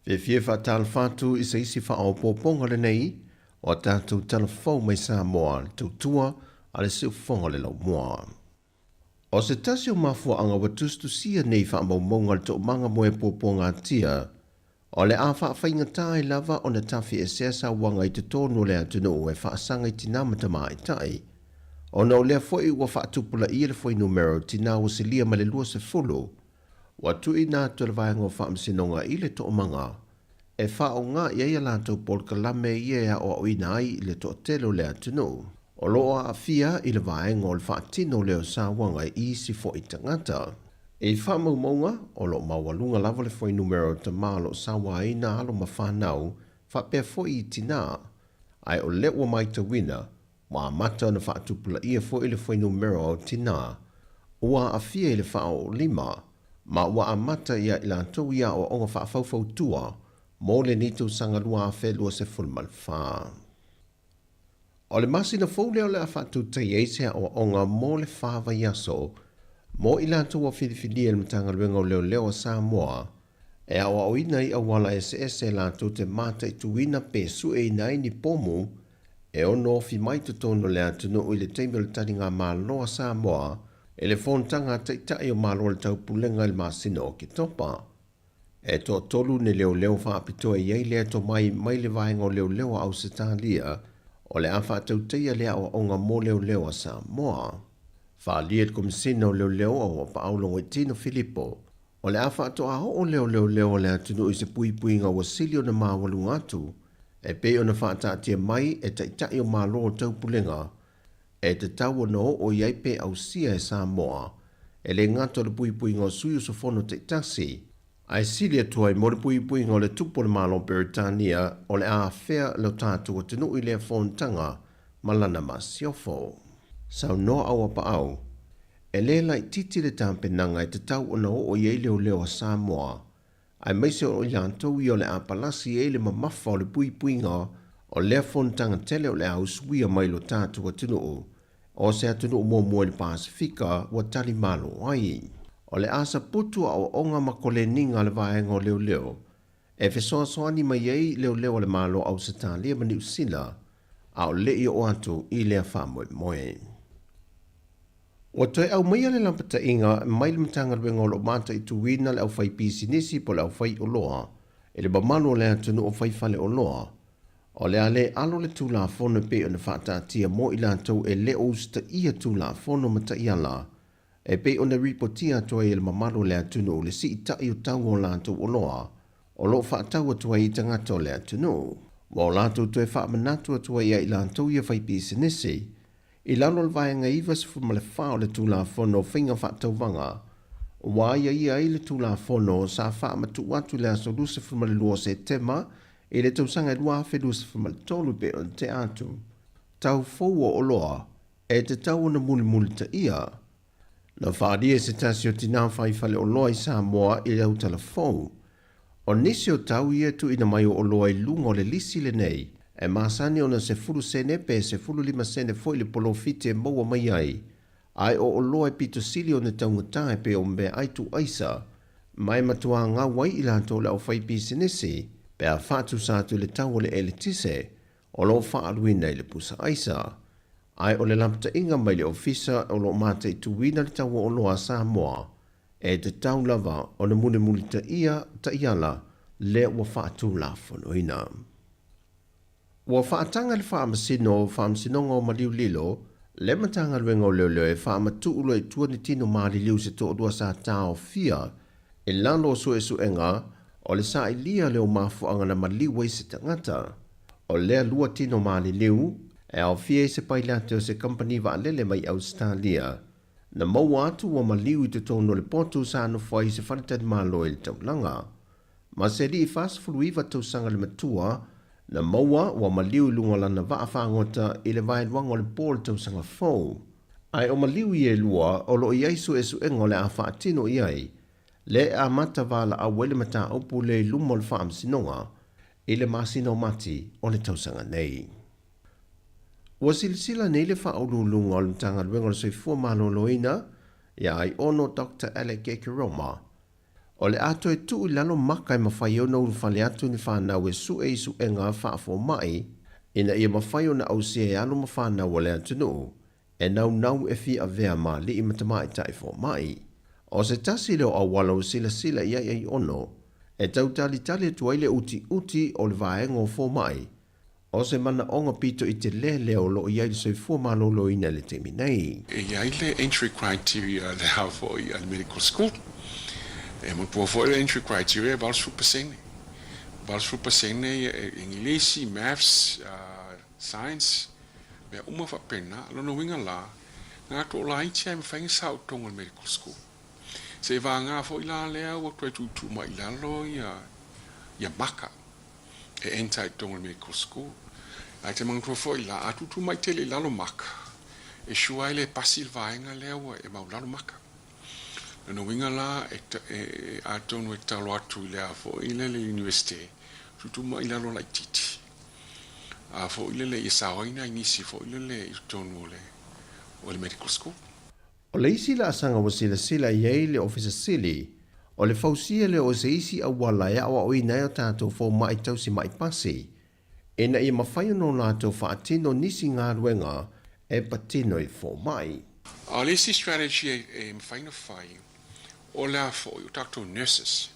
Fiafia e faatalofa atu i se isi faaopoopoga lenei o a tatou tala fou mai Samoa, le tautua a le siufofoga o le laumua. O se tasi o mafuaaga ua tusitusia nei faamaumauga o le toomaga mo e puapuagatia, o le a faafaigata ai lava ona tafiesea sauaga i totonu o le atunuu e faasaga i tinā ma tamaitai, ona o lea foi ua faatupulaia le fuainumera o tinā ua silia ma le 20. Ua tuuina atu e le Vaega o Faamasinoga i le Toomaga e faaaoga i ai a latou polokalame ia e aoaoina ai i le toatele o le atunuu o lo o aafia i le vaega o le faatino lea o sauaga i isi foi tagata. I faamaumauga, o lo o maualuga lava le fuainumera o tama o lo o sauaina alo ma fanau faapea foi i tinā, ae o lea ua maitauina Ua amata ona faatupulaia foi le fuainumera o tinā ua aafia i le faaoolima, ma ua amata ia i latou i aoaoga faafaufautua mo lenei tausaga 2024. O le masina fou lea o le a faatautai ai se aoaoga mo le fa vaiaso mo i latou ua filifilia e le Matagaluega o Leoleo a Samoa e aoaoina i auala eseese latou te mataituina pe sueina ai ni pomu e ono ofi mai totonu o le atunuu i le taimi o le taligamalo a Samoa i le Fonotaga a Taitai o Malo o le Taupulega i le masina o Oketopa. E toatolu ni leoleo faapitoa i ai lea tomai mai le Vaega o Leoleo a Ausetalia o le a faatautaia le aoaoga mo leoleo a Samoa. Faaalia i le Komesina o Leoleo a Auapaau Logoitino Filipo, o le a faatoa oo lea o leoleo o le atunuu i se puipuiga ua sili ona maualuga atu e pei ona faataatia mai e Taitai o Malo o Taupulega. e tatau ona oo i ai pe ausia e Samoa, e le gata o le puipuiga o sui usufono taitasi, ae sili atu ai mo le puipuiga o le Tupu o le Malo o Peretania o le a afea lo tatou atunuu i lea fonotaga ma lana masiofo. Saunoa Auapaau, E le laitiiti le tapenaga e tatau ona oo i ai leoleo a Samoa, aemaise o i latou ia o le a palasi ai le mamafa o le puipuiga o lea fonotaga tele o le a usuia mai lo tatou atunuu, o se atunuu muamua i le Pasefika ua tali malo ai. O le a saputu aoaoga ma koleniga a le vaega o leoleo e fesoasoani mai ai leoleo a le Malo o Ausetalia ma Niu Sila a o le i oo atu i lea faamoemoe. Ua toe aumaia le lapataiga mai le Matagaluega o lo o mataituina le aufaipisinisi po o le aufaioloa i le mamalu o le atunuu fai faleoloa. O le a le alo le Tulafono e pei ona faataatia mo i latou e le o usitaia Tulafono ma taiala e pei ona ripotia atu ai e le mamalu o le atunuu le siitai o tau o latou oloa o lo o faatau atu ai i tagata o le atunuu. Ua o latou toe faamanatu atu ai ia i latou ia faipisinisi I lalo o le Vaega 94 o le Tulafono o Faiga Faatauvaga, ua aiaia ai le Tulafono sa faamatuu atu i le aso 22 o Setema i le tausaga 2023 pei ona tea atu, tau fou o oloa e tatau ona mulimulitaia. Na faaalia e se tasi o tinā fai faleoloa i Samoa i le autala fou. O nisi o tau ia e tuuina mai o oloa i luga o le lisi lenei, e masani ona 10 sene pe 15 sene foi le polofiti e maua mai ai, ae o oloa e pito sili ona taugata e pei o meaai tuuaisa, ma e matuā gau ai i latou le aufaipisinisi pe a faatusa atu i le tau o le eletise o lo o faaaluina i le pusa aisa. Ae o le lapataiga mai le Ofisa o lo o mataituina le tau o oloa a Samoa, e tatau lava ona mulimulitaia taiala lea ua faatulafonoina. Ua faataga le Faamasino o Faamasinoga o Maliu Lilo le Matagaluega o Leoleo e faamatuu loa i tua ni tino maliliu se toalua sa taofia i lalo o suesuega o le sailia lea o mafuaaga na maliu ai se tagata. O lea lua tino maliliu e aofia i se pailate o se kamupani vaalele mai Ausetalia. Na maua atu ua maliu i totonu o le potu sa nofo ai i se faletalimalo i le taulaga. Ma se alii 49 tausaga le matua, na maua ua maliu i luga o lana vaa fagota i le vaeluaga o le po o le tausaga fou. Ae o maliu ia e lua o lo o i ai suesuega o le a faatino i ai, lea e amata valaau ai le mataupu lea i luma o le Faamasinoga i le masina o Mati o le tausaga nei. Ua silasila nei le Faauluuluga o le Matagaluega o le Soifua Maloloina ia Aiono Doctor Alec Ekeroma, o le a toe tuu i lalo maka e mafai ai ona ulufale atu ni fanau e sue i suega faafomai ina ia mafai ona ausia e alo ma fanau a le atunuu e naunau e fia avea ma alii ma tamaitai fomai. O se tasi lea o auala ua silasila i ai Aiono e tau talitali atu ai le utiuti o le vaega o fomai, o se manaoga pito i telē lea o lo o i ai le soifua maloloina i le taimi nei. E i ai le entry criteria a le a foi a le medical school. E manatua foi le entry criteria e 80%. 80% e Englisi, Maths, Science, mea uma faapena. O lona uiga la, na o laiti lava e mafai ona sao i totonu o le medical school. Seiavagā foi la lea ua toe tuutuu mai i lalo ia maka e enter i totonu o le medical school. Ae te manatua foi la, a tuutuu mai tele i lalo maka, e sure ai le pasi le vaega lea ua e maulalo maka. Lona uiga la, e, e, atonu e tatalo atu i le a foi le le university, tuutuu mai i lalo laitiiti. A foi le le ia saoina ai nisi foi le le i totonu o le medical school. O le isi laasaga ua silasila i ai le Ofisa Sili, o le fausia lea o se isi auala e aoaoina ai o tatou fomai tausi ma'i pasi, ina ia mafai ona o latou faatino nisi galuega e patino i fomai. A o le isi strategy e mafai ona fai, o le a foi o tatou nurses.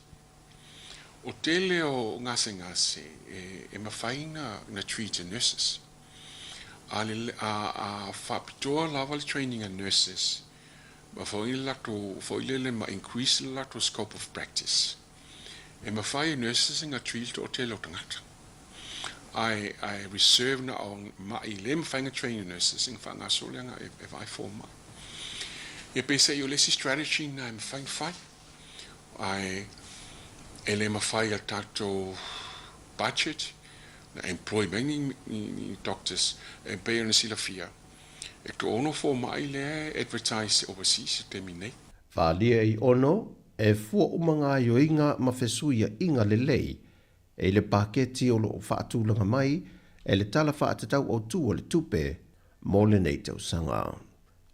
O tele o gasegase e mafai ona treat e nurses. A le a faapitoa lava le training a nurses ma foi le latou foi lele ma increase le latou scope of practice. E mafai e nurses ona treat le toatele o tagata. Ae ae reserve na o ma'i le mafai ona train e nurses e na faagasolo le agai e vaai fomai. Ia peiseai o le isi strategy lena e mafai ona fai. Ae e le mafai a tatou budget na employ mai ni ni ni doctors e pei ona silafia e toaono fomai lea e advertise overseas i le taimi nei. Faaalia i ono, e fua uma gaoioiga ma fesuiaiga lelei e i le paketi o lo o faatulaga mai e le Tala Faatatau Autu o le Tupe mo lenei tausaga.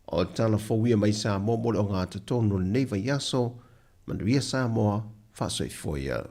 O tala fou ia mai Samoa mo le ogatotonu o lenei vaiaso, manuia Samoa, faasoifua ia.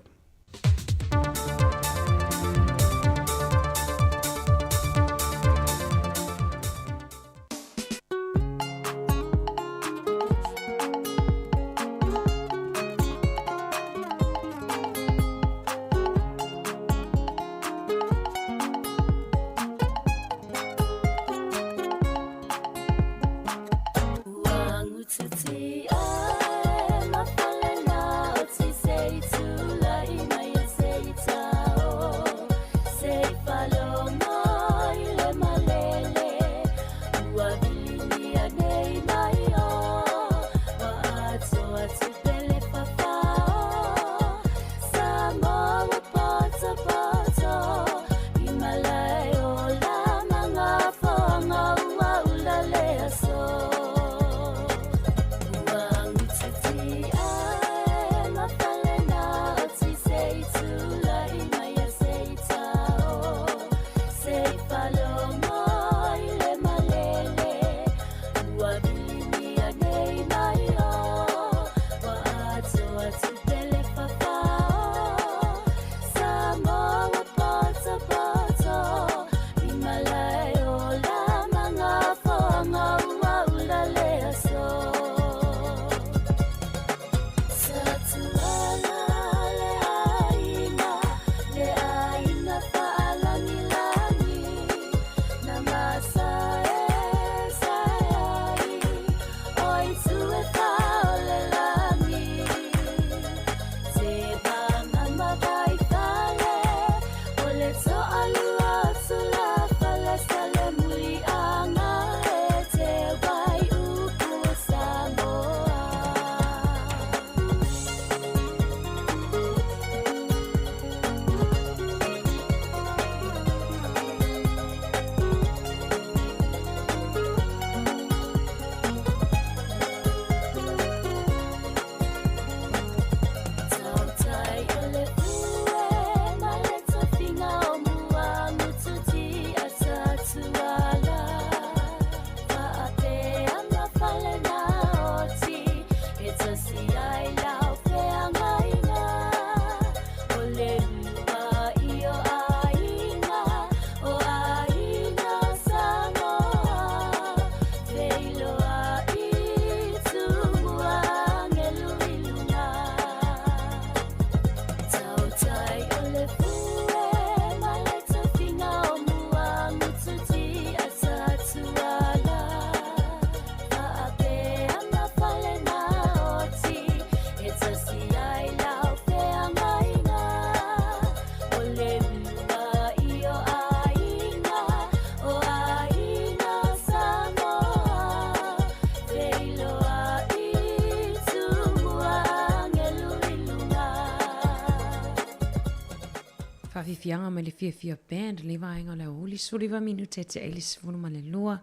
Faafiafiaga mai le fiafia band le vaega o le aoauli 19 minute e tea ai le 12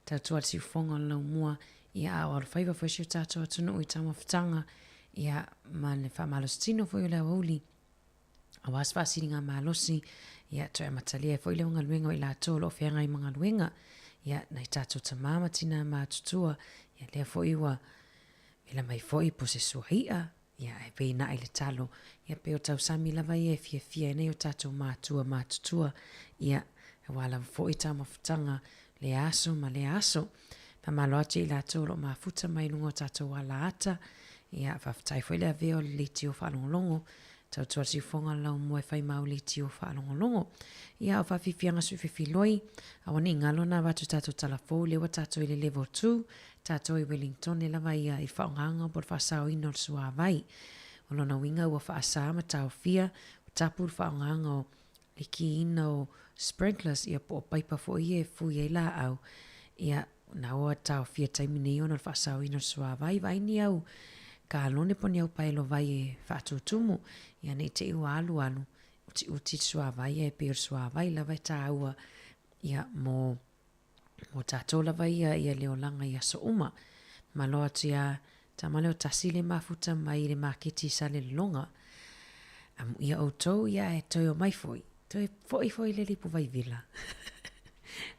tatou le siufofoga o le laumua ia a o alofaiva foi si o tatou atunuu i taumafataga ia ma le faamalositino foi o le aoauli aua se faasiliga malosi ia toe amatalia ai foi lea galuega o i latou o lo o feagai ma galuega ia nai tatou tamā ma tinā matutua ia lea foi ua vela mai foi po se suai'a Ia, ae pei naʻe i le talo, ia pei o tausami lava ia e fiafia ai nei o tatou matua matutua, ia, aua lava foi taumafataga lea aso ma lea aso. Faamalo atu i latou o lo o mafuta mai luga o tatou ala ata, ia, faafetai foi le avea o le leitio faalogologo, tautua le siufofoga o le laumua e fai mau leitio faalogologo. Ia, o faafiafiaga sui fefiloi, aua ne i galo na avatu tatou tala fou lea ua tatou i le level 2, Tatou i Wellingtone lava ia i le faaaogaga po o le faasaoina o le suavai. O lona uiga ua faasa ma taofia, ua tapu le faaaogaga o le kiina o sprinklers ia po o paipa foi ia e fui ai laau, ia na ua taofia taimi nei ona o le faasaoina o le suavai, vaai ni au kalone po o ni au paelo vai e faatutumu, ia ne i te i ua alualu utiuti le suavai ae pei o le suavai lava e taua ia mo mo tatou lava ia ia le olaga i aso uma. Malo atu ia Tamaleotasi le mafuta mai i le maketi i Salelologa. Amuia outou ia ae toe omai foi. Toe foi foi le lipu vai vila.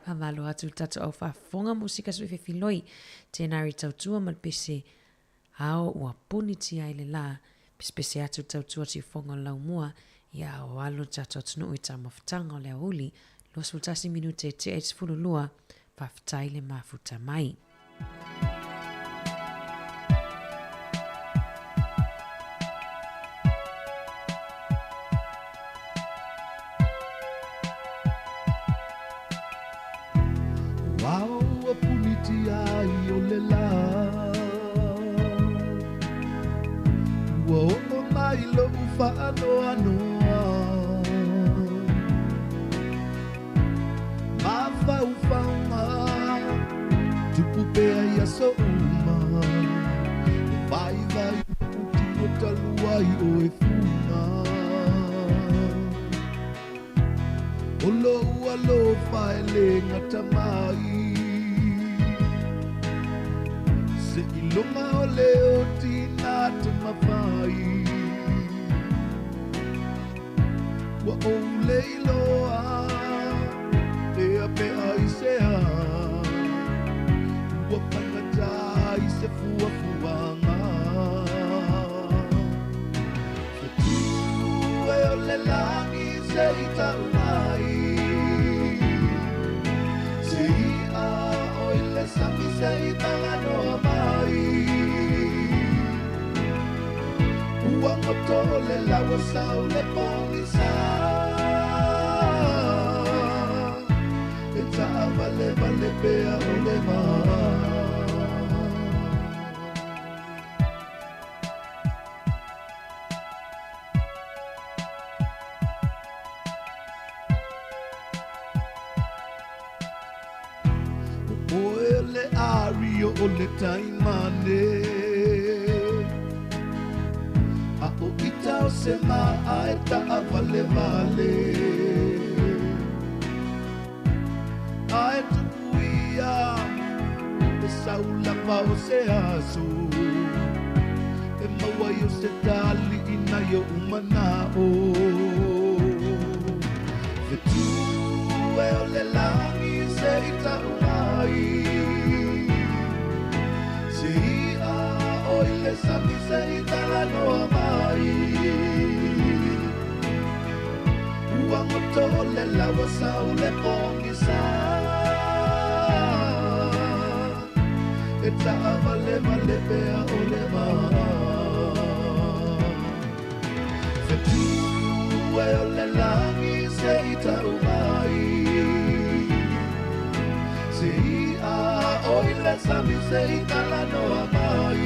Faamalo atu i le tatou au faafofoga musika sui fefiloi. Tēnā i tautua ma le pese ao ua punitia ai le la. Pesepese atu le tautua tiufoga o le laumua ia a o alo le tatou atunuu i taumafataga o le aoauli 21 minute e tea i le 12. Faafetai le mafuta mai. Ua ua punitia ai o le lā Ua oo mai lo'u faanoanoa Mafaufauga tupu pea i aso uma E vaivai lo'u tino talu ai oe fuga O lo'u alofa e lē gata mai Seiloga o le oti na te mafai Ua ou le iloa ea pe aisea Ua faigata i se fuafuaga Fetu e o le lagi se i tau mai Se i'a o i le sami se i talanoa mai Ua goto le lau sau le pogisa E taavalevale pea o le va. O oe o le ario o le taimane A o ita o se maa e taavalevale Ae tupu ia e sau lava o se aso E maua ai o se tali i nai o'u mana'o Fetu e o le lagi se i tau mai Se i'a o i le sami se i talanoa mai Ua goto le lau sau le pogisa E taavalevale pea o le va Fetu e o le lagi se i tau mai Se i'a o i le sami se i talanoa mai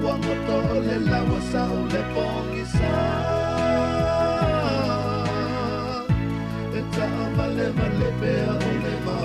Ua goto le lau sau le pogisa E taavalevale pea o le va.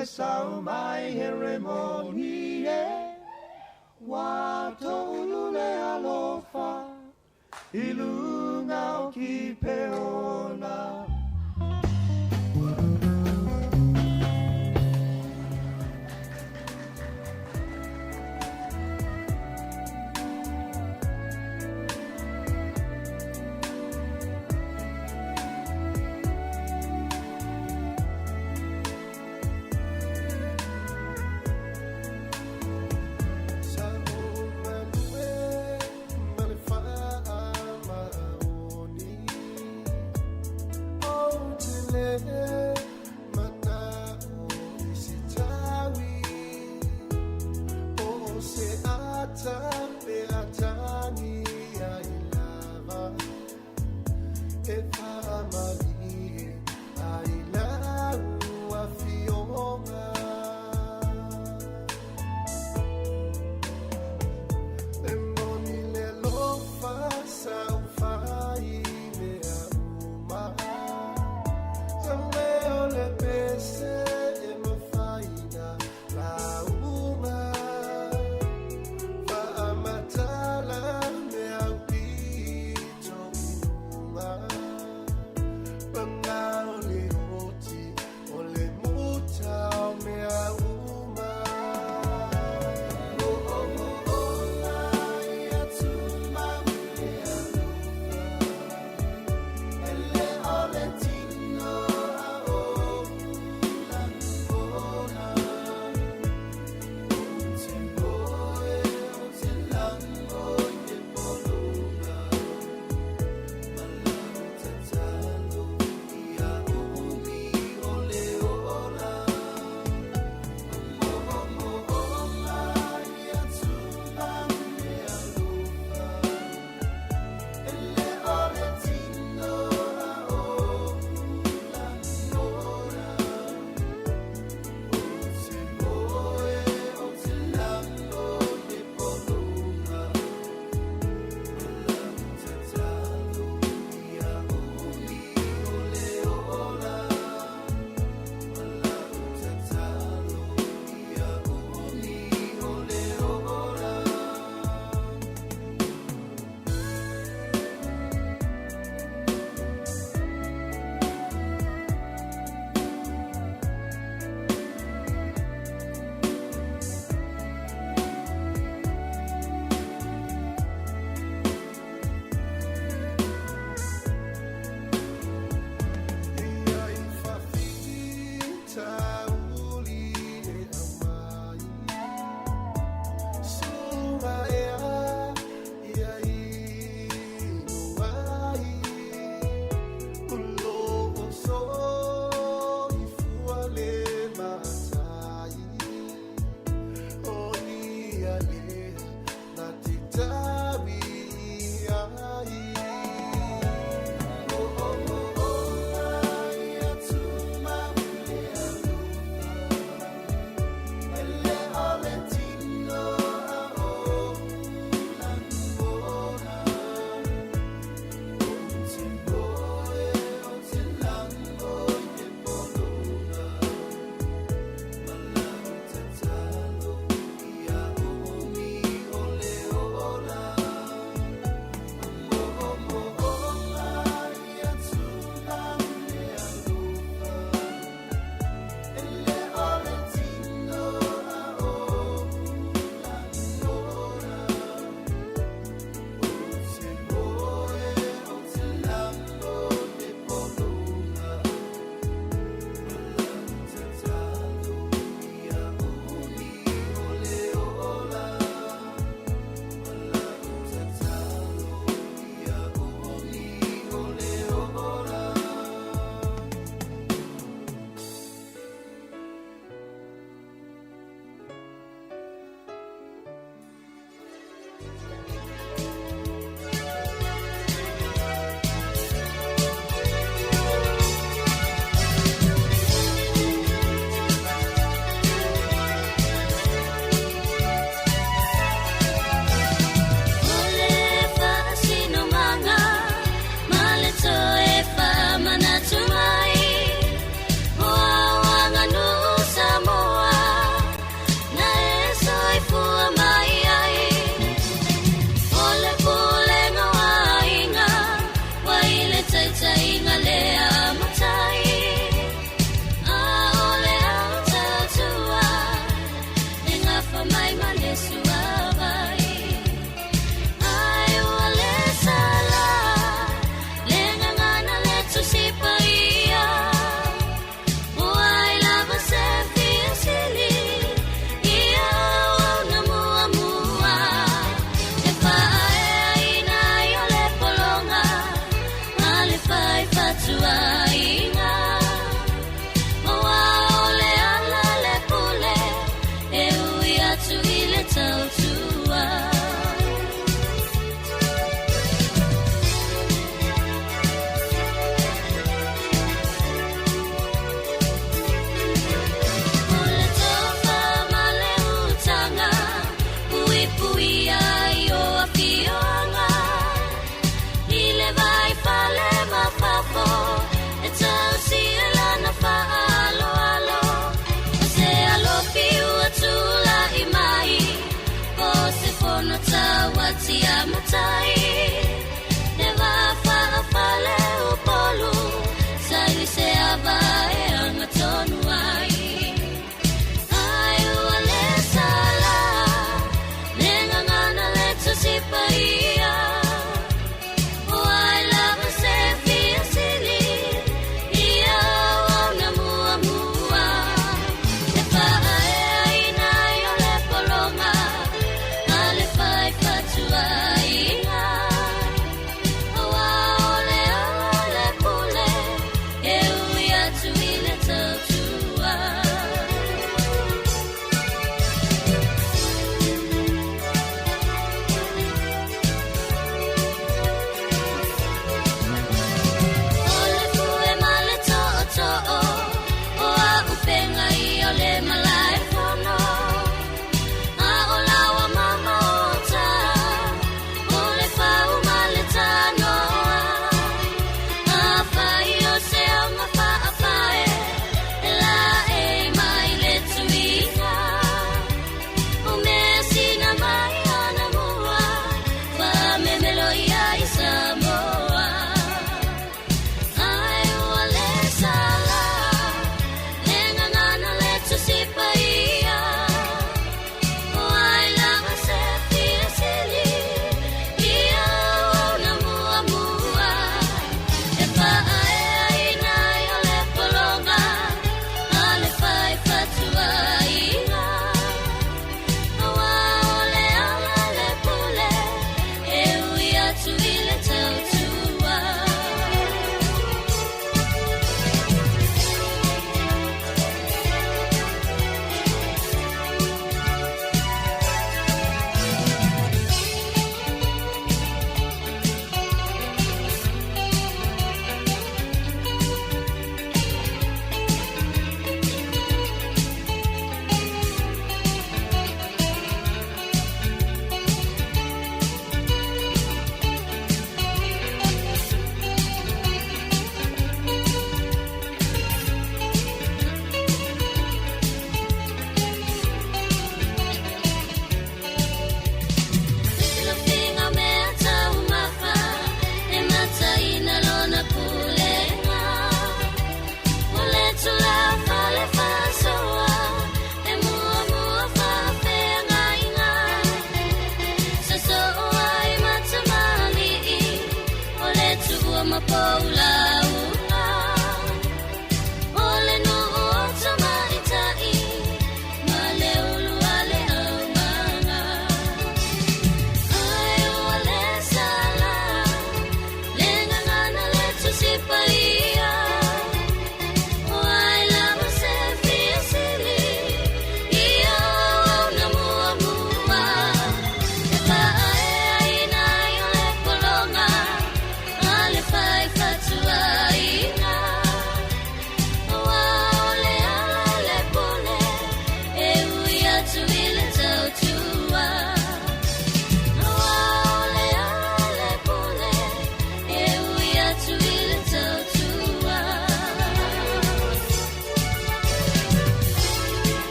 le sau mai Heremoni e. Ua toulu le alofa i luga o Kipeona. Sa ou galue ma le faamaoni, Ou te le mana'o i se taui, Po o se ata pe atagi ai lava, E faamalie ai lau afioga. E moni le alofa sa ou fai mea uma. Sa ou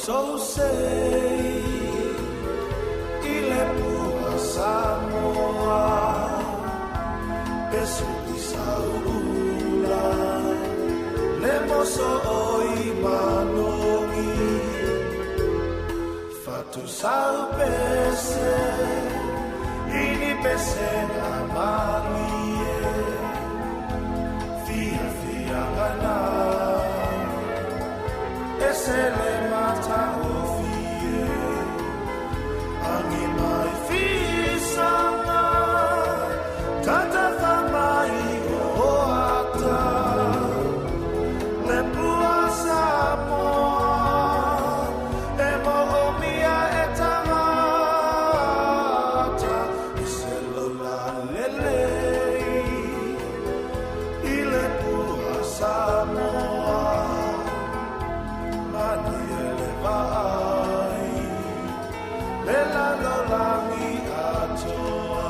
So say I le pua Samoa Pesu i saula Le moso o i manogi Fatu sau pese Ini pese na malie Fia fia ngana Ese le mata o fie Angi mai fisanga Tata whamai o ata Le pua Samoa E mo o mia e tangata I se lola lelei I le pua Samoa Mani e le vaai Le lalolagi atoa.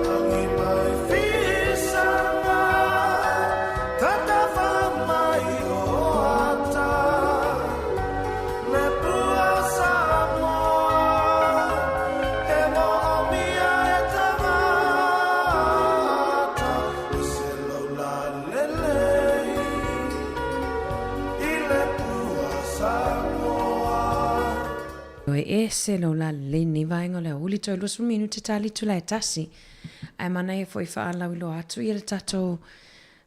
Angi mai fisanga Tata whamai o ata Le pua Samoa E mo o mia e tangata I se lola lelei I le pua Samoa. E ese lou lalelei lenei vaega o le aoauli toe 20 minute tali itula e tasi. Ae manaia foi faalauiloa atu ia le tatou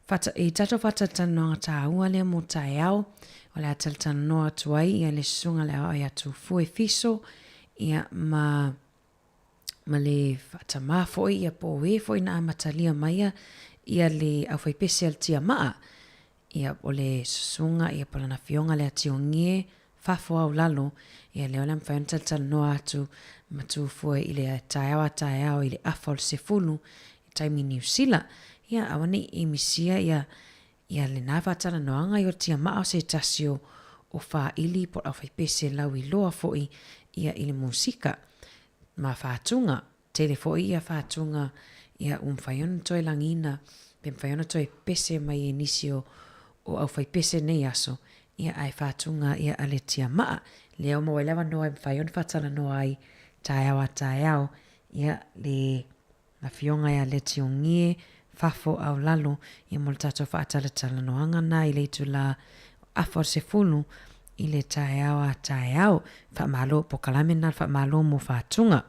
fata, i tatou faatalatalanoaga taua lea mo taeao. O le a talatalanoa atu ai ia le susuga le aoao ia Tufue Fiso ia ma ma le faatamā foi ia po o e foi na amatalia maia ia le aufaipese a le tiamaa. Ia, o le susuga, ia, po o lana afioga lea Tiongie, fafo ao lalo, ia, lea o le a mafai ona talatalanoa atu ma Tufue i le taeao a taeao i le afa o le 10 i taimi Niu Sila. Ia, aua ne i misia ia, ia lena faatalanoaga i o le tiamaa o se tasi o, o faaili po o le aufaipese lauiloa foi ia i le musika ma faatuga. Tele foi ia faatuga ia ua mafai ona toe lagiina pe mafai ona toe pese mai e nisi o o aufaipese nei aso, ia ae faatuga ia a le tiamaa. Lea ua maua ai le avanoa e mafai ona faatalanoa ai taeao a taeao ia le Afioga ia Letiongie Fafo Aolalo ia mo le tatou faatalatalanoaga na i le itula afa o le 10 i le taeao a taeao. Faamalo polokalame na faamalo mo faatuga.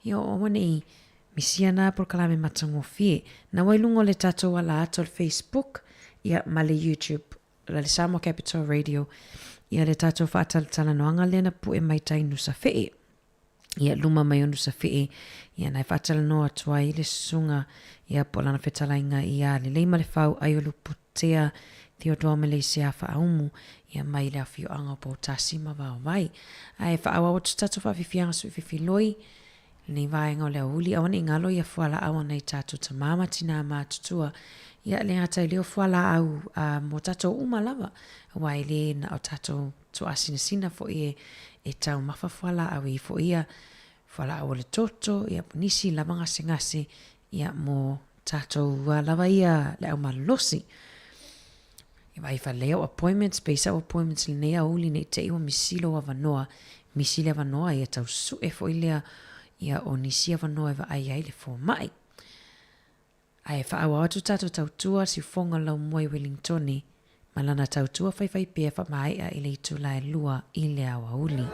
Ia o aua nei misia na polokalame matagofie. Na ua i luga o le tatou ala atu o le Facebook ia ma le YouTube la le Samoa Capital Radio ia le tatou faatalatalanoaga lea na pue mai tai Nusafee. Ia luma mai o Nusafee ia na e faatalanoa atu ai le susuga ia po o lana fetalaiga ia Leleimalefau Aiolupotea Theodore Meleisea Faaumu ia mai le afioaga o Poutasi ma Vaovai. Ae faaauau atu tatou faafiafiaga suififiloi lenei vaega o le aoauli aua ne i galo ia fualaau a nai tatou tamā ma tinā matutua ia le gata i lea o fualaau a mo tatou uma lava aua e le na o tatou tuaasinasina foi e e taumafa fualaau e i foi ia fualaau o le toto ia po nisi lava gasegase ia mo tatou lava ia le au malolosi. Ia vaai faalelei au appointments, pe i sau appointments lenei aoauli nei te i ua misi lou avanoa, misi le avanoa ia tau sue foi lea ia o nisi avanoa e vaai ai le fomai. Ae faaauau atu tatou tautua siufoga laumua i Wellingtone ma lana tautua faifaipea faamaea i le itula e 2 i le aoauli.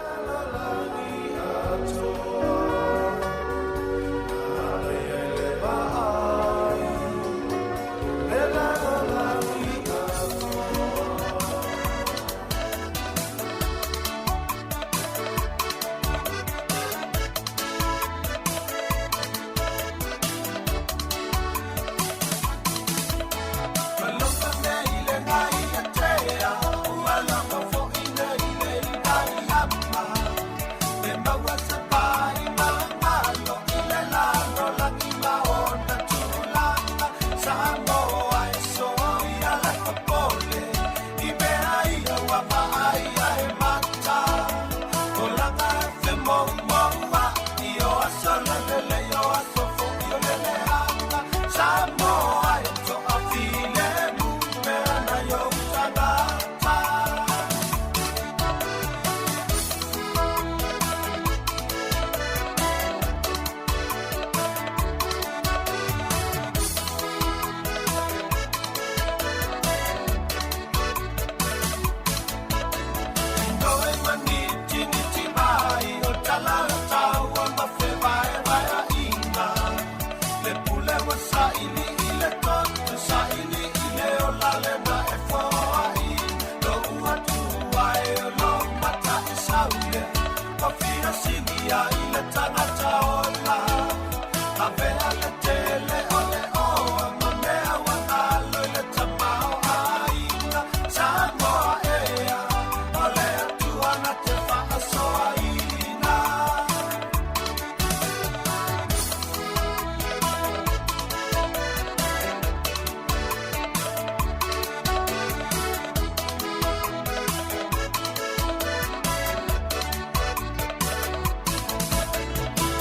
Samoa e toafile mu mea nai ou tagata. Noe maniti niti mai o talataua ma fevaevaeaʻiga. Le pule ua saili i le toto, saili i le ola lena e foaʻi. Lou atua e o lou mataʻisaule, ua fia sigia i le tagata ola. Avea le tele o le oa ma mea ua galo i le tamaoaiga. Samoa ea, o le Atua na te faasoaina.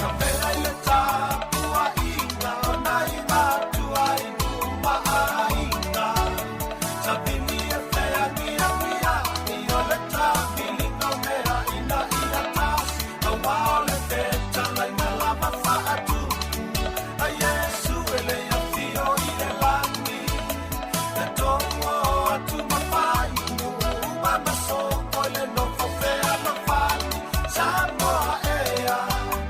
Avea i le tapuaiga o nai matua i luma aiga. Savili e feagiagiaʻi o le taviliga o mea ina ia tasi. Auā o le fetalaiga lava faatupu a Iesu e le afio i le lagi. E tou oo atu ma faainuʻu uma ma soko i le nofo fealofani. Samoa ea,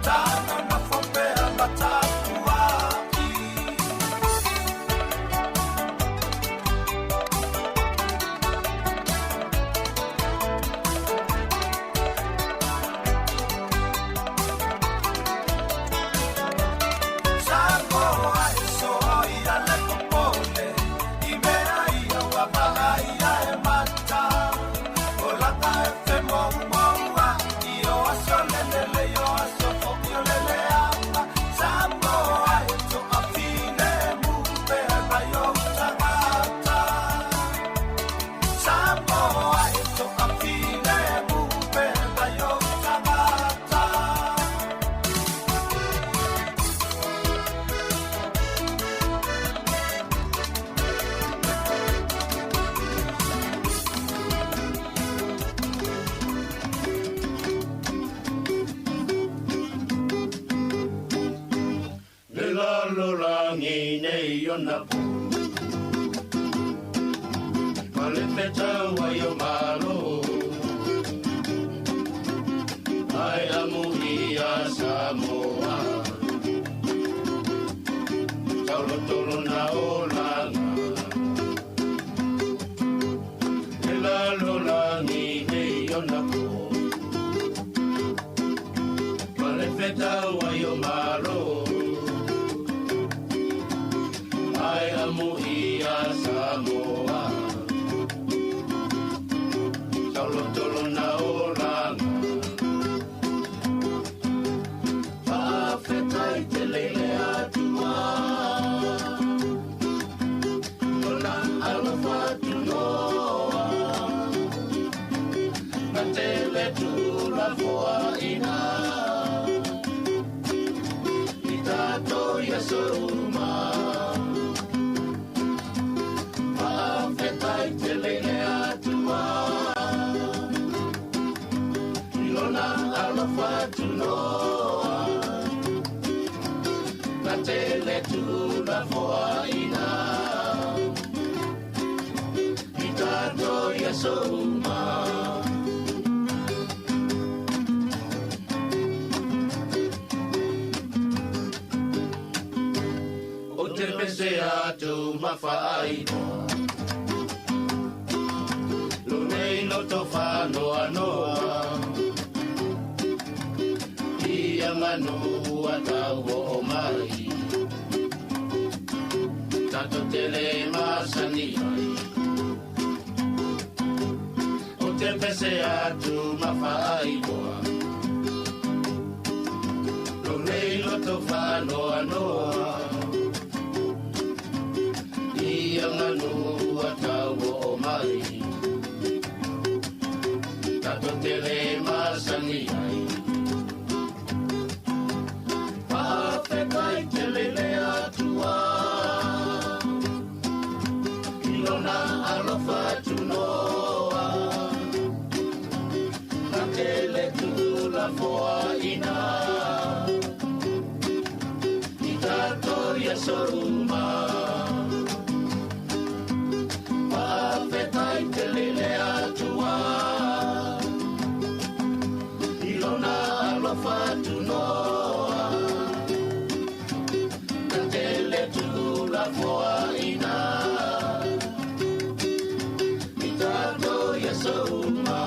tago nofo pea ma tapuaʻi. Samoa e soia le popole, i mea ia ua vaaia e mata. O laga e femoumoua, i o aso lelele, i o aso foʻi o le leaga. Samoa e toafilemu pea nai ou tagata. Samoa e toafilemu pea nai ou tagata. Le lalolagi nei ona po Ma le fetau ai o malo Ai amu ia Samoa Taulotolo na olaga Le lalolagi nei ona po Ma le fetau ai o malo Ai amu ia Samoa Taulotolo na olaga Faafetai tele i le Atua Lona alofa atunoa Na tele tulafoaina I tatou ia souma Faafetai tele i le Atua I lona alofa atunoa Na tele tulafoaina I tatou ia souma. O te pese atu ma whaaiwa Lo nei no tō whanoa noa Ia manu a tau o mai Tato tele masani ai O te pese atu ma whaaiwa Lo nei no tō whanoa noa Ia manu a tau o mai Tato tele masani ai Faafetai tele le Atua. uma. Faafetai tele i le Atua i lona alofa tunoa, na tele tulafoaina i tatou i aso uma.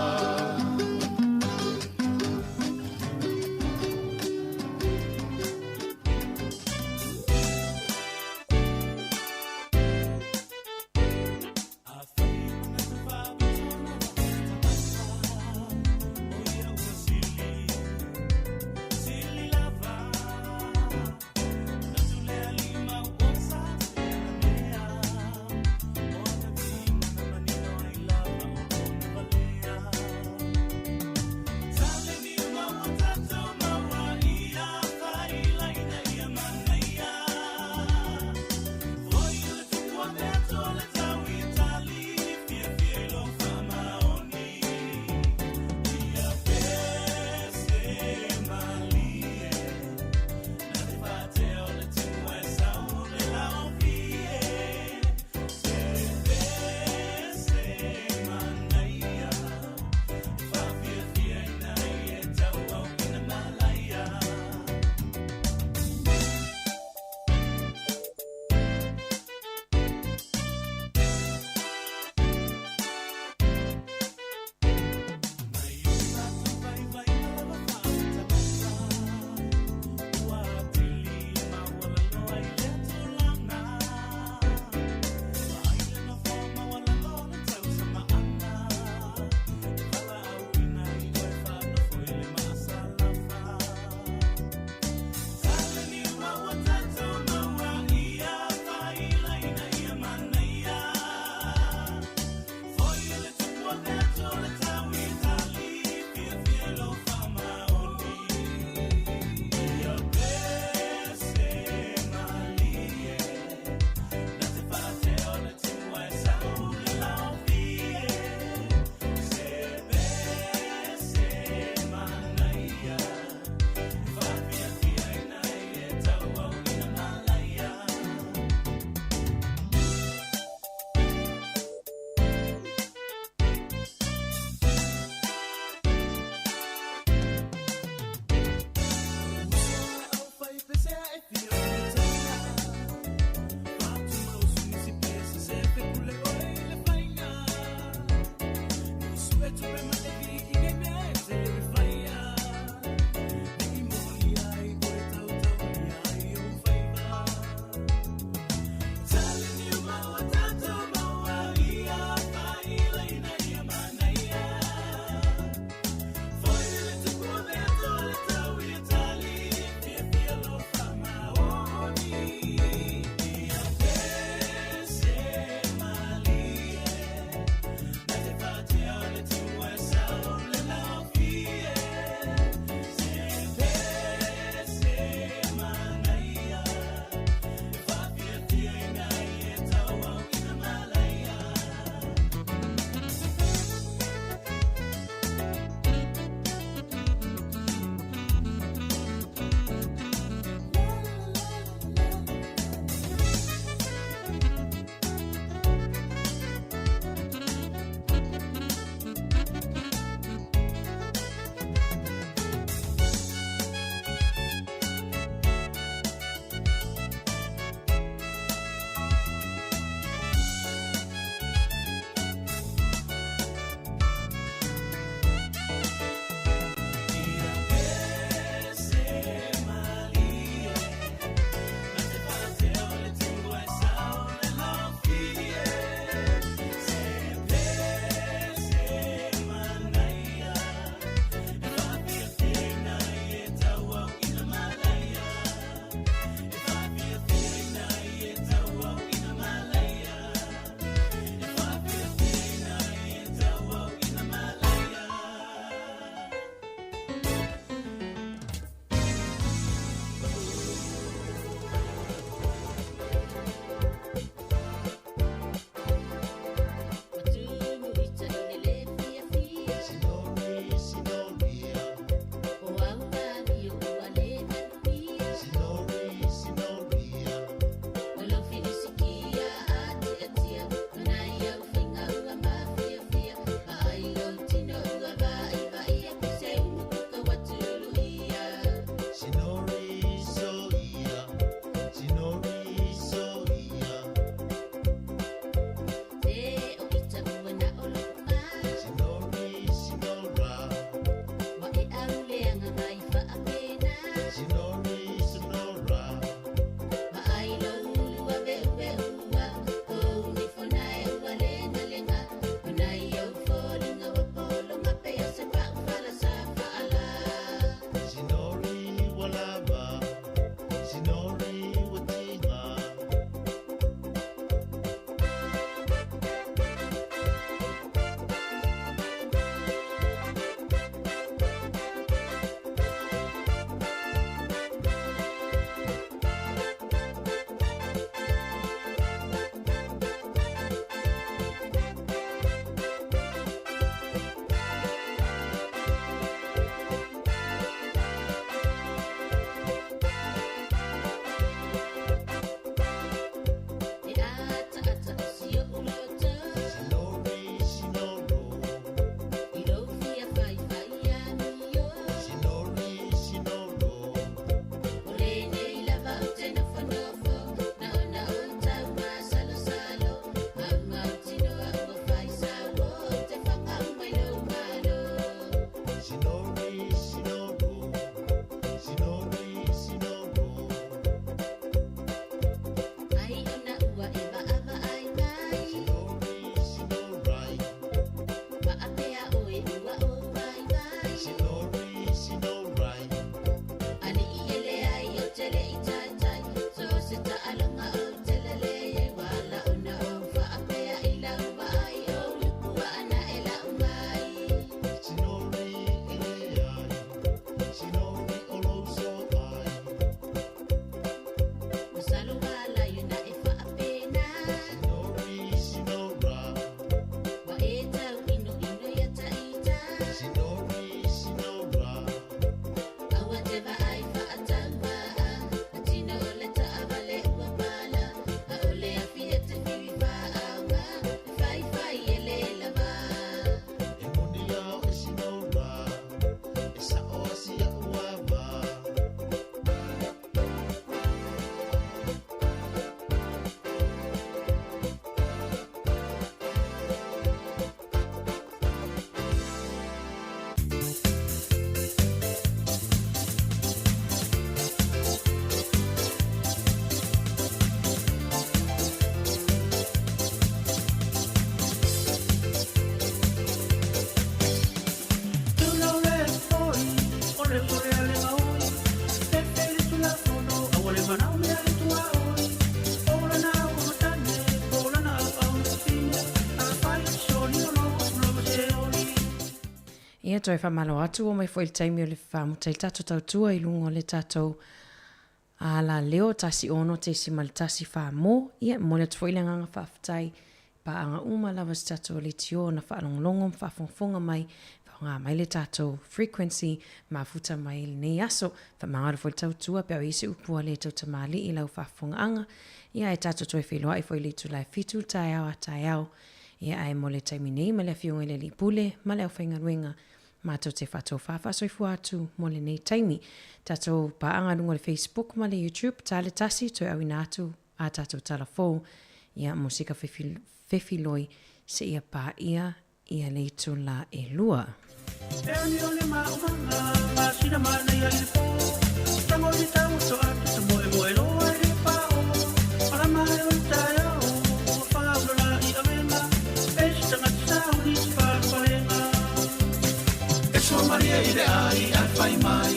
Ia, toe faamalo atu, ua mai foi le taimi o le faamuta i le tatou tautua i luga o le tatou alaleo 16.14 mo. Ia, e momoli atu foi le agaga faafetai i paaga uma lava o si tatou leitio na faalogologo ma faafogafoga mai, faaaoga mai le tatou frequency mafuta mai i lenei aso. Faamagalo foi le tautua pe a o i ai se upu a le tautamalii i lau faafofogaaga. Ia, ae tatou toe feiloai foi i le itula e 7 i le taeao a taeao. Ia ae mo le taimi nei ma le Afioga i le Alii Pule ma le aufaigaluega, matou te faatofa faasoifua atu mo lenei taimi. Tatou paaga i luga o le Facebook ma le YouTube, ta le tasi toe auina atu a tatou tala fou, ia mo sika fefiloi seia paia ia le itula e lua. E aniole maumaga, masina manaia i le pō. Tago i le tauoto atu ta moemoe loa i le pao. Malama ai o le taeao, ua faaula la i avega. E se tagata sauni se falefalega. E sua malie i le ai ae fai mai.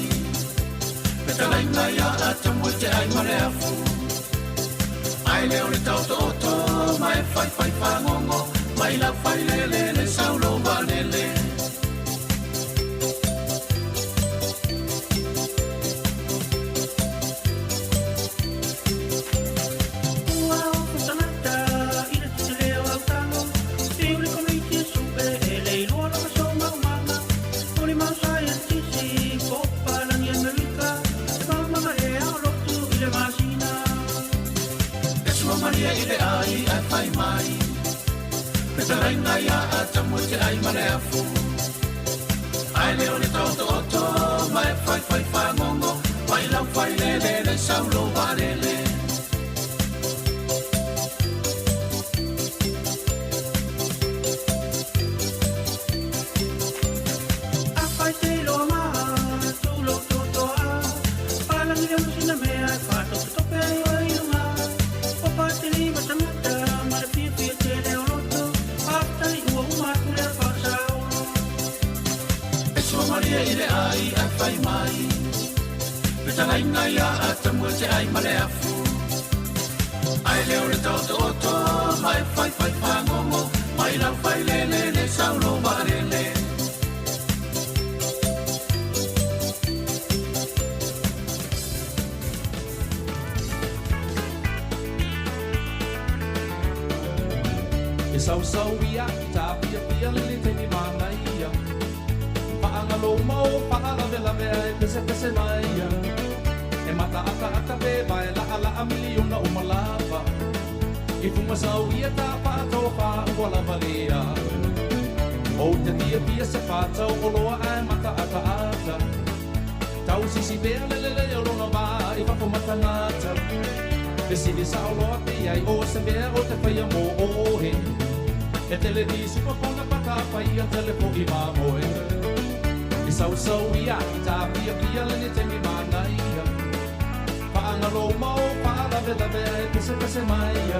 Fetalaiga ia Atamu e te ai ma le afu. Ae le o le taotooto ma e faifai fagogo mai lau failele le saulo vaalele. Ua ofo tagata i le tetele o au tago. Fiu le Komiti e sue e le iloa lona soumaumaga. Molimau saienitisi po o papalagi Amerika e maumaga ea o lotu i le masina. E sua malie i le ai ae fai mai. Fetalaiga ia Atamu e te ai ma le afu. Ae le o le taotooto ma e faifai fagogo mai lau failele le saulo vaalele. Afai te iloa ma tulou totoa palagi le masina mea e faatopetope ai oe i luga. Opa te lima tagata ma le fiafia tele o loto. Faafetai ua uma atu lea faasaolo. E sua malie i le ai ae fai mai. Fetalaiga ia Atamu e te ai ma le afu. Ae le o le taotooto ma e faifai fagogo mai lau failele le saulo vaalele. E sausau ia i tāpiapia le le taimi manaia. Faagalo mau faalavelave ae pesepese mai ia. E mataataata pe vae laʻalaʻa miliona uma lava. I fuga sau ia ta faatofa ua lava lea. Ou te fiafia se faatau oloa ae mataataata. Tausisi pea le lelei o lona vā i fafo ma tagata. Fesili sao loa pe i ai o se mea o te faia mō oe. E televisa pa pona pata paia tele fo'i mamoe. E sausau ia i tāpiapia le taimi manaia. Faagalo mau faalavelave ae pesepese mai ia.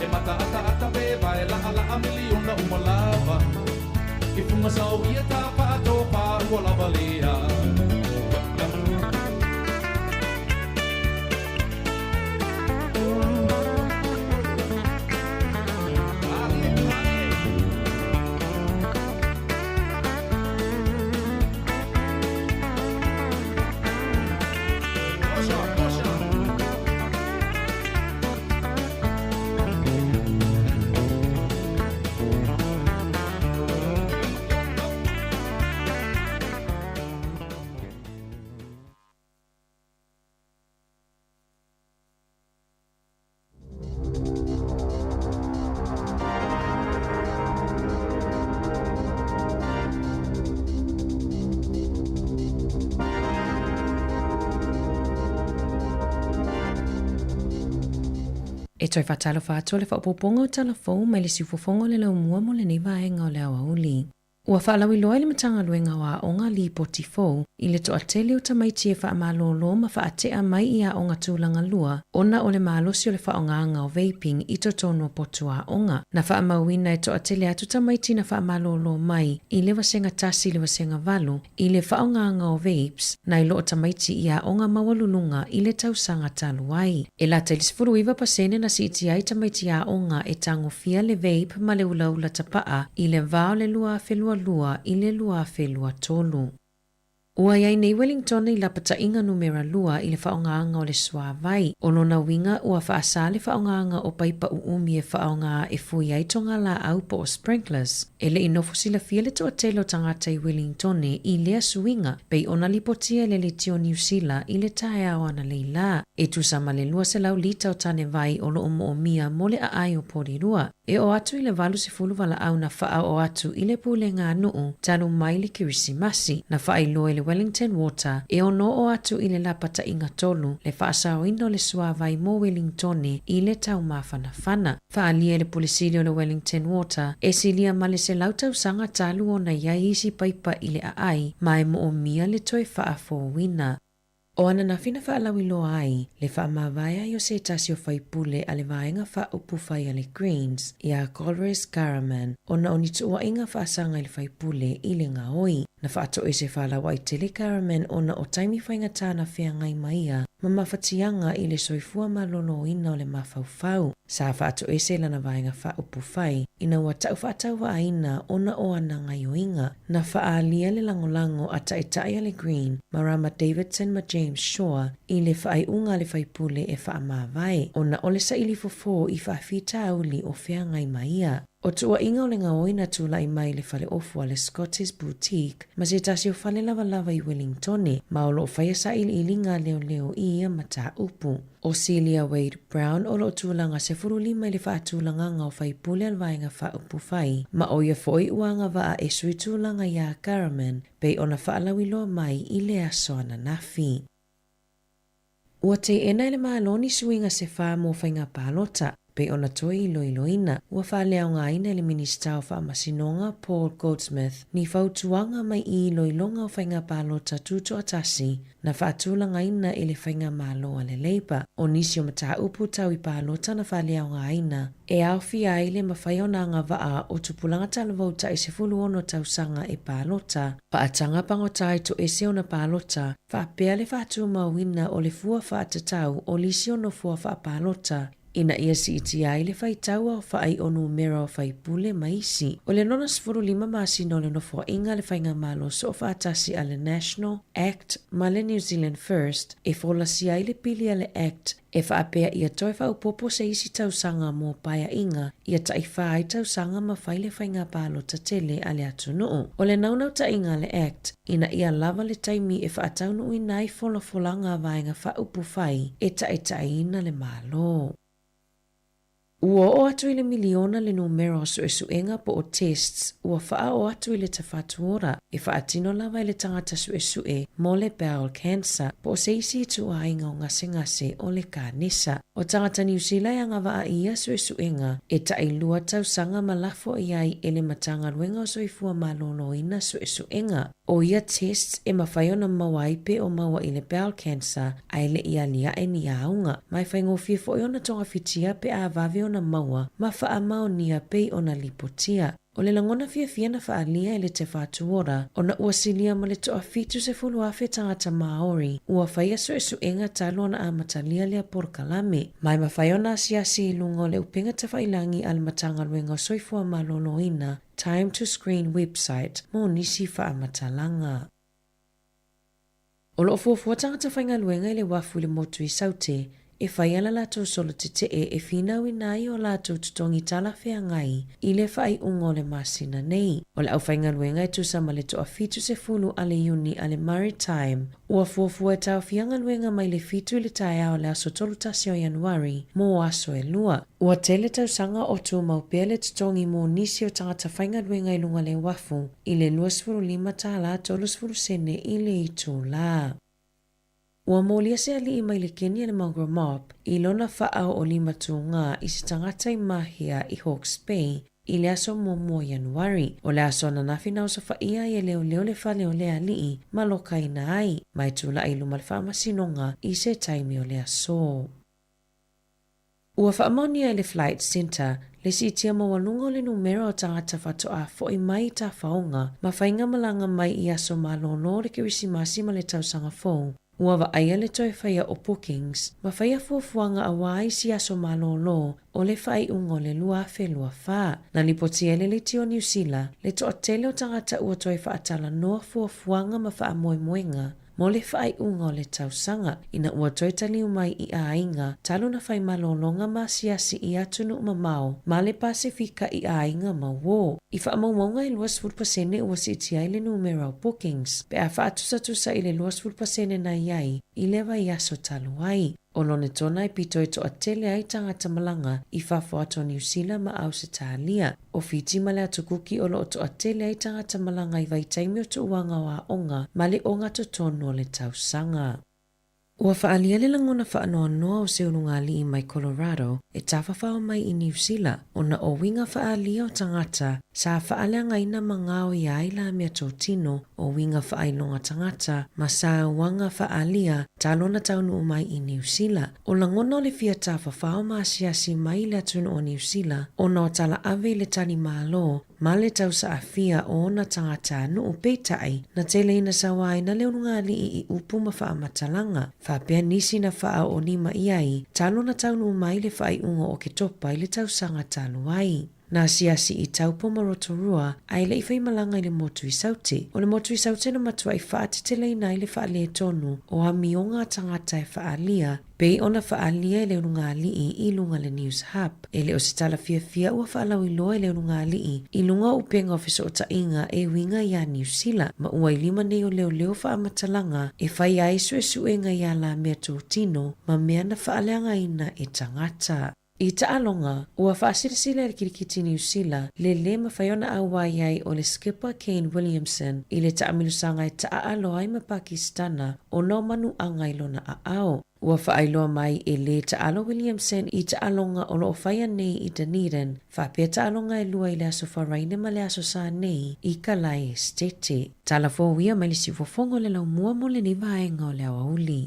E mataataata pe vae laʻalaʻa miliona uma lava. I fuga sau ia ta faatofa ua lava lea. E toe faatalofa atu le faaopoopoga o tala fou mai le siufofoga o le laumua mo lenei vaega o le aoauli. Ua faalauiloa e le Matagaluega o Aoga lipoti fou i le toatele o tamaiti e faamalōlō ma faatea mai i aoga tulaga lua ona o le malosi o le faaaogaga o vaping i totonu o potu aoga. Na faamauina e toatele atu tamaiti na faamalōlō mai i le vasega 1 i le vasega 8 i le faaaogaga o vapes nai lo o tamaiti i aoga maualuluga i le tausaga talu ai. E lata i le 19% na siitia ai tamaiti aoga e tagofia le vape ma le ulaula tapaa i le va o le 2022 2022 i le 2023. Ua i ai nei Wellingtona i lapataiga numera lua i le faaaogaina o le suāvai. O lona uiga ua faasā le faaaogaina o paipa uumi e faaaoga e fui ai togalaau po o sprinklers. E le i nofo silafia le toatele o tagata i Wellingtone i lea suiga, pei ona lipotia e le Leitio Niu Sila i le taeao analeila. E tusa ma le 200 lita o tanevai o lo o moomia mo le aai o Porirua. E oo atu i le 80 valaau na faaoo atu i le pulega a nuu talu mai le Kerisimasi. Na faailoa e le Wellington Water e ono oo atu i le lapataiga tolu le faasaoina o le suāvai mo Wellingtone i le taumafanafana. Faaalia e le Pule Sili o le Wellington Water e silia ma le 100 tausaga talu ona i ai isi paipa i le aai ma e moomia le toe faafouina. O ananafi na faalauiloa ai le faamavae ai o se tasi o faipule a le Vaega Faaupufai a le Greens iā Golriz Ghahraman ona o ni tuuaiga faasaga i le faipule i le gaoi. Na faatoese falauai tele Ghahraman ona o taimi faigata na feagai ma ia ma mafatiaga i le soifua malōlōina o le mafaufau. Sa faatoese lana Vaega Faaupufai ina ua tau faatauvaaina ona o ana gaoioiga. Na faaalia le lagolago a taitai a le Green, Marama Davidson ma James Shaw i le faaiuga a le faipule e faamavae, ona o le saili fofo i faafitauli o feagai ma ia. O tuuaiga o le gaoi na tulai mai i le faleofu a le Scotties Boutique ma se tasi o fale lavalava i Wellingtone, ma o lo o faia sailiiliga a leoleo i ia mataupu. O Celia Wade Brown o lo o tulaga 15 i le faatulagaga o faipule a le Vaega Faaupufai, ma ʻo ia foi ua agavaa e sui tulaga iā Ghahraman pei ona faalauiloa mai i le aso ananafi. Ua teena e le Malo ni suiga se fa mo faiga palota, pei ona toe iloiloina. Ua faaleaogaina e le Minisita o Faamasinoga Paul Goldsmith ni fautuaga mai i iloiloga o faiga palota tutoatasi na faatulagaina e le faigamalo a le Labour. O nisi o mataupu tau i palota na faaleaogaina e aofia ai le mafai ona agavaa o tupulaga talavou tai 16 tausaga e palota, faataga pagota i toese ona palota, faapea le faatumauina o le fua faatatau o lisi o nofoa faapalota ina ia siitia ai le faitau aofa'i o numera o faipule ma isi. O le lona 15 masina o le nofoa'iga a le Faigamalo Soofaatasi a le National, Act ma le New Zealand First e folasia ai le pili a le Act e faapea ia toe faaopoopo se isi tausaga mo paeaiga ia taʻifā ai tausaga ma fai le faiga palota tele a le atunuu. O le naunautaiga a le Act ina ia lava le taimi e faataunuuina ai folafolaga a vaega faaupufai e taitaiina le Malo. Ua oo atu i le miliona le numera o suesuega po o tests ua faaoo atu i le Tafatuora e faatino lava e le tagata suesue mo le bowel cancer po o se isi ituaiga o gasegase o le kanesa. O tagata Niu Sila e agavaa i ia suesuega e tailua tausaga ma lafo i ai e le Matagaluega o Soifua Malōlōina suesuega. O ia tests e mafai ona maua ai pe o maua i le bowel cancer ae le i aliae ni auga. Ma e faigofie foi ona togafitia pe a vave ona maua ma faamaonia pei ona lipotia. O le lagona fiafia na faaalia e le Te Whatu Ora ona ua silia ma le toa-70,000 tagata Māori ua faia suesuega talu ona amatalia lea polokalame. Ma e mafai ona asiasi i luga o le upega tafailagi a le Matagaluega o Soifua Malōlōina Time to Screen website mo nisi faamatalaga. O lo o fuafua tagata faigaluega i le uafu i le motu i Saute e fai a la latou solo tetee e finauina ai o latou totogi talafeagai i le faaiuga o le masina nei. O le aufaigaluega e tusa ma le toa-70 a le iuni a le Maritime ua fuafua e taofia galuega mai le 7 i le taeao o le aso 31 o Ianuari mo aso e lua. Ua tele tausaga o tumau pea le totogi mo nisi o tagata faigaluega i luga le uafu i le $25 tālā 30 sene i le itulā. Ua molia se aliʻi mai le Kenya le Mongrel Mob i lona faaoolima tugā i se tagata i mahea i Hawke's Bay i le aso muamua o Ianuari. O le aso ananafi na osofaia ai e leoleo le fale o le aliʻi ma lokaina ai, ma e tulaʻi i luma le faamasinoga i se taimi o le aso. Ua faamaonia e le Flight Centre le siitia maualuga o le numera o tagata faatoa foʻi mai i tafaoga ma faigamalaga mai i aso malōlō o le Kerisimasi ma le Tausaga Fou. Ua vaaia le toe faia o bookings ma faia fuafuaga auā isi aso malōlō o le faaiuga o le 2024. Na lipotia e le Leitio o Niu Sila le toatele o tagata ua toe faatalanoa fuafuaga ma faamoemoega mo le faaiuga o le tausaga, ina ua toe taliu mai i aiga talu na fai malōlōga ma asiasi i atunuu mamao ma le Pasefika i aiga ma uō. I faamaumauga e 20% ua siitia ai le numera o bookings pe a faatusatusa i le 20% na i ai i le vaiaso talu ai. O Lonetona e pito e toatele ai tagata malaga i fafo atu o Niu Sila ma Ausetalia. O Fiti ma le Atu Kuki o loo toatele ai tagata malaga i vaitaimi o tuuaga o aoga ma le ogatotonu o le tausaga. Ua faaalia le lagona faanoanoa o se ulugalii mai Colorado e tafafao mai i Niu Sila ona o uiga faaalia o tagata sa faaleagaina ma gaoia ai la meatotino o uiga faailoga tagata ma sauaga faaalia talu ona taunuu mai i Niu Sila. O lagona o le fia tafafao ma asiasi mai i le atunuu o Niu Sila ona o tala ave i le tali Malo ma le tausaafia o ona tagatanuu, peitai, na tele ina sauaina le ulugalii i upu ma faamatalaga, faapea nisi na faaoolima i ai talu ona taunuu mai le faaiuga o Oketopa i le tausaga talu ai. Na asiasi i Taupo ma Rotorua, ae le i faimalaga i le motu i Saute. O le motu i Saute na matuai faateteleina ai le faaletonu o amioga a tagata e faaalia, pei ona faaalia e le ulugalii i luga le News Hub. E le o se tala fiafia ua faalauiloa e le ulugalii i luga o upega o fesootaiga e uiga iā Niu Sila, ma ua i lima nei o leoleo faamatalaga e fai ai suesuega i alamea totino ma mea na faaleagaina e tagata. I taaloga, ua faasilasila e le Kirikiti Niu Sila le lē mafai ona auai ai o le skipper Kane Williamson i le taamilosaga e taaalo ai ma Pakisitana ona o manuaga i lona aao. Ua faailoa mai e lē taalo Williamson i taaloga o loo faia nei i Dunedin, faapea taaloga e lua i le Aso Faraile ma le Aso Sa nei i Kalae Esetete. Tala fou ia mai le siufofoga o le laumua mo lenei vaega o le aoauli.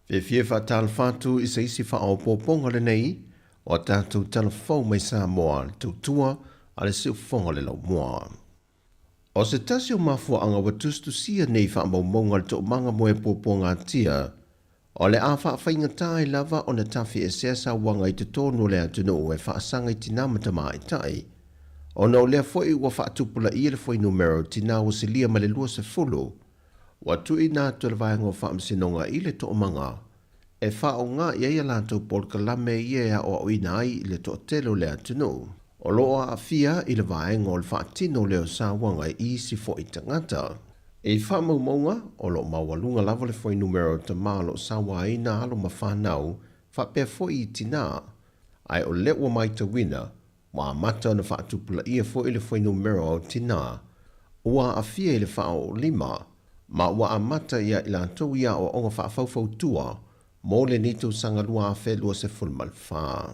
Fiafia e faatalofa atu i se isi faaopoopoga lenei o a tatou tala fou mai Samoa, le tautua a le siufofoga o le laumua. O se tasi o mafuaaga ua tusitusia nei faamaumauga o le toomaga mo e puapuagatia, o le a faafaigata ai lava ona tafiesea sauaga i totonu o le atunuu e faasaga i tinā ma tamaitai, ona o lea foi ua faatupulaia le fuainumera o tinā ua silia ma le 20 Ua tuuina atu e le Vaega o Faamasinoga i le Toomaga e faaaoga i ai a latou polokalame ia e aoaoina ai i le toatele o le atunuu o lo o aafia i le vaega o le faatino lea o sauaga i isi foi tagata. I faamaumauga, o lo o maualuga lava le fuainumera o tama o lo o sauaina alo ma fanau faapea foi i tinā, ae o lea ua matauina Ua amata ona faatupulaia foi le fuainumera o tinā ua aafia i le faaoolima, ma ua amata ia i latou i aoaoga faafaufautua mo lenei tausaga 2024.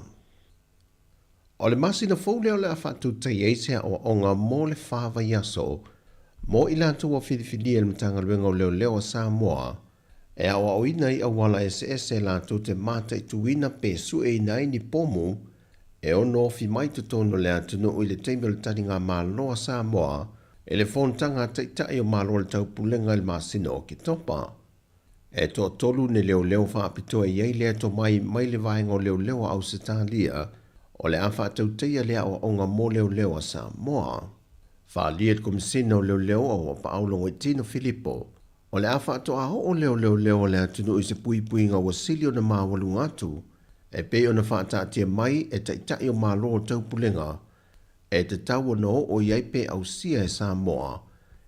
O le masina fou lea o le a faatautai ai se aoaoga mo le fa vaiaso mo i latou ua filifilia e le Matagaluega o Leoleo a Samoa e aoaoina i auala eseese latou te mataituina pe sueina ai ni pomu e ono ofi mai totonu o le atunuu i le taimi o le taligamalo a Samoa i le Fonotaga a Taitai o Malo o le Taupulega i le masina o Oketopa. E toatolu ni leoleo faapitoa i ai lea tomai mai le Vaega o Leoleo a Ausetalia o le a faatautaia le aoaoga mo leoleo a Samoa. Faaalia i le Komesina o Leoleo a Auapaau Logoitino Filipo, o le a faatoa oo lea o leoleo a le atunuu i se puipuiga ua sili ona maualuga atu e pei ona faataatia mai e Taitai o Malo o Taupulega e tatau ona oo i ai pe ausia e Samoa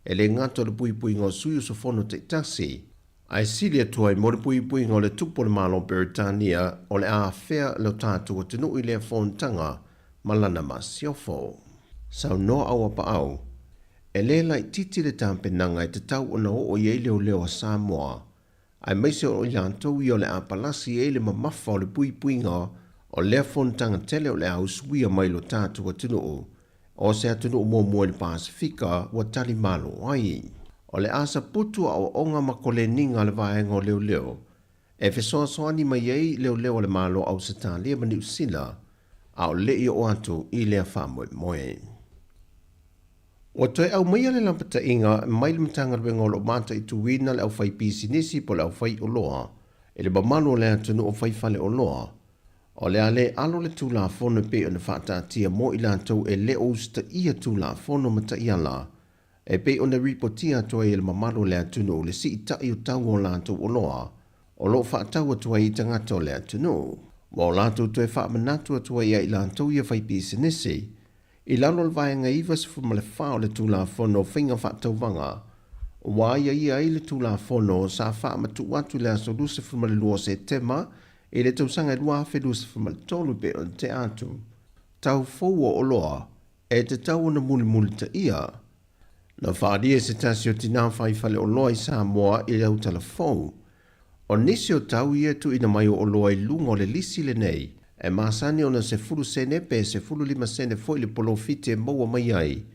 e le gata o le puipuiga o sui usufono taitasi, ae sili atu ai mo le puipuiga o le tupu o le Malo o Peretania o le a afea lo tatou atunuu i lea fonotaga ma lana masiofo. Saunoa Auapaau, E le laitiiti le tapenaga e tatau ona oo i ai leoleo a Samoa, aemaise o i latou ia o le a palasi ai le mamafa o le puipuiga o lea fonotaga tele o le a usuia mai lo tatou atunuu. o se atunuu muamua i le Pasefika ua tali malo ai. O le asaputu aoaoga ma koleniga a le Vaega o Leoleo e fesoasoani mai ai leoleo a le Malo o Ausetalia ma Niu Sila a o le i oo atu i lea faamoemoe. Ua toe aumaia le lapataiga mai le Matagaluega o lo o mataituina le aufaipisinisi po o le aufaioloa i le mamalu o le atunuu fai faleoloa. O le a le alo le Tulafono e pei ona faataatia mo i latou e le o usitaia Tulafono ma taiala e pei ona ripotia atu ai e le mamalu o le atunuu le siitai o tau o latou oloa o lo o faatau atu ai i tagata o le atunuu. Ua o latou toe faamanatu atu ai ia i latou ia faipisinisi i lalo o le Vaega 94 o le Tulafono o Faiga Faatauvaga, ua aiaia ai le Tulafono sa faamatuu atu i le aso 22 o Setema i le tausaga 2023 e pei ona tea atu, tau fou o oloa e tatau ona mulimulitaia. Na faaalia e se tasi o tinā fai faleoloa i Samoa i le autala fou. O nisi o tau ia e tuuina mai o oloa i luga o le lisi lenei, e masani ona 10 sene pe 15 sene foi le polofiti e maua mai ai,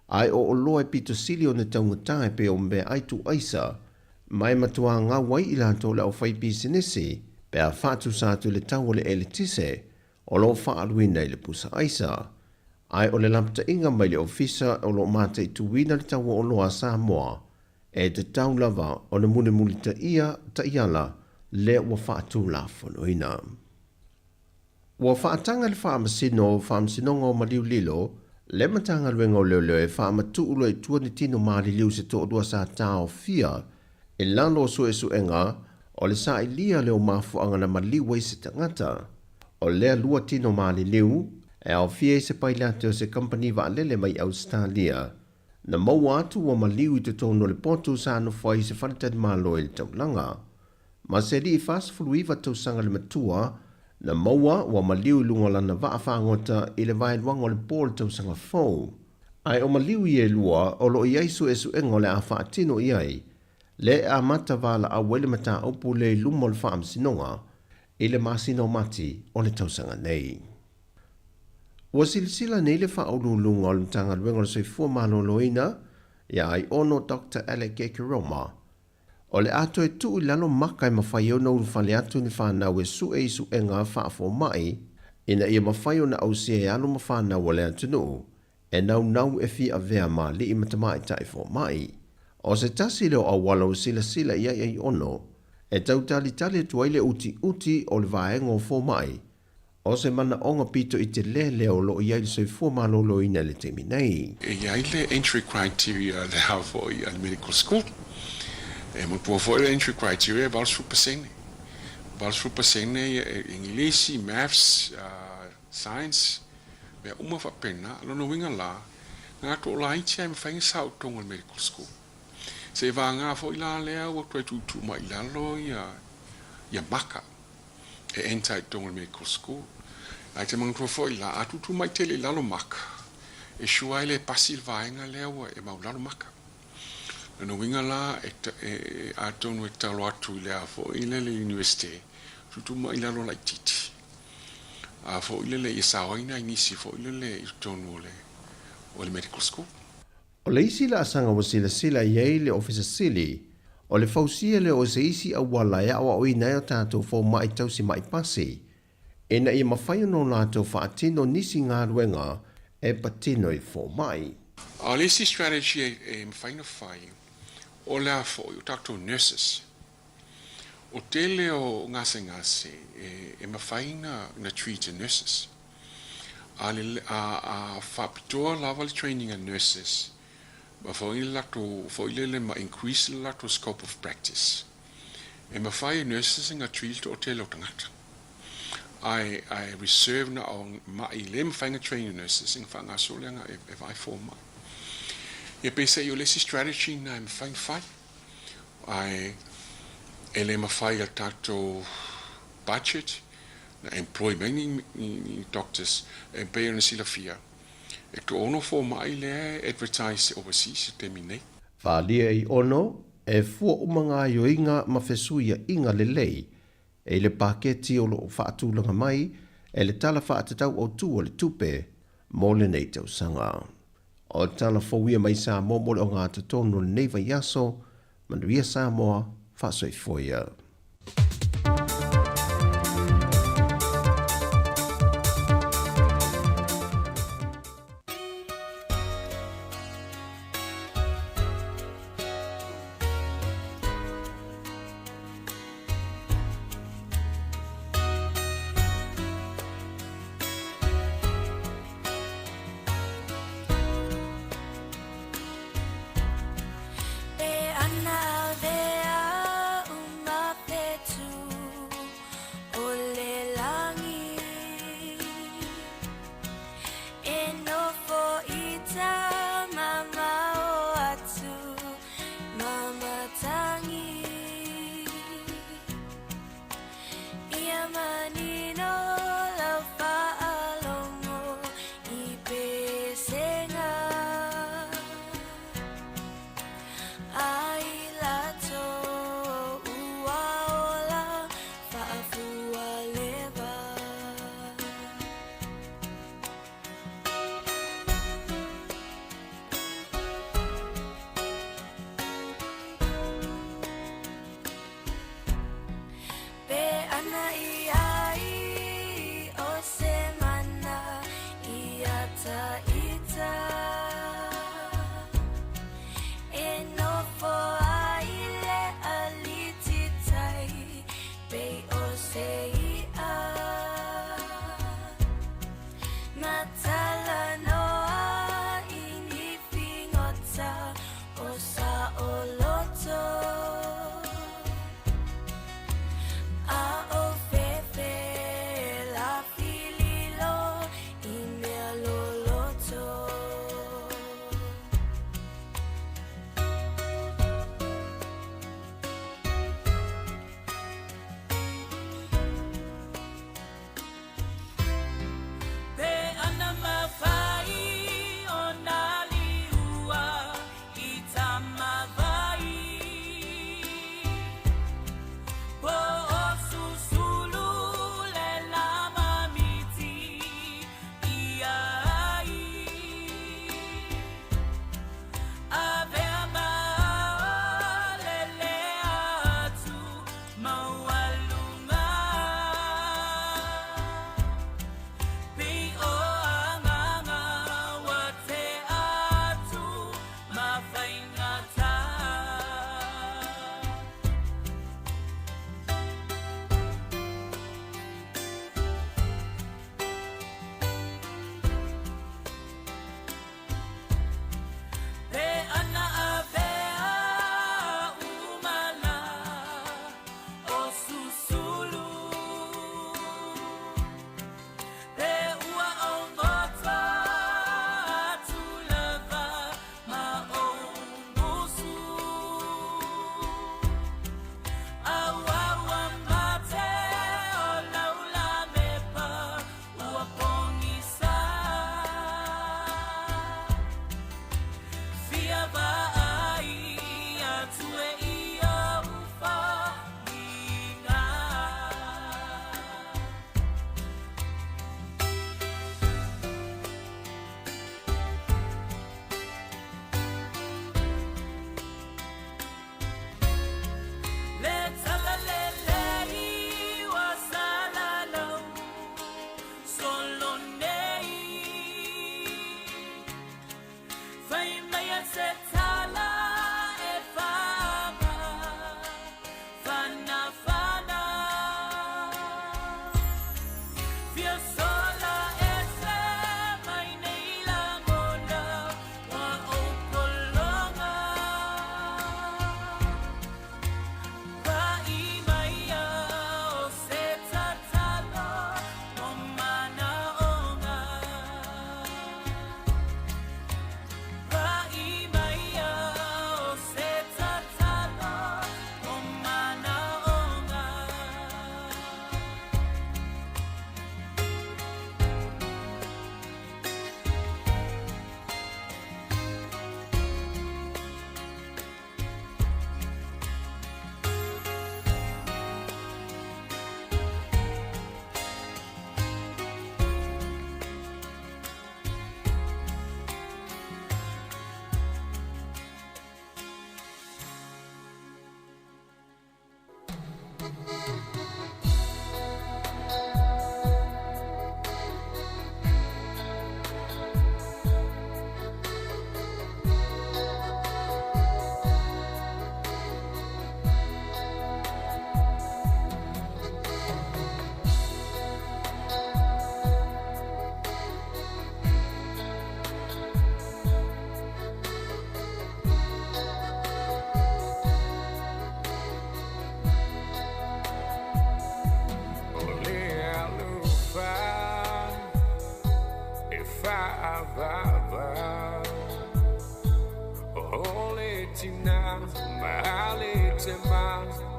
ae o oloa e pito sili ona taugata e pei o meaai tuuaisa, ma e matuā gau ai i latou le aufaipisinisi pe a faatusa atu i le tau o le eletise o lo o faaaluina i le pusa aisa. Ae o le lapataiga mai le Ofisa o lo o mataituina le tau o oloa a Samoa, e tatau lava ona mulimulitaia taiala lea ua faatulafonoina. Ua faataga le Faamasino o Faamasinoga o Maliu Lilo le Matagaluega o Leoleo e faamatuu loa i tua ni tino maliliu se toalua sa taofia i lalo o suesuega o le sailia lea o mafuaaga na maliu ai se tagata. O lea lua tino maliliu e aofia i se pailate o se kamupani vaalele mai Ausetalia Na maua atu ua maliu i totonu o le potu sa nofo ai i se faletalimalo i le taulaga. Ma se alii 49 tausaga le matua, na maua ua maliu i luga o lana vaa fagota i le vaeluaga o le po o le tausaga fou. Ae o maliu ia e lua o lo o i ai suesuega o le a faatino i ai, lea e amata valaau ai le mataupu lea i luma o le Faamasinoga i le masina o Mati o le tausaga nei. Ua silasila nei le Faauluuluga o le Matagaluega o le Soifua Maloloina ia Aiono Doctor Alec Ekeroma, o le a toe tuu i lalo maka e mafai ai ona ulufale atu ni fanau e sue i suega faafomai ina ia mafai ona ausia e alo ma fanau a le atunuu e naunau e fia avea ma alii ma tamaitai fomai. O se tasi lea o auala ua silasila i ai Aiono e tau talitali atu ai le utiuti o le vaega o fomai O se manaoga pito i te lē lea o lo o i ai le soifua maloloina i le taimi nei. E i ai le entry criteria le a foi a le medical school. E matua foi le entry criteria e 80%. 80% e Englisi, Maths, Science, mea uma faapena. O lona uiga la, na o laiti lava e mafai ona sao i totonu o le medical school. Seiavagā foi la lea ua toe tuutuu mai i lalo ia maka. e enter i totonu o le medical school. Ae te manatua foi la, a tuutuu mai tele i lalo maka, e sure ai le pasi le vaega lea ua e maulalo maka. Lona uiga la, e, e, atonu e tatalo atu i le a foi le le universite, tuutuu mai i lalo laitiiti. A foi le le ia saoina i nisi foi le le i totonu o le, o le medical school. O le isi laasaga ua silasila i ai le Ofisa Sili, o le fausia lea o se isi auala e aoaoina ai o tatou fomai tausi ma'i pasi, ina ia mafai ona o latou faatino nisi galuega e patino i fomai. A o le isi strategy e mafai ona fai, o le a foi o tatou nurses. O tele o gasegase e mafai ona treat e nurses. A le a faapitoa lava le training a nurses ma foi le latou foi lele ma increase le latou scope of practice. E mafai e nurses ona treat le toatele o tagata. Ae ae reserve na o ma'i le mafai ona train e nurses ona faagasolo lea e vaai fomai. Ia peiseai o le isi strategy lena e mafai ona fai. Ae e le mafai e le tatou budget na employ mai ni, ni, ni doctors e pei ona silafia e toaono fomai lea e advertise overseas i le taimi nei. Faaalia Aiono, e fua uma gaoioiga ma fesuiaiga lelei e i le paketi o lo o faatulaga mai e le Tala Faatatau Autu o le Tupe mo lenei tausaga. O tala fou ia mai Samoa mo le ogatotonu o lenei vaiaso. Manuia Samoa, faasoifua ia. E ana au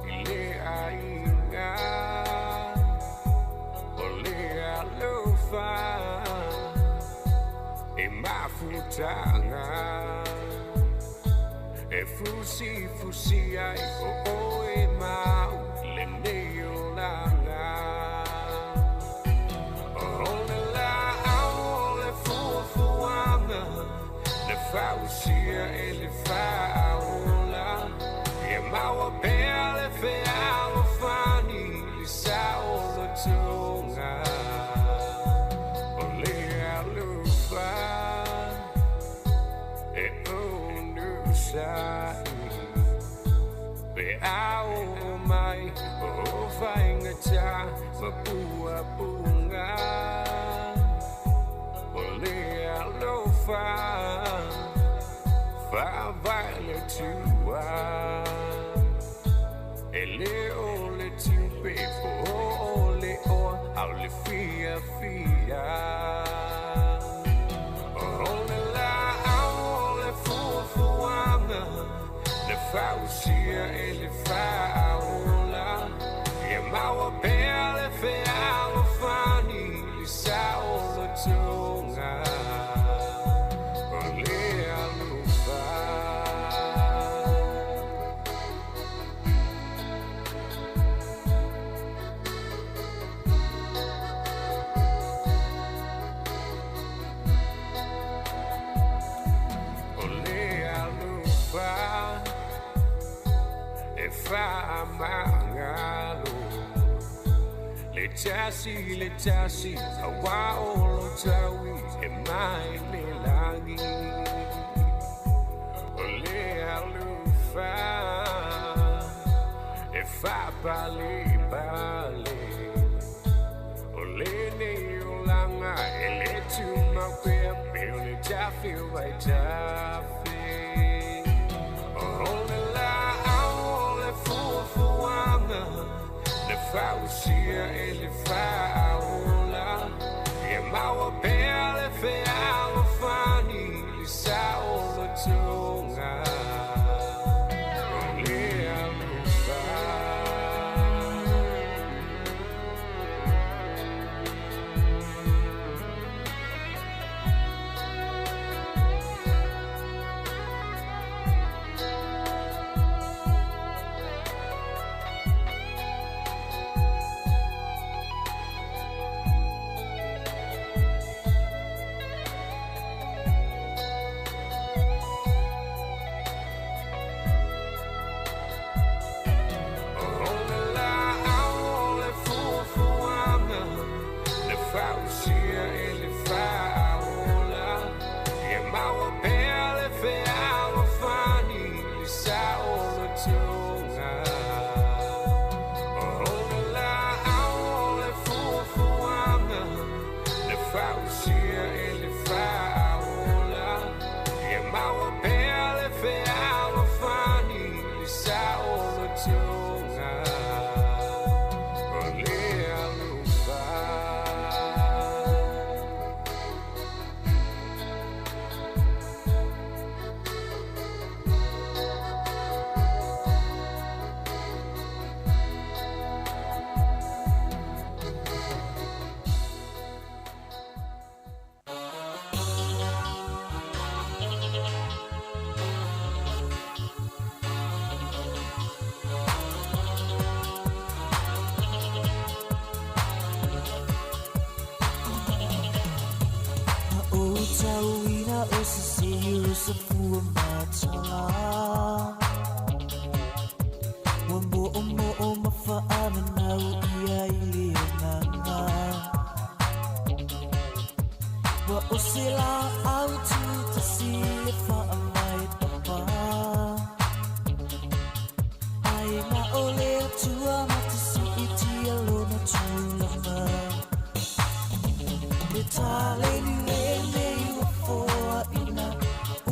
i le aiga O le alofa E mafutaga E fusi fusi ai o oe mau lenei olaga O le laau o le fuafuaga Na fausia e le faaola Ia maua pea le fealofani Le saolotoga O le alofa E onosai Pe ao mai o faigata ma puapuga O le alofa faavae le Atua E le o le tupe po o le oa a o le fiafia O le laau o le fuafuaga Na fausia e le faaola Ia maua pea le fealofani Le saolotoga O le alofa. O le alofa e faamagalo Le tasi le tasi auā o lo taui e mai le lagi O le alofa e faapalepale O lenei olaga e lē tumau pea pe o le tafe o vaitafe O le laau o le fuafuaga Na fausia e le faaola Ia maua pea le fealofani Le saolotoga O le alofa. O le laau o le fuafuaga Na fausia e le faaola Ia maua pea le fealofani Le saolotoga O le laau o le fuafuaga Na fausia e le faaola Ia maua pea le fealofani Le saolotoga O le alofa. Na o tauina o se siu sa fua matala Ua mo o mo o mawhaananau ia i le nganga Ua o se la au tu tasi le wha mai papa Ai nga o le atua ma te si i tia lona tūlanga Le tā le ni le nei ua foa ina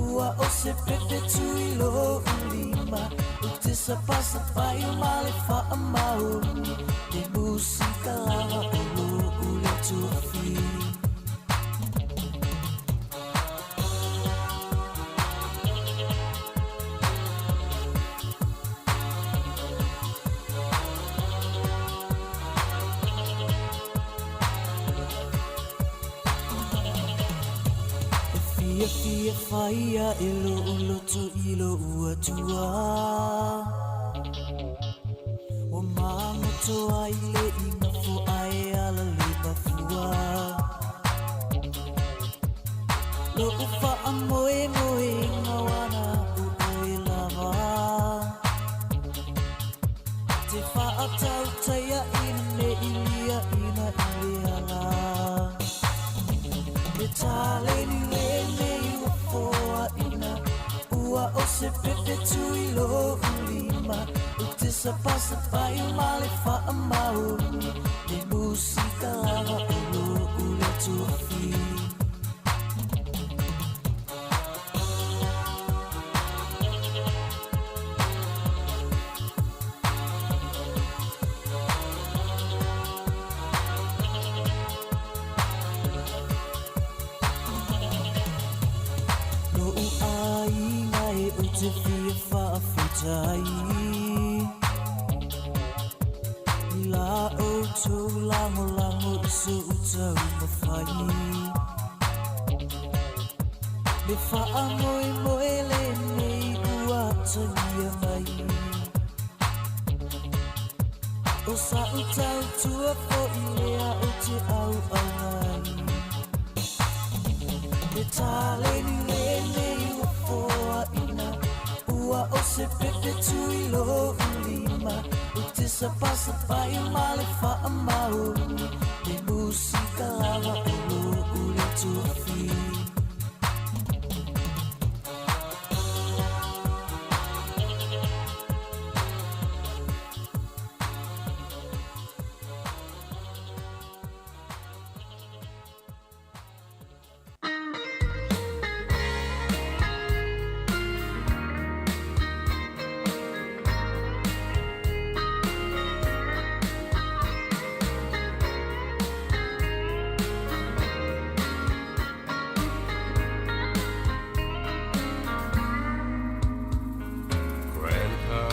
Ua o se pepe tui lo ulima O te sapasa pai o male wha mauni Te musika lava o lo ule tuafi. fia fia faia e lo uloto i lo uatua. Ua mangoto ai le inga fo ai ala le mafua. Lo ufa a moe moe ngā wana o oe lava. Te whaatau taia ina me ilia ina i le ala. Le tāleni le nei ua foa ina. Ua o se pepe tui lo ulima. O te sapasapai ma le whaamauni. Le musika lava o lo ule tuafi. Lo u ai ngai o te fia whaafetai. I la o tau lango lango i so u tau mawhai. Me whaa moe moe le nei ua tangia mai. O sa u tau tua fo i lea o te au au ngai. Le tāleni le nei ua foa ina. Ua o se pepe tui lo ulima. O te sapasapai ma le whaamauni. Le musika lava o lo ule tuafi. Grandpa,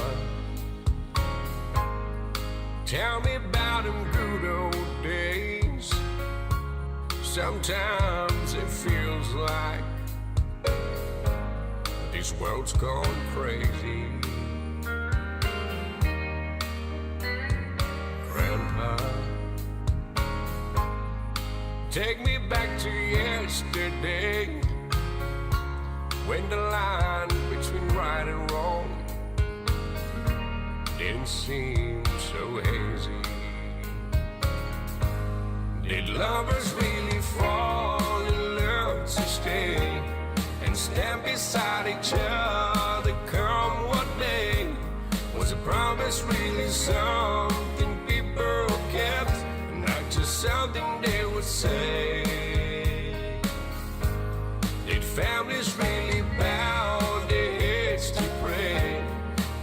tell me about them good old days. Sometimes it feels like this world's gone crazy. Grandpa, take me back to yesterday, when the line between right and wrong didn't seem so hazy. Did lovers really fall in love to stay and stand beside each other come what may? Was a promise really something people kept, not just something they would say? Did families really bow their heads to pray?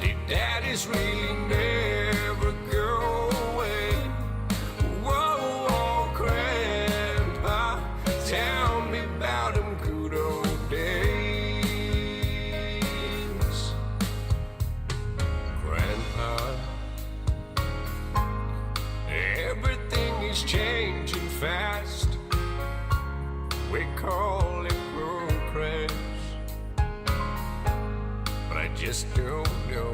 Did daddies really never go away? Whoa, whoa, Grandpa, tell me about them good old days. Grandpa, everything is changing fast. We call it progress, but I just don't know.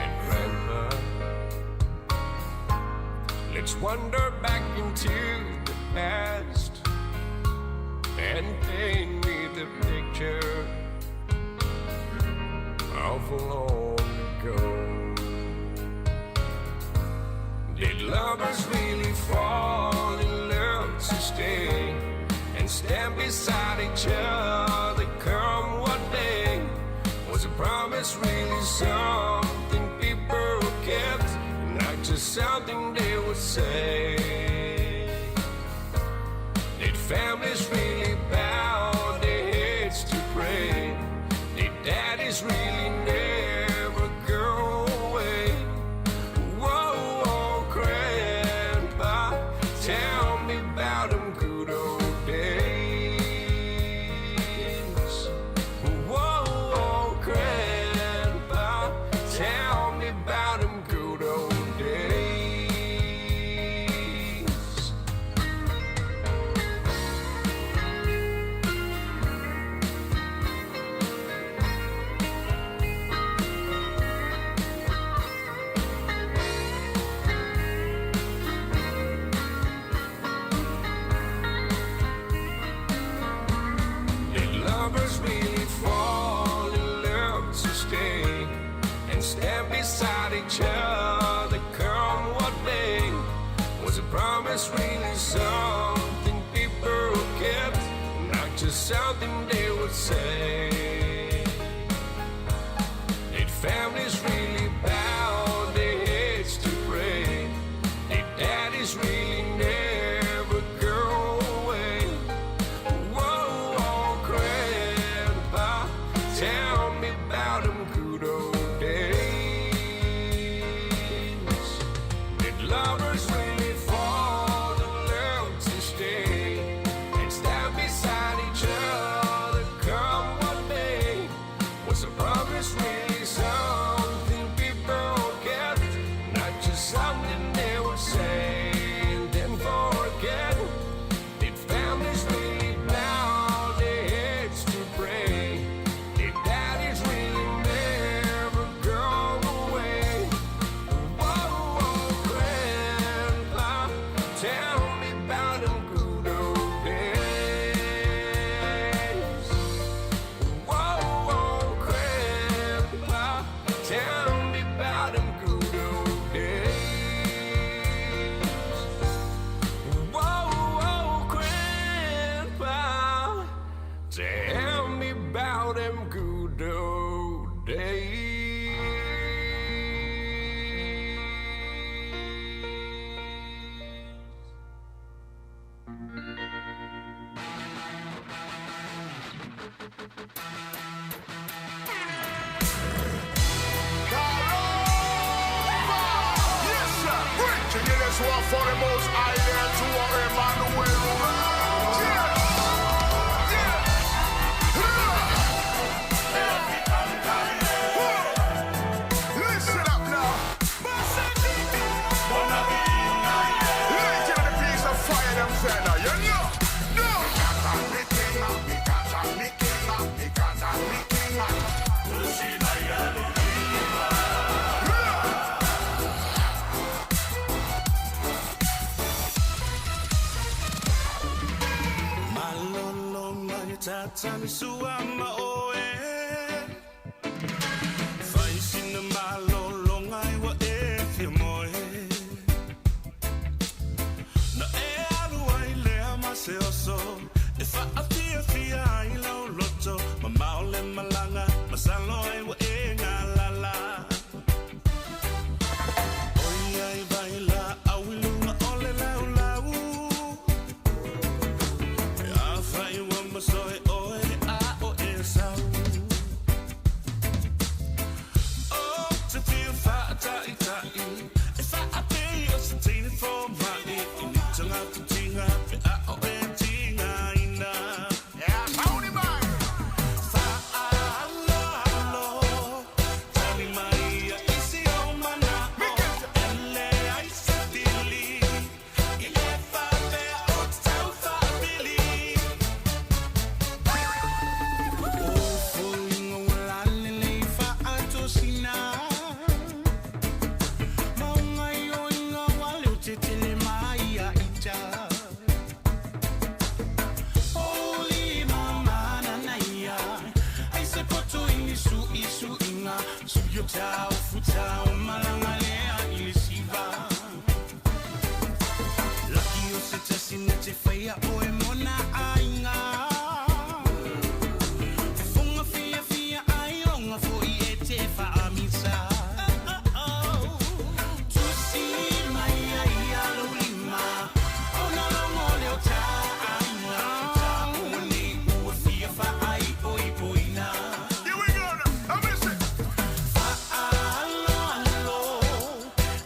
And Grandpa, let's wander back into the past and paint me the picture of long ago. Did lovers really fall in love to stay and stand beside each other come what may? Was a promise really something people kept, not just something they would say? Did families really bow their heads to pray? Did daddies really never go away? Whoa, whoa, Grandpa, tell me about them good old days. Whoa, whoa, Grandpa, tell me about them good old days. beside each other, come what may. Was a promise really something people kept, not just something they would say? Did families really bow their heads to pray? Did daddies really never go away? Whoa, oh, grandpa, tell me about them good old days. Did lovers really fall in love to stay and stand beside each other, come what may? Was a promise really something people kept, not just something they would say and then forget? Did families really bow their heads to pray? Did daddies really never go away? Whoa, oh, grandpa, tell me about them good old days. Whoa, oh, grandpa, tell me about them good old days. Whoa, oh, grandpa, tell me about them good old days. Yes, sir. Preaching it is one for the most high there to our Emmanuel. Yeah. Yeah. Listen up now. Light in the piece of fire, them say now. You know. No. Malolo tata sua ma oe Fai sina malolo ngai wa e fia moe Na e alu ai lea ma se oso E fa a fia ai lau loto Ma maole malanga masalo ai wa e ngā lala Oi ai vai la au i lunga o le lau lau E a whai wa masoe oe a o e sau O te whia whaatai tai E whaapei o se teine fō mai I ni tangata tinga pe a o e tinga ina Yeah, mauni mai. Whaalo, tani mai a isi o mana o Ele ai se tili I le whapea o te tau whaapili Lucky o se tesi na te whaia o e mona ainga Funga fia fia ai onga fo i e te whaamisa Tusi mai ai a lo lima Ona longo leo ta ainga Ta uni ua fia wha ai o i poina Here we go now. I miss it. Alo alo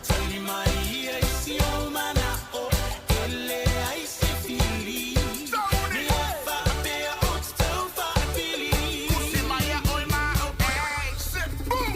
Tali mai ia isi o mana o Ele ai se fili Ni a whaapea o te tau whaapili Usi mai a oi ma o e. Sit. Boom.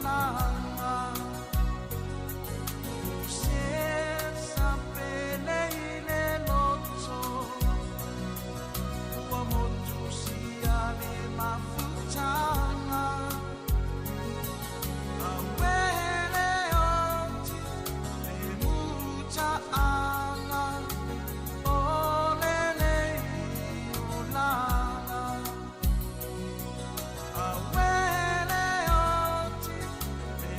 olaga Se sapele i le loto Ua motu sia le mafutaga Awele oti le muta'aga O lenei olaga Awele oti le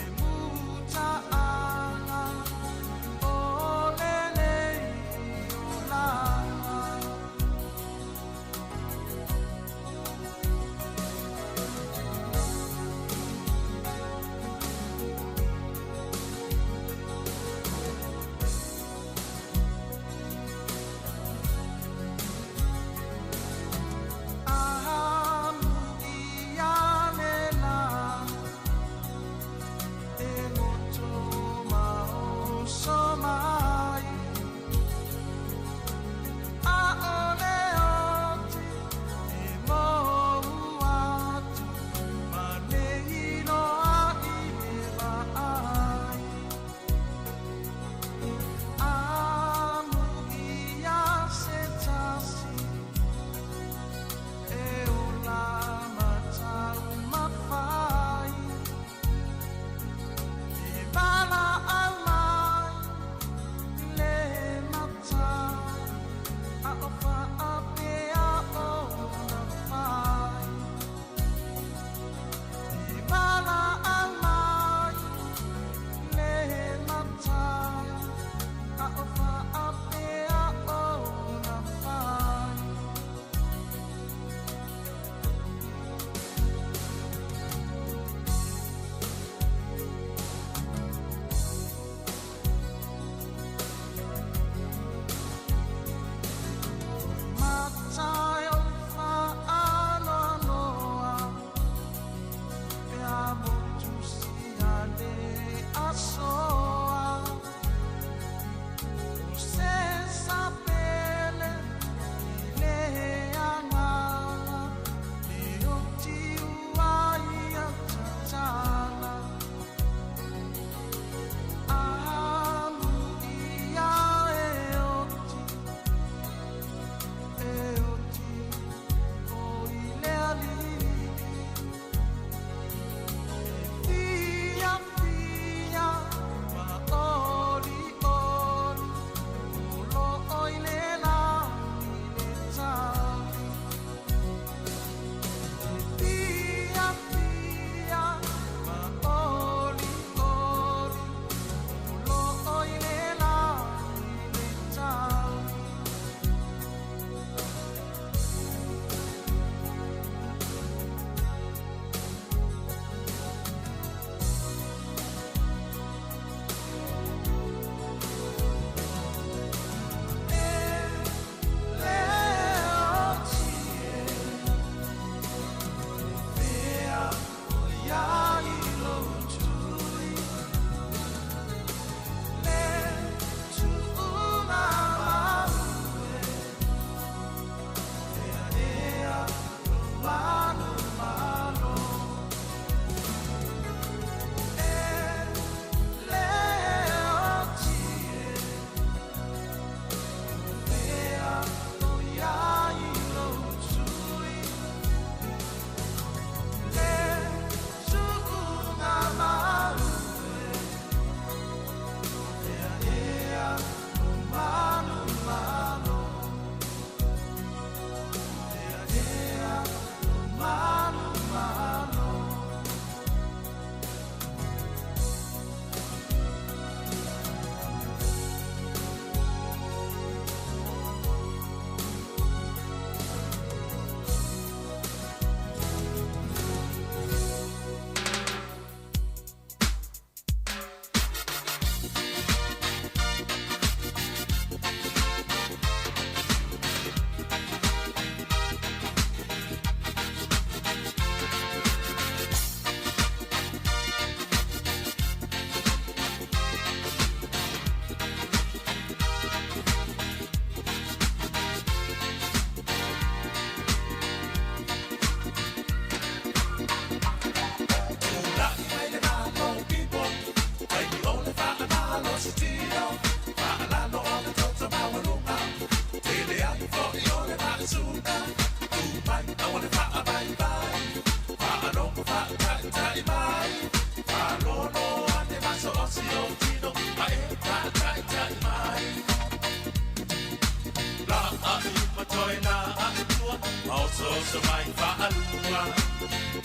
Oso mai whaalua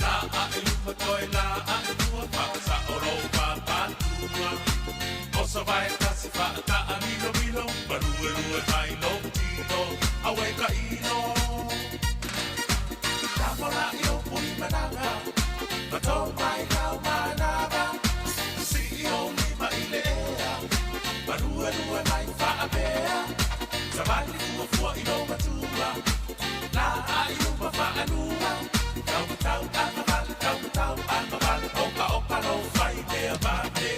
La a e luma toi la a e tua Whakasao lo papatua Oso vai tasi whaata a milo milo Marue rue mai lo tino Awe ka ino Tapola i o pui manawa Mato mai kau manawa Si i o lima i le ea Marue rue mai whaapea Savali fua fua i lo matua La a i luma whaanua Tau matau a mawale, tau matau a mawale Oka oka lo whai mea mate.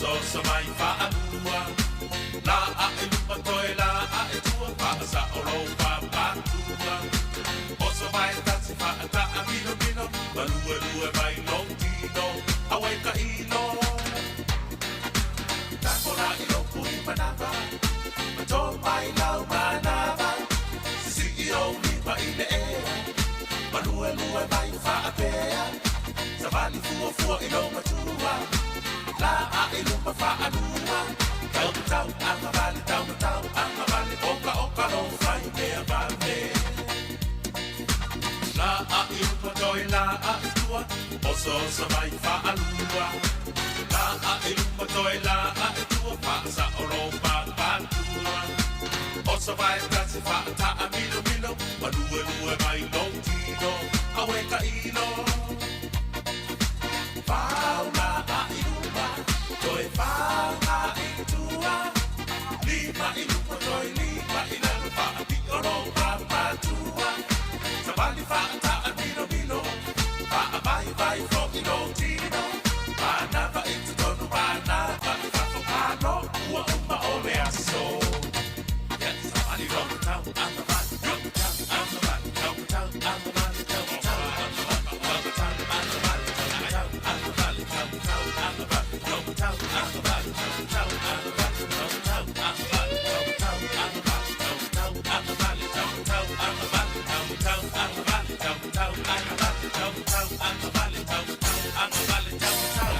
Oso mai whaanua La a e luma toi la a e tua Whaasa o lo papatua Oso mai tasi whaata a milo milo Malue lue mai lo tino Awe ka ilo Takola i lo pui manawa Mato mai lau manawa Sisi i o lima i le ea Malue lue mai whaapea Savali fua fua i lo matua La a i luma whaanua Tau matau a mawale, tau matau a mawale Oka oka lo whai mea mame La a i luma toi la a i tua Oso oso mai whaalua La a i luma toi la a i tua Whaasa o lo papatua Oso vai tasi whaata a milo milo Malue lue mai lo tino Awe ka ilo Whaula a i luma Toi whaanga i tua Lima i luma toi lima i lalo Whaapi o lo papatua Savali whaata a milo milo Whaamai vai fo i lo tino Manava i tutonu manava i whafo Malo ua uma o le aso. Yes, savali ro tau a mawali Tau tau a mawali Tau tau a mawali Tau tau a mawali Tau tau a mawali Tau tau a mawali Tau tau a mawali Tau tau a mawali Tau tau a mawali Tau tau a mawali Tau tau a mawali Tau tau a mawali Tau tau a mawali Tau tau a mawali Tau tau a mawali Tau tau a mawali Tau tau a mawali Tau tau.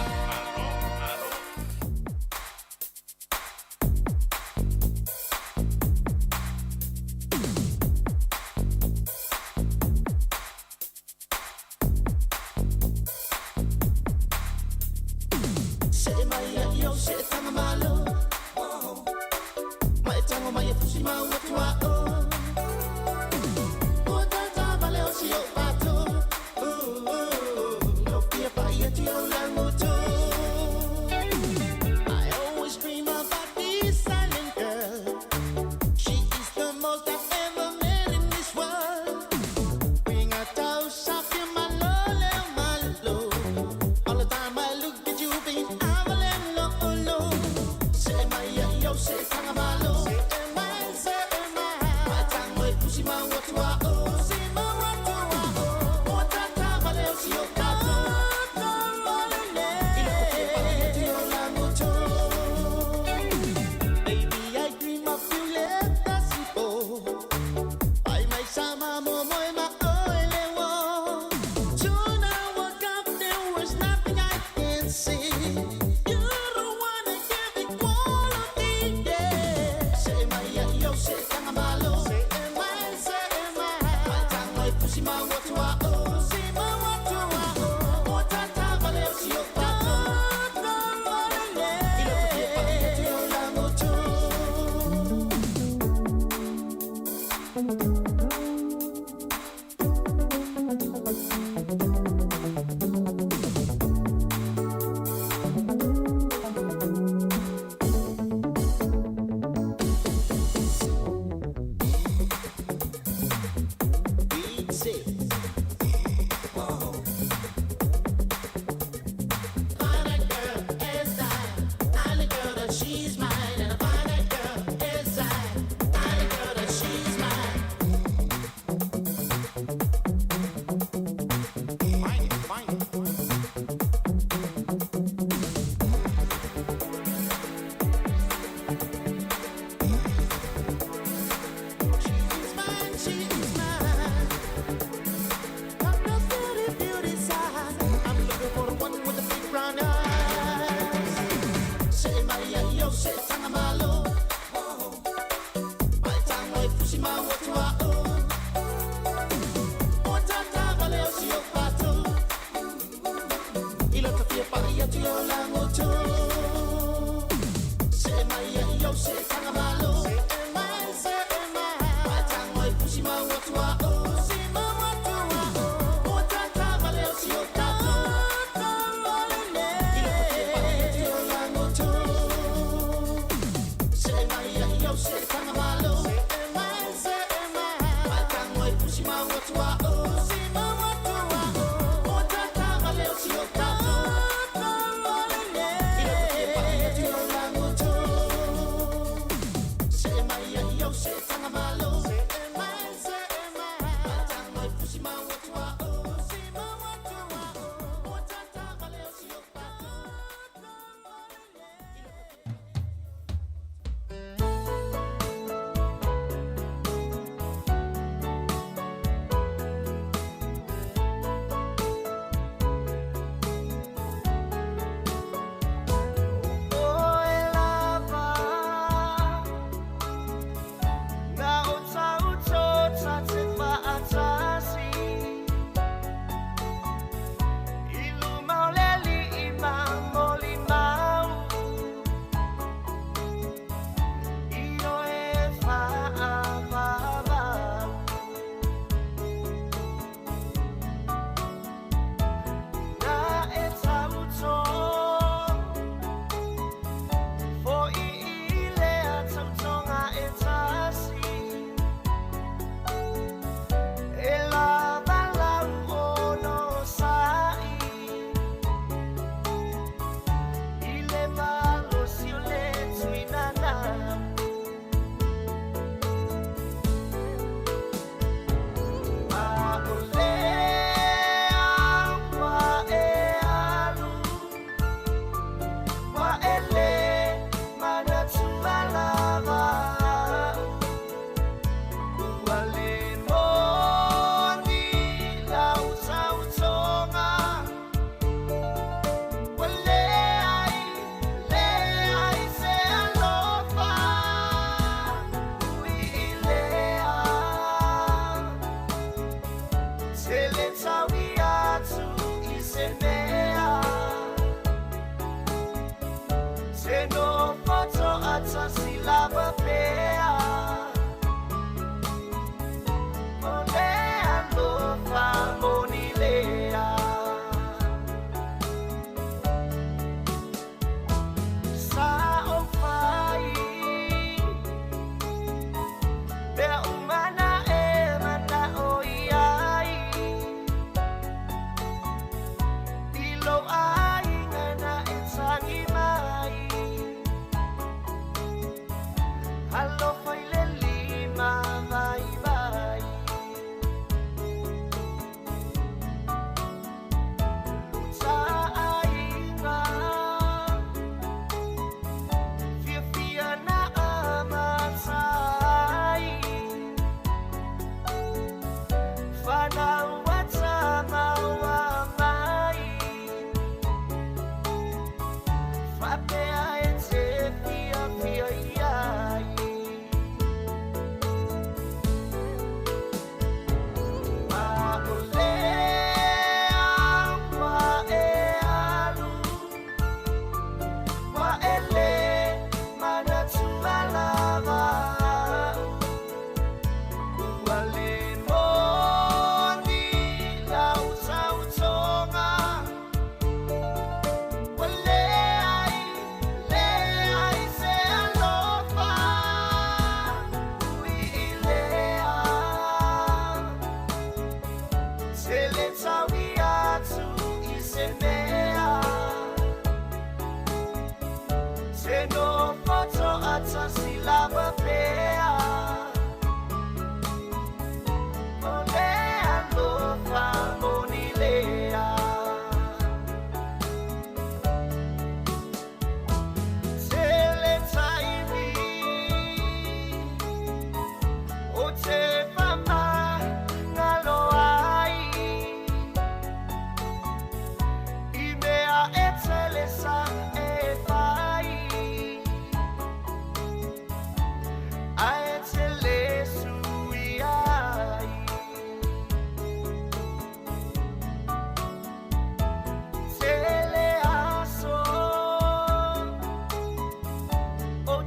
Se mai a io se tanga malo. Mai tango mai e fusi mau atua o. O tata vale o si o pato. No fia pa ia ti o lango to. I always dream about this silent girl. She is the most I've ever met in this world. Bring a tau safi malole malo. All the time I look at you, babe, I will let no no. Say my yo, say tanga malo. Say my, say my. My tango e pusi ma watu a o. Si ma watu a o. O tata vale o si o kato. Ilo te pa e te o lango to. Baby, I dream of you, let us go. Ai mai sama mo mo e ma o ele wo. Soon I woke up, there was nothing I can see. You're the one that gave me quality, yeah. Say my yo, say tanga malo. Say my, say my. My tango e pusi ma watu a o. Si ma watu a o. O tata vale o si o pato. Ilo te pa e te o lango to.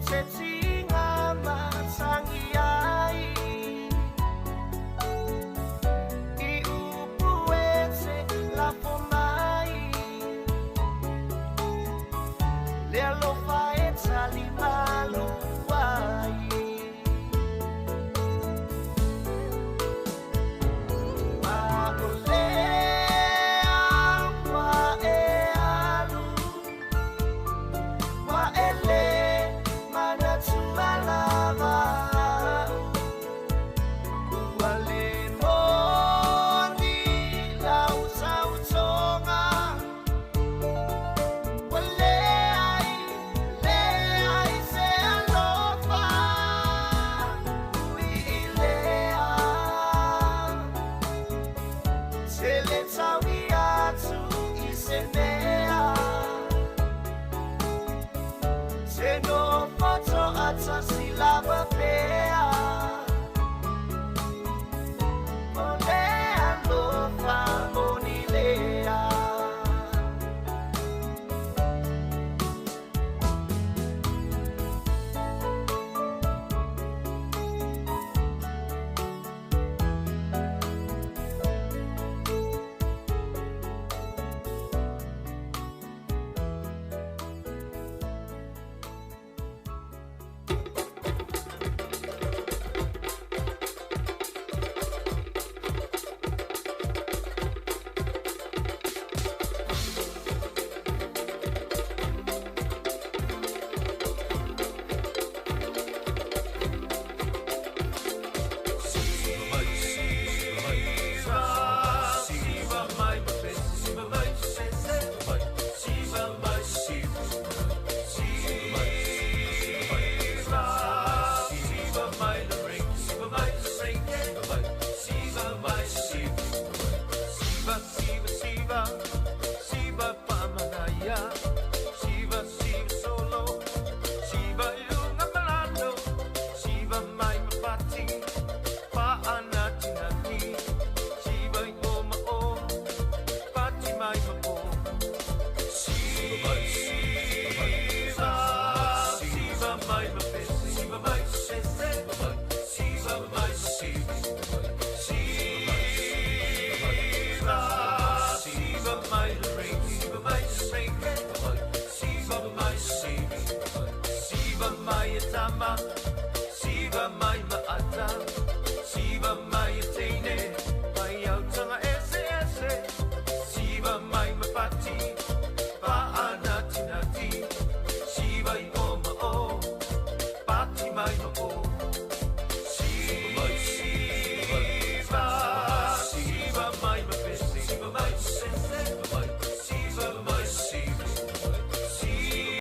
te tinga matangi ai I upu e te lafo mai Le alofa e tali malu ai Ma o lea wa e alu Wa e le manatu alava Ua le moni lau sautoga Ua leai, leai se alofa Ui i lea Tele tau i atu i se mea Te no foto atasi lava pea O le alofa moni lea.